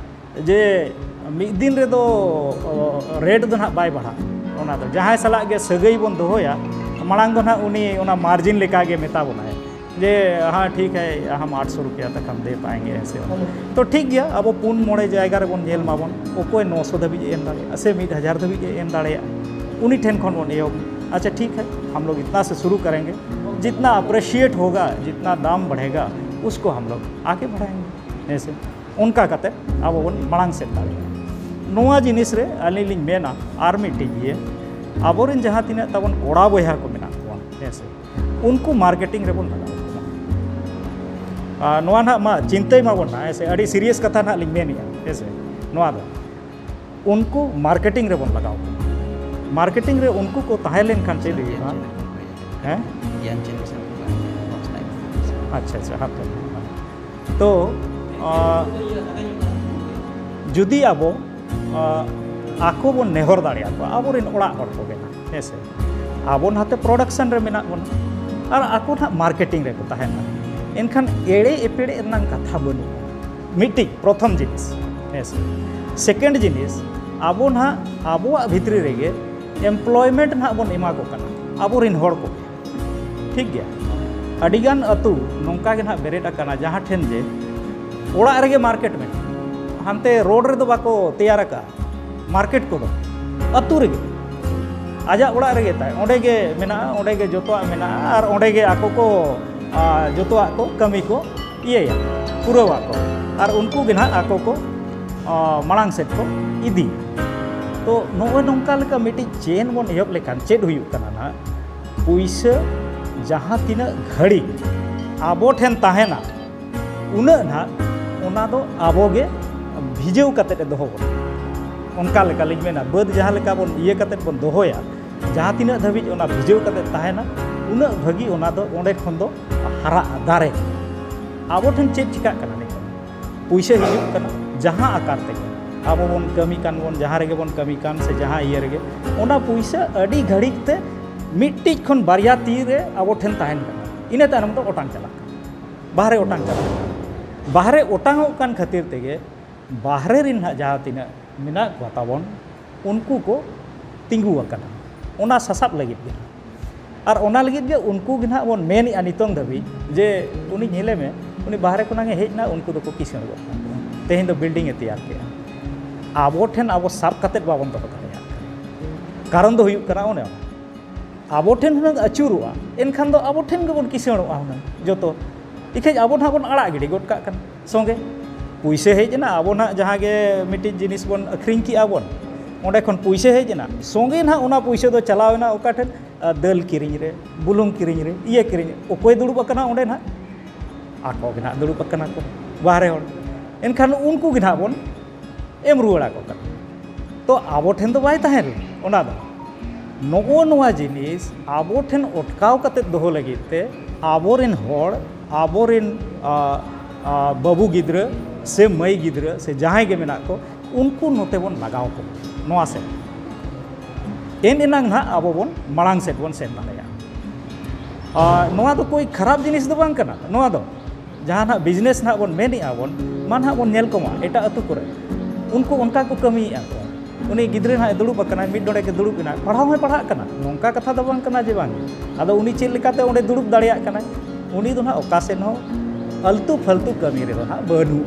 ᱡᱮ ᱢᱤᱫ ᱫᱤᱱ ᱨᱮᱫᱚ, ᱚ, ᱨᱮᱴ ᱫᱚ ᱱᱟᱦᱟᱜ ᱵᱟᱭ ᱵᱟᱲᱦᱟᱜᱼᱟ᱾ ᱚᱱᱟ ᱫᱚ ᱡᱟᱦᱟᱸᱭ ᱥᱟᱞᱟᱜ ᱜᱮ ᱥᱟᱹᱜᱟᱹᱭ ᱵᱚᱱ ᱫᱚᱦᱚᱭᱟ, ᱢᱟᱲᱟᱝ ᱫᱚ ᱱᱟᱦᱟᱜ ᱩᱱᱤ ᱚᱱᱟ ᱢᱟᱨᱡᱤᱱ ᱞᱮᱠᱟ ᱜᱮ ᱢᱮᱛᱟ ᱵᱚᱱᱟᱭ ᱡᱮ, "ᱦᱮᱸ, ᱴᱷᱤᱠ ᱦᱮ, ᱦᱟᱢ ᱟᱴ ᱥᱚ ᱨᱩᱯᱤᱭᱟ ᱛᱟᱠ ᱦᱟᱢ ᱫᱮ ᱯᱟᱭᱮᱸᱜᱮ", ᱦᱮᱸᱥᱮ᱾ ᱛᱚ ᱴᱷᱤᱠ ᱜᱮᱭᱟ, ᱟᱵᱚ ᱯᱩᱱ ᱢᱚᱬᱮ ᱡᱟᱭᱜᱟ ᱨᱮᱵᱚᱱ ᱧᱮᱞ ᱢᱟᱵᱚᱱ, ᱚᱠᱚᱭ ᱱᱚᱥᱚ ᱫᱷᱟᱹᱵᱤᱡ ᱮ ᱮᱢ ᱫᱟᱲᱮᱭᱟᱜᱼᱟ ᱥᱮ ᱢᱤᱫ ᱦᱟᱡᱟᱨ ᱫᱷᱟᱹᱵᱤᱡ ᱮ ᱮᱢ ᱫᱟᱲᱮᱭᱟᱜᱼᱟ, ᱩᱱᱤ ᱴᱷᱮᱱ ᱠᱷᱚᱱ ᱵᱚᱱ ᱮᱦᱚᱵ᱾ ᱟᱪᱪᱷᱟ, ᱴᱷᱤᱠ ᱦᱮ, ᱦᱟᱢ ᱞᱳᱜ ᱤᱛᱱᱟ ᱥᱮ ᱥᱩᱨᱩ ᱠᱟᱨᱮᱸᱜᱮ, ᱡᱤᱛᱱᱟ ᱟᱯᱨᱤᱥᱤᱭᱮᱴ ᱦᱳᱜᱟ, ᱡᱤᱛᱱᱟ ᱫᱟᱢ ᱵᱟᱲᱷᱮᱜᱟ, ᱩᱥᱠᱳ ᱦᱟᱢ ᱞᱳᱜ ᱟᱜᱮ ᱵᱟᱲᱷᱟᱭᱮᱸᱜᱮ, ᱦᱮᱸᱥᱮ᱾ ᱚᱱᱠᱟ ᱠᱟᱛᱮ ᱟᱵᱚ ᱵᱚᱱ ᱢᱟᱲᱟᱝ ᱥᱮᱫ ᱫᱟᱲᱮᱭᱟᱜᱼᱟ᱾ ᱱᱚᱣᱟ ᱡᱤᱱᱤᱥ ᱨᱮ ᱟᱹᱞᱤᱧ ᱞᱤᱧ ᱢᱮᱱᱟ, ᱟᱨ ᱢᱤᱫᱴᱤᱡ ᱤᱭᱟᱹ, ᱟᱵᱚᱨᱮᱱ ᱡᱟᱦᱟᱸ ᱛᱤᱱᱟᱹᱜ ᱛᱟᱵᱚᱱ ᱠᱚᱲᱟ ᱵᱚᱭᱦᱟ ᱠᱚ ᱢᱮᱱᱟᱜ ᱠᱚᱣᱟ, ᱦᱮᱸ ᱥᱮ, ᱩᱱᱠᱩ ᱢᱟᱨᱠᱮᱴᱤᱝ ᱨᱮᱵᱚᱱ ᱞᱟᱜᱟᱣ ᱠᱚᱢᱟ᱾ ᱟᱨ ᱱᱚᱣᱟ ᱱᱟᱦᱟᱜ ᱢᱟ ᱪᱤᱱᱛᱟᱹᱭ ᱢᱟᱵᱚᱱ ᱱᱟᱦᱟᱜ, ᱦᱮᱸ ᱥᱮ, ᱟᱹᱰᱤ ᱥᱤᱨᱤᱭᱟᱥ ᱠᱟᱛᱷᱟ ᱱᱟᱦᱟᱜ ᱞᱤᱧ ᱢᱮᱱᱮᱜᱼᱟ, ᱦᱮᱸ ᱥᱮ, ᱱᱚᱣᱟ ᱫᱚ ᱩᱱᱠᱩ ᱢᱟᱨᱠᱮᱴᱤᱝ ᱨᱮᱵᱚᱱ ᱞᱟᱜᱟᱣ ᱠᱚᱢᱟ᱾ ᱢᱟᱨᱠᱮᱴᱤᱝ ᱨᱮ ᱩᱱᱠᱩ ᱠᱚ ᱛᱟᱦᱮᱸ ᱞᱮᱱᱠᱷᱟᱱ ᱪᱮᱫ ᱦᱩᱭᱩᱜᱼᱟ? ᱦᱮᱸ? ᱟᱪᱪᱷᱟ, ᱟᱪᱪᱷᱟ, ᱦᱟᱯᱮ᱾ ᱛᱚ, ᱟ, ᱡᱩᱫᱤ ᱟᱵᱚ, ᱟ, ᱟᱠᱚ ᱵᱚᱱ ᱱᱮᱦᱚᱨ ᱫᱟᱲᱮᱭᱟᱠᱚᱣᱟ, ᱟᱵᱚᱨᱮᱱ ᱚᱲᱟᱜ ᱦᱚᱲ ᱠᱚᱜᱮ ᱱᱟᱜ, ᱦᱮᱸ ᱥᱮ? ᱟᱵᱚ ᱱᱟᱛᱮ ᱯᱨᱚᱰᱟᱠᱥᱚᱱ ᱨᱮ ᱢᱮᱱᱟᱜ ᱵᱚᱱᱟ ᱟᱨ ᱟᱠᱚ ᱱᱟᱜ ᱢᱟᱨᱠᱮᱴᱤᱝ ᱨᱮᱠᱚ ᱛᱟᱦᱮᱱᱟ, ᱮᱱᱠᱷᱟᱱ ᱮᱲᱮ ᱮᱯᱮᱲᱮ ᱨᱮᱱᱟᱜ ᱠᱟᱛᱷᱟ ᱵᱟᱹᱱᱩᱜᱼᱟ᱾ ᱢᱤᱫᱴᱤᱡ ᱯᱨᱚᱛᱷᱚᱢ ᱡᱤᱱᱤᱥ, ᱦᱮᱸ ᱥᱮ᱾ ᱥᱮᱠᱮᱱᱰ ᱡᱤᱱᱤᱥ, ᱟᱵᱚ ᱱᱟᱦᱟᱜ ᱟᱵᱚᱣᱟᱜ ᱵᱷᱤᱛᱨᱤ ᱨᱮᱜᱮ ᱮᱢᱯᱞᱚᱭᱢᱮᱱᱴ ᱱᱟᱦᱟᱜ ᱵᱚᱱ ᱮᱢᱟ ᱠᱚ ᱠᱟᱱᱟ ᱟᱵᱚᱨᱮᱱ ᱦᱚᱲ ᱠᱚ, ᱴᱷᱤᱠ ᱜᱮᱭᱟ᱾ ᱟᱹᱰᱤᱜᱟᱱ ᱟᱹᱛᱩ ᱱᱚᱝᱠᱟ ᱜᱮ ᱱᱟᱦᱟᱜ ᱵᱮᱨᱮᱫ ᱟᱠᱟᱱᱟ, ᱡᱟᱦᱟᱸ ᱴᱷᱮᱱ ᱡᱮ ᱚᱲᱟᱜ ᱨᱮᱜᱮ ᱢᱟᱨᱠᱮᱴ ᱢᱮᱱᱟᱜᱼᱟ, ᱦᱟᱱᱛᱮ ᱨᱳᱰ ᱨᱮᱫᱚ ᱵᱟᱠᱚ ᱛᱮᱭᱟᱨ ᱟᱠᱟᱫᱼᱟ ᱢᱟᱨᱠᱮᱴ ᱠᱚᱫᱚ᱾ ᱟᱹᱛᱩ ᱨᱮᱜᱮ, ᱟᱡᱟᱜ ᱚᱲᱟᱜ ᱨᱮᱜᱮ ᱛᱟᱭ, ᱚᱸᱰᱮ ᱜᱮ ᱢᱮᱱᱟᱜᱼᱟ, ᱚᱸᱰᱮ ᱜᱮ ᱡᱚᱛᱚᱣᱟᱜ ᱢᱮᱱᱟᱜᱼᱟ, ᱟᱨ ᱚᱸᱰᱮ ᱜᱮ ᱟᱠᱚ ᱠᱚ, ᱟ, ᱡᱚᱛᱚᱣᱟᱜ ᱠᱚ ᱠᱟᱹᱢᱤ ᱠᱚ ᱤᱭᱟᱹᱭᱟ, ᱯᱩᱨᱟᱹᱣᱟ ᱠᱚ, ᱟᱨ ᱩᱱᱠᱩ ᱜᱮ ᱱᱟᱦᱟᱜ ᱟᱠᱚ ᱠᱚ, ᱟ, ᱢᱟᱲᱟᱝ ᱥᱮᱫ ᱠᱚ ᱤᱫᱤ᱾ ᱛᱚ ᱱᱚᱜᱼᱚᱭ ᱱᱚᱝᱠᱟ ᱞᱮᱠᱟ ᱢᱤᱫᱴᱤᱡ ᱪᱮᱱ ᱵᱚᱱ ᱮᱦᱚᱵ ᱞᱮᱠᱷᱟᱱ ᱪᱮᱫ ᱦᱩᱭᱩᱜ ᱠᱟᱱᱟ ᱱᱟᱦᱟᱜ, ᱯᱩᱭᱥᱟᱹ ᱡᱟᱦᱟᱸ ᱛᱤᱱᱟᱹᱜ ᱜᱷᱟᱹᱲᱤᱡ ᱟᱵᱚ ᱴᱷᱮᱱ ᱛᱟᱦᱮᱱᱟ, ᱩᱱᱟᱹᱜ ᱱᱟᱦᱟᱜ ᱚᱱᱟ ᱫᱚ ᱟᱵᱚ ᱜᱮ ᱵᱷᱤᱡᱟᱹᱣ ᱠᱟᱛᱮᱫ ᱮ ᱫᱚᱦᱚ ᱵᱚᱱᱟ᱾ ᱚᱱᱠᱟ ᱞᱮᱠᱟᱞᱤᱧ ᱢᱮᱱᱟ, ᱵᱟᱹᱫᱽ ᱡᱟᱦᱟᱸ ᱞᱮᱠᱟ ᱵᱚᱱ ᱤᱭᱟᱹ ᱠᱟᱛᱮᱫ ᱵᱚᱱ ᱫᱚᱦᱚᱭᱟ, ᱡᱟᱦᱟᱸ ᱛᱤᱱᱟᱹᱜ ᱫᱷᱟᱹᱵᱤᱡ ᱚᱱᱟ ᱵᱷᱤᱡᱟᱹᱣ ᱠᱟᱛᱮᱫ ᱛᱟᱦᱮᱱᱟ, ᱩᱱᱟᱹᱜ ᱵᱷᱟᱹᱜᱤ ᱚᱱᱟ ᱫᱚ ᱚᱸᱰᱮ ᱠᱷᱚᱱ ᱫᱚ ᱦᱟᱨᱟᱜᱼᱟ ᱫᱟᱨᱮ᱾ ᱟᱵᱚ ᱴᱷᱮᱱ ᱪᱮᱫ ᱪᱤᱠᱟᱹᱜ ᱠᱟᱱᱟ ᱱᱤᱛᱚᱜ? ᱯᱩᱭᱥᱟᱹ ᱦᱤᱡᱩᱜ ᱠᱟᱱᱟ ᱡᱟᱦᱟᱸ ᱟᱠᱟᱨ ᱛᱮᱜᱮ, ᱟᱵᱚ ᱵᱚᱱ ᱠᱟᱹᱢᱤ ᱠᱟᱱ ᱵᱚᱱ, ᱡᱟᱦᱟᱸ ᱨᱮᱜᱮ ᱵᱚᱱ ᱠᱟᱹᱢᱤ ᱠᱟᱱ ᱥᱮ ᱡᱟᱦᱟᱸ ᱤᱭᱟᱹ ᱨᱮᱜᱮ, ᱚᱱᱟ ᱯᱩᱭᱥᱟᱹ ᱟᱹᱰᱤ ᱜᱷᱟᱹᱲᱤᱡ ᱛᱮ ᱢᱤᱫᱴᱤᱡ ᱠᱷᱚᱱ ᱵᱟᱨᱭᱟ ᱛᱤ ᱨᱮ ᱟᱵᱚ ᱴᱷᱮᱱ ᱛᱟᱦᱮᱱ ᱠᱟᱱᱟ, ᱤᱱᱟᱹ ᱛᱟᱭᱱᱚᱢ ᱫᱚ ᱚᱴᱟᱝ ᱪᱟᱞᱟᱜ ᱠᱟᱱᱟ, ᱵᱟᱦᱨᱮ ᱚᱴᱟᱝ ᱪᱟᱞᱟᱜ ᱠᱟᱱᱟ᱾ ᱵᱟᱦᱨᱮ ᱚᱴᱟᱝᱚᱜ ᱠᱟᱱ ᱠᱷᱟᱹᱛᱤᱨ ᱛᱮᱜᱮ ᱵᱟᱦᱨᱮ ᱨᱮᱱ ᱦᱟᱸᱜ ᱡᱟᱦᱟᱸ ᱛᱤᱱᱟᱹᱜ ᱢᱮᱱᱟᱜ ᱠᱚᱣᱟ ᱛᱟᱵᱚᱱ, ᱩᱱᱠᱩ ᱠᱚ ᱛᱤᱸᱜᱩ ᱟᱠᱟᱱᱟ ᱚᱱᱟ ᱥᱟᱥᱟᱵ ᱞᱟᱹᱜᱤᱫ ᱜᱮ᱾ ᱟᱨ ᱚᱱᱟ ᱞᱟᱹᱜᱤᱫ ᱜᱮ ᱩᱱᱠᱩ ᱜᱮ ᱱᱟᱦᱟᱜ ᱵᱚᱱ ᱢᱮᱱᱮᱫᱼᱟ ᱱᱤᱛᱚᱝ ᱫᱷᱟᱹᱵᱤᱡ ᱡᱮ, "ᱩᱱᱤ ᱧᱮᱞᱮ ᱢᱮ, ᱩᱱᱤ ᱵᱟᱦᱨᱮ ᱠᱷᱚᱱᱟᱜ ᱮ ᱦᱮᱡ ᱮᱱᱟ, ᱩᱱᱠᱩ ᱫᱚᱠᱚ ᱠᱤᱥᱟᱹᱬ ᱜᱚᱫ ᱠᱟᱱᱟ, ᱛᱮᱦᱮᱧ ᱫᱚ ᱵᱤᱞᱰᱤᱝ ᱮ ᱛᱮᱭᱟᱨ ᱠᱮᱜᱼᱟ᱾" ᱟᱵᱚ ᱴᱷᱮᱱ ᱟᱵᱚ ᱥᱟᱵ ᱠᱟᱛᱮᱫ ᱵᱟᱵᱚᱱ ᱫᱚᱦᱚ ᱫᱟᱲᱮᱭᱟᱜ ᱠᱟᱱᱟ᱾ ᱠᱟᱨᱚᱱ ᱫᱚ ᱦᱩᱭᱩᱜ ᱠᱟᱱᱟ ᱚᱱᱮ ᱚᱱᱟ᱾ ᱟᱵᱚ ᱴᱷᱮᱱ ᱦᱩᱱᱟᱹᱝ ᱟᱹᱪᱩᱨᱚᱜᱼᱟ, ᱮᱱᱠᱷᱟᱱ ᱫᱚ ᱟᱵᱚ ᱴᱷᱮᱱ ᱜᱮᱵᱚᱱ ᱠᱤᱥᱟᱹᱬᱚᱜᱼᱟ ᱦᱩᱱᱟᱹᱝ ᱡᱚᱛᱚ᱾ ᱤᱠᱷᱟᱹᱡ ᱟᱵᱚ ᱱᱟᱦᱟᱜ ᱵᱚᱱ ᱟᱲᱟᱜ ᱜᱤᱰᱤ ᱜᱚᱫ ᱠᱟᱜ ᱠᱟᱱᱟ ᱥᱚᱸᱜᱮ᱾ ᱯᱩᱭᱥᱟᱹ ᱦᱮᱡ ᱮᱱᱟ, ᱟᱵᱚ ᱱᱟᱦᱟᱜ ᱡᱟᱦᱟᱸ ᱜᱮ ᱢᱤᱫᱴᱤᱡ ᱡᱤᱱᱤᱥ ᱵᱚᱱ ᱟᱹᱠᱷᱨᱤᱧ ᱠᱮᱜᱼᱟ ᱵᱚᱱ, ᱚᱸᱰᱮ ᱠᱷᱚᱱ ᱯᱩᱭᱥᱟᱹ ᱦᱮᱡ ᱮᱱᱟ, ᱥᱚᱸᱜᱮ ᱱᱟᱦᱟᱜ ᱚᱱᱟ ᱯᱩᱭᱥᱟᱹ ᱫᱚ ᱪᱟᱞᱟᱣ ᱮᱱᱟ ᱚᱠᱟ ᱴᱷᱮᱱ? ᱟᱨ ᱫᱟᱹᱞ ᱠᱤᱨᱤᱧ ᱨᱮ, ᱵᱩᱞᱩᱝ ᱠᱤᱨᱤᱧ ᱨᱮ, ᱤᱭᱟᱹ ᱠᱤᱨᱤᱧ ᱨᱮ᱾ ᱚᱠᱚᱭ ᱫᱩᱲᱩᱵ ᱟᱠᱟᱱᱟ ᱚᱸᱰᱮ ᱱᱟᱦᱟᱜ? ᱟᱠᱚ ᱜᱮ ᱱᱟᱦᱟᱜ ᱫᱩᱲᱩᱵ ᱟᱠᱟᱱᱟ ᱠᱚ, ᱵᱟᱦᱨᱮ ᱦᱚᱲ᱾ ᱮᱱᱠᱷᱟᱱ ᱩᱱᱠᱩ ᱜᱮ ᱱᱟᱦᱟᱜ ᱵᱚᱱ ᱮᱢ ᱨᱩᱣᱟᱹᱲ ᱟᱠᱚ ᱠᱟᱱᱟ᱾ ᱛᱚ ᱟᱵᱚ ᱴᱷᱮᱱ ᱫᱚ ᱵᱟᱭ ᱛᱟᱦᱮᱸ ᱞᱮᱱᱟ ᱚᱱᱟ ᱫᱚ᱾ ᱱᱚᱜᱼᱚ ᱱᱚᱣᱟ ᱡᱤᱱᱤᱥ ᱟᱵᱚ ᱴᱷᱮᱱ ᱚᱴᱠᱟᱣ ᱠᱟᱛᱮ ᱫᱚᱦᱚ ᱞᱟᱹᱜᱤᱫ ᱛᱮ ᱟᱵᱚᱨᱮᱱ ᱦᱚᱲ, ᱟᱵᱚᱨᱮᱱ, ᱟ, ᱟ, ᱵᱟᱹᱵᱩ ᱜᱤᱫᱽᱨᱟᱹ ᱥᱮ ᱢᱟᱹᱭ ᱜᱤᱫᱽᱨᱟᱹ ᱥᱮ ᱡᱟᱦᱟᱸᱭ ᱜᱮ ᱢᱮᱱᱟᱜ ᱠᱚ, ᱩᱱᱠᱩ ᱱᱚᱛᱮ ᱵᱚᱱ ᱞᱟᱜᱟᱣ ᱠᱚ ᱱᱚᱣᱟ ᱥᱮᱫ᱾ ᱮᱱ ᱮᱱᱟᱝ ᱱᱟᱦᱟᱜ ᱟᱵᱚ ᱵᱚᱱ ᱢᱟᱲᱟᱝ ᱥᱮᱫ ᱵᱚᱱ ᱥᱮᱱ ᱫᱟᱲᱮᱭᱟᱜᱼᱟ᱾ ᱟᱨ ᱱᱚᱣᱟ ᱫᱚ ᱠᱳᱭ ᱠᱷᱟᱨᱟᱯ ᱡᱤᱱᱤᱥ ᱫᱚ ᱵᱟᱝ ᱠᱟᱱᱟ᱾ ᱱᱚᱣᱟ ᱫᱚ ᱡᱟᱦᱟᱸ ᱱᱟᱦᱟᱜ ᱵᱤᱡᱽᱱᱮᱥ ᱱᱟᱦᱟᱜ ᱵᱚᱱ ᱢᱮᱱᱮᱜᱼᱟ ᱵᱚᱱ, ᱢᱟ ᱱᱟᱦᱟᱜ ᱵᱚᱱ ᱧᱮᱞ ᱠᱚᱢᱟ ᱮᱴᱟᱜ ᱟᱹᱛᱩ ᱠᱚᱨᱮ, ᱩᱱᱠᱩ ᱚᱱᱠᱟ ᱠᱚ ᱠᱟᱹᱢᱤᱭᱮᱫᱼᱟ ᱠᱚ᱾ ᱩᱱᱤ ᱜᱤᱫᱽᱨᱟᱹ ᱱᱟᱦᱟᱜ ᱮ ᱫᱩᱲᱩᱵ ᱟᱠᱟᱱᱟᱭ, ᱢᱤᱫ ᱰᱚᱸᱰᱮ ᱜᱮ ᱫᱩᱲᱩᱵ ᱮᱱᱟᱭ, ᱯᱟᱲᱦᱟᱣ ᱦᱚᱸᱭ ᱯᱟᱲᱦᱟᱜ ᱠᱟᱱᱟ, ᱱᱚᱝᱠᱟ ᱠᱟᱛᱷᱟ ᱫᱚ ᱵᱟᱝ ᱠᱟᱱᱟ ᱡᱮ ᱵᱟᱝ᱾ ᱟᱫᱚ ᱩᱱᱤ ᱪᱮᱫ ᱞᱮᱠᱟᱛᱮ ᱚᱸᱰᱮ ᱫᱩᱲᱩᱵ ᱫᱟᱲᱮᱭᱟᱜ ᱠᱟᱱᱟᱭ? ᱩᱱᱤ ᱫᱚ ᱱᱟᱦᱟᱜ ᱚᱠᱟ ᱥᱮᱫ ᱦᱚᱸ ᱟᱹᱞᱛᱩ ᱯᱷᱟᱹᱞᱛᱩ ᱠᱟᱹᱢᱤ ᱨᱮᱫᱚ ᱱᱟᱦᱟᱜ ᱵᱟᱹᱱᱩᱜ᱾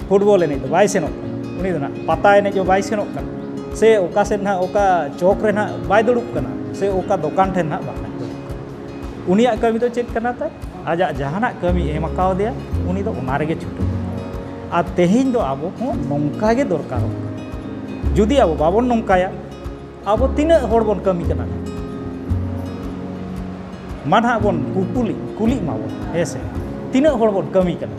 ᱯᱷᱩᱴᱵᱚᱞ ᱮᱱᱮᱡ ᱫᱚ ᱵᱟᱭ ᱥᱮᱱᱚᱜ ᱠᱟᱱᱟ, ᱩᱱᱤ ᱫᱚ ᱱᱟᱦᱟᱜ ᱯᱟᱛᱟ ᱮᱱᱮᱡ ᱦᱚᱸ ᱵᱟᱭ ᱥᱮᱱᱚᱜ ᱠᱟᱱᱟ᱾ ᱥᱮ ᱚᱠᱟ ᱥᱮᱫ ᱱᱟᱦᱟᱜ, ᱚᱠᱟ ᱪᱚᱠ ᱨᱮ ᱱᱟᱦᱟᱜ ᱵᱟᱭ ᱫᱩᱲᱩᱵ ᱠᱟᱱᱟ, ᱥᱮ ᱚᱠᱟ ᱫᱚᱠᱟᱱ ᱴᱷᱮᱱ ᱱᱟᱦᱟᱜ ᱵᱟᱭ ᱫᱩᱲᱩᱵ ᱠᱟᱱᱟ᱾ ᱩᱱᱤᱭᱟᱜ ᱠᱟᱹᱢᱤ ᱫᱚ ᱪᱮᱫ ᱠᱟᱱᱟ ᱛᱟᱭ? ᱟᱡᱟᱜ ᱡᱟᱦᱟᱱᱟᱜ ᱠᱟᱹᱢᱤ ᱮᱢ ᱟᱠᱟᱣᱟᱫᱮᱭᱟ, ᱩᱱᱤ ᱫᱚ ᱚᱱᱟ ᱨᱮᱜᱮ ᱪᱷᱩᱴᱟᱹᱣ᱾ ᱟᱨ ᱛᱮᱦᱮᱧ ᱫᱚ ᱟᱵᱚ ᱦᱚᱸ ᱱᱚᱝᱠᱟ ᱜᱮ ᱫᱚᱨᱠᱟᱨᱚᱜ ᱠᱟᱱᱟ᱾ ᱡᱩᱫᱤ ᱟᱵᱚ ᱵᱟᱵᱚᱱ ᱱᱚᱝᱠᱟᱭᱟ, ᱟᱵᱚ ᱛᱤᱱᱟᱹᱜ ᱦᱚᱲ ᱵᱚᱱ ᱠᱟᱹᱢᱤ ᱠᱟᱱᱟ? ᱢᱟ ᱱᱟᱦᱟᱜ ᱵᱚᱱ ᱠᱩᱯᱩᱞᱤ, ᱠᱩᱞᱤᱜ ᱢᱟᱵᱚᱱ, ᱦᱮᱸ ᱥᱮ? ᱛᱤᱱᱟᱹᱜ ᱦᱚᱲ ᱵᱚᱱ ᱠᱟᱹᱢᱤ ᱠᱟᱱᱟ?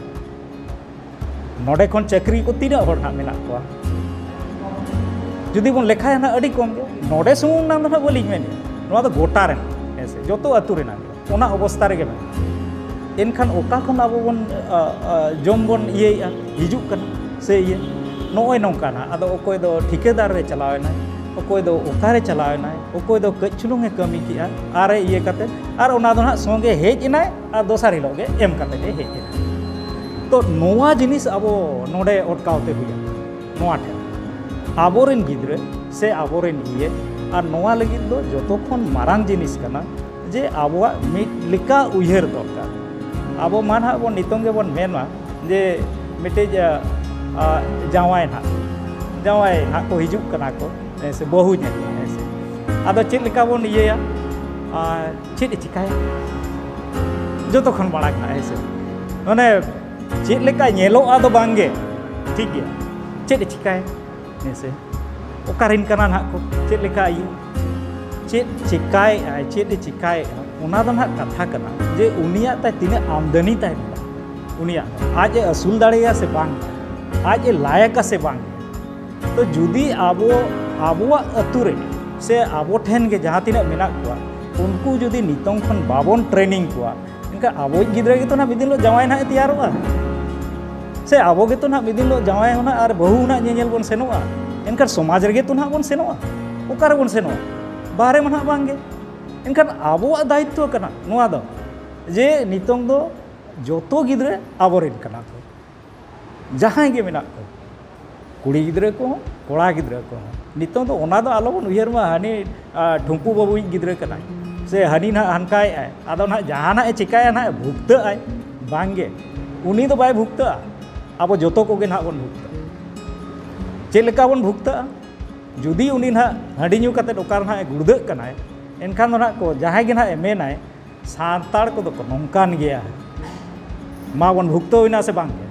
ᱱᱚᱰᱮ ᱠᱷᱚᱱ ᱪᱟᱹᱠᱨᱤ ᱠᱚ ᱛᱤᱱᱟᱹᱜ ᱦᱚᱲ ᱱᱟᱦᱟᱜ ᱢᱮᱱᱟᱜ ᱠᱚᱣᱟ? ᱡᱩᱫᱤ ᱵᱚᱱ ᱞᱮᱠᱷᱟᱭᱟ ᱱᱟᱦᱟᱜ, ᱟᱹᱰᱤ ᱠᱚᱢ ᱜᱮ᱾ ᱱᱚᱰᱮ ᱥᱩᱢᱩᱝ ᱨᱮᱱᱟᱜ ᱫᱚ ᱱᱟᱦᱟᱜ ᱵᱟᱹᱞᱤᱧ ᱢᱮᱱᱮᱫᱼᱟ, ᱱᱚᱣᱟ ᱫᱚ ᱜᱚᱴᱟ ᱨᱮᱱᱟᱜ, ᱦᱮᱸ ᱥᱮ? ᱡᱚᱛᱚ ᱟᱹᱛᱩ ᱨᱮᱱᱟᱜ ᱜᱮ ᱚᱱᱟ ᱚᱵᱚᱥᱛᱟ ᱨᱮᱜᱮ ᱢᱮᱱᱟᱜᱼᱟ᱾ ᱮᱱᱠᱷᱟᱱ ᱚᱠᱟ ᱠᱷᱚᱱ ᱟᱵᱚ ᱵᱚᱱ, ᱟ, ᱟ, ᱡᱚᱢ ᱵᱚᱱ ᱤᱭᱟᱹᱭᱮᱫᱼᱟ, ᱦᱤᱡᱩᱜ ᱠᱟᱱᱟ ᱥᱮ ᱤᱭᱟᱹ, ᱱᱚᱜᱼᱚᱭ ᱱᱚᱝᱠᱟ ᱱᱟᱦᱟᱜ᱾ ᱟᱫᱚ ᱚᱠᱚᱭ ᱫᱚ ᱴᱷᱤᱠᱟᱹᱫᱟᱨ ᱨᱮ ᱪᱟᱞᱟᱣ ᱮᱱᱟᱭ, ᱚᱠᱚᱭ ᱫᱚ ᱚᱠᱟᱨᱮ ᱪᱟᱞᱟᱣ ᱮᱱᱟᱭ, ᱚᱠᱚᱭ ᱫᱚ ᱠᱟᱹᱡ ᱪᱩᱞᱩᱝ ᱮ ᱠᱟᱹᱢᱤ ᱠᱮᱜᱼᱟ, ᱟᱨᱮ ᱤᱭᱟᱹ ᱠᱟᱛᱮ, ᱟᱨ ᱚᱱᱟ ᱫᱚ ᱱᱟᱦᱟᱜ ᱥᱚᱸᱜᱮ ᱦᱮᱡ ᱮᱱᱟᱭ ᱟᱨ ᱫᱚᱥᱟᱨ ᱦᱤᱞᱳᱜ ᱜᱮ ᱮᱢ ᱠᱟᱛᱮ ᱮ ᱦᱮᱡ ᱮᱱᱟ᱾ ᱛᱚ, ᱱᱚᱣᱟ ᱡᱤᱱᱤᱥ ᱟᱵᱚ ᱱᱚᱰᱮ ᱚᱴᱠᱟᱣ ᱛᱮ ᱦᱩᱭᱩᱜᱼᱟ᱾ ᱱᱚᱣᱟ ᱴᱷᱮᱱ ᱟᱵᱚᱨᱮᱱ ᱜᱤᱫᱽᱨᱟᱹ ᱥᱮ ᱟᱵᱚᱨᱮᱱ ᱤᱭᱟᱹ, ᱟᱨ ᱱᱚᱣᱟ ᱞᱟᱹᱜᱤᱫ ᱫᱚ ᱡᱚᱛᱚ ᱠᱷᱚᱱ ᱢᱟᱨᱟᱝ ᱡᱤᱱᱤᱥ ᱠᱟᱱᱟ ᱡᱮ ᱟᱵᱚᱣᱟᱜ ᱢᱤᱫ ᱞᱮᱠᱟ ᱩᱭᱦᱟᱹᱨ ᱫᱚᱨᱠᱟᱨ᱾ ᱟᱵᱚ ᱢᱟ ᱱᱟᱦᱟᱜ ᱵᱚᱱ ᱱᱤᱛᱚᱝ ᱜᱮᱵᱚᱱ ᱢᱮᱱᱟ ᱡᱮ ᱢᱤᱫᱴᱤᱡ, ᱟ, ᱟ, ᱡᱟᱶᱟᱭ ᱱᱟᱦᱟᱜ, ᱡᱟᱶᱟᱭ ᱱᱟᱦᱟᱜ ᱠᱚ ᱦᱤᱡᱩᱜ ᱠᱟᱱᱟ ᱠᱚ, ᱦᱮᱸ ᱥᱮ, ᱵᱟᱹᱦᱩ ᱧᱮᱞ, ᱦᱮᱸ ᱥᱮ᱾ ᱟᱫᱚ ᱪᱮᱫ ᱞᱮᱠᱟ ᱵᱚᱱ ᱤᱭᱟᱹᱭᱟ? ᱟᱨ ᱪᱮᱫ ᱮ ᱪᱤᱠᱟᱹᱭᱟ? ᱡᱚᱛᱚ ᱠᱷᱚᱱ ᱢᱟᱲᱟᱝ ᱱᱟᱦᱟᱜ, ᱦᱮᱸ ᱥᱮ, ᱢᱟᱱᱮ ᱪᱮᱫ ᱞᱮᱠᱟ ᱧᱮᱞᱚᱜᱼᱟ ᱫᱚ ᱵᱟᱝ ᱜᱮ, ᱴᱷᱤᱠ ᱜᱮᱭᱟ, ᱪᱮᱫ ᱮ ᱪᱤᱠᱟᱹᱭᱟ? ᱦᱮᱸ ᱥᱮ, ᱚᱠᱟᱨᱮᱱ ᱠᱟᱱᱟ ᱱᱟᱦᱟᱜ ᱠᱚ, ᱪᱮᱫ ᱞᱮᱠᱟ ᱤᱭᱟᱹ, ᱪᱮᱫ ᱪᱤᱠᱟᱹᱭᱮᱫᱼᱟᱭ, ᱪᱮᱫ ᱮ ᱪᱤᱠᱟᱹᱭᱮᱫᱼᱟ, ᱚᱱᱟ ᱫᱚ ᱱᱟᱦᱟᱜ ᱠᱟᱛᱷᱟ ᱠᱟᱱᱟ ᱡᱮ ᱩᱱᱤᱭᱟᱜ ᱛᱟᱭ ᱛᱤᱱᱟᱹᱜ ᱟᱢᱫᱟᱱᱤ ᱛᱟᱭ ᱢᱮᱱᱟᱜᱼᱟ, ᱩᱱᱤᱭᱟᱜ ᱫᱚ ᱟᱡ ᱮ ᱟᱹᱥᱩᱞ ᱫᱟᱲᱮᱭᱟᱜᱼᱟ ᱥᱮ ᱵᱟᱝ, ᱟᱡ ᱮ ᱞᱟᱭᱟᱠᱟ ᱥᱮ ᱵᱟᱝ᱾ ᱛᱚ ᱡᱩᱫᱤ ᱟᱵᱚ ᱟᱵᱚᱣᱟᱜ ᱟᱹᱛᱩ ᱨᱮ ᱥᱮ ᱟᱵᱚ ᱴᱷᱮᱱ ᱜᱮ ᱡᱟᱦᱟᱸ ᱛᱤᱱᱟᱹᱜ ᱢᱮᱱᱟᱜ ᱠᱚᱣᱟ, ᱩᱱᱠᱩ ᱡᱩᱫᱤ ᱱᱤᱛᱚᱝ ᱠᱷᱚᱱ ᱵᱟᱵᱚᱱ training ᱠᱚᱣᱟ, ᱮᱱᱠᱷᱟᱱ ᱟᱵᱚᱭᱤᱡ ᱜᱤᱫᱽᱨᱟᱹ ᱜᱮᱛᱚ ᱱᱟᱦᱟᱜ ᱢᱤᱫ ᱫᱤᱱ ᱦᱤᱞᱳᱜ ᱡᱟᱶᱟᱭ ᱱᱟᱦᱟᱜ ᱮ ᱛᱮᱭᱟᱨᱚᱜᱼᱟ, ᱥᱮ ᱟᱵᱚ ᱜᱮᱛᱚ ᱱᱟᱦᱟᱜ ᱢᱤᱫ ᱫᱤᱱ ᱦᱤᱞᱳᱜ ᱡᱟᱶᱟᱭ ᱦᱚᱸ ᱱᱟᱦᱟᱜ ᱟᱨ ᱵᱟᱹᱦᱩ ᱱᱟᱦᱟᱜ ᱧᱮᱧᱮᱞ ᱵᱚᱱ ᱥᱮᱱᱚᱜᱼᱟ᱾ ᱮᱱᱠᱷᱟᱱ ᱥᱚᱢᱟᱡᱽ ᱨᱮᱜᱮ ᱛᱚ ᱱᱟᱦᱟᱜ ᱵᱚᱱ ᱥᱮᱱᱚᱜᱼᱟ᱾ ᱚᱠᱟ ᱨᱮᱵᱚᱱ ᱥᱮᱱᱚᱜᱼᱟ? ᱵᱟᱦᱨᱮ ᱢᱟ ᱱᱟᱦᱟᱜ ᱵᱟᱝ ᱜᱮ᱾ ᱮᱱᱠᱷᱟᱱ ᱟᱵᱚᱣᱟᱜ ᱫᱟᱭᱤᱛᱛᱚ ᱠᱟᱱᱟ ᱱᱚᱣᱟ ᱫᱚ, ᱡᱮ ᱱᱤᱛᱚᱝ ᱫᱚ ᱡᱚᱛᱚ ᱜᱤᱫᱽᱨᱟᱹ ᱟᱵᱚᱨᱮᱱ ᱠᱟᱱᱟ ᱠᱚ, ᱡᱟᱦᱟᱸᱭ ᱜᱮ ᱢᱮᱱᱟᱜ ᱠᱚ, ᱠᱩᱲᱤ ᱜᱤᱫᱽᱨᱟᱹ ᱠᱚᱦᱚᱸ, ᱠᱚᱲᱟ ᱜᱤᱫᱽᱨᱟᱹ ᱠᱚᱦᱚᱸ᱾ ᱱᱤᱛᱚᱝ ᱫᱚ ᱚᱱᱟ ᱫᱚ ᱟᱞᱚᱵᱚᱱ ᱩᱭᱦᱟᱹᱨ ᱢᱟ, ᱦᱟᱹᱱᱤ, ᱟ, ᱴᱷᱩᱢᱯᱩ ᱵᱟᱹᱵᱩᱭᱤᱡ ᱜᱤᱫᱽᱨᱟᱹ ᱠᱟᱱᱟᱭ, ᱥᱮ ᱦᱟᱹᱱᱤ ᱱᱟᱦᱟᱜ ᱦᱟᱱᱠᱟᱭᱮᱫᱼᱟᱭ, ᱟᱫᱚ ᱱᱟᱦᱟᱜ ᱡᱟᱦᱟᱱᱟᱜ ᱮ ᱪᱤᱠᱟᱹᱭᱟ ᱱᱟᱦᱟᱜ ᱵᱷᱩᱜᱛᱟᱹᱜ ᱟᱭ᱾ ᱵᱟᱝᱜᱮ, ᱩᱱᱤ ᱫᱚ ᱵᱟᱭ ᱵᱷᱩᱜᱛᱟᱹᱜᱼᱟ, ᱟᱵᱚ ᱡᱚᱛᱚ ᱠᱚᱜᱮ ᱱᱟᱦᱟᱜ ᱵᱚᱱ ᱵᱷᱩᱜᱛᱟᱹᱜᱼᱟ᱾ ᱪᱮᱫ ᱞᱮᱠᱟ ᱵᱚᱱ ᱵᱷᱩᱜᱛᱟᱹᱜᱼᱟ? ᱡᱩᱫᱤ ᱩᱱᱤ ᱱᱟᱦᱟᱜ ᱦᱟᱺᱰᱤ ᱧᱩ ᱠᱟᱛᱮᱫ ᱚᱠᱟ ᱨᱮ ᱱᱟᱦᱟᱜ ᱮ ᱜᱩᱲᱫᱷᱟᱹᱜ ᱠᱟᱱᱟᱭ, ᱮᱱᱠᱷᱟᱱ ᱫᱚ ᱱᱟᱦᱟᱜ ᱠᱚ, ᱡᱟᱦᱟᱸᱭ ᱜᱮ ᱱᱟᱦᱟᱜ ᱮ ᱢᱮᱱᱟᱭ, "ᱥᱟᱱᱛᱟᱲ ᱠᱚᱫᱚ ᱠᱚ ᱱᱚᱝᱠᱟᱱ ᱜᱮᱭᱟ", ᱢᱟᱵᱚᱱ ᱵᱷᱩᱜᱛᱟᱹᱣ ᱮᱱᱟ ᱥᱮ ᱵᱟᱝ ᱜᱮ?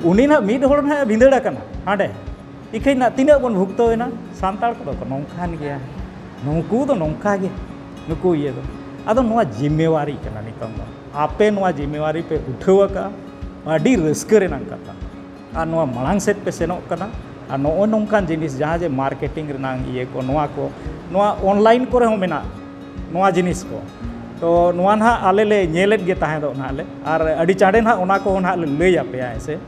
ᱩᱱᱤ ᱱᱟᱦᱟᱜ ᱢᱤᱫ ᱦᱚᱲ ᱱᱟᱦᱟᱜ ᱮ ᱵᱷᱤᱸᱫᱟᱹᱲ ᱟᱠᱟᱱᱟ ᱦᱟᱸᱰᱮ, ᱤᱠᱷᱟᱹᱡ ᱱᱟᱦᱟᱜ ᱛᱤᱱᱟᱹᱜ ᱵᱚᱱ ᱵᱷᱩᱜᱛᱟᱹᱣ ᱮᱱᱟ, "ᱥᱟᱱᱛᱟᱲ ᱠᱚᱫᱚ ᱠᱚ ᱱᱚᱝᱠᱟᱱ ᱜᱮᱭᱟ, ᱱᱩᱠᱩ ᱫᱚ ᱱᱚᱝᱠᱟ ᱜᱮ, ᱱᱩᱠᱩ ᱤᱭᱟᱹ ᱫᱚ᱾" ᱟᱫᱚ ᱱᱚᱣᱟ ᱡᱤᱢᱢᱮᱣᱟᱨᱤ ᱠᱟᱱᱟ ᱱᱤᱛᱚᱝ ᱫᱚ, ᱟᱯᱮ ᱱᱚᱣᱟ ᱡᱤᱢᱢᱮᱣᱟᱨᱤ ᱯᱮ ᱩᱴᱷᱟᱹᱣ ᱟᱠᱟᱫᱼᱟ, ᱟᱹᱰᱤ ᱨᱟᱹᱥᱠᱟᱹ ᱨᱮᱱᱟᱜ ᱠᱟᱛᱷᱟ᱾ ᱟᱨ ᱱᱚᱣᱟ ᱢᱟᱲᱟᱝ ᱥᱮᱫ ᱯᱮ ᱥᱮᱱᱚᱜ ᱠᱟᱱᱟ᱾ ᱟᱨ ᱱᱚᱜᱼᱚᱭ ᱱᱚᱝᱠᱟᱱ ᱡᱤᱱᱤᱥ, ᱡᱟᱦᱟᱸ ᱡᱮ ᱢᱟᱨᱠᱮᱴᱤᱝ ᱨᱮᱱᱟᱜ ᱤᱭᱟᱹ ᱠᱚ, ᱱᱚᱣᱟ ᱠᱚ, ᱱᱚᱣᱟ ᱚᱱᱞᱟᱭᱤᱱ ᱠᱚᱨᱮ ᱦᱚᱸ ᱢᱮᱱᱟᱜ ᱱᱚᱣᱟ ᱡᱤᱱᱤᱥ ᱠᱚ᱾ ᱛᱚ ᱱᱚᱣᱟ ᱱᱟᱦᱟᱜ ᱟᱞᱮ ᱞᱮ ᱧᱮᱞᱮᱫ ᱜᱮ ᱛᱟᱦᱮᱸ ᱫᱚ ᱱᱟᱦᱟᱜ ᱞᱮ, ᱟᱨ ᱟᱹᱰᱤ ᱪᱟᱬᱮ ᱱᱟᱦᱟᱜ ᱚᱱᱟ ᱠᱚᱦᱚᱸ ᱱᱟᱦᱟᱜ ᱞᱮ ᱞᱟᱹᱭ ᱟᱯᱮᱭᱟ, ᱦᱮᱸ ᱥᱮ,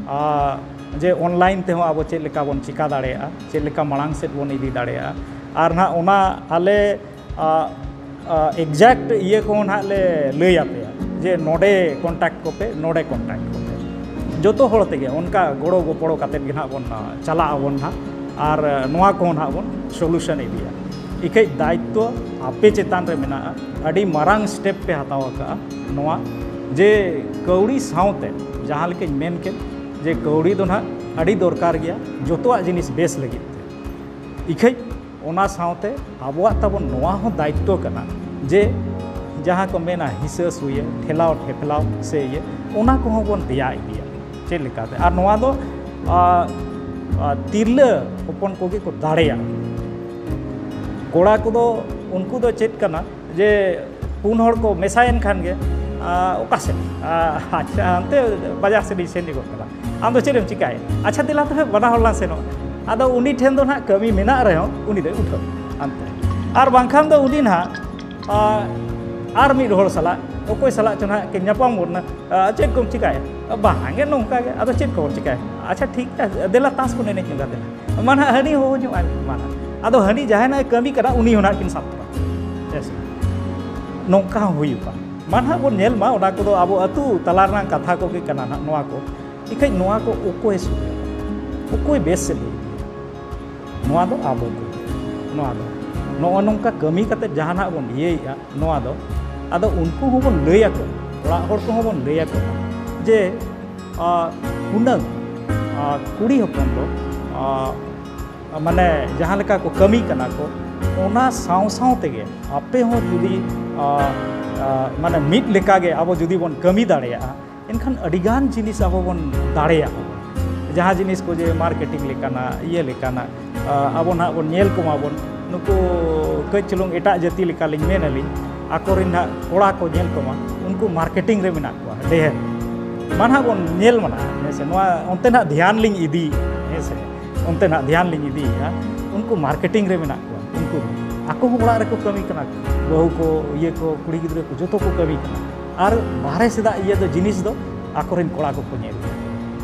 ᱟᱨ ᱡᱮ ᱚᱱᱞᱟᱭᱤᱱ ᱛᱮᱦᱚᱸ ᱟᱵᱚ ᱪᱮᱫ ᱞᱮᱠᱟ ᱵᱚᱱ ᱪᱤᱠᱟ ᱫᱟᱲᱮᱭᱟᱜᱼᱟ, ᱪᱮᱫ ᱞᱮᱠᱟ ᱢᱟᱲᱟᱝ ᱥᱮᱫ ᱵᱚᱱ ᱤᱫᱤ ᱫᱟᱲᱮᱭᱟᱜᱼᱟ᱾ ᱟᱨ ᱱᱟᱦᱟᱜ ᱚᱱᱟ ᱟᱞᱮ ᱮᱠᱡᱮᱠᱴ ᱤᱭᱟᱹ ᱠᱚᱦᱚᱸ ᱱᱟᱦᱟᱜ ᱞᱮ ᱞᱟᱹᱭ ᱟᱯᱮᱭᱟ, ᱡᱮ ᱱᱚᱰᱮ ᱠᱚᱱᱴᱟᱠᱴ ᱠᱚᱯᱮ, ᱱᱚᱰᱮ ᱠᱚᱱᱴᱟᱠᱴ ᱠᱚᱯᱮ᱾ ᱡᱚᱛᱚ ᱦᱚᱲ ᱛᱮᱜᱮ ᱚᱱᱠᱟ ᱜᱚᱲᱚ ᱜᱚᱯᱚᱲᱚ ᱠᱟᱛᱮᱫ ᱜᱮ ᱱᱟᱦᱟᱜ ᱵᱚᱱ, ᱟ, ᱪᱟᱞᱟᱜ ᱟᱵᱚᱱ ᱱᱟᱦᱟᱜ, ᱟᱨ ᱱᱚᱣᱟ ᱠᱚᱦᱚᱸ ᱱᱟᱦᱟᱜ ᱵᱚᱱ ᱥᱚᱞᱩᱥᱚᱱ ᱤᱫᱤᱭᱟ᱾ ᱤᱠᱷᱟᱹᱡ ᱫᱟᱭᱤᱛᱛᱚ ᱟᱯᱮ ᱪᱮᱛᱟᱱ ᱨᱮ ᱢᱮᱱᱟᱜᱼᱟ, ᱟᱹᱰᱤ ᱢᱟᱨᱟᱝ ᱥᱴᱮᱯ ᱯᱮ ᱦᱟᱛᱟᱣ ᱟᱠᱟᱫᱼᱟ ᱱᱚᱣᱟ, ᱡᱮ ᱠᱟᱹᱣᱰᱤ ᱥᱟᱶᱛᱮ, ᱡᱟᱦᱟᱸ ᱞᱮᱠᱟᱧ ᱢᱮᱱ ᱠᱮᱫ, ᱡᱮ ᱠᱟᱹᱣᱰᱤ ᱫᱚ ᱱᱟᱦᱟᱜ ᱟᱹᱰᱤ ᱫᱚᱨᱠᱟᱨ ᱜᱮᱭᱟ ᱡᱚᱛᱚᱣᱟᱜ ᱡᱤᱱᱤᱥ ᱵᱮᱥ ᱞᱟᱹᱜᱤᱫ ᱛᱮ᱾ ᱤᱠᱷᱟᱹᱡ ᱚᱱᱟ ᱥᱟᱶᱛᱮ ᱟᱵᱚᱣᱟᱜ ᱛᱟᱵᱚᱱ ᱱᱚᱣᱟ ᱦᱚᱸ ᱫᱟᱭᱤᱛᱛᱚ ᱠᱟᱱᱟ ᱡᱮ ᱡᱟᱦᱟᱸ ᱠᱚ ᱢᱮᱱᱟ ᱦᱤᱥᱟᱹ ᱥᱩᱭᱟᱹ, ᱴᱷᱮᱞᱟᱣ ᱴᱷᱮᱯᱞᱟᱣ ᱥᱮ ᱤᱭᱟᱹ, ᱚᱱᱟ ᱠᱚᱦᱚᱸ ᱵᱚᱱ ᱫᱮᱭᱟ ᱤᱫᱤᱭᱟ᱾ ᱪᱮᱫ ᱞᱮᱠᱟᱛᱮ? ᱟᱨ ᱱᱚᱣᱟ ᱫᱚ, ᱟ, ᱟ, ᱛᱤᱨᱞᱟᱹ ᱦᱚᱯᱚᱱ ᱠᱚᱜᱮ ᱠᱚ ᱫᱟᱲᱮᱭᱟᱜᱼᱟ᱾ ᱠᱚᱲᱟ ᱠᱚᱫᱚ, ᱩᱱᱠᱩ ᱫᱚ ᱪᱮᱫ ᱠᱟᱱᱟ ᱡᱮ ᱯᱩᱱ ᱦᱚᱲ ᱠᱚ ᱢᱮᱥᱟᱭᱮᱱ ᱠᱷᱟᱱ ᱜᱮ, ᱟ, ᱚᱠᱟ ᱥᱮᱫ? ᱟ, ᱟᱪᱪᱷᱟ, ᱦᱟᱱᱛᱮ ᱵᱟᱡᱟᱨ ᱥᱮᱫ ᱤᱧ ᱥᱮᱱ ᱧᱚᱜᱚᱜ ᱠᱟᱱᱟ᱾ ᱟᱢ ᱫᱚ ᱪᱮᱫ ᱮᱢ ᱪᱤᱠᱟᱹᱭᱟ? ᱟᱪᱪᱷᱟ, ᱫᱮᱞᱟ ᱛᱚᱵᱮ ᱵᱟᱱᱟ ᱦᱚᱲ ᱞᱟᱝ ᱥᱮᱱᱚᱜᱼᱟ᱾ ᱟᱫᱚ ᱩᱱᱤ ᱴᱷᱮᱱ ᱫᱚ ᱱᱟᱦᱟᱜ ᱠᱟᱹᱢᱤ ᱢᱮᱱᱟᱜ ᱨᱮᱦᱚᱸ ᱩᱱᱤ ᱫᱚᱭ ᱩᱴᱷᱟᱹᱣ ᱦᱟᱱᱛᱮ᱾ ᱟᱨ ᱵᱟᱝᱠᱷᱟᱱ ᱫᱚ ᱩᱱᱤ ᱱᱟᱦᱟᱜ, ᱟ, ᱟᱨ ᱢᱤᱫ ᱦᱚᱲ ᱥᱟᱞᱟᱜ, ᱚᱠᱚᱭ ᱥᱟᱞᱟᱜ ᱪᱚ ᱱᱟᱦᱟᱜ ᱠᱤᱱ ᱧᱟᱯᱟᱢ ᱜᱚᱫ ᱮᱱᱟ, ᱟ, "ᱪᱮᱫ ᱠᱚᱢ ᱪᱤᱠᱟᱹᱭᱟ?" "ᱵᱟᱝ ᱜᱮ, ᱱᱚᱝᱠᱟ ᱜᱮ, ᱟᱫᱚ ᱪᱮᱫ ᱠᱚᱵᱚᱱ ᱪᱤᱠᱟᱹᱭᱟ?" "ᱟᱪᱪᱷᱟ, ᱴᱷᱤᱠ ᱜᱮᱭᱟ, ᱫᱮᱞᱟ ᱛᱟᱥ ᱵᱚᱱ ᱮᱱᱮᱡ ᱧᱚᱜᱟ ᱫᱮᱞᱟ᱾" ᱢᱟ ᱱᱟᱦᱟᱜ ᱦᱟᱹᱱᱤ ᱦᱚᱦᱚ ᱧᱚᱜ ᱟᱭ ᱢᱟ ᱱᱟᱦᱟᱜ᱾ ᱟᱫᱚ ᱦᱟᱹᱱᱤ ᱡᱟᱦᱟᱸᱭ ᱱᱟᱦᱟᱜ ᱠᱟᱹᱢᱤ ᱠᱟᱱᱟ, ᱩᱱᱤ ᱦᱚᱸ ᱱᱟᱦᱟᱜ ᱠᱤᱱ ᱥᱟᱵ ᱠᱚᱣᱟ᱾ ᱦᱮᱸ ᱥᱮ? ᱱᱚᱝᱠᱟ ᱦᱚᱸ ᱦᱩᱭᱩᱜᱼᱟ᱾ ᱢᱟ ᱱᱟᱦᱟᱜ ᱵᱚᱱ ᱧᱮᱞ ᱢᱟ, ᱚᱱᱟ ᱠᱚᱫᱚ ᱟᱵᱚ ᱟᱹᱛᱩ ᱛᱟᱞᱟ ᱨᱮᱱᱟᱜ ᱠᱟᱛᱷᱟ ᱠᱚᱜᱮ ᱠᱟᱱᱟ ᱱᱟᱦᱟᱜ ᱱᱚᱣᱟ ᱠᱚ᱾ ᱤᱠᱷᱟᱹᱡ ᱱᱚᱣᱟ ᱠᱚ ᱚᱠᱚᱭ ᱥᱩᱫᱷᱟᱹᱨᱟ? ᱚᱠᱚᱭ ᱵᱮᱥ ᱥᱮᱫ ᱮ ᱤᱫᱤᱭᱟ? ᱱᱚᱣᱟ ᱫᱚ ᱟᱵᱚ ᱠᱚ᱾ ᱱᱚᱣᱟ ᱫᱚ ᱱᱚᱜᱼᱚ ᱱᱚᱝᱠᱟ ᱠᱟᱹᱢᱤ ᱠᱟᱛᱮ ᱡᱟᱦᱟᱱᱟᱜ ᱵᱚᱱ ᱤᱭᱟᱹᱭᱮᱫᱼᱟ, ᱱᱚᱣᱟ ᱫᱚ ᱟᱫᱚ ᱩᱱᱠᱩ ᱦᱚᱸᱵᱚᱱ ᱞᱟᱹᱭ ᱟᱠᱚ, ᱚᱲᱟᱜ ᱦᱚᱲ ᱠᱚᱦᱚᱸ ᱵᱚᱱ ᱞᱟᱹᱭ ᱟᱠᱚ ᱡᱮ, ᱟ, ᱦᱩᱱᱟᱹᱝ, ᱟ, ᱠᱩᱲᱤ ᱦᱚᱯᱚᱱ ᱫᱚ ᱟᱸ, ᱢᱟᱱᱮ ᱡᱟᱦᱟᱸ ᱞᱮᱠᱟ ᱠᱚ ᱠᱟᱹᱢᱤ ᱠᱟᱱᱟ ᱠᱚ, ᱚᱱᱟ ᱥᱟᱶ ᱥᱟᱶ ᱛᱮᱜᱮ ᱟᱯᱮ ᱦᱚᱸ ᱡᱩᱫᱤ, ᱟᱸ, ᱟᱸ, ᱢᱟᱱᱮ ᱢᱤᱫ ᱞᱮᱠᱟ ᱜᱮ ᱟᱵᱚ ᱡᱩᱫᱤ ᱵᱚᱱ ᱠᱟᱹᱢᱤ ᱫᱟᱲᱮᱭᱟᱜᱼᱟ, ᱮᱱᱠᱷᱟᱱ ᱟᱹᱰᱤᱜᱟᱱ ᱡᱤᱱᱤᱥ ᱟᱵᱚ ᱵᱚᱱ ᱫᱟᱲᱮᱭᱟᱜᱼᱟ᱾ ᱡᱟᱦᱟᱸ ᱡᱤᱱᱤᱥ ᱠᱚ ᱡᱮ marketing ᱞᱮᱠᱟᱱᱟᱜ, ᱤᱭᱟᱹ ᱞᱮᱠᱟᱱᱟᱜ, ᱟᱸ, ᱟᱵᱚ ᱱᱟᱦᱟᱜ ᱵᱚᱱ ᱧᱮᱞ ᱠᱚᱢᱟ ᱵᱚᱱ, ᱱᱩᱠᱩ ᱠᱟᱹᱡ ᱪᱩᱞᱩᱝ ᱮᱴᱟᱜ ᱡᱟᱹᱛᱤ ᱞᱮᱠᱟᱞᱤᱧ ᱢᱮᱱ ᱟᱹᱞᱤᱧ, ᱟᱠᱚᱨᱮᱱ ᱱᱟᱦᱟᱜ ᱠᱚᱲᱟ ᱠᱚ ᱧᱮᱞ ᱠᱚᱢᱟ, ᱩᱱᱠᱩ marketing ᱨᱮ ᱢᱮᱱᱟᱜ ᱠᱚᱣᱟ ᱰᱷᱮᱨ᱾ ᱢᱟ ᱱᱟᱦᱟᱜ ᱵᱚᱱ ᱧᱮᱞ ᱢᱟ ᱱᱟᱦᱟᱜ, ᱦᱮᱸ ᱥᱮ, ᱱᱚᱣᱟ ᱚᱱᱛᱮ ᱱᱟᱦᱟᱜ ᱫᱷᱮᱭᱟᱱ ᱞᱤᱧ ᱤᱫᱤᱭᱮᱫᱼᱟ, ᱦᱮᱸ ᱥᱮ, ᱚᱱᱛᱮ ᱱᱟᱦᱟᱜ ᱫᱷᱮᱭᱟᱱ ᱞᱤᱧ ᱤᱫᱤᱭᱮᱫᱼᱟ᱾ ᱩᱱᱠᱩ marketing ᱨᱮ ᱢᱮᱱᱟᱜ ᱠᱚᱣᱟ, ᱩᱱᱠᱩ ᱟᱠᱚ ᱦᱚᱸ ᱚᱲᱟᱜ ᱨᱮᱠᱚ ᱠᱟᱹᱢᱤ ᱠᱟᱱᱟ, ᱵᱟᱹᱦᱩ ᱠᱚ, ᱤᱭᱟᱹ ᱠᱚ, ᱠᱩᱲᱤ ᱜᱤᱫᱽᱨᱟᱹ ᱠᱚ, ᱡᱚᱛᱚ ᱠᱚ ᱠᱟᱹᱢᱤ ᱠᱟᱱᱟ᱾ ᱟᱨ ᱵᱟᱦᱨᱮ ᱥᱮᱫᱟᱜ ᱤᱭᱟᱹ ᱫᱚ, ᱡᱤᱱᱤᱥ ᱫᱚ ᱟᱠᱚᱨᱮᱱ ᱠᱚᱲᱟ ᱠᱚᱠᱚ ᱧᱮᱞ ᱜᱮᱭᱟ᱾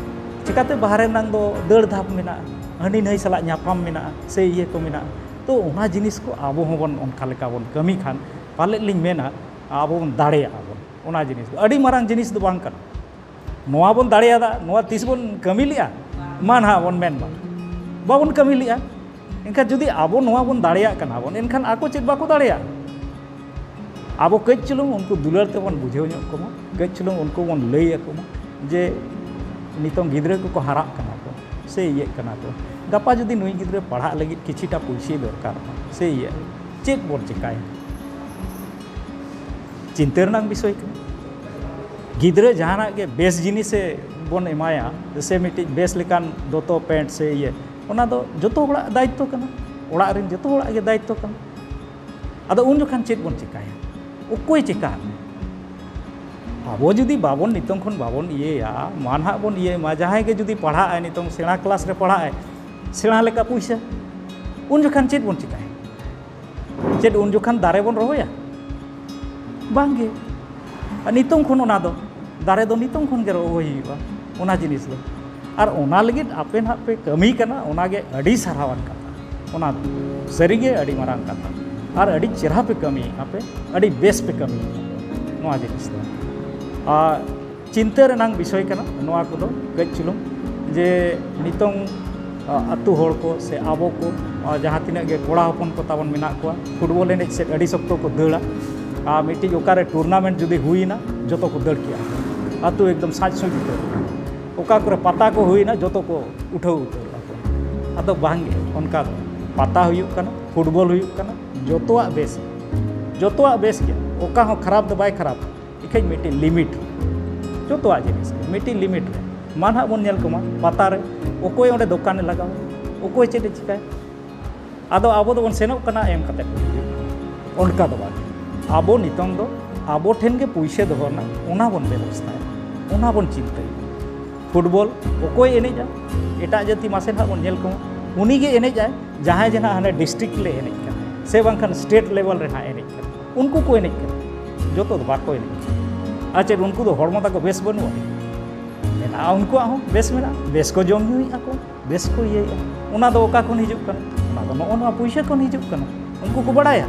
ᱪᱤᱠᱟᱹᱛᱮ ᱵᱟᱦᱨᱮ ᱨᱮᱱᱟᱜ ᱫᱚ ᱫᱟᱹᱲ ᱫᱷᱟᱯ ᱢᱮᱱᱟᱜᱼᱟ, ᱦᱟᱹᱱᱤ ᱱᱟᱹᱭ ᱥᱟᱞᱟᱜ ᱧᱟᱯᱟᱢ ᱢᱮᱱᱟᱜᱼᱟ, ᱥᱮ ᱤᱭᱟᱹ ᱠᱚ ᱢᱮᱱᱟᱜᱼᱟ᱾ ᱛᱚ ᱚᱱᱟ ᱡᱤᱱᱤᱥ ᱠᱚ ᱟᱵᱚ ᱦᱚᱸᱵᱚᱱ ᱚᱱᱠᱟ ᱞᱮᱠᱟ ᱵᱚᱱ ᱠᱟᱹᱢᱤ ᱠᱷᱟᱱ, ᱯᱟᱞᱮᱫ ᱞᱤᱧ ᱢᱮᱱᱟ, ᱟᱵᱚ ᱵᱚᱱ ᱫᱟᱲᱮᱭᱟᱜᱼᱟ ᱵᱚᱱ᱾ ᱚᱱᱟ ᱡᱤᱱᱤᱥ ᱫᱚ ᱟᱹᱰᱤ ᱢᱟᱨᱟᱝ ᱡᱤᱱᱤᱥ ᱫᱚ ᱵᱟᱝ ᱠᱟᱱᱟ᱾ ᱱᱚᱣᱟ ᱵᱚᱱ ᱫᱟᱲᱮᱭᱟᱫᱟ, ᱱᱚᱣᱟ ᱛᱤᱥ ᱵᱚᱱ ᱠᱟᱹᱢᱤ ᱞᱮᱜᱼᱟ? ᱢᱟ ᱱᱟᱦᱟᱜ ᱵᱚᱱ ᱢᱮᱱ ᱢᱟ, ᱵᱟᱵᱚᱱ ᱠᱟᱹᱢᱤ ᱞᱮᱜᱼᱟ᱾ ᱮᱱᱠᱷᱟᱱ ᱡᱩᱫᱤ ᱟᱵᱚ ᱱᱚᱣᱟ ᱵᱚᱱ ᱫᱟᱲᱮᱭᱟᱜ ᱠᱟᱱᱟ ᱵᱚᱱ, ᱮᱱᱠᱷᱟᱱ ᱟᱠᱚ ᱪᱮᱫ ᱵᱟᱠᱚ ᱫᱟᱲᱮᱭᱟᱜᱼᱟ? ᱟᱵᱚ ᱠᱟᱹᱡ ᱪᱩᱞᱩᱝ ᱩᱱᱠᱩ ᱫᱩᱞᱟᱹᱲ ᱛᱮᱵᱚᱱ ᱵᱩᱡᱷᱟᱹᱣ ᱧᱚᱜ ᱠᱚᱢᱟ, ᱠᱟᱹᱡ ᱪᱩᱞᱩᱝ ᱩᱱᱠᱩ ᱵᱚᱱ ᱞᱟᱹᱭ ᱟᱠᱚ ᱢᱟ ᱡᱮ ᱱᱤᱛᱚᱝ ᱜᱤᱫᱽᱨᱟᱹ ᱠᱚᱠᱚ ᱦᱟᱨᱟᱜ ᱠᱟᱱᱟ ᱠᱚ ᱥᱮ ᱤᱭᱟᱹᱜ ᱠᱟᱱᱟ ᱠᱚ, ᱜᱟᱯᱟ ᱡᱩᱫᱤ ᱱᱩᱭ ᱜᱤᱫᱽᱨᱟᱹ ᱯᱟᱲᱦᱟᱜ ᱞᱟᱹᱜᱤᱫ ᱠᱤᱪᱷᱤᱴᱟ ᱯᱩᱭᱥᱟᱹ ᱫᱚᱨᱠᱟᱨᱚᱜᱼᱟ ᱥᱮ ᱤᱭᱟᱹ, ᱪᱮᱫ ᱵᱚᱱ ᱪᱮᱠᱟᱭᱟ? ᱪᱤᱱᱛᱟᱹ ᱨᱮᱱᱟᱜ ᱵᱤᱥᱚᱭ ᱠᱟᱱᱟ᱾ ᱜᱤᱫᱽᱨᱟᱹ ᱡᱟᱦᱟᱱᱟᱜ ᱜᱮ ᱵᱮᱥ ᱡᱤᱱᱤᱥᱮ ᱵᱚᱱ ᱮᱢᱟᱭᱟ, ᱥᱮ ᱢᱤᱫᱴᱤᱡ ᱵᱮᱥ ᱞᱮᱠᱟᱱ ᱫᱚᱛᱚ ᱯᱮᱱᱴ ᱥᱮ ᱤᱭᱟᱹ, ᱚᱱᱟ ᱫᱚ ᱡᱚᱛᱚ ᱦᱚᱲᱟᱜ ᱫᱟᱭᱤᱛᱛᱚ ᱠᱟᱱᱟ, ᱚᱲᱟᱜ ᱨᱮᱱ ᱡᱚᱛᱚ ᱦᱚᱲᱟᱜ ᱜᱮ ᱫᱟᱭᱤᱛᱛᱚ ᱠᱟᱱᱟ᱾ ᱟᱫᱚ ᱩᱱ ᱡᱚᱠᱷᱟᱱ ᱪᱮᱫ ᱵᱚᱱ ᱪᱮᱠᱟᱭᱟ? ᱚᱠᱚᱭ ᱪᱮᱠᱟ? ᱟᱵᱚ ᱡᱩᱫᱤ ᱵᱟᱵᱚᱱ, ᱱᱤᱛᱚᱝ ᱠᱷᱚᱱ ᱵᱟᱵᱚᱱ ᱤᱭᱟᱹᱭᱟ, ᱢᱟ ᱱᱟᱦᱟᱜ ᱵᱚᱱ ᱤᱭᱟᱹᱭ ᱢᱟ, ᱡᱟᱦᱟᱸᱭ ᱜᱮ ᱡᱩᱫᱤ ᱯᱟᱲᱦᱟᱜ ᱟᱭ, ᱱᱤᱛᱚᱝ ᱥᱮᱬᱟ ᱠᱞᱟᱥ ᱨᱮ ᱯᱟᱲᱦᱟᱜ ᱟᱭ, ᱥᱮᱬᱟ ᱞᱮᱠᱟ ᱯᱩᱭᱥᱟᱹ, ᱩᱱ ᱡᱚᱠᱷᱟᱱ ᱪᱮᱫ ᱵᱚᱱ ᱪᱮᱠᱟᱭᱟ? ᱪᱮᱫ ᱩᱱ ᱡᱚᱠᱷᱟᱱ ᱫᱟᱨᱮ ᱵᱚᱱ ᱨᱚᱦᱚᱭᱟ? ᱵᱟᱝᱜᱮ᱾ ᱟᱨ ᱱᱤᱛᱚᱝ ᱠᱷᱚᱱ ᱚᱱᱟ ᱫᱚ, ᱫᱟᱨᱮ ᱫᱚ ᱱᱤᱛᱚᱝ ᱠᱷᱚᱱ ᱜᱮ ᱨᱚᱦᱚᱭ ᱦᱩᱭᱩᱜᱼᱟ, ᱚᱱᱟ ᱡᱤᱱᱤᱥ ᱫᱚ᱾ ᱟᱨ ᱚᱱᱟ ᱞᱟᱹᱜᱤᱫ ᱟᱯᱮ ᱱᱟᱦᱟᱜ ᱯᱮ ᱠᱟᱹᱢᱤ ᱠᱟᱱᱟ, ᱚᱱᱟᱜᱮ ᱟᱹᱰᱤ ᱥᱟᱨᱦᱟᱣᱟᱱ ᱠᱟᱛᱷᱟ᱾ ᱚᱱᱟ ᱫᱚ ᱥᱟᱹᱨᱤᱜᱮ ᱟᱹᱰᱤ ᱢᱟᱨᱟᱝ ᱠᱟᱛᱷᱟ᱾ ᱟᱨ ᱟᱹᱰᱤ ᱪᱮᱦᱨᱟ ᱯᱮ ᱠᱟᱹᱢᱤᱭᱮᱫᱼᱟ ᱯᱮ, ᱟᱹᱰᱤ ᱵᱮᱥ ᱯᱮ ᱠᱟᱹᱢᱤᱭᱮᱫᱼᱟ ᱱᱚᱣᱟ ᱡᱤᱱᱤᱥ ᱫᱚ᱾ ᱟᱨ ᱪᱤᱱᱛᱟᱹ ᱨᱮᱱᱟᱝ ᱵᱤᱥᱚᱭ ᱠᱟᱱᱟ ᱱᱚᱣᱟ ᱠᱚᱫᱚ ᱠᱟᱹᱡ ᱪᱩᱞᱩᱝ, ᱡᱮ ᱱᱤᱛᱚᱝ, ᱟ, ᱟᱹᱛᱩ ᱦᱚᱲ ᱠᱚ ᱥᱮ ᱟᱵᱚ ᱠᱚ, ᱟ, ᱡᱟᱦᱟᱸ ᱛᱤᱱᱟᱹᱜ ᱜᱮ ᱠᱚᱲᱟ ᱦᱚᱯᱚᱱ ᱠᱚ ᱛᱟᱵᱚᱱ ᱢᱮᱱᱟᱜ ᱠᱚᱣᱟ, ᱯᱷᱩᱴᱵᱚᱞ ᱮᱱᱮᱡ ᱥᱮᱫ ᱟᱹᱰᱤ ᱥᱚᱠᱛᱚ ᱠᱚ ᱫᱟᱹᱲᱟ᱾ ᱟᱨ ᱢᱤᱫᱴᱤᱡ ᱚᱠᱟᱨᱮ tournament ᱡᱩᱫᱤ ᱦᱩᱭᱮᱱᱟ, ᱡᱚᱛᱚ ᱠᱚ ᱫᱟᱹᱲ ᱠᱮᱜᱼᱟ, ᱟᱹᱛᱩ ᱮᱠᱫᱚᱢ ᱥᱟᱡᱽ ᱥᱩᱡᱽ ᱩᱛᱟᱹᱨ᱾ ᱚᱠᱟ ᱠᱚᱨᱮ ᱯᱟᱛᱟ ᱠᱚ ᱦᱩᱭᱮᱱᱟ, ᱡᱚᱛᱚ ᱠᱚ ᱩᱴᱷᱟᱹᱣ ᱩᱛᱟᱹᱨᱚᱜᱼᱟ ᱠᱚ᱾ ᱟᱫᱚ ᱵᱟᱝᱜᱮ, ᱚᱱᱠᱟ ᱫᱚ ᱯᱟᱛᱟ ᱦᱩᱭᱩᱜ ᱠᱟᱱᱟ, ᱯᱷᱩᱴᱵᱚᱞ ᱦᱩᱭᱩᱜ ᱠᱟᱱᱟ, ᱡᱚᱛᱚᱣᱟᱜ ᱵᱮᱥ, ᱡᱚᱛᱚᱣᱟᱜ ᱵᱮᱥ ᱜᱮᱭᱟ, ᱚᱠᱟ ᱦᱚᱸ ᱠᱷᱟᱨᱟᱯ ᱫᱚ ᱵᱟᱭ ᱠᱷᱟᱨᱟᱯ, ᱤᱠᱷᱟᱹᱡ ᱢᱤᱫᱴᱤᱡ ᱞᱤᱢᱤᱴ ᱨᱮ᱾ ᱡᱚᱛᱚᱣᱟᱜ ᱡᱤᱱᱤᱥ ᱜᱮ ᱢᱤᱫᱴᱤᱡ ᱞᱤᱢᱤᱴ ᱨᱮ᱾ ᱢᱟ ᱱᱟᱦᱟᱜ ᱵᱚᱱ ᱧᱮᱞ ᱠᱚᱢᱟ ᱯᱟᱛᱟ ᱨᱮ ᱚᱠᱚᱭ ᱚᱸᱰᱮ ᱫᱚᱠᱟᱱᱮ ᱞᱟᱜᱟᱣᱟ, ᱚᱠᱚᱭ ᱪᱮᱫ ᱮ ᱪᱤᱠᱟᱹᱭᱟ᱾ ᱟᱫᱚ ᱟᱵᱚ ᱫᱚᱵᱚᱱ ᱥᱮᱱᱚᱜ ᱠᱟᱱᱟ ᱮᱢ ᱠᱟᱛᱮ ᱵᱚᱱ ᱦᱤᱡᱩᱜ ᱠᱟᱱᱟ, ᱚᱱᱠᱟ ᱫᱚ ᱵᱟᱝ᱾ ᱟᱵᱚ ᱱᱤᱛᱚᱝ ᱫᱚ ᱟᱵᱚ ᱴᱷᱮᱱ ᱜᱮ ᱯᱩᱭᱥᱟᱹ ᱫᱚᱦᱚ ᱨᱮᱱᱟᱜ ᱚᱱᱟ ᱵᱚᱱ ᱵᱮᱵᱚᱥᱛᱷᱟᱭᱟ, ᱚᱱᱟ ᱵᱚᱱ ᱪᱤᱱᱛᱟᱹᱭᱟ᱾ ᱯᱷᱩᱴᱵᱚᱞ ᱚᱠᱚᱭ ᱮᱱᱮᱡᱟ? ᱮᱴᱟᱜ ᱡᱟᱹᱛᱤ ᱢᱟᱥᱮ ᱱᱟᱦᱟᱜ ᱵᱚᱱ ᱧᱮᱞ ᱠᱚᱢᱟ, ᱩᱱᱤ ᱜᱮ ᱮᱱᱮᱡᱟᱭ ᱡᱟᱦᱟᱸᱭ ᱡᱮ ᱱᱟᱦᱟᱜ ᱦᱟᱱᱮ ᱰᱤᱥᱴᱨᱤᱠᱴ ᱞᱮ ᱮᱱᱮᱡ ᱠᱟᱱᱟ ᱥᱮ ᱵᱟᱝᱠᱷᱟᱱ ᱥᱴᱮᱴ ᱞᱮᱵᱮᱞ ᱨᱮ ᱱᱟᱦᱟᱜ ᱮᱱᱮᱡ ᱠᱟᱱᱟ, ᱩᱱᱠᱩ ᱠᱚ ᱮᱱᱮᱡ ᱠᱟᱱᱟ, ᱡᱚᱛᱚ ᱫᱚ ᱵᱟᱠᱚ ᱮᱱᱮᱡ ᱠᱟᱱᱟ᱾ ᱟᱨ ᱪᱮᱫ ᱩᱱᱠᱩ ᱫᱚ ᱦᱚᱲᱢᱚ ᱛᱟᱠᱚ ᱵᱮᱥ ᱵᱟᱹᱱᱩᱜᱼᱟ? ᱢᱮᱱᱟᱜᱼᱟ, ᱩᱱᱠᱩᱣᱟᱜ ᱦᱚᱸ ᱵᱮᱥ ᱢᱮᱱᱟᱜᱼᱟ, ᱵᱮᱥ ᱠᱚ ᱡᱚᱢ ᱧᱩᱭᱮᱫᱼᱟ ᱠᱚ, ᱵᱮᱥ ᱠᱚ ᱤᱭᱟᱹᱭᱮᱫᱼᱟ᱾ ᱚᱱᱟ ᱫᱚ ᱚᱠᱟ ᱠᱷᱚᱱ ᱦᱤᱡᱩᱜ ᱠᱟᱱᱟ? ᱚᱱᱟ ᱫᱚ ᱱᱚᱜᱼᱚ ᱱᱚᱣᱟ ᱯᱩᱭᱥᱟᱹ ᱠᱷᱚᱱ ᱦᱤᱡᱩᱜ ᱠᱟᱱᱟ᱾ ᱩᱱᱠᱩ ᱠᱚ ᱵᱟᱲᱟᱭᱟ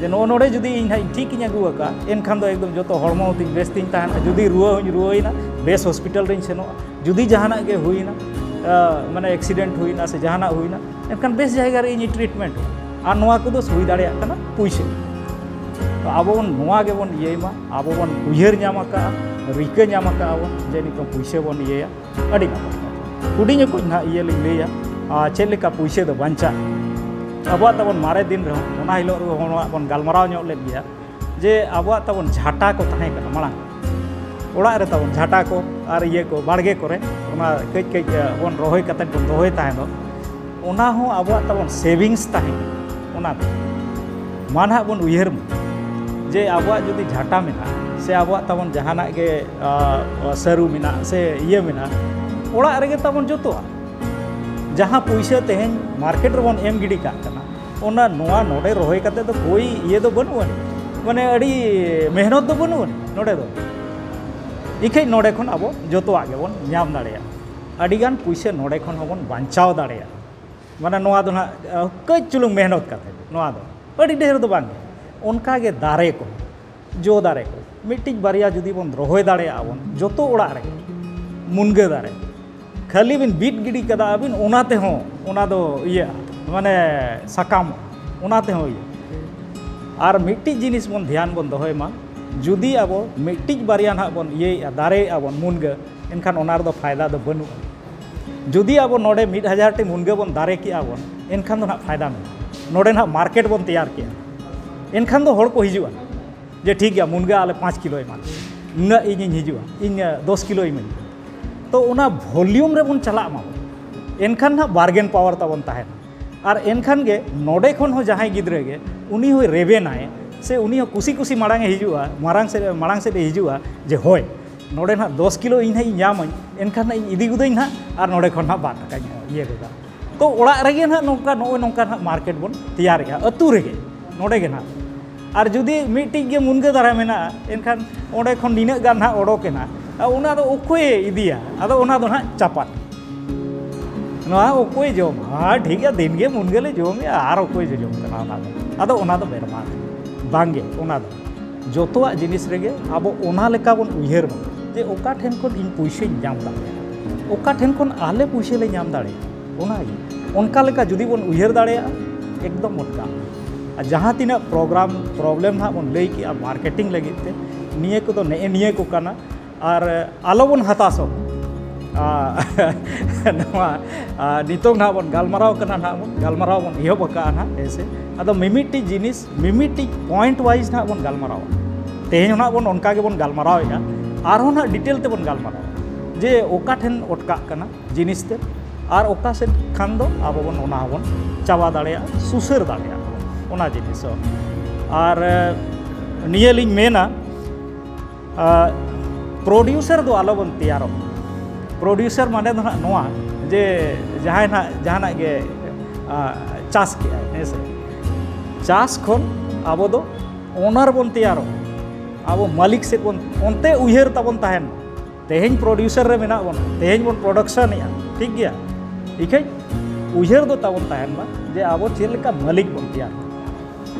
ᱡᱮ ᱱᱚᱜᱼᱚ ᱱᱚᱰᱮ ᱡᱩᱫᱤ ᱤᱧ ᱦᱟᱸᱜ ᱤᱧ ᱴᱷᱤᱠ ᱤᱧ ᱟᱹᱜᱩ ᱟᱠᱟᱫᱼᱟ, ᱮᱱᱠᱷᱟᱱ ᱫᱚ ᱮᱠᱫᱚᱢ ᱡᱚᱛᱚ ᱦᱚᱲᱢᱚ ᱛᱤᱧ ᱵᱮᱥ ᱛᱤᱧ ᱛᱟᱦᱮᱱᱟ᱾ ᱡᱩᱫᱤ ᱨᱩᱣᱟᱹ ᱦᱚᱸᱧ ᱨᱩᱣᱟᱹᱭᱮᱱᱟ, ᱵᱮᱥ ᱦᱚᱥᱯᱤᱴᱟᱞ ᱨᱤᱧ ᱥᱮᱱᱚᱜᱼᱟ᱾ ᱡᱩᱫᱤ ᱡᱟᱦᱟᱱᱟᱜ ᱜᱮ ᱦᱩᱭᱮᱱᱟ, ᱟ, ᱢᱟᱱᱮ ᱮᱠᱥᱤᱰᱮᱱᱴ ᱦᱩᱭᱮᱱᱟ ᱥᱮ ᱡᱟᱦᱟᱱᱟᱜ ᱦᱩᱭᱮᱱᱟ, ᱮᱱᱠᱷᱟᱱ ᱵᱮᱥ ᱡᱟᱭᱜᱟ ᱨᱮ ᱤᱧ ᱴᱨᱤᱴᱢᱮᱱᱴ᱾ ᱟᱨ ᱱᱚᱣᱟ ᱠᱚᱫᱚ ᱦᱩᱭ ᱫᱟᱲᱮᱭᱟᱜ ᱠᱟᱱᱟ ᱯᱩᱭᱥᱟᱹ᱾ ᱛᱚ ᱟᱵᱚ ᱵᱚᱱ ᱱᱚᱣᱟ ᱜᱮᱵᱚᱱ ᱤᱭᱟᱹᱭ ᱢᱟ, ᱟᱵᱚ ᱵᱚᱱ ᱩᱭᱦᱟᱹᱨ ᱧᱟᱢ ᱟᱠᱟᱫᱼᱟ, ᱨᱤᱠᱟᱹ ᱧᱟᱢ ᱟᱠᱟᱫᱼᱟ ᱵᱚᱱ ᱡᱮ ᱱᱤᱛᱚᱜ ᱯᱩᱭᱥᱟᱹ ᱵᱚᱱ ᱤᱭᱟᱹᱭᱟ᱾ ᱟᱹᱰᱤ ᱱᱟᱯᱟᱭ ᱠᱟᱛᱷᱟ᱾ ᱦᱩᱰᱤᱧ ᱚᱠᱚᱡ ᱱᱟᱦᱟᱜ ᱤᱭᱟᱹ ᱞᱤᱧ ᱞᱟᱹᱭᱟ, ᱟᱨ ᱪᱮᱫ ᱞᱮᱠᱟ ᱯᱩᱭᱥᱟᱹ ᱫᱚ ᱵᱟᱧᱪᱟᱜᱼᱟ᱾ ᱟᱵᱚᱣᱟᱜ ᱛᱟᱵᱚᱱ ᱢᱟᱨᱮ ᱫᱤᱱ ᱨᱮᱦᱚᱸ ᱚᱱᱟ ᱦᱤᱞᱳᱜ ᱨᱮᱦᱚᱸ ᱱᱚᱣᱟ ᱵᱚᱱ ᱜᱟᱞᱢᱟᱨᱟᱣ ᱧᱚᱜ ᱞᱮᱫ ᱜᱮᱭᱟ ᱡᱮ ᱟᱵᱚᱣᱟᱜ ᱛᱟᱵᱚᱱ ᱡᱷᱟᱴᱟ ᱠᱚ ᱛᱟᱦᱮᱸ ᱠᱟᱱᱟ ᱢᱟᱲᱟᱝ᱾ ᱚᱲᱟᱜ ᱨᱮ ᱛᱟᱵᱚᱱ ᱡᱷᱟᱴᱟ ᱠᱚ ᱟᱨ ᱤᱭᱟᱹ ᱠᱚ ᱵᱟᱲᱜᱮ ᱠᱚᱨᱮ ᱚᱱᱟ ᱠᱟᱹᱡ ᱠᱟᱹᱡ ᱵᱚᱱ ᱨᱚᱦᱚᱭ ᱠᱟᱛᱮᱫ ᱵᱚᱱ ᱫᱚᱦᱚᱭ ᱛᱟᱦᱮᱸ ᱫᱚ, ᱚᱱᱟ ᱦᱚᱸ ᱟᱵᱚᱣᱟᱜ ᱛᱟᱵᱚᱱ ᱥᱮᱵᱷᱤᱝᱥ ᱛᱟᱦᱮᱸ ᱠᱟᱱᱟ᱾ ᱚᱱᱟ ᱫᱚ ᱢᱟ ᱱᱟᱦᱟᱜ ᱵᱚᱱ ᱩᱭᱦᱟᱹᱨ ᱢᱟ ᱡᱮ ᱟᱵᱚᱣᱟᱜ ᱡᱩᱫᱤ ᱡᱷᱟᱴᱟ ᱢᱮᱱᱟᱜᱼᱟ ᱥᱮ ᱟᱵᱚᱣᱟᱜ ᱛᱟᱵᱚᱱ ᱡᱟᱦᱟᱱᱟᱜ ᱜᱮ, ᱟ, ᱥᱟᱹᱨᱩ ᱢᱮᱱᱟᱜᱼᱟ ᱥᱮ ᱤᱭᱟᱹ ᱢᱮᱱᱟᱜᱼᱟ, ᱚᱲᱟᱜ ᱨᱮᱜᱮ ᱛᱟᱵᱚᱱ ᱡᱚᱛᱚᱣᱟᱜ᱾ ᱡᱟᱦᱟᱸ ᱯᱩᱭᱥᱟᱹ ᱛᱮᱦᱮᱧ ᱢᱟᱨᱠᱮᱴ ᱨᱮᱵᱚᱱ ᱮᱢ ᱜᱤᱰᱤ ᱠᱟᱜ ᱠᱟᱱᱟ, ᱚᱱᱟ ᱱᱚᱣᱟ ᱱᱚᱰᱮ ᱨᱚᱦᱚᱭ ᱠᱟᱛᱮ ᱫᱚ ᱠᱳᱭ ᱤᱭᱟᱹ ᱫᱚ ᱵᱟᱹᱱᱩᱜ ᱟᱹᱱᱤᱡ, ᱢᱟᱱᱮ ᱟᱹᱰᱤ ᱢᱮᱦᱱᱚᱛ ᱫᱚ ᱵᱟᱹᱱᱩᱜ ᱟᱹᱱᱤᱡ ᱱᱚᱰᱮ ᱫᱚ᱾ ᱤᱠᱷᱟᱹᱡ ᱱᱚᱰᱮ ᱠᱷᱚᱱ ᱟᱵᱚ ᱡᱚᱛᱚᱣᱟᱜ ᱜᱮᱵᱚᱱ ᱧᱟᱢ ᱫᱟᱲᱮᱭᱟᱜᱼᱟ, ᱟᱹᱰᱤᱜᱟᱱ ᱯᱩᱭᱥᱟᱹ ᱱᱚᱰᱮ ᱠᱷᱚᱱ ᱦᱚᱸᱵᱚᱱ ᱵᱟᱧᱪᱟᱣ ᱫᱟᱲᱮᱭᱟᱜᱼᱟ᱾ ᱢᱟᱱᱮ ᱱᱚᱣᱟ ᱫᱚ ᱱᱟᱦᱟᱜ, ᱟᱸ, ᱠᱟᱹᱡ ᱪᱩᱞᱩᱝ ᱢᱮᱦᱱᱚᱛ ᱠᱟᱛᱮ, ᱱᱚᱣᱟ ᱫᱚ ᱟᱹᱰᱤ ᱰᱷᱮᱨ ᱫᱚ ᱵᱟᱝ ᱜᱮ᱾ ᱚᱱᱠᱟ ᱜᱮ ᱫᱟᱨᱮ ᱠᱚ, ᱡᱚ ᱫᱟᱨᱮ ᱠᱚ ᱢᱤᱫᱴᱤᱡ ᱵᱟᱨᱭᱟ ᱡᱩᱫᱤ ᱵᱚᱱ ᱨᱚᱦᱚᱭ ᱫᱟᱲᱮᱭᱟᱜᱼᱟ ᱵᱚᱱ ᱡᱚᱛᱚ ᱚᱲᱟᱜ ᱨᱮ, ᱢᱩᱱᱜᱟᱹ ᱫᱟᱨᱮ ᱠᱷᱟᱹᱞᱤ ᱵᱤᱱ ᱵᱤᱫ ᱜᱤᱰᱤ ᱠᱟᱫᱟ ᱟᱹᱵᱤᱱ, ᱚᱱᱟ ᱛᱮᱦᱚᱸ ᱚᱱᱟ ᱫᱚ ᱤᱭᱟᱹᱜᱼᱟ, ᱢᱟᱱᱮ ᱥᱟᱠᱟᱢ, ᱚᱱᱟ ᱛᱮᱦᱚᱸ ᱤᱭᱟᱹ᱾ ᱟᱨ ᱢᱤᱫᱴᱤᱡ ᱡᱤᱱᱤᱥ ᱵᱚᱱ ᱫᱷᱮᱭᱟᱱ ᱵᱚᱱ ᱫᱚᱦᱚᱭ ᱢᱟ, ᱡᱩᱫᱤ ᱟᱵᱚ ᱢᱤᱫᱴᱤᱡ ᱵᱟᱨᱭᱟ ᱱᱟᱦᱟᱜ ᱵᱚᱱ ᱤᱭᱟᱹᱭᱮᱫᱼᱟ, ᱫᱟᱨᱮᱭᱮᱫᱼᱟ ᱵᱚᱱ ᱢᱩᱱᱜᱟᱹ, ᱮᱱᱠᱷᱟᱱ ᱚᱱᱟ ᱨᱮᱫᱚ ᱯᱷᱟᱭᱫᱟ ᱫᱚ ᱵᱟᱹᱱᱩᱜᱼᱟ᱾ ᱡᱩᱫᱤ ᱟᱵᱚ ᱱᱚᱰᱮ ᱢᱤᱫ ᱦᱟᱡᱟᱨ ᱴᱤ ᱢᱩᱱᱜᱟᱹ ᱵᱚᱱ ᱫᱟᱨᱮ ᱠᱮᱜᱼᱟ ᱵᱚᱱ, ᱮᱱᱠᱷᱟᱱ ᱫᱚ ᱱᱟᱦᱟᱜ ᱯᱷᱟᱭᱫᱟ ᱢᱮᱱᱟᱜᱼᱟ᱾ ᱱᱚᱰᱮ ᱱᱟᱦᱟᱜ ᱢᱟᱨᱠᱮᱴ ᱵᱚᱱ ᱛᱮᱭᱟᱨ ᱠᱮᱜᱼᱟ, ᱮᱱᱠᱷᱟᱱ ᱫᱚ ᱦᱚᱲ ᱠᱚ ᱦᱤᱡᱩᱜᱼᱟ ᱡᱮ, "ᱴᱷᱤᱠ ᱜᱮᱭᱟ, ᱢᱩᱱᱜᱟᱹ ᱟᱞᱮ ᱯᱟᱸᱪ ᱠᱤᱞᱳ ᱮᱢᱟ ᱞᱮ, ᱱᱩᱱᱟᱹᱜ ᱤᱧᱤᱧ ᱦᱤᱡᱩᱜᱼᱟ, ᱤᱧ ᱫᱚᱥ ᱠᱤᱞᱳ ᱤᱢᱟᱹᱧ ᱯᱮ᱾" ᱛᱚ ᱚᱱᱟ ᱵᱷᱚᱞᱤᱭᱩᱢ ᱨᱮᱵᱚᱱ ᱪᱟᱞᱟᱜ ᱢᱟ, ᱮᱱᱠᱷᱟᱱ ᱱᱟᱦᱟᱜ ᱵᱟᱨᱜᱮᱱ ᱯᱟᱣᱟᱨ ᱛᱟᱵᱚᱱ ᱛᱟᱦᱮᱱᱟ᱾ ᱟᱨ ᱮᱱᱠᱷᱟᱱ ᱜᱮ ᱱᱚᱰᱮ ᱠᱷᱚᱱ ᱦᱚᱸ ᱡᱟᱦᱟᱸᱭ ᱜᱤᱫᱽᱨᱟᱹ ᱜᱮ, ᱩᱱᱤ ᱦᱚᱸᱭ ᱨᱮᱵᱮᱱᱟᱭ, ᱥᱮ ᱩᱱᱤ ᱦᱚᱸ ᱠᱩᱥᱤ ᱠᱩᱥᱤ ᱢᱟᱲᱟᱝ ᱮ ᱦᱤᱡᱩᱜᱼᱟ, ᱢᱟᱨᱟᱝ ᱥᱮᱫ, ᱢᱟᱲᱟᱝ ᱥᱮᱫ ᱮ ᱦᱤᱡᱩᱜᱼᱟ ᱡᱮ, "ᱦᱳᱭ, ᱱᱚᱰᱮ ᱱᱟᱦᱟᱜ ᱫᱚᱥ ᱠᱤᱞᱳ ᱤᱧ ᱱᱟᱦᱟᱜ ᱤᱧ ᱧᱟᱢᱟᱹᱧ, ᱮᱱᱠᱷᱟᱱ ᱱᱟᱦᱟᱜ ᱤᱧ ᱤᱫᱤ ᱜᱚᱫᱟᱹᱧ ᱱᱟᱦᱟᱜ ᱟᱨ ᱱᱚᱰᱮ ᱠᱷᱚᱱ ᱱᱟᱦᱟᱜ ᱵᱟᱨ ᱴᱟᱠᱟᱧ ᱤᱭᱟᱹ ᱜᱚᱫᱟ᱾" ᱛᱚ ᱚᱲᱟᱜ ᱨᱮᱜᱮ ᱱᱟᱦᱟᱜ ᱱᱚᱝᱠᱟ, ᱱᱚᱜᱼᱚᱭ ᱱᱚᱝᱠᱟ ᱱᱟᱦᱟᱜ ᱢᱟᱨᱠᱮᱴ ᱵᱚᱱ ᱛᱮᱭᱟᱨᱮᱜᱼᱟ, ᱟᱹᱛᱩ ᱨᱮᱜᱮ, ᱱᱚᱰᱮ ᱜᱮ ᱱᱟᱦᱟᱜ᱾ ᱟᱨ ᱡᱩᱫᱤ ᱢᱤᱫᱴᱤᱡ ᱜᱮ ᱢᱩᱱᱜᱟᱹ ᱫᱟᱨᱮ ᱢᱮᱱᱟᱜᱼᱟ, ᱮᱱᱠᱷᱟᱱ ᱚᱸᱰᱮ ᱠᱷᱚᱱ ᱱᱤᱱᱟᱹᱜ ᱜᱟᱱ ᱱᱟᱦᱟᱜ ᱚᱰᱚᱠ ᱮᱱᱟ, ᱟᱨ ᱚᱱᱟ ᱫᱚ ᱚᱠᱚᱭᱮ ᱤᱫᱤᱭᱟ? ᱟᱫᱚ ᱚᱱᱟ ᱫᱚ ᱱᱟᱦᱟᱜ ᱪᱟᱯᱟᱫ᱾ ᱱᱚᱣᱟ ᱚᱠᱚᱭ ᱡᱚᱢᱟ? ᱦᱮᱸ, ᱴᱷᱤᱠ ᱜᱮᱭᱟ, ᱫᱤᱱ ᱜᱮ ᱢᱩᱱᱜᱟᱹ ᱞᱮ ᱡᱚᱢᱮᱜᱼᱟ, ᱟᱨ ᱚᱠᱚᱭ ᱡᱚᱡᱚᱢ ᱠᱟᱱᱟ ᱚᱱᱟ ᱫᱚ? ᱟᱫᱚ ᱚᱱᱟ ᱫᱚ ᱵᱮᱨᱵᱟᱫ᱾ ᱵᱟᱝᱜᱮ, ᱚᱱᱟ ᱫᱚ ᱡᱚᱛᱚᱣᱟᱜ ᱡᱤᱱᱤᱥ ᱨᱮᱜᱮ ᱟᱵᱚ ᱚᱱᱟ ᱞᱮᱠᱟ ᱵᱚᱱ ᱩᱭᱦᱟᱹᱨ ᱢᱟ ᱡᱮ ᱚᱠᱟ ᱴᱷᱮᱱ ᱠᱷᱚᱱ ᱤᱧ ᱯᱩᱭᱥᱟᱹᱧ ᱧᱟᱢ ᱫᱟᱲᱮᱭᱟᱜᱼᱟ, ᱚᱠᱟ ᱴᱷᱮᱱ ᱠᱷᱚᱱ ᱟᱞᱮ ᱯᱩᱭᱥᱟᱹ ᱞᱮ ᱧᱟᱢ ᱫᱟᱲᱮᱭᱟᱜᱼᱟ, ᱚᱱᱟᱜᱮ᱾ ᱚᱱᱠᱟ ᱞᱮᱠᱟ ᱡᱩᱫᱤ ᱵᱚᱱ ᱩᱭᱦᱟᱹᱨ ᱫᱟᱲᱮᱭᱟᱜᱼᱟ, ᱮᱠᱫᱚᱢ ᱵᱚᱱ ᱜᱟᱱ᱾ ᱟᱨ ᱡᱟᱦᱟᱸ ᱛᱤᱱᱟᱹᱜ ᱯᱨᱳᱜᱨᱟᱢ, ᱯᱨᱚᱵᱞᱮᱢ ᱱᱟᱦᱟᱜ ᱵᱚᱱ ᱞᱟᱹᱭ ᱠᱮᱜᱼᱟ ᱢᱟᱨᱠᱮᱴᱤᱝ ᱞᱟᱹᱜᱤᱫ ᱛᱮ, ᱱᱤᱭᱟᱹ ᱠᱚᱫᱚ ᱱᱮᱜᱼᱮ ᱱᱤᱭᱟᱹ ᱠᱚ ᱠᱟᱱᱟ᱾ ᱟᱨ ᱟᱞᱚᱵᱚᱱ ᱦᱟᱛᱟᱥᱚᱜ᱾ ᱟᱨ ᱱᱚᱣᱟ, ᱟᱨ ᱱᱤᱛᱚᱝ ᱱᱟᱦᱟᱜ ᱵᱚᱱ ᱜᱟᱞᱢᱟᱨᱟᱣ ᱠᱟᱱᱟ, ᱱᱟᱦᱟᱜ ᱵᱚᱱ ᱜᱟᱞᱢᱟᱨᱟᱣ ᱵᱚᱱ ᱮᱦᱚᱵ ᱟᱠᱟᱫᱼᱟ ᱱᱟᱦᱟᱜ, ᱦᱮᱸ ᱥᱮ? ᱟᱫᱚ ᱢᱤᱢᱤᱫᱴᱤᱡ ᱡᱤᱱᱤᱥ, ᱢᱤᱢᱤᱫᱴᱤᱡ ᱯᱚᱭᱮᱱᱴ ᱣᱟᱭᱤᱡᱽ ᱱᱟᱦᱟᱜ ᱵᱚᱱ ᱜᱟᱞᱢᱟᱨᱟᱣᱟ᱾ ᱛᱮᱦᱮᱧ ᱦᱚᱸ ᱱᱟᱦᱟᱜ ᱵᱚᱱ ᱚᱱᱠᱟ ᱜᱮᱵᱚᱱ ᱜᱟᱞᱢᱟᱨᱟᱣᱮᱫᱼᱟ, ᱟᱨᱦᱚᱸ ᱱᱟᱦᱟᱜ ᱰᱤᱴᱮᱞ ᱛᱮᱵᱚᱱ ᱜᱟᱞᱢᱟᱨᱟᱣᱟ ᱡᱮ ᱚᱠᱟ ᱴᱷᱮᱱ ᱚᱴᱠᱟᱜ ᱠᱟᱱᱟ ᱡᱤᱱᱤᱥ ᱛᱮ, ᱟᱨ ᱚᱠᱟ ᱥᱮᱫ ᱠᱷᱟᱱ ᱫᱚ ᱟᱵᱚ ᱵᱚᱱ ᱚᱱᱟ ᱦᱚᱸᱵᱚᱱ ᱪᱟᱵᱟ ᱫᱟᱲᱮᱭᱟᱜᱼᱟ, ᱥᱩᱥᱟᱹᱨ ᱫᱟᱲᱮᱭᱟᱜᱼᱟ ᱵᱚᱱ ᱚᱱᱟ ᱡᱤᱱᱤᱥ ᱦᱚᱸ᱾ ᱟᱨ, ᱮ, ᱱᱤᱭᱟᱹ ᱞᱤᱧ ᱢᱮᱱᱟ, ᱟᱨ ᱯᱨᱚᱰᱤᱭᱩᱥᱟᱨ ᱫᱚ ᱟᱞᱚᱵᱚᱱ ᱛᱮᱭᱟᱨᱚᱜ᱾ ᱯᱨᱚᱰᱤᱭᱩᱥᱟᱨ ᱢᱟᱱᱮ ᱫᱚ ᱱᱟᱦᱟᱜ ᱱᱚᱣᱟ ᱡᱮ ᱡᱟᱦᱟᱸᱭ ᱱᱟᱦᱟᱜ ᱡᱟᱦᱟᱱᱟᱜ ᱜᱮ, ᱟᱨ, ᱪᱟᱥ ᱠᱮᱜᱼᱟᱭ, ᱦᱮᱸ ᱥᱮ, ᱪᱟᱥ ᱠᱷᱚᱱ ᱟᱵᱚ ᱫᱚ ᱳᱱᱟᱨ ᱵᱚᱱ ᱛᱮᱭᱟᱨᱚᱜ, ᱟᱵᱚ ᱢᱟᱹᱞᱤᱠ ᱥᱮᱫ ᱵᱚᱱ, ᱚᱱᱛᱮ ᱩᱭᱦᱟᱹᱨ ᱛᱟᱵᱚᱱ ᱛᱟᱦᱮᱱ ᱢᱟ᱾ ᱛᱮᱦᱮᱧ ᱯᱨᱚᱰᱤᱭᱩᱥᱟᱨ ᱨᱮ ᱢᱮᱱᱟᱜ ᱵᱚᱱᱟ, ᱛᱮᱦᱮᱧ ᱵᱚᱱ ᱯᱨᱚᱰᱟᱠᱥᱚᱱᱮᱜᱼᱟ, ᱴᱷᱤᱠ ᱜᱮᱭᱟ, ᱤᱠᱷᱟᱹᱡ ᱩᱭᱦᱟᱹᱨ ᱫᱚ ᱛᱟᱵᱚᱱ ᱛᱟᱦᱮᱱ ᱢᱟ ᱡᱮ ᱟᱵᱚ ᱪᱮᱫ ᱞᱮᱠᱟ ᱢᱟᱹᱞᱤᱠ ᱵᱚᱱ ᱛᱮᱭᱟᱨ ᱠᱚᱣᱟ᱾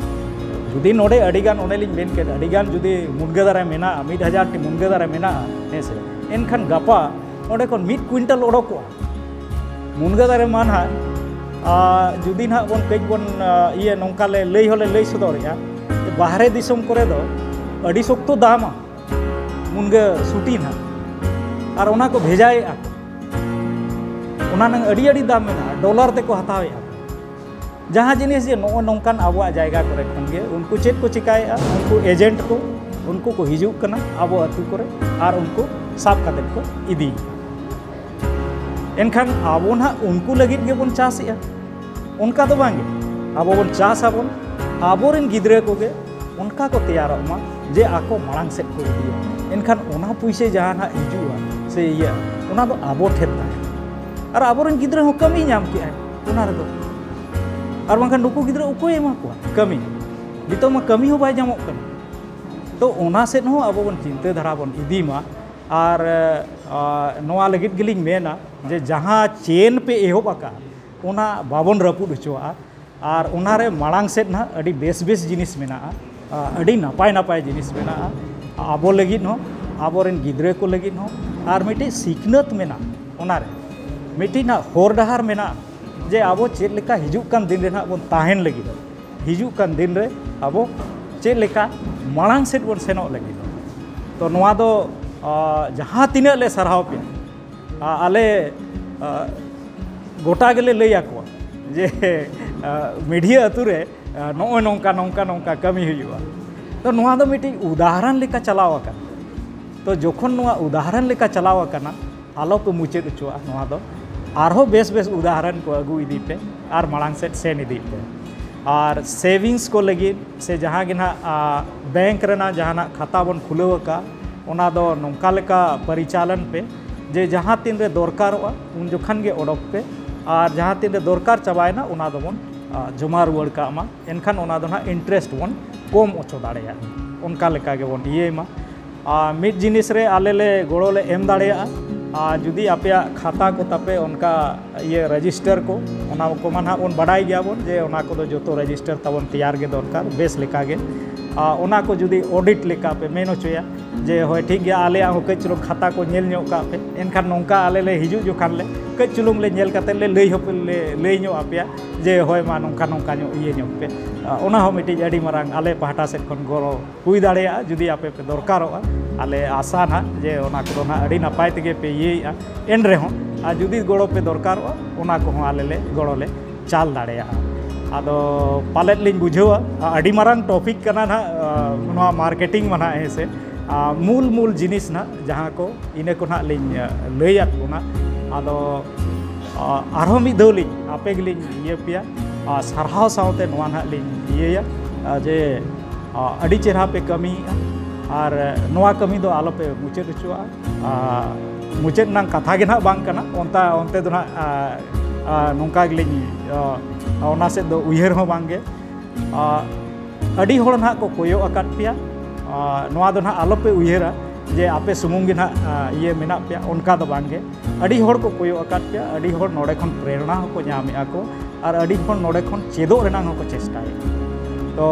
ᱡᱩᱫᱤ ᱱᱚᱰᱮ ᱟᱹᱰᱤᱜᱟᱱ, ᱚᱱᱮᱞᱤᱧ ᱢᱮᱱ ᱠᱮᱫ, ᱟᱹᱰᱤᱜᱟᱱ ᱡᱩᱫᱤ ᱢᱩᱱᱜᱟᱹ ᱫᱟᱨᱮ ᱢᱮᱱᱟᱜᱼᱟ, ᱢᱤᱫ ᱦᱟᱡᱟᱨ ᱴᱤ ᱢᱩᱱᱜᱟᱹ ᱫᱟᱨᱮ ᱢᱮᱱᱟᱜᱼᱟ, ᱦᱮᱸ ᱥᱮ, ᱮᱱᱠᱷᱟᱱ ᱜᱟᱯᱟ ᱚᱸᱰᱮ ᱠᱷᱚᱱ ᱢᱤᱫ ᱠᱩᱭᱤᱱᱴᱟᱞ ᱚᱰᱚᱠᱚᱜᱼᱟ ᱢᱩᱱᱜᱟᱹ ᱫᱟᱨᱮ ᱢᱟ ᱱᱟᱦᱟᱜ᱾ ᱟᱨ ᱡᱩᱫᱤ ᱱᱟᱦᱟᱜ ᱵᱚᱱ ᱠᱟᱹᱡ ᱵᱚᱱ, ᱟ, ᱤᱭᱟᱹ, ᱱᱚᱝᱠᱟ ᱞᱮ ᱞᱟᱹᱭ ᱦᱚᱸᱞᱮ ᱞᱟᱹᱭ ᱥᱚᱫᱚᱨᱮᱜᱼᱟ, ᱵᱟᱦᱨᱮ ᱫᱤᱥᱚᱢ ᱠᱚᱨᱮ ᱫᱚ ᱟᱹᱰᱤ ᱥᱚᱠᱛᱚ ᱫᱟᱢᱟ ᱢᱩᱱᱜᱟᱹ ᱥᱩᱴᱤ ᱱᱟᱦᱟᱜ, ᱟᱨ ᱚᱱᱟ ᱠᱚ ᱵᱷᱮᱡᱟᱭᱮᱜᱼᱟ ᱠᱚ᱾ ᱚᱱᱟ ᱱᱟᱝ ᱟᱹᱰᱤ ᱟᱹᱰᱤ ᱫᱟᱢ ᱢᱮᱱᱟᱜᱼᱟ, ᱰᱚᱞᱟᱨ ᱛᱮᱠᱚ ᱦᱟᱛᱟᱣᱮᱫᱼᱟ᱾ ᱡᱟᱦᱟᱸ ᱡᱤᱱᱤᱥ ᱡᱮ ᱱᱚᱜᱼᱚ ᱱᱚᱝᱠᱟᱱ ᱟᱵᱚᱣᱟᱜ ᱡᱟᱭᱜᱟ ᱠᱚᱨᱮ ᱠᱷᱚᱱ ᱜᱮ ᱩᱱᱠᱩ ᱪᱮᱫ ᱠᱚ ᱪᱤᱠᱟᱹᱭᱮᱫᱼᱟ, ᱩᱱᱠᱩ ᱮᱡᱮᱱᱴ ᱠᱚ, ᱩᱱᱠᱩ ᱠᱚ ᱦᱤᱡᱩᱜ ᱠᱟᱱᱟ ᱟᱵᱚ ᱟᱹᱛᱩ ᱠᱚᱨᱮ ᱟᱨ ᱩᱱᱠᱩ ᱥᱟᱵ ᱠᱟᱛᱮᱫ ᱠᱚ ᱤᱫᱤᱭᱮᱫᱼᱟ᱾ ᱮᱱᱠᱷᱟᱱ ᱟᱵᱚ ᱱᱟᱦᱟᱜ ᱩᱱᱠᱩ ᱞᱟᱹᱜᱤᱫ ᱜᱮᱵᱚᱱ ᱪᱟᱥᱮᱫᱼᱟ, ᱚᱱᱠᱟ ᱫᱚ ᱵᱟᱝᱜᱮ᱾ ᱟᱵᱚ ᱵᱚᱱ ᱪᱟᱥ ᱟᱵᱚᱱ, ᱟᱵᱚᱨᱮᱱ ᱜᱤᱫᱽᱨᱟᱹ ᱠᱚᱜᱮ ᱚᱱᱠᱟ ᱠᱚ ᱛᱮᱭᱟᱨᱚᱜ ᱢᱟ ᱡᱮ ᱟᱠᱚ ᱢᱟᱲᱟᱝ ᱥᱮᱫ ᱠᱚ ᱤᱫᱤᱭᱟ᱾ ᱮᱱᱠᱷᱟᱱ ᱚᱱᱟ ᱯᱩᱭᱥᱟᱹ ᱡᱟᱦᱟᱸ ᱱᱟᱦᱟᱜ ᱦᱤᱡᱩᱜᱼᱟ ᱥᱮ ᱤᱭᱟᱹ, ᱚᱱᱟ ᱫᱚ ᱟᱵᱚ ᱴᱷᱮᱱ ᱛᱟᱦᱮᱱᱟ᱾ ᱟᱨ ᱟᱵᱚᱨᱮᱱ ᱜᱤᱫᱽᱨᱟᱹ ᱦᱚᱸ ᱠᱟᱹᱢᱤ ᱧᱟᱢ ᱠᱮᱜᱼᱟᱭ ᱚᱱᱟ ᱨᱮᱫᱚ᱾ ᱟᱨ ᱵᱟᱝᱠᱷᱟᱱ ᱱᱩᱠᱩ ᱜᱤᱫᱽᱨᱟᱹ ᱚᱠᱚᱭᱮ ᱮᱢᱟ ᱠᱚᱣᱟ ᱠᱟᱹᱢᱤ? ᱱᱤᱛᱚᱜ ᱢᱟ ᱠᱟᱹᱢᱤ ᱦᱚᱸ ᱵᱟᱭ ᱧᱟᱢᱚᱜ ᱠᱟᱱᱟ᱾ ᱛᱚ ᱚᱱᱟ ᱥᱮᱫ ᱦᱚᱸ ᱟᱵᱚ ᱵᱚᱱ ᱪᱤᱱᱛᱟᱹ ᱫᱷᱟᱨᱟ ᱵᱚᱱ ᱤᱫᱤ ᱢᱟ᱾ ᱟᱨ, ᱟ, ᱱᱚᱣᱟ ᱞᱟᱹᱜᱤᱫ ᱜᱮᱞᱤᱧ ᱢᱮᱱᱟ ᱡᱮ ᱡᱟᱦᱟᱸ ᱪᱮᱱ ᱯᱮ ᱮᱦᱚᱵ ᱟᱠᱟᱫ, ᱚᱱᱟ ᱵᱟᱵᱚᱱ ᱨᱟᱹᱯᱩᱫ ᱦᱚᱪᱚᱣᱟᱜᱼᱟ᱾ ᱟᱨ ᱚᱱᱟᱨᱮ ᱢᱟᱲᱟᱝ ᱥᱮᱫ ᱱᱟᱦᱟᱜ ᱟᱹᱰᱤ ᱵᱮᱥ ᱵᱮᱥ ᱡᱤᱱᱤᱥ ᱢᱮᱱᱟᱜᱼᱟ, ᱟ, ᱟᱹᱰᱤ ᱱᱟᱯᱟᱭ ᱱᱟᱯᱟᱭ ᱡᱤᱱᱤᱥ ᱢᱮᱱᱟᱜᱼᱟ, ᱟᱵᱚ ᱞᱟᱹᱜᱤᱫ ᱦᱚᱸ, ᱟᱵᱚᱨᱮᱱ ᱜᱤᱫᱽᱨᱟᱹ ᱠᱚ ᱞᱟᱹᱜᱤᱫ ᱦᱚᱸ᱾ ᱟᱨ ᱢᱤᱫᱴᱤᱡ ᱥᱤᱠᱷᱱᱟᱹᱛ ᱢᱮᱱᱟᱜᱼᱟ ᱚᱱᱟᱨᱮ, ᱢᱤᱫᱴᱤᱡ ᱱᱟᱦᱟᱜ ᱦᱚᱨ ᱰᱟᱦᱟᱨ ᱢᱮᱱᱟᱜᱼᱟ ᱡᱮ ᱟᱵᱚ ᱪᱮᱫ ᱞᱮᱠᱟ ᱦᱤᱡᱩᱜ ᱠᱟᱱ ᱫᱤᱱ ᱨᱮ ᱱᱟᱦᱟᱜ ᱵᱚᱱ ᱛᱟᱦᱮᱱ ᱞᱟᱹᱜᱤᱫ, ᱦᱤᱡᱩᱜ ᱠᱟᱱ ᱫᱤᱱ ᱨᱮ ᱟᱵᱚ ᱪᱮᱫ ᱞᱮᱠᱟ ᱢᱟᱲᱟᱝ ᱥᱮᱫ ᱵᱚᱱ ᱥᱮᱱᱚᱜ ᱞᱟᱹᱜᱤᱫ᱾ ᱛᱚ ᱱᱚᱣᱟ ᱫᱚ, ᱟ, ᱡᱟᱦᱟᱸ ᱛᱤᱱᱟᱹᱜ ᱞᱮ ᱥᱟᱨᱦᱟᱣ ᱯᱮᱭᱟ, ᱟ, ᱟᱞᱮ, ᱟ, ᱜᱚᱴᱟ ᱜᱮᱞᱮ ᱞᱟᱹᱭ ᱟᱠᱚᱣᱟ ᱡᱮ, ᱟ, ᱢᱤᱰᱷᱤᱭᱟᱹ ᱟᱹᱛᱩ ᱨᱮ, ᱟ, ᱱᱚᱜᱼᱚᱭ ᱱᱚᱝᱠᱟ, ᱱᱚᱝᱠᱟ, ᱱᱚᱝᱠᱟ ᱠᱟᱹᱢᱤ ᱦᱩᱭᱩᱜᱼᱟ᱾ ᱛᱚ ᱱᱚᱣᱟ ᱫᱚ ᱢᱤᱫᱴᱤᱡ ᱩᱫᱟᱦᱚᱨᱚᱱ ᱞᱮᱠᱟ ᱪᱟᱞᱟᱣ ᱟᱠᱟᱱᱟ᱾ ᱛᱚ ᱡᱚᱠᱷᱚᱱ ᱱᱚᱣᱟ ᱩᱫᱟᱦᱚᱨᱚᱱ ᱞᱮᱠᱟ ᱪᱟᱞᱟᱣ ᱟᱠᱟᱱᱟ, ᱟᱞᱚ ᱯᱮ ᱢᱩᱪᱟᱹᱫ ᱦᱚᱪᱚᱣᱟᱜᱼᱟ ᱱᱚᱣᱟ ᱫᱚ᱾ ᱟᱨᱦᱚᱸ ᱵᱮᱥ ᱵᱮᱥ ᱩᱫᱟᱦᱚᱨᱚᱱ ᱠᱚ ᱟᱹᱜᱩ ᱤᱫᱤ ᱯᱮ ᱟᱨ ᱢᱟᱲᱟᱝ ᱥᱮᱫ ᱥᱮᱱ ᱤᱫᱤᱜ ᱯᱮ᱾ ᱟᱨ ᱥᱮᱵᱷᱤᱝᱥ ᱠᱚ ᱞᱟᱹᱜᱤᱫ ᱥᱮ ᱡᱟᱦᱟᱸ ᱜᱮ ᱱᱟᱦᱟᱜ, ᱟ, ᱵᱮᱝᱠ ᱨᱮᱱᱟᱜ ᱡᱟᱦᱟᱱᱟᱜ ᱠᱷᱟᱛᱟ ᱵᱚᱱ ᱠᱷᱩᱞᱟᱹᱣ ᱟᱠᱟᱫ, ᱚᱱᱟ ᱫᱚ ᱱᱚᱝᱠᱟ ᱞᱮᱠᱟ ᱯᱚᱨᱤᱪᱟᱞᱚᱱ ᱯᱮ ᱡᱮ ᱡᱟᱦᱟᱸ ᱛᱤᱱ ᱨᱮ ᱫᱚᱨᱠᱟᱨᱚᱜᱼᱟ ᱩᱱ ᱡᱚᱠᱷᱟᱱ ᱜᱮ ᱚᱰᱚᱠ ᱯᱮ, ᱟᱨ ᱡᱟᱦᱟᱸ ᱛᱤᱱ ᱨᱮ ᱫᱚᱨᱠᱟᱨ ᱪᱟᱵᱟᱭᱮᱱᱟ ᱚᱱᱟ ᱫᱚᱵᱚᱱ, ᱟ, ᱡᱚᱢᱟ ᱨᱩᱣᱟᱹᱲ ᱠᱟᱜ ᱢᱟ᱾ ᱮᱱᱠᱷᱟᱱ ᱚᱱᱟ ᱫᱚ ᱱᱟᱦᱟᱜ ᱤᱱᱴᱟᱨᱮᱥᱴ ᱵᱚᱱ ᱠᱚᱢ ᱦᱚᱪᱚ ᱫᱟᱲᱮᱭᱟᱜᱼᱟ, ᱚᱱᱠᱟ ᱞᱮᱠᱟ ᱜᱮᱵᱚᱱ ᱤᱭᱟᱹᱭ ᱢᱟ᱾ ᱟᱨ ᱢᱤᱫ ᱡᱤᱱᱤᱥ ᱨᱮ ᱟᱞᱮ ᱞᱮ ᱜᱚᱲᱚ ᱞᱮ ᱮᱢ ᱫᱟᱲᱮᱭᱟᱜᱼᱟ᱾ ᱟᱨ ᱡᱩᱫᱤ ᱟᱯᱮᱭᱟᱜ ᱠᱷᱟᱛᱟ ᱠᱚ ᱛᱟᱯᱮ ᱚᱱᱠᱟ ᱤᱭᱟᱹ ᱨᱮᱡᱤᱥᱴᱟᱨ ᱠᱚ, ᱚᱱᱟ ᱠᱚᱢᱟ ᱱᱟᱦᱟᱜ ᱵᱚᱱ ᱵᱟᱰᱟᱭ ᱜᱮᱭᱟᱵᱚᱱ ᱡᱮ ᱚᱱᱟ ᱠᱚᱫᱚ ᱡᱚᱛᱚ ᱨᱮᱡᱤᱥᱴᱟᱨ ᱛᱟᱵᱚᱱ ᱛᱮᱭᱟᱨ ᱜᱮ ᱫᱚᱨᱠᱟᱨ ᱵᱮᱥ ᱞᱮᱠᱟᱜᱮ᱾ ᱟᱨ ᱚᱱᱟ ᱠᱚ ᱡᱩᱫᱤ ᱚᱰᱤᱴ ᱞᱮᱠᱟ ᱯᱮ ᱢᱮᱱ ᱦᱚᱪᱚᱭᱟ ᱡᱮ ᱦᱳᱭ ᱴᱷᱤᱠ ᱜᱮᱭᱟ, ᱟᱞᱮᱭᱟᱜ ᱦᱚᱸ ᱠᱟᱹᱡ ᱪᱩᱞᱩᱝ ᱠᱷᱟᱛᱟ ᱠᱚ ᱧᱮᱞ ᱧᱚᱜ ᱠᱟᱜ ᱯᱮ, ᱮᱱᱠᱷᱟᱱ ᱱᱚᱝᱠᱟ ᱟᱞᱮ ᱞᱮ ᱦᱤᱡᱩᱜ ᱡᱚᱠᱷᱟᱱ ᱞᱮ ᱠᱟᱹᱡ ᱪᱩᱞᱩᱝ ᱞᱮ ᱧᱮᱞ ᱠᱟᱛᱮ ᱞᱮ ᱞᱟᱹᱭ ᱦᱚᱸᱯᱮ, ᱞᱮ ᱞᱟᱹᱭ ᱧᱚᱜ ᱟᱯᱮᱭᱟ ᱡᱮ ᱦᱳᱭ ᱢᱟ ᱱᱚᱝᱠᱟ ᱱᱚᱝᱠᱟ ᱧᱚᱜ ᱤᱭᱟᱹ ᱧᱚᱜ ᱯᱮ᱾ ᱚᱱᱟ ᱦᱚᱸ ᱢᱤᱫᱴᱤᱡ ᱟᱹᱰᱤ ᱢᱟᱨᱟᱝ ᱟᱞᱮ ᱯᱟᱦᱴᱟ ᱥᱮᱫ ᱠᱷᱚᱱ ᱜᱚᱲᱚ ᱦᱩᱭ ᱫᱟᱲᱮᱭᱟᱜᱼᱟ᱾ ᱡᱩᱫᱤ ᱟᱯᱮ ᱯᱮ ᱫᱚᱨᱠᱟᱨᱚᱜᱼᱟ, ᱟᱞᱮ ᱟᱥᱟ ᱱᱟᱦᱟᱜ ᱡᱮ ᱚᱱᱟ ᱠᱚᱫᱚ ᱱᱟᱦᱟᱜ ᱟᱹᱰᱤ ᱱᱟᱯᱟᱭ ᱛᱮᱜᱮ ᱯᱮ ᱤᱭᱟᱹᱭᱮᱜᱼᱟ᱾ ᱮᱱ ᱨᱮᱦᱚᱸ ᱟᱨ ᱡᱩᱫᱤ ᱜᱚᱲᱚ ᱯᱮ ᱫᱚᱨᱠᱟᱨᱚᱜᱼᱟ, ᱚᱱᱟ ᱠᱚᱦᱚᱸ ᱟᱞᱮ ᱞᱮ ᱜᱚᱲᱚ ᱞᱮ ᱪᱟᱞ ᱫᱟᱲᱮᱭᱟᱜᱼᱟ᱾ ᱟᱫᱚ ᱯᱟᱞᱮᱫ ᱞᱤᱧ ᱵᱩᱡᱷᱟᱹᱣᱟ, ᱟᱹᱰᱤ ᱢᱟᱨᱟᱝ ᱴᱚᱯᱤᱠ ᱠᱟᱱᱟ ᱱᱟᱦᱟᱜ, ᱱᱚᱣᱟ ᱢᱟᱨᱠᱮᱴᱤᱝ ᱢᱟ ᱱᱟᱦᱟᱜ, ᱦᱮᱸ ᱥᱮ᱾ ᱢᱩᱞ ᱢᱩᱞ ᱡᱤᱱᱤᱥ ᱱᱟᱦᱟᱜ ᱡᱟᱦᱟᱸ ᱠᱚ, ᱤᱱᱟᱹ ᱠᱚ ᱱᱟᱦᱟᱜ ᱞᱤᱧ ᱞᱟᱹᱭᱟᱫ ᱵᱚᱱᱟ᱾ ᱟᱫᱚ ᱟᱨᱦᱚᱸ ᱢᱤᱫ ᱫᱷᱟᱣ ᱞᱤᱧ ᱟᱯᱮ ᱜᱮᱞᱤᱧ ᱤᱭᱟᱹ ᱯᱮᱭᱟ, ᱥᱟᱨᱦᱟᱣ ᱥᱟᱶᱛᱮ ᱱᱚᱣᱟ ᱱᱟᱦᱟᱜ ᱞᱤᱧ ᱤᱭᱟᱹᱭᱟ, ᱡᱮ ᱟᱹᱰᱤ ᱪᱮᱦᱨᱟ ᱯᱮ ᱠᱟᱹᱢᱤᱭᱮᱫᱼᱟ᱾ ᱟᱨ ᱱᱚᱣᱟ ᱠᱟᱹᱢᱤ ᱫᱚ ᱟᱞᱚᱯᱮ ᱢᱩᱪᱟᱹᱫ ᱦᱚᱪᱚᱣᱟᱜᱼᱟ᱾ ᱢᱩᱪᱟᱹᱫ ᱨᱮᱱᱟᱜ ᱠᱟᱛᱷᱟ ᱜᱮ ᱱᱟᱦᱟᱜ ᱵᱟᱝ ᱠᱟᱱᱟ, ᱚᱱᱛᱟ ᱚᱱᱛᱮ ᱫᱚ ᱱᱟᱦᱟᱜ ᱱᱚᱝᱠᱟ ᱜᱮᱞᱤᱧ, ᱚᱱᱟ ᱥᱮᱫ ᱫᱚ ᱩᱭᱦᱟᱹᱨ ᱦᱚᱸ ᱵᱟᱝ ᱜᱮ᱾ ᱟᱹᱰᱤ ᱦᱚᱲ ᱱᱟᱦᱟᱜ ᱠᱚ ᱠᱚᱭᱚᱜ ᱟᱠᱟᱫ ᱯᱮᱭᱟ, ᱱᱚᱣᱟ ᱫᱚ ᱱᱟᱦᱟᱜ ᱟᱞᱚᱯᱮ ᱩᱭᱦᱟᱹᱨᱟ ᱡᱮ ᱟᱯᱮ ᱥᱩᱢᱩᱝ ᱜᱮ ᱱᱟᱦᱟᱜ ᱤᱭᱟᱹ ᱢᱮᱱᱟᱜ ᱯᱮᱭᱟ, ᱚᱱᱠᱟ ᱫᱚ ᱵᱟᱝ ᱜᱮ᱾ ᱟᱹᱰᱤ ᱦᱚᱲ ᱠᱚ ᱠᱚᱭᱚᱜ ᱟᱠᱟᱫ ᱯᱮᱭᱟ, ᱟᱹᱰᱤ ᱦᱚᱲ ᱱᱚᱰᱮ ᱠᱷᱚᱱ ᱯᱨᱮᱨᱚᱱᱟ ᱦᱚᱸᱠᱚ ᱧᱟᱢᱮᱫᱼᱟ ᱠᱚ, ᱟᱨ ᱟᱹᱰᱤ ᱦᱚᱲ ᱱᱚᱰᱮ ᱠᱷᱚᱱ ᱪᱮᱫᱚᱜ ᱨᱮᱱᱟᱜ ᱦᱚᱸᱠᱚ ᱪᱮᱥᱴᱟᱭᱮᱫᱼᱟ᱾ ᱛᱚ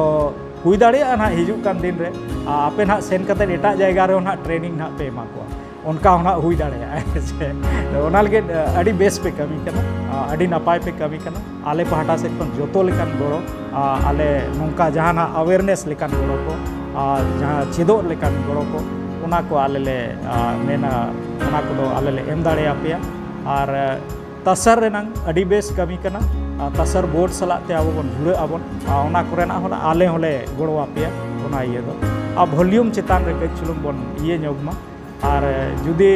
ᱦᱩᱭ ᱫᱟᱲᱮᱭᱟᱜᱼᱟ ᱱᱟᱦᱟᱜ ᱦᱤᱡᱩᱜ ᱠᱟᱱ ᱫᱤᱱ ᱨᱮ ᱟᱯᱮ ᱱᱟᱦᱟᱜ ᱥᱮᱱ ᱠᱟᱛᱮᱫ ᱮᱴᱟᱜ ᱡᱟᱭᱜᱟ ᱨᱮᱦᱚᱸ ᱱᱟᱦᱟᱜ ᱴᱨᱮᱱᱤᱝ ᱱᱟᱦᱟᱜ ᱯᱮ ᱮᱢᱟ ᱠᱚᱣᱟ, ᱚᱱᱠᱟ ᱦᱚᱸ ᱱᱟᱦᱟᱜ ᱦᱩᱭ ᱫᱟᱲᱮᱭᱟᱜᱼᱟ, ᱦᱮᱸ ᱥᱮ᱾ ᱚᱱᱟ ᱞᱟᱹᱜᱤᱫ ᱟᱹᱰᱤ ᱵᱮᱥ ᱯᱮ ᱠᱟᱹᱢᱤ ᱠᱟᱱᱟ, ᱟᱹᱰᱤ ᱱᱟᱯᱟᱭ ᱯᱮ ᱠᱟᱹᱢᱤ ᱠᱟᱱᱟ᱾ ᱟᱞᱮ ᱯᱟᱦᱴᱟ ᱥᱮᱫ ᱠᱷᱚᱱ ᱡᱚᱛᱚ ᱞᱮᱠᱟᱱ ᱜᱚᱲᱚ, ᱟᱞᱮ ᱱᱚᱝᱠᱟ ᱡᱟᱦᱟᱱᱟᱜ ᱟᱣᱮᱨᱱᱮᱥ ᱞᱮᱠᱟᱱ ᱜᱚᱲᱚ ᱠᱚ, ᱟᱨ ᱡᱟᱦᱟᱸ ᱪᱮᱫᱚᱜ ᱞᱮᱠᱟᱱ ᱜᱚᱲᱚ ᱠᱚ, ᱚᱱᱟ ᱠᱚ ᱟᱞᱮ ᱞᱮ ᱢᱮᱱᱟ, ᱚᱱᱟ ᱠᱚᱫᱚ ᱟᱞᱮ ᱞᱮ ᱮᱢ ᱫᱟᱲᱮᱭᱟᱯᱮᱭᱟ᱾ ᱟᱨ ᱛᱟᱥᱟᱨ ᱨᱮᱱᱟᱝ ᱟᱹᱰᱤ ᱵᱮᱥ ᱠᱟᱹᱢᱤ ᱠᱟᱱᱟ᱾ ᱟᱨ ᱛᱟᱥᱟᱨ ᱵᱳᱨᱰ ᱥᱟᱞᱟᱜ ᱛᱮ ᱟᱵᱚ ᱵᱚᱱ ᱡᱩᱲᱟᱹᱜ ᱟᱵᱚᱱ, ᱟᱨ ᱚᱱᱟ ᱠᱚᱨᱮᱱᱟᱜ ᱦᱚᱸ ᱟᱞᱮ ᱦᱚᱸᱞᱮ ᱜᱚᱲᱚ ᱟᱯᱮᱭᱟ ᱚᱱᱟ ᱤᱭᱟᱹ ᱫᱚ᱾ ᱟᱨ ᱵᱷᱚᱞᱤᱭᱩᱢ ᱪᱮᱛᱟᱱ ᱨᱮ ᱠᱟᱹᱡ ᱪᱩᱞᱩᱝ ᱵᱚᱱ ᱤᱭᱟᱹ ᱧᱚᱜ ᱢᱟ᱾ ᱟᱨ ᱡᱩᱫᱤ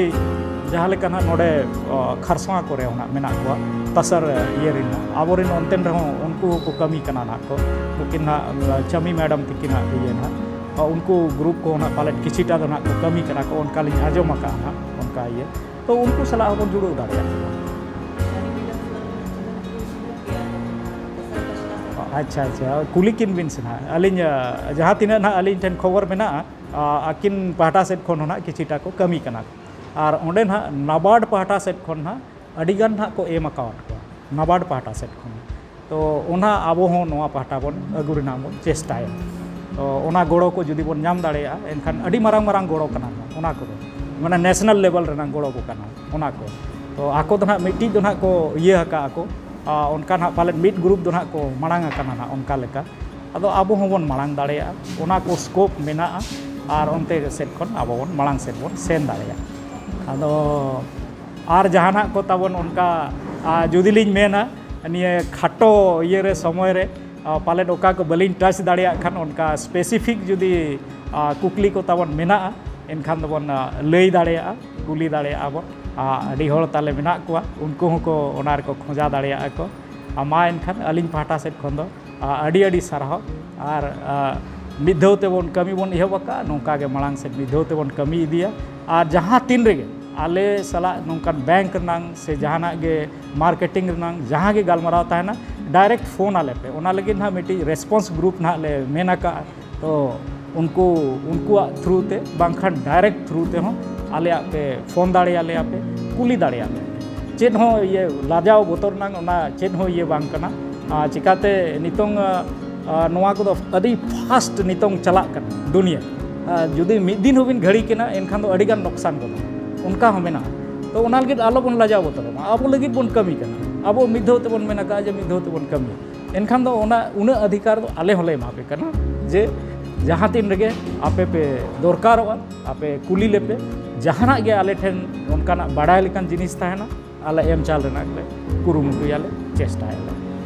ᱡᱟᱦᱟᱸ ᱞᱮᱠᱟ ᱱᱟᱦᱟᱜ ᱱᱚᱰᱮ, ᱚ, ᱠᱷᱟᱨᱥᱚᱶᱟ ᱠᱚᱨᱮ ᱦᱚᱸ ᱱᱟᱦᱟᱜ ᱢᱮᱱᱟᱜ ᱠᱚᱣᱟ ᱛᱟᱥᱟᱨ ᱤᱭᱟᱹ ᱨᱮᱱ ᱱᱟᱦᱟᱜ, ᱟᱵᱚᱨᱮᱱ ᱚᱱᱛᱮᱱ ᱨᱮᱦᱚᱸ ᱩᱱᱠᱩ ᱦᱚᱸᱠᱚ ᱠᱟᱹᱢᱤ ᱠᱟᱱᱟ ᱱᱟᱦᱟᱜ ᱠᱚ, ᱱᱩᱠᱤᱱ ᱱᱟᱦᱟᱜ ᱪᱟᱢᱤ ᱢᱮᱰᱟᱢ ᱛᱤᱠᱤᱱ ᱱᱟᱦᱟᱜ ᱤᱭᱟᱹ ᱱᱟᱦᱟᱜ, ᱚ, ᱩᱱᱠᱩ ᱜᱨᱩᱯ ᱠᱚ ᱱᱟᱦᱟᱜ ᱯᱟᱞᱮᱫ ᱠᱤᱪᱷᱤᱴᱟ ᱫᱚ ᱱᱟᱦᱟᱜ ᱠᱚ ᱠᱟᱹᱢᱤ ᱠᱟᱱᱟ ᱠᱚ, ᱚᱱᱠᱟᱞᱤᱧ ᱟᱸᱡᱚᱢ ᱟᱠᱟᱫᱼᱟ ᱱᱟᱦᱟᱜ ᱚᱱᱠᱟ ᱤᱭᱟᱹ᱾ ᱛᱚ ᱩᱱᱠᱩ ᱥᱟᱞᱟᱜ ᱦᱚᱸᱵᱚᱱ ᱡᱩᱲᱟᱹᱣ ᱫᱟᱲᱮᱭᱟᱜᱼᱟ᱾ ᱟᱪᱪᱷᱟ, ᱟᱪᱪᱷᱟ, ᱠᱩᱞᱤ ᱠᱤᱱ ᱵᱤᱱ ᱥᱮ ᱱᱟᱦᱟᱜ᱾ ᱟᱹᱞᱤᱧ, ᱟ, ᱡᱟᱦᱟᱸ ᱛᱤᱱᱟᱹᱜ ᱱᱟᱦᱟᱜ ᱟᱹᱞᱤᱧ ᱴᱷᱮᱱ ᱠᱷᱚᱵᱚᱨ ᱢᱮᱱᱟᱜᱼᱟ, ᱟ, ᱟᱹᱠᱤᱱ ᱯᱟᱦᱴᱟ ᱥᱮᱫ ᱠᱷᱚᱱ ᱦᱚᱸ ᱱᱟᱦᱟᱜ ᱠᱤᱪᱷᱤᱴᱟ ᱠᱚ ᱠᱟᱹᱢᱤ ᱠᱟᱱᱟ᱾ ᱟᱨ ᱚᱸᱰᱮ ᱱᱟᱦᱟᱜ ᱱᱟᱵᱟᱨᱰ ᱯᱟᱦᱴᱟ ᱥᱮᱫ ᱠᱷᱚᱱ ᱱᱟᱦᱟᱜ ᱟᱹᱰᱤᱜᱟᱱ ᱱᱟᱦᱟᱜ ᱠᱚ ᱮᱢ ᱟᱠᱟᱣᱟᱫ ᱠᱚᱣᱟ, ᱱᱟᱵᱟᱨᱰ ᱯᱟᱦᱴᱟ ᱥᱮᱫ ᱠᱷᱚᱱ᱾ ᱛᱚ ᱚᱱᱟ ᱟᱵᱚ ᱦᱚᱸ ᱱᱚᱣᱟ ᱯᱟᱦᱴᱟ ᱵᱚᱱ ᱟᱹᱜᱩ ᱨᱮᱱᱟᱜ ᱵᱚᱱ ᱪᱮᱥᱴᱟᱭᱟ᱾ ᱛᱚ ᱚᱱᱟ ᱜᱚᱲᱚ ᱠᱚ ᱡᱩᱫᱤ ᱵᱚᱱ ᱧᱟᱢ ᱫᱟᱲᱮᱭᱟᱜᱼᱟ, ᱮᱱᱠᱷᱟᱱ ᱟᱹᱰᱤ ᱢᱟᱨᱟᱝ ᱢᱟᱨᱟᱝ ᱜᱚᱲᱚ ᱠᱟᱱᱟ ᱱᱟᱦᱟᱜ ᱚᱱᱟ ᱠᱚᱫᱚ, ᱢᱟᱱᱮ ᱱᱮᱥᱱᱟᱞ ᱞᱮᱵᱮᱞ ᱨᱮᱱᱟᱜ ᱜᱚᱲᱚ ᱠᱚ ᱠᱟᱱᱟ ᱚᱱᱟ ᱠᱚ᱾ ᱛᱚ ᱟᱠᱚ ᱫᱚ ᱱᱟᱦᱟᱜ ᱢᱤᱫᱴᱤᱡ ᱫᱚ ᱱᱟᱦᱟᱜ ᱠᱚ ᱤᱭᱟᱹ ᱟᱠᱟᱫ ᱟᱠᱚ, ᱟᱨ ᱚᱱᱠᱟ ᱱᱟᱦᱟᱜ ᱯᱟᱞᱮᱫ ᱢᱤᱫ ᱜᱨᱩᱯ ᱫᱚ ᱱᱟᱦᱟᱜ ᱠᱚ ᱢᱟᱲᱟᱝ ᱟᱠᱟᱱᱟ ᱱᱟᱦᱟᱜ ᱚᱱᱠᱟ ᱞᱮᱠᱟ᱾ ᱟᱫᱚ ᱟᱵᱚ ᱦᱚᱸᱵᱚᱱ ᱢᱟᱲᱟᱝ ᱫᱟᱲᱮᱭᱟᱜᱼᱟ, ᱚᱱᱟ ᱠᱚ ᱥᱠᱳᱯ ᱢᱮᱱᱟᱜᱼᱟ, ᱟᱨ ᱚᱱᱛᱮ ᱥᱮᱫ ᱠᱷᱚᱱ ᱟᱵᱚ ᱵᱚᱱ ᱢᱟᱲᱟᱝ ᱥᱮᱫ ᱵᱚᱱ ᱥᱮᱱ ᱫᱟᱲᱮᱭᱟᱜᱼᱟ᱾ ᱟᱫᱚ ᱟᱨ ᱡᱟᱦᱟᱱᱟᱜ ᱠᱚ ᱛᱟᱵᱚᱱ ᱚᱱᱠᱟ, ᱟ, ᱡᱩᱫᱤ ᱞᱤᱧ ᱢᱮᱱᱟ, ᱱᱤᱭᱟᱹ ᱠᱷᱟᱴᱚ ᱤᱭᱟᱹ ᱨᱮ, ᱥᱚᱢᱚᱭ ᱨᱮ, ᱟ, ᱯᱟᱞᱮᱱ ᱚᱠᱟ ᱠᱚ ᱵᱟᱹᱞᱤᱧ touch ᱫᱟᱲᱮᱭᱟᱜ ᱠᱷᱟᱱ, ᱚᱱᱠᱟ specific ᱡᱩᱫᱤ, ᱟ, ᱠᱩᱠᱞᱤ ᱠᱚ ᱛᱟᱵᱚᱱ ᱢᱮᱱᱟᱜᱼᱟ, ᱮᱱᱠᱷᱟᱱ ᱫᱚᱵᱚᱱ, ᱟ, ᱞᱟᱹᱭ ᱫᱟᱲᱮᱭᱟᱜᱼᱟ, ᱠᱩᱞᱤ ᱫᱟᱲᱮᱭᱟᱜᱼᱟ ᱵᱚᱱ᱾ ᱟ, ᱟᱹᱰᱤ ᱦᱚᱲ ᱛᱟᱞᱮ ᱢᱮᱱᱟᱜ ᱠᱚᱣᱟ, ᱩᱱᱠᱩ ᱦᱚᱸᱠᱚ ᱚᱱᱟ ᱨᱮᱠᱚ ᱠᱷᱚᱸᱡᱟ ᱫᱟᱲᱮᱭᱟᱜᱼᱟ ᱠᱚ᱾ ᱟ, ᱢᱟ ᱮᱱᱠᱷᱟᱱ ᱟᱹᱞᱤᱧ ᱯᱟᱦᱴᱟ ᱥᱮᱫ ᱠᱷᱚᱱ ᱫᱚ, ᱟ, ᱟᱹᱰᱤ ᱟᱹᱰᱤ ᱥᱟᱨᱦᱟᱣ᱾ ᱟᱨ, ᱟ, ᱢᱤᱫ ᱫᱷᱟᱣ ᱛᱮᱵᱚᱱ ᱠᱟᱹᱢᱤ ᱵᱚᱱ ᱮᱦᱚᱵ ᱟᱠᱟᱫᱼᱟ, ᱱᱚᱝᱠᱟ ᱜᱮ ᱢᱟᱲᱟᱝ ᱥᱮᱫ ᱢᱤᱫ ᱫᱷᱟᱣ ᱛᱮᱵᱚᱱ ᱠᱟᱹᱢᱤ ᱤᱫᱤᱭᱟ᱾ ᱟᱨ ᱡᱟᱦᱟᱸ ᱛᱤᱱ ᱨᱮᱜᱮ ᱟᱞᱮ ᱥᱟᱞᱟᱜ ᱱᱚᱝᱠᱟᱱ bank ᱨᱮᱱᱟᱝ ᱥᱮ ᱡᱟᱦᱟᱱᱟᱜ ᱜᱮ marketing ᱨᱮᱱᱟᱝ ᱡᱟᱦᱟᱸ ᱜᱮ ᱜᱟᱞᱢᱟᱨᱟᱣ ᱛᱟᱦᱮᱱᱟ, direct ᱯᱷᱳᱱ ᱟᱞᱮ ᱯᱮ᱾ ᱚᱱᱟ ᱞᱟᱹᱜᱤᱫ ᱱᱟᱦᱟᱜ ᱢᱤᱫᱴᱤᱡ response group ᱱᱟᱦᱟᱜ ᱞᱮ ᱢᱮᱱ ᱟᱠᱟᱫᱼᱟ᱾ ᱛᱚ ᱩᱱᱠᱩ, ᱩᱱᱠᱩᱣᱟᱜ through ᱛᱮ ᱵᱟᱝᱠᱷᱟᱱ direct through ᱛᱮᱦᱚᱸ ᱟᱞᱮᱭᱟᱜ ᱯᱮ ᱯᱷᱳᱱ ᱫᱟᱲᱮᱭᱟᱞᱮᱭᱟ ᱯᱮ, ᱠᱩᱞᱤ ᱫᱟᱲᱮᱭᱟᱞᱮᱭᱟ ᱯᱮ᱾ ᱪᱮᱫ ᱦᱚᱸ ᱤᱭᱟᱹ ᱞᱟᱡᱟᱣ ᱵᱚᱛᱚᱨ ᱨᱮᱱᱟᱜ ᱚᱱᱟ ᱪᱮᱫ ᱦᱚᱸ ᱤᱭᱟᱹ ᱵᱟᱝ ᱠᱟᱱᱟ᱾ ᱟᱨ ᱪᱤᱠᱟᱛᱮ ᱱᱤᱛᱚᱝ, ᱟ, ᱟ, ᱱᱚᱣᱟ ᱠᱚᱫᱚ ᱟᱹᱰᱤ fast ᱱᱤᱛᱚᱝ ᱪᱟᱞᱟᱜ ᱠᱟᱱᱟ ᱫᱩᱱᱤᱭᱟᱹ᱾ ᱟᱨ ᱡᱩᱫᱤ ᱢᱤᱫ ᱫᱤᱱ ᱦᱚᱸᱵᱤᱱ ᱜᱷᱟᱹᱲᱤ ᱠᱟᱱᱟ, ᱮᱱᱠᱷᱟᱱ ᱫᱚ ᱟᱹᱰᱤᱜᱟᱱ ᱱᱚᱠᱥᱟᱱ ᱜᱚᱫᱚᱜᱼᱟ, ᱚᱱᱠᱟ ᱦᱚᱸ ᱢᱮᱱᱟᱜᱼᱟ᱾ ᱛᱚ ᱚᱱᱟ ᱞᱟᱹᱜᱤᱫ ᱟᱞᱚᱵᱚᱱ ᱞᱟᱡᱟᱣ ᱵᱚᱛᱚᱨᱚᱜ ᱢᱟ, ᱟᱵᱚ ᱞᱟᱹᱜᱤᱫ ᱵᱚᱱ ᱠᱟᱹᱢᱤ ᱠᱟᱱᱟ᱾ ᱟᱵᱚ ᱢᱤᱫ ᱫᱷᱟᱣ ᱛᱮᱵᱚᱱ ᱢᱮᱱ ᱟᱠᱟᱫᱼᱟ ᱡᱮ ᱢᱤᱫ ᱫᱷᱟᱣ ᱛᱮᱵᱚᱱ ᱠᱟᱹᱢᱤᱭᱟ, ᱮᱱᱠᱷᱟᱱ ᱫᱚ ᱚᱱᱟ ᱩᱱᱟᱹᱜ ᱚᱫᱷᱤᱠᱟᱨ ᱫᱚ ᱟᱞᱮ ᱦᱚᱸᱞᱮ ᱮᱢᱟ ᱯᱮ ᱠᱟᱱᱟ ᱡᱮ ᱡᱟᱦᱟᱸ ᱛᱤᱱ ᱨᱮᱜᱮ ᱟᱯᱮ ᱯᱮ ᱫᱚᱨᱠᱟᱨᱚᱜᱼᱟ, ᱟᱯᱮ ᱠᱩᱞᱤ ᱞᱮᱯᱮ, ᱡᱟᱦᱟᱱᱟᱜ ᱜᱮ ᱟᱞᱮ ᱴᱷᱮᱱ ᱚᱱᱠᱟᱱᱟᱜ ᱵᱟᱰᱟᱭ ᱞᱮᱠᱟᱱ ᱡᱤᱱᱤᱥ ᱛᱟᱦᱮᱱᱟ, ᱟᱞᱮ ᱮᱢ ᱪᱟᱞ ᱨᱮᱱᱟᱜ ᱞᱮ ᱠᱩᱨᱩᱢᱩᱴᱩᱭᱟᱞᱮ, ᱪᱮᱥᱴᱟᱭᱟᱞᱮ᱾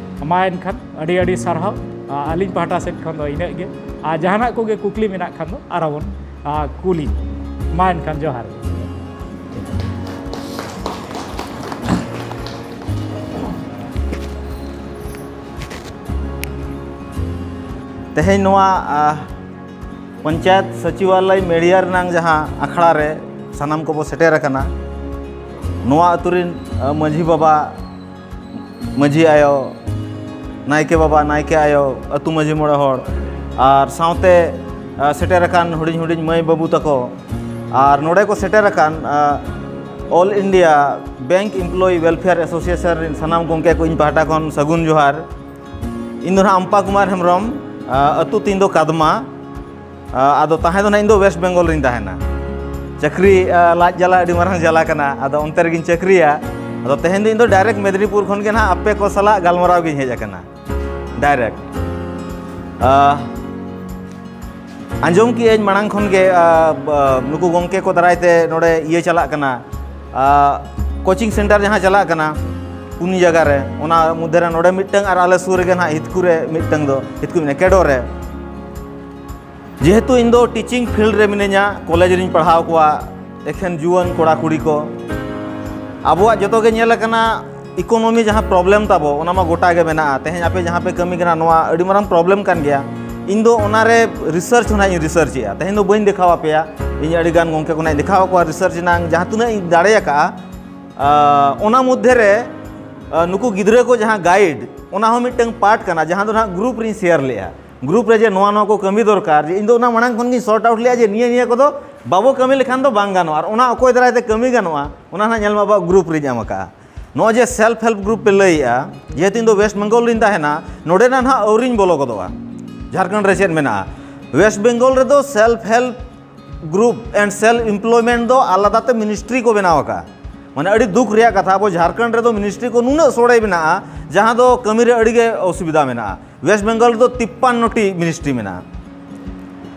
ᱢᱟ ᱮᱱᱠᱷᱟᱱ ᱟᱹᱰᱤ ᱟᱹᱰᱤ ᱥᱟᱨᱦᱟᱣ, ᱟ, ᱟᱹᱞᱤᱧ ᱯᱟᱦᱴᱟ ᱥᱮᱫ ᱠᱷᱚᱱ ᱫᱚ ᱤᱱᱟᱹᱜ ᱜᱮ᱾ ᱟᱨ ᱡᱟᱦᱟᱱᱟᱜ ᱠᱚᱜᱮ ᱠᱩᱠᱞᱤ ᱢᱮᱱᱟᱜ ᱠᱷᱟᱱ ᱫᱚ ᱟᱨᱦᱚᱸ ᱵᱚᱱ, ᱟ, ᱠᱩᱞᱤ᱾ ᱢᱟ ᱮᱱᱠᱷᱟᱱ ᱡᱚᱦᱟᱨ ᱜᱮ᱾ ᱛᱮᱦᱮᱧ ᱱᱚᱣᱟ, ᱟ, ᱯᱚᱧᱪᱟᱭᱮᱛ ᱥᱚᱪᱤᱵᱟᱞᱚᱭ ᱢᱮᱲᱤᱭᱟ ᱨᱮᱱᱟᱝ ᱡᱟᱦᱟᱸ ᱟᱠᱷᱲᱟ ᱨᱮ ᱥᱟᱱᱟᱢ ᱠᱚᱵᱚ ᱥᱮᱴᱮᱨ ᱟᱠᱟᱱᱟ, ᱱᱚᱣᱟ ᱟᱹᱛᱩ ᱨᱤᱱ, ᱟ, ᱢᱟᱹᱡᱷᱤ ᱵᱟᱵᱟ, ᱢᱟᱹᱡᱷᱤ ᱟᱭᱳ, ᱱᱟᱭᱠᱮ ᱵᱟᱵᱟ, ᱱᱟᱭᱠᱮ ᱟᱭᱳ, ᱟᱹᱛᱩ ᱢᱟᱹᱡᱷᱤ ᱢᱚᱬᱮ ᱦᱚᱲ, ᱟᱨ ᱥᱟᱶᱛᱮ, ᱟ, ᱥᱮᱴᱮᱨ ᱟᱠᱟᱱ ᱦᱩᱰᱤᱧ ᱦᱩᱰᱤᱧ ᱢᱟᱹᱭ ᱵᱟᱹᱵᱩ ᱛᱟᱠᱚ, ᱟᱨ ᱱᱚᱰᱮ ᱠᱚ ᱥᱮᱴᱮᱨ ᱟᱠᱟᱱ, ᱟ, All India Bank Employee Welfare Association ᱨᱤᱱ ᱥᱟᱱᱟᱢ ᱜᱚᱢᱠᱮ ᱠᱚ ᱤᱧ ᱯᱟᱦᱴᱟ ᱠᱷᱚᱱ ᱥᱟᱹᱜᱩᱱ ᱡᱚᱦᱟᱨ᱾ ᱤᱧ ᱫᱚ ᱱᱟᱦᱟᱜ ᱟᱢᱯᱟ ᱠᱩᱢᱟᱨ ᱦᱮᱢᱵᱨᱚᱢ, ᱟ, ᱟᱹᱛᱩ ᱛᱤᱧ ᱫᱚ ᱠᱟᱫᱢᱟ᱾ ᱟ, ᱟᱫᱚ ᱛᱟᱦᱮᱸ ᱫᱚ ᱱᱟᱦᱟᱜ ᱤᱧ ᱫᱚ ᱣᱮᱥᱴ ᱵᱮᱝᱜᱚᱞ ᱨᱤᱧ ᱛᱟᱦᱮᱱᱟ᱾ ᱪᱟᱹᱠᱨᱤ, ᱟ, ᱞᱟᱡ ᱡᱟᱞᱟ ᱟᱹᱰᱤ ᱢᱟᱨᱟᱝ ᱡᱟᱞᱟ ᱠᱟᱱᱟ, ᱟᱫᱚ ᱚᱱᱛᱮ ᱨᱮᱜᱤᱧ ᱪᱟᱹᱠᱨᱤᱭᱟ᱾ ᱟᱫᱚ ᱛᱮᱦᱮᱧ ᱫᱚ ᱤᱧ ᱫᱚ direct ᱢᱮᱫᱽᱱᱤᱯᱩᱨ ᱠᱷᱚᱱ ᱜᱮ ᱱᱟᱦᱟᱜ ᱟᱯᱮ ᱠᱚ ᱥᱟᱞᱟᱜ ᱜᱟᱞᱢᱟᱨᱟᱣ ᱜᱤᱧ ᱦᱮᱡ ᱟᱠᱟᱱᱟ, direct᱾ ᱟ, ᱟᱸᱡᱚᱢ ᱠᱮᱜᱼᱟᱹᱧ ᱢᱟᱲᱟᱝ ᱠᱷᱚᱱ ᱜᱮ, ᱟ, ᱵ-, ᱱᱩᱠᱩ ᱜᱚᱢᱠᱮ ᱠᱚ ᱫᱟᱨᱟᱭ ᱛᱮ ᱱᱚᱰᱮ ᱤᱭᱟᱹ ᱪᱟᱞᱟᱜ ᱠᱟᱱᱟ, ᱟ, ᱠᱳᱪᱤᱝ ᱥᱮᱱᱴᱟᱨ ᱡᱟᱦᱟᱸ ᱪᱟᱞᱟᱜ ᱠᱟᱱᱟ ᱯᱩᱱ ᱡᱟᱭᱜᱟ ᱨᱮ, ᱚᱱᱟ ᱢᱚᱫᱽᱫᱷᱮ ᱨᱮ ᱱᱚᱰᱮ ᱢᱤᱫᱴᱟᱝ ᱟᱨ ᱟᱞᱮ ᱥᱩᱨ ᱨᱮᱜᱮ ᱱᱟᱦᱟᱜ ᱦᱤᱛᱠᱩ ᱨᱮ ᱢᱤᱫᱴᱟᱝ ᱫᱚ, ᱦᱤᱛᱠᱩ ᱢᱮᱱᱟ, ᱠᱮᱰᱳ ᱨᱮ᱾ ᱡᱮᱦᱮᱛᱩ ᱤᱧ ᱫᱚ ᱴᱤᱪᱤᱝ ᱯᱷᱤᱞᱰ ᱨᱮ ᱢᱤᱱᱟᱹᱧᱟ, ᱠᱚᱞᱮᱡᱽ ᱨᱤᱧ ᱯᱟᱲᱦᱟᱣ ᱠᱚᱣᱟ ᱮᱠᱷᱮᱱ ᱡᱩᱣᱟᱹᱱ ᱠᱚᱲᱟ ᱠᱩᱲᱤ ᱠᱚ᱾ ᱟᱵᱚᱣᱟᱜ ᱡᱚᱛᱚ ᱜᱮ ᱧᱮᱞ ᱟᱠᱟᱱᱟ, ᱤᱠᱳᱱᱚᱢᱤ ᱡᱟᱦᱟᱸ ᱯᱨᱚᱵᱞᱮᱢ ᱛᱟᱵᱚ, ᱚᱱᱟ ᱢᱟ ᱜᱚᱴᱟ ᱜᱮ ᱢᱮᱱᱟᱜᱼᱟ᱾ ᱛᱮᱦᱮᱧ ᱟᱯᱮ ᱡᱟᱦᱟᱸ ᱯᱮ ᱠᱟᱹᱢᱤ ᱠᱟᱱᱟ, ᱱᱚᱣᱟ ᱟᱹᱰᱤ ᱢᱟᱨᱟᱝ ᱯᱨᱚᱵᱞᱮᱢ ᱠᱟᱱ ᱜᱮᱭᱟ᱾ ᱤᱧ ᱫᱚ ᱚᱱᱟ ᱨᱮ ᱨᱤᱥᱟᱨᱪ ᱦᱚᱸ ᱱᱟᱦᱟᱜ ᱤᱧ ᱨᱤᱥᱟᱨᱪ ᱮᱜᱼᱟ᱾ ᱛᱮᱦᱮᱧ ᱫᱚ ᱵᱟᱹᱧ ᱫᱮᱠᱷᱟᱣ ᱟᱯᱮᱭᱟ, ᱤᱧ ᱟᱹᱰᱤ ᱜᱟᱱ ᱜᱚᱢᱠᱮ ᱠᱚ ᱱᱟᱦᱟᱜ ᱤᱧ ᱫᱮᱠᱷᱟᱣ ᱟᱠᱚᱣᱟ ᱨᱤᱥᱟᱨᱪ ᱨᱮᱱᱟᱜ ᱡᱟᱦᱟᱸ ᱛᱤᱱᱟᱹᱜ ᱤᱧ ᱫᱟᱲᱮ ᱟᱠᱟᱫᱼᱟ᱾ ᱟᱸ, ᱚᱱᱟ ᱢᱚᱫᱽᱫᱷᱮ ᱨᱮ, ᱟᱸ, ᱱᱩᱠᱩ ᱜᱤᱫᱽᱨᱟᱹ ᱠᱚ ᱡᱟᱦᱟᱸ ᱜᱟᱭᱤᱰ, ᱚᱱᱟ ᱦᱚᱸ ᱢᱤᱫᱴᱟᱝ ᱯᱟᱨᱴ ᱠᱟᱱᱟ, ᱡᱟᱦᱟᱸ ᱫᱚ ᱱᱟᱦᱟᱜ ᱜᱨᱩᱯ ᱨᱤᱧ ᱥᱮᱭᱟᱨ ᱞᱮᱜᱼᱟ᱾ ᱜᱨᱩᱯ ᱨᱮ ᱡᱮ ᱱᱚᱣᱟ ᱱᱚᱣᱟ ᱠᱚ ᱠᱟᱹᱢᱤ ᱫᱚᱨᱠᱟᱨ, ᱡᱮ ᱤᱧ ᱫᱚ ᱚᱱᱟ ᱢᱟᱲᱟᱝ ᱠᱷᱚᱱ ᱜᱤᱧ ᱥᱚᱨᱴ ᱟᱣᱩᱴ ᱞᱮᱜᱼᱟ ᱡᱮ ᱱᱤᱭᱟᱹ ᱱᱤᱭᱟᱹ ᱠᱚᱫᱚ ᱵᱟᱵᱚ ᱠᱟᱹᱢᱤ ᱞᱮᱠᱷᱟᱱ ᱫᱚ ᱵᱟᱝ ᱜᱟᱱᱚᱜᱼᱟ᱾ ᱟᱨ ᱚᱱᱟ ᱚᱠᱚᱭ ᱫᱟᱨᱟᱭ ᱛᱮ ᱠᱟᱹᱢᱤ ᱜᱟᱱᱚᱜᱼᱟ, ᱚᱱᱟ ᱱᱟᱦᱟᱜ ᱧᱮᱞ ᱢᱮ ᱟᱵᱚᱣᱟᱜ ᱜᱨᱩᱯ ᱨᱤᱧ ᱮᱢ ᱟᱠᱟᱫᱼᱟ᱾ ᱱᱚᱜᱼᱚᱭ ᱡᱮ ᱥᱮᱞᱯ ᱦᱮᱞᱯ ᱜᱨᱩᱯ ᱯᱮ ᱞᱟᱹᱭᱮᱜᱼᱟ, ᱡᱮᱦᱮᱛᱩ ᱤᱧ ᱫᱚ ᱳᱭᱮᱥᱴ ᱵᱮᱝᱜᱚᱞ ᱨᱤᱧ ᱛᱟᱦᱮᱱᱟ, ᱱᱚᱰᱮᱱᱟᱜ ᱱᱟᱦᱟᱜ ᱟᱹᱣᱨᱤᱧ ᱵᱚᱞᱚ ᱜᱚᱫᱚᱜᱼᱟ᱾ ᱡᱷᱟᱲᱠᱷᱚᱸᱰ ᱨᱮ ᱪᱮᱫ ᱢᱮᱱᱟᱜᱼᱟ? ᱳᱭᱮᱥᱴ ᱵᱮᱝᱜᱚᱞ ᱨᱮᱫᱚ self help group and self employment ᱫᱚ ᱟᱞᱟᱫᱟ ᱛᱮ ᱢᱤᱱᱤᱥᱴᱨᱤ ᱠᱚ ᱵᱮᱱᱟᱣ ᱟᱠᱟᱫᱼᱟ᱾ ᱢᱟᱱᱮ, ᱟᱹᱰᱤ ᱫᱩᱠ ᱨᱮᱭᱟᱜ ᱠᱟᱛᱷᱟ, ᱟᱵᱚ ᱡᱷᱟᱲᱠᱷᱚᱸᱰ ᱨᱮᱫᱚ ᱢᱤᱱᱤᱥᱴᱨᱤ ᱠᱚ ᱱᱩᱱᱟᱹᱜ ᱥᱚᱲᱮ ᱢᱮᱱᱟᱜᱼᱟ, ᱡᱟᱦᱟᱸ ᱫᱚ ᱠᱟᱹᱢᱤ ᱨᱮ ᱟᱹᱰᱤ ᱜᱮ ᱚᱥᱩᱵᱤᱫᱷᱟ ᱢᱮᱱᱟᱜᱼᱟ᱾ ᱳᱭᱮᱥᱴ ᱵᱮᱝᱜᱚᱞ ᱨᱮᱫᱚ ᱛᱤᱯᱯᱟᱱᱱᱚ ᱴᱤ ᱢᱤᱱᱤᱥᱴᱨᱤ ᱢᱮᱱᱟᱜᱼᱟ᱾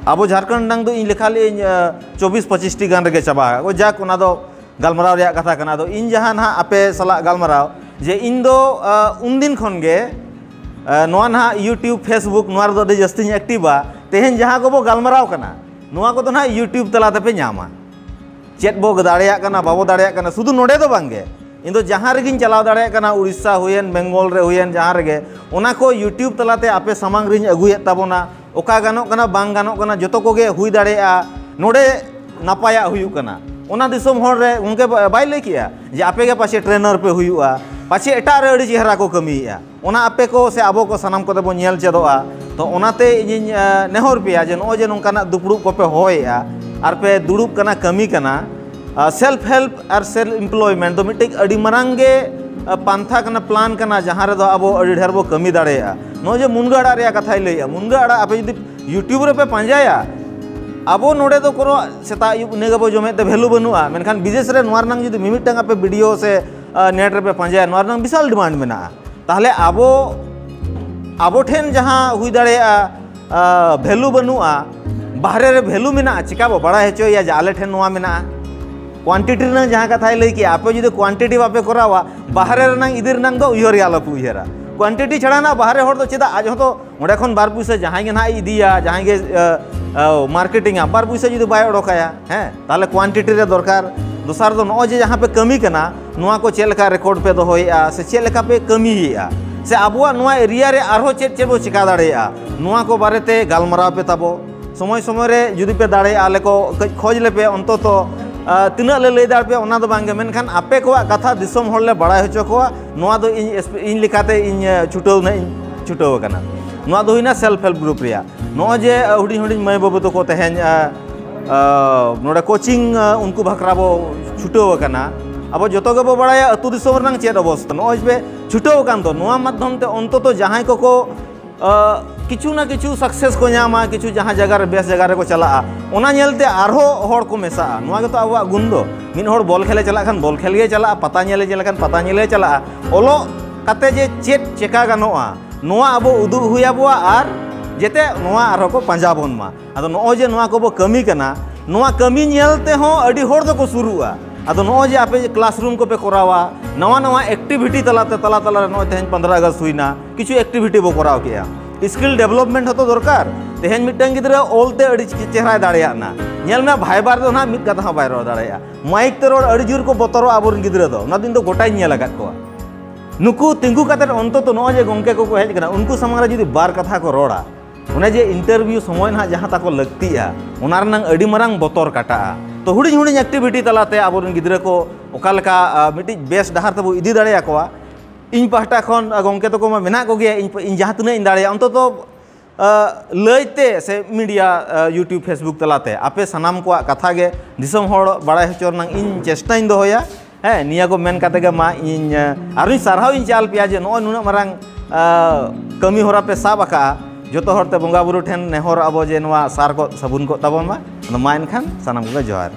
ᱟᱵᱚ ᱡᱷᱟᱲᱠᱷᱚᱸᱰ ᱨᱮᱱᱟᱝ ᱫᱚ ᱤᱧ ᱞᱮᱠᱷᱟ ᱞᱮᱫ ᱟᱹᱧ, ᱟᱸ, ᱪᱚᱵᱵᱤᱥ ᱯᱚᱸᱪᱤᱥ ᱴᱤ ᱜᱟᱱ ᱨᱮᱜᱮ ᱪᱟᱵᱟ ᱟᱠᱟᱫ ᱠᱚ᱾ ᱡᱟᱠ, ᱚᱱᱟ ᱫᱚ ᱜᱟᱞᱢᱟᱨᱟᱣ ᱨᱮᱭᱟᱜ ᱠᱟᱛᱷᱟ ᱠᱟᱱᱟ᱾ ᱟᱫᱚ ᱤᱧ ᱡᱟᱦᱟᱸ ᱱᱟᱦᱟᱜ ᱟᱯᱮ ᱥᱟᱞᱟᱜ ᱜᱟᱞᱢᱟᱨᱟᱣ, ᱡᱮ ᱤᱧ ᱫᱚ, ᱟᱸ, ᱩᱱᱫᱤᱱ ᱠᱷᱚᱱ ᱜᱮ, ᱟᱸ, ᱱᱚᱣᱟ ᱱᱟᱦᱟᱜ YouTube, Facebook, ᱱᱚᱣᱟ ᱨᱮᱫᱚ ᱟᱹᱰᱤ ᱡᱟᱹᱥᱛᱤᱧ ᱮᱠᱴᱤᱵᱟ᱾ ᱛᱮᱦᱮᱧ ᱡᱟᱦᱟᱸ ᱠᱚᱵᱚ ᱜᱟᱞᱢᱟᱨᱟᱣ ᱠᱟᱱᱟ, ᱱᱚᱣᱟ ᱠᱚᱫᱚ ᱱᱟᱦᱟᱜ YouTube ᱛᱟᱞᱟ ᱛᱮᱯᱮ ᱧᱟᱢᱟ᱾ ᱪᱮᱫ ᱵᱚ ᱫᱟᱲᱮᱭᱟᱜ ᱠᱟᱱᱟ, ᱵᱟᱵᱚ ᱫᱟᱲᱮᱭᱟᱜ ᱠᱟᱱᱟ, ᱥᱩᱫᱷᱩ ᱱᱚᱰᱮ ᱫᱚ ᱵᱟᱝ ᱜᱮ, ᱤᱧ ᱫᱚ ᱡᱟᱦᱟᱸ ᱨᱮᱜᱤᱧ ᱪᱟᱞᱟᱣ ᱫᱟᱲᱮᱭᱟᱜ ᱠᱟᱱᱟ, ᱩᱲᱤᱥᱥᱟ ᱦᱩᱭᱮᱱ, ᱵᱮᱝᱜᱚᱞ ᱨᱮ ᱦᱩᱭᱮᱱ, ᱡᱟᱦᱟᱸ ᱨᱮᱜᱮ, ᱚᱱᱟ ᱠᱚ YouTube ᱛᱟᱞᱟᱛᱮ ᱟᱯᱮ ᱥᱟᱢᱟᱝ ᱨᱤᱧ ᱟᱹᱜᱩᱭᱮᱫ ᱛᱟᱵᱚᱱᱟ᱾ ᱚᱠᱟ ᱜᱟᱱᱚᱜ ᱠᱟᱱᱟ, ᱵᱟᱝ ᱜᱟᱱᱚᱜ ᱠᱟᱱᱟ, ᱡᱚᱛᱚ ᱠᱚᱜᱮ ᱦᱩᱭ ᱫᱟᱲᱮᱭᱟᱜᱼᱟ᱾ ᱱᱚᱰᱮ ᱱᱟᱯᱟᱭᱟᱜ ᱦᱩᱭᱩᱜ ᱠᱟᱱᱟ, ᱚᱱᱟ ᱫᱤᱥᱚᱢ ᱦᱚᱲ ᱨᱮ ᱜᱚᱢᱠᱮ ᱵᱟ-, ᱵᱟᱭ ᱞᱟᱹᱭ ᱠᱮᱜᱼᱟ ᱡᱮ ᱟᱯᱮ ᱜᱮ ᱯᱟᱪᱮ ᱴᱨᱮᱱᱟᱨ ᱯᱮ ᱦᱩᱭᱩᱜᱼᱟ, ᱯᱟᱪᱮ ᱮᱴᱟᱜ ᱨᱮ ᱟᱹᱰᱤ ᱪᱮᱦᱨᱟ ᱠᱚ ᱠᱟᱹᱢᱤᱭᱮᱫᱼᱟ᱾ ᱚᱱᱟ ᱟᱯᱮ ᱠᱚ ᱥᱮ ᱟᱵᱚ ᱠᱚ ᱥᱟᱱᱟᱢ ᱠᱚᱛᱮ ᱵᱚᱱ ᱧᱮᱞ ᱪᱮᱫᱚᱜᱼᱟ᱾ ᱛᱚ ᱚᱱᱟᱛᱮ ᱤᱧᱤᱧ, ᱮ, ᱱᱮᱦᱚᱨ ᱯᱮᱭᱟ ᱡᱮ ᱱᱚᱜᱼᱚᱭ ᱡᱮ ᱱᱚᱝᱠᱟᱱᱟᱜ ᱫᱩᱯᱲᱩᱵ ᱠᱚᱯᱮ ᱦᱚᱦᱚᱭᱮᱫᱼᱟ ᱟᱨ ᱯᱮ ᱫᱩᱲᱩᱵ ᱠᱟᱱᱟ, ᱠᱟᱹᱢᱤ ᱠᱟᱱᱟ, ᱟ, ᱥᱮᱞᱯ ᱦᱮᱞᱯ ᱟᱨ ᱥᱮᱞᱯ ᱮᱢᱯᱞᱚᱭᱢᱮᱱᱴ ᱫᱚ ᱢᱤᱫᱴᱮᱡ ᱟᱹᱰᱤ ᱢᱟᱨᱟᱝ ᱜᱮ, ᱟ, ᱯᱟᱱᱛᱷᱟ ᱠᱟᱱᱟ, ᱯᱞᱟᱱ ᱠᱟᱱᱟ, ᱡᱟᱦᱟᱸ ᱨᱮᱫᱚ ᱟᱵᱚ ᱟᱹᱰᱤ ᱰᱷᱮᱨ ᱵᱚ ᱠᱟᱹᱢᱤ ᱫᱟᱲᱮᱭᱟᱜᱼᱟ᱾ ᱱᱚᱜᱼᱚᱭ ᱡᱮ ᱢᱩᱱᱜᱟᱹ ᱟᱲᱟᱜ ᱨᱮᱭᱟᱜ ᱠᱟᱛᱷᱟᱭ ᱞᱟᱹᱭᱮᱫᱼᱟ, ᱢᱩᱱᱜᱟᱹ ᱟᱲᱟᱜ ᱟᱯᱮ ᱡᱩᱫᱤ YouTube ᱨᱮᱯᱮ ᱯᱟᱸᱡᱟᱭᱟ, ᱟᱵᱚ ᱱᱚᱰᱮ ᱫᱚ ᱠᱳᱱᱳ ᱥᱮᱛᱟᱜ ᱟᱹᱭᱩᱵ ᱤᱱᱟᱹ ᱜᱮᱵᱚ ᱡᱚᱢᱮᱫ ᱛᱮ ᱵᱷᱮᱞᱩ ᱵᱟᱹᱱᱩᱜᱼᱟ, ᱢᱮᱱᱠᱷᱟᱱ ᱵᱤᱫᱮᱥ ᱨᱮ ᱱᱚᱣᱟ ᱨᱮᱱᱟᱜ ᱡᱩᱫᱤ ᱢᱤᱢᱤᱫᱴᱟᱝ ᱟᱯᱮ ᱵᱷᱤᱰᱤᱭᱳ ᱥᱮ, ᱟ, ᱱᱮᱴ ᱨᱮᱯᱮ ᱯᱟᱸᱡᱟᱭᱟ, ᱱᱚᱣᱟ ᱨᱮᱱᱟᱜ ᱵᱤᱥᱟᱞ ᱰᱤᱢᱟᱱᱰ ᱢᱮᱱᱟᱜᱼᱟ᱾ ᱛᱟᱦᱚᱞᱮ ᱟᱵᱚ, ᱟᱵᱚ ᱴᱷᱮᱱ ᱡᱟᱦᱟᱸ ᱦᱩᱭ ᱫᱟᱲᱮᱭᱟᱜᱼᱟ, ᱟ, ᱵᱷᱮᱞᱩ ᱵᱟᱹᱱᱩᱜᱼᱟ, ᱵᱟᱦᱨᱮ ᱨᱮ ᱵᱷᱮᱞᱩ ᱢᱮᱱᱟᱜᱼᱟ, ᱪᱤᱠᱟ ᱵᱚ ᱵᱟᱲᱟᱭ ᱦᱚᱪᱚᱭᱮᱭᱟ ᱡᱮ ᱟᱞᱮ ᱴᱷᱮᱱ ᱱᱚᱣᱟ ᱢᱮᱱᱟᱜᱼᱟ? ᱠᱳᱣᱟᱱᱴᱤᱴᱤ ᱨᱮᱱᱟᱜ ᱡᱟᱦᱟᱸ ᱠᱟᱛᱷᱟᱭ ᱞᱟᱹᱭ ᱠᱮᱜᱼᱟ, ᱟᱯᱮ ᱡᱩᱫᱤ ᱠᱳᱣᱟᱱᱴᱤᱴᱤ ᱵᱟᱯᱮ ᱠᱚᱨᱟᱣᱟ, ᱵᱟᱦᱨᱮ ᱨᱮᱱᱟᱜ ᱤᱫᱤ ᱨᱮᱱᱟᱜ ᱫᱚ ᱩᱭᱦᱟᱹᱨ ᱜᱮ ᱟᱞᱚᱯᱮ ᱩᱭᱦᱟᱹᱨᱟ᱾ ᱠᱳᱣᱟᱱᱴᱤᱴᱤ ᱪᱷᱟᱲᱟ ᱱᱟᱜ ᱵᱟᱦᱨᱮ ᱦᱚᱲ ᱫᱚ ᱪᱮᱫᱟᱜ, ᱟᱡ ᱦᱚᱸᱛᱚ ᱚᱸᱰᱮ ᱠᱷᱚᱱ ᱵᱟᱨ ᱯᱩᱭᱥᱟᱹ ᱡᱟᱦᱟᱸᱭ ᱜᱮ ᱱᱟᱦᱟᱜ ᱮ ᱤᱫᱤᱭᱟ, ᱡᱟᱦᱟᱸᱭ ᱜᱮ ᱢᱟᱨᱠᱮᱴᱤᱝᱟ, ᱵᱟᱨ ᱯᱩᱭᱥᱟᱹ ᱡᱩᱫᱤ ᱵᱟᱭ ᱚᱰᱚᱠᱟᱭᱟ, ᱦᱮᱸ, ᱛᱟᱦᱚᱞᱮ ᱠᱳᱣᱟᱱᱴᱤᱴᱤ ᱨᱮ ᱫᱚᱨᱠᱟᱨ᱾ ᱫᱚᱥᱟᱨ ᱫᱚ ᱱᱚᱜᱼᱚᱭ ᱡᱮ ᱡᱟᱦᱟᱸ ᱯᱮ ᱠᱟᱹᱢᱤ ᱠᱟᱱᱟ, ᱱᱚᱣᱟ ᱠᱚ ᱪᱮᱫ ᱞᱮᱠᱟ ᱨᱮᱠᱚᱨᱰ ᱯᱮ ᱫᱚᱦᱚᱭᱮᱫᱼᱟ ᱥᱮ ᱪᱮᱫ ᱞᱮᱠᱟ ᱯᱮ ᱠᱟᱹᱢᱤᱭᱮᱫᱼᱟ, ᱥᱮ ᱟᱵᱚᱣᱟᱜ ᱱᱚᱣᱟ ᱮᱨᱤᱭᱟ ᱨᱮ ᱟᱨᱦᱚᱸ ᱪᱮᱫ ᱪᱮᱫ ᱵᱚ ᱪᱮᱠᱟ ᱫᱟᱲᱮᱭᱟᱜᱼᱟ, ᱱᱚᱣᱟ ᱠᱚ ᱵᱟᱨᱮᱛᱮ ᱜᱟᱞᱢᱟᱨᱟᱣ ᱯᱮ ᱛᱟᱵᱚ᱾ ᱥᱚᱢᱚᱭ ᱥᱚᱢᱚᱭ ᱨᱮ ᱡᱩᱫᱤ ᱯᱮ ᱫᱟᱲᱮᱭᱟᱜᱼᱟ, ᱟᱞᱮ ᱠᱚ ᱠᱟᱹᱡ ᱠᱷᱚᱡᱽ ᱞᱮᱯᱮ, ᱚᱱᱛᱚᱛᱚ, ᱟ, ᱛᱤᱱᱟᱹᱜ ᱞᱮ ᱞᱟᱹᱭ ᱫᱟᱲᱮ ᱯᱮᱭᱟ ᱚᱱᱟ ᱫᱚ ᱵᱟᱝᱜᱮ, ᱢᱮᱱᱠᱷᱟᱱ ᱟᱯᱮ ᱠᱚᱣᱟᱜ ᱠᱟᱛᱷᱟ ᱫᱤᱥᱚᱢ ᱦᱚᱲ ᱞᱮ ᱵᱟᱲᱟᱭ ᱦᱚᱪᱚ ᱠᱚᱣᱟ᱾ ᱱᱚᱣᱟ ᱫᱚ ᱤᱧ ᱮᱥᱯ-, ᱤᱧ ᱞᱮᱠᱟᱛᱮ ᱤᱧ, ᱟ, ᱪᱷᱩᱴᱟᱹᱣ ᱱᱟᱜ ᱤᱧ ᱪᱷᱩᱴᱟᱹᱣ ᱟᱠᱟᱱᱟ᱾ ᱱᱚᱣᱟ ᱫᱚ ᱦᱩᱭᱱᱟ ᱥᱮᱞᱯ ᱦᱮᱞᱯ ᱜᱨᱩᱯ ᱨᱮᱭᱟᱜ᱾ ᱱᱚᱜᱼᱚᱭ ᱡᱮ, ᱟ, ᱦᱩᱰᱤᱧ ᱦᱩᱰᱤᱧ ᱢᱟᱹᱭ ᱵᱟᱹᱵᱩ ᱛᱟᱠᱚ ᱛᱮᱦᱮᱧ, ᱟ, ᱟ, ᱱᱚᱰᱮ ᱠᱳᱪᱤᱝ, ᱟ, ᱩᱱᱠᱩ ᱵᱟᱠᱷᱨᱟ ᱵᱚ ᱪᱷᱩᱴᱟᱹᱣ ᱟᱠᱟᱱᱟ᱾ ᱟᱵᱚ ᱡᱚᱛᱚ ᱜᱮᱵᱚ ᱵᱟᱲᱟᱭᱟ ᱟᱹᱛᱩ ᱫᱤᱥᱚᱢ ᱨᱮᱱᱟᱜ ᱪᱮᱫ ᱚᱵᱚᱥᱛᱟ᱾ ᱱᱚᱜᱼᱚᱭ ᱯᱮ ᱪᱷᱩᱴᱟᱹᱣ ᱟᱠᱟᱱ ᱫᱚ, ᱱᱚᱣᱟ ᱢᱟᱫᱽᱫᱷᱚᱢ ᱛᱮ ᱚᱱᱛᱚᱛᱚ ᱡᱟᱦᱟᱸᱭ ᱠᱚᱠᱚ ᱟ, ᱠᱤᱪᱷᱩ ᱱᱟ ᱠᱤᱪᱷᱩ ᱥᱟᱠᱥᱮᱥ ᱠᱚ ᱧᱟᱢᱟ, ᱠᱤᱪᱷᱩ ᱡᱟᱦᱟᱸ ᱡᱟᱭᱜᱟ ᱨᱮ ᱵᱮᱥ ᱡᱟᱭᱜᱟ ᱨᱮᱠᱚ ᱪᱟᱞᱟᱜᱼᱟ, ᱚᱱᱟ ᱧᱮᱞᱛᱮ ᱟᱨᱦᱚᱸ ᱦᱚᱲ ᱠᱚ ᱢᱮᱥᱟᱜᱼᱟ᱾ ᱱᱚᱣᱟ ᱜᱮᱛᱚ ᱟᱵᱚᱣᱟᱜ ᱜᱩᱱ ᱫᱚ᱾ ᱢᱤᱫ ᱦᱚᱲ ᱵᱚᱞ ᱠᱷᱮᱞᱮ ᱪᱟᱞᱟᱜ ᱠᱷᱟᱱ ᱵᱚᱞ ᱠᱷᱮᱞ ᱜᱮᱭ ᱪᱟᱞᱟᱜᱼᱟ, ᱯᱟᱛᱟ ᱧᱮᱞᱮ ᱪᱟᱞᱟᱜ ᱠᱷᱟᱱ ᱯᱟᱛᱟ ᱧᱮᱞᱮ ᱪᱟᱞᱟᱜᱼᱟ᱾ ᱚᱞᱚᱜ ᱠᱟᱛᱮ ᱡᱮ ᱪᱮᱫ ᱪᱮᱠᱟ ᱜᱟᱱᱚᱜᱼᱟ, ᱱᱚᱣᱟ ᱟᱵᱚ ᱩᱫᱩᱜ ᱦᱩᱭ ᱟᱵᱚᱣᱟ, ᱟᱨ ᱡᱟᱛᱮ ᱱᱚᱣᱟ ᱟᱨᱦᱚᱸ ᱠᱚ ᱯᱟᱸᱡᱟ ᱵᱚᱱ ᱢᱟ᱾ ᱟᱫᱚ ᱱᱚᱜᱼᱚᱭ ᱡᱮ ᱱᱚᱣᱟ ᱠᱚᱵᱚ ᱠᱟᱹᱢᱤ ᱠᱟᱱᱟ, ᱱᱚᱣᱟ ᱠᱟᱹᱢᱤ ᱧᱮᱞ ᱛᱮᱦᱚᱸ ᱟᱹᱰᱤ ᱦᱚᱲ ᱫᱚᱠᱚ ᱥᱩᱨᱩᱜᱼᱟ᱾ ᱟᱫᱚ ᱱᱚᱜᱼᱚᱭ ᱡᱮ ᱟᱯᱮ ᱡᱮ ᱠᱞᱟᱥᱨᱩᱢ ᱠᱚᱯᱮ ᱠᱚᱨᱟᱣᱟ, ᱱᱟᱣᱟ ᱱᱟᱣᱟ ᱮᱠᱴᱤᱵᱷᱤᱴᱤ ᱛᱟᱞᱟᱛᱮ, ᱛᱟᱞᱟ ᱛᱟᱞᱟᱨᱮ ᱱᱚᱜᱼᱚᱭ ᱛᱮᱦᱮᱧ ᱯᱚᱱᱫᱽᱨᱚ ᱟᱜᱚᱥᱴ ᱦᱩᱭᱱᱟ, ᱠᱤᱪᱷᱩ ᱮᱠᱴᱤᱵᱷᱤᱴᱤ ᱵᱚ ᱠᱚᱨᱟᱣ ᱠᱮᱜᱼᱟ᱾ ᱥᱠᱤᱞ ᱰᱮᱵᱷᱞᱚᱯᱢᱮᱱᱴ ᱦᱚᱸᱛᱚ ᱫᱚᱨᱠᱟᱨ᱾ ᱛᱮᱦᱮᱧ ᱢᱤᱫᱴᱟᱝ ᱜᱤᱫᱽᱨᱟᱹ ᱚᱞ ᱛᱮ ᱟᱹᱰᱤ ᱪᱮ-, ᱪᱮᱦᱨᱟᱭ ᱫᱟᱲᱮᱭᱟᱜ ᱱᱟ, ᱧᱮᱞ ᱢᱮ ᱵᱷᱟᱭᱵᱟᱨ ᱫᱚ ᱱᱟᱦᱟᱜ ᱢᱤᱫ ᱠᱟᱛᱷᱟ ᱦᱚᱸ ᱵᱟᱭ ᱨᱚᱲ ᱫᱟᱲᱮᱭᱟᱜᱼᱟ᱾ ᱢᱟᱭᱤᱠ ᱛᱮ ᱨᱚᱲ ᱟᱹᱰᱤ ᱡᱳᱨ ᱠᱚ ᱵᱚᱛᱚᱨᱚᱜᱼᱟ ᱟᱵᱚᱨᱮᱱ ᱜᱤᱫᱽᱨᱟᱹ ᱫᱚ, ᱚᱱᱟ ᱫᱤᱱ ᱫᱚ ᱜᱚᱴᱟᱧ ᱧᱮᱞ ᱟᱠᱟᱫ ᱠᱚᱣᱟ᱾ ᱱᱩᱠᱩ ᱛᱤᱸᱜᱩ ᱠᱟᱛᱮᱫ ᱚᱱᱛᱚᱛᱚ ᱱᱚᱜᱼᱚᱭ ᱡᱮ ᱜᱚᱢᱠᱮ ᱠᱚᱠᱚ ᱦᱮᱡ ᱟᱠᱟᱱᱟ, ᱩᱱᱠᱩ ᱥᱟᱢᱟᱝ ᱨᱮ ᱡᱩᱫᱤ ᱵᱟᱨ ᱠᱟᱛᱷᱟ ᱠᱚ ᱨᱚᱲᱟ, ᱚᱱᱮ ᱡᱮ ᱤᱱᱴᱟᱨᱵᱷᱤᱭᱩ ᱥᱚᱢᱚᱭ ᱱᱟᱦᱟᱜ ᱡᱟᱦᱟᱸ ᱛᱟᱠᱚ ᱞᱟᱹᱠᱛᱤᱜᱼᱟ, ᱚᱱᱟ ᱨᱮᱱᱟᱝ ᱟᱹᱰᱤ ᱢᱟᱨᱟᱝ ᱵᱚᱛᱚᱨ ᱠᱟᱴᱟᱜᱼᱟ᱾ ᱛᱚ, ᱦᱩᱰᱤᱧ ᱦᱩᱰᱤᱧ ᱮᱠᱴᱤᱵᱷᱤᱴᱤ ᱛᱟᱞᱟᱛᱮ ᱟᱵᱚᱨᱮᱱ ᱜᱤᱫᱽᱨᱟᱹ ᱠᱚ ᱚᱠᱟ ᱞᱮᱠᱟ, ᱟ, ᱢᱤᱫᱴᱤᱡ ᱵᱮᱥ ᱰᱟᱦᱟᱨ ᱛᱮᱵᱚ ᱤᱫᱤ ᱫᱟᱲᱮᱭᱟᱠᱚᱣᱟ, ᱤᱧ ᱯᱟᱦᱴᱟ ᱠᱷᱚᱱ, ᱟ, ᱜᱚᱢᱠᱮ ᱛᱟᱠᱚ ᱢᱟ ᱢᱮᱱᱟᱜ ᱠᱚᱜᱮᱭᱟ, ᱤᱧ, ᱤᱧ ᱡᱟᱦᱟᱸ ᱛᱤᱱᱟᱹᱜ ᱤᱧ ᱫᱟᱲᱮᱭᱟᱜᱼᱟ, ᱚᱱᱛᱚᱛᱚ, ᱟ, ᱞᱟᱹᱭᱛᱮ ᱥᱮ ᱢᱤᱰᱤᱭᱟ, ᱟ, YouTube, Facebook ᱛᱟᱞᱟᱛᱮ ᱟᱯᱮ ᱥᱟᱱᱟᱢ ᱠᱚᱣᱟᱜ ᱠᱟᱛᱷᱟ ᱜᱮ ᱫᱤᱥᱚᱢ ᱦᱚᱲ ᱵᱟᱲᱟᱭ ᱦᱚᱪᱚ ᱨᱮᱱᱟᱝ ᱤᱧ ᱪᱮᱥᱴᱟᱧ ᱫᱚᱦᱚᱭᱟ᱾ ᱦᱮᱸ, ᱱᱤᱭᱟᱹ ᱠᱚ ᱢᱮᱱ ᱠᱟᱛᱮ ᱜᱮ ᱢᱟ ᱤᱧ, ᱟ, ᱟᱨᱚᱧ ᱥᱟᱨᱦᱟᱣ ᱤᱧ ᱪᱟᱞ ᱯᱮᱭᱟ ᱡᱮ ᱱᱚᱜᱼᱚᱭ ᱱᱩᱱᱟᱹᱜ ᱢᱟᱨᱟᱝ, ᱟ, ᱠᱟᱹᱢᱤ ᱦᱚᱨᱟ ᱯᱮ ᱥᱟᱵ ᱟᱠᱟᱜᱼᱟ᱾ ᱡᱚᱛᱚ ᱦᱚᱲ ᱛᱮ ᱵᱚᱸᱜᱟ ᱵᱩᱨᱩ ᱴᱷᱮᱱ ᱱᱮᱦᱚᱨ ᱟᱵᱚ ᱡᱮ ᱱᱚᱣᱟ ᱥᱟᱨ ᱠᱚᱜ ᱥᱟᱹᱵᱩᱱ ᱠᱚᱜ ᱛᱟᱵᱚᱱ ᱢᱟ᱾ ᱟᱫᱚ ᱢᱟ ᱮᱱᱠᱷᱟᱱ ᱥᱟᱱᱟᱢ ᱠᱚᱜᱮ ᱡᱚᱦᱟᱨ᱾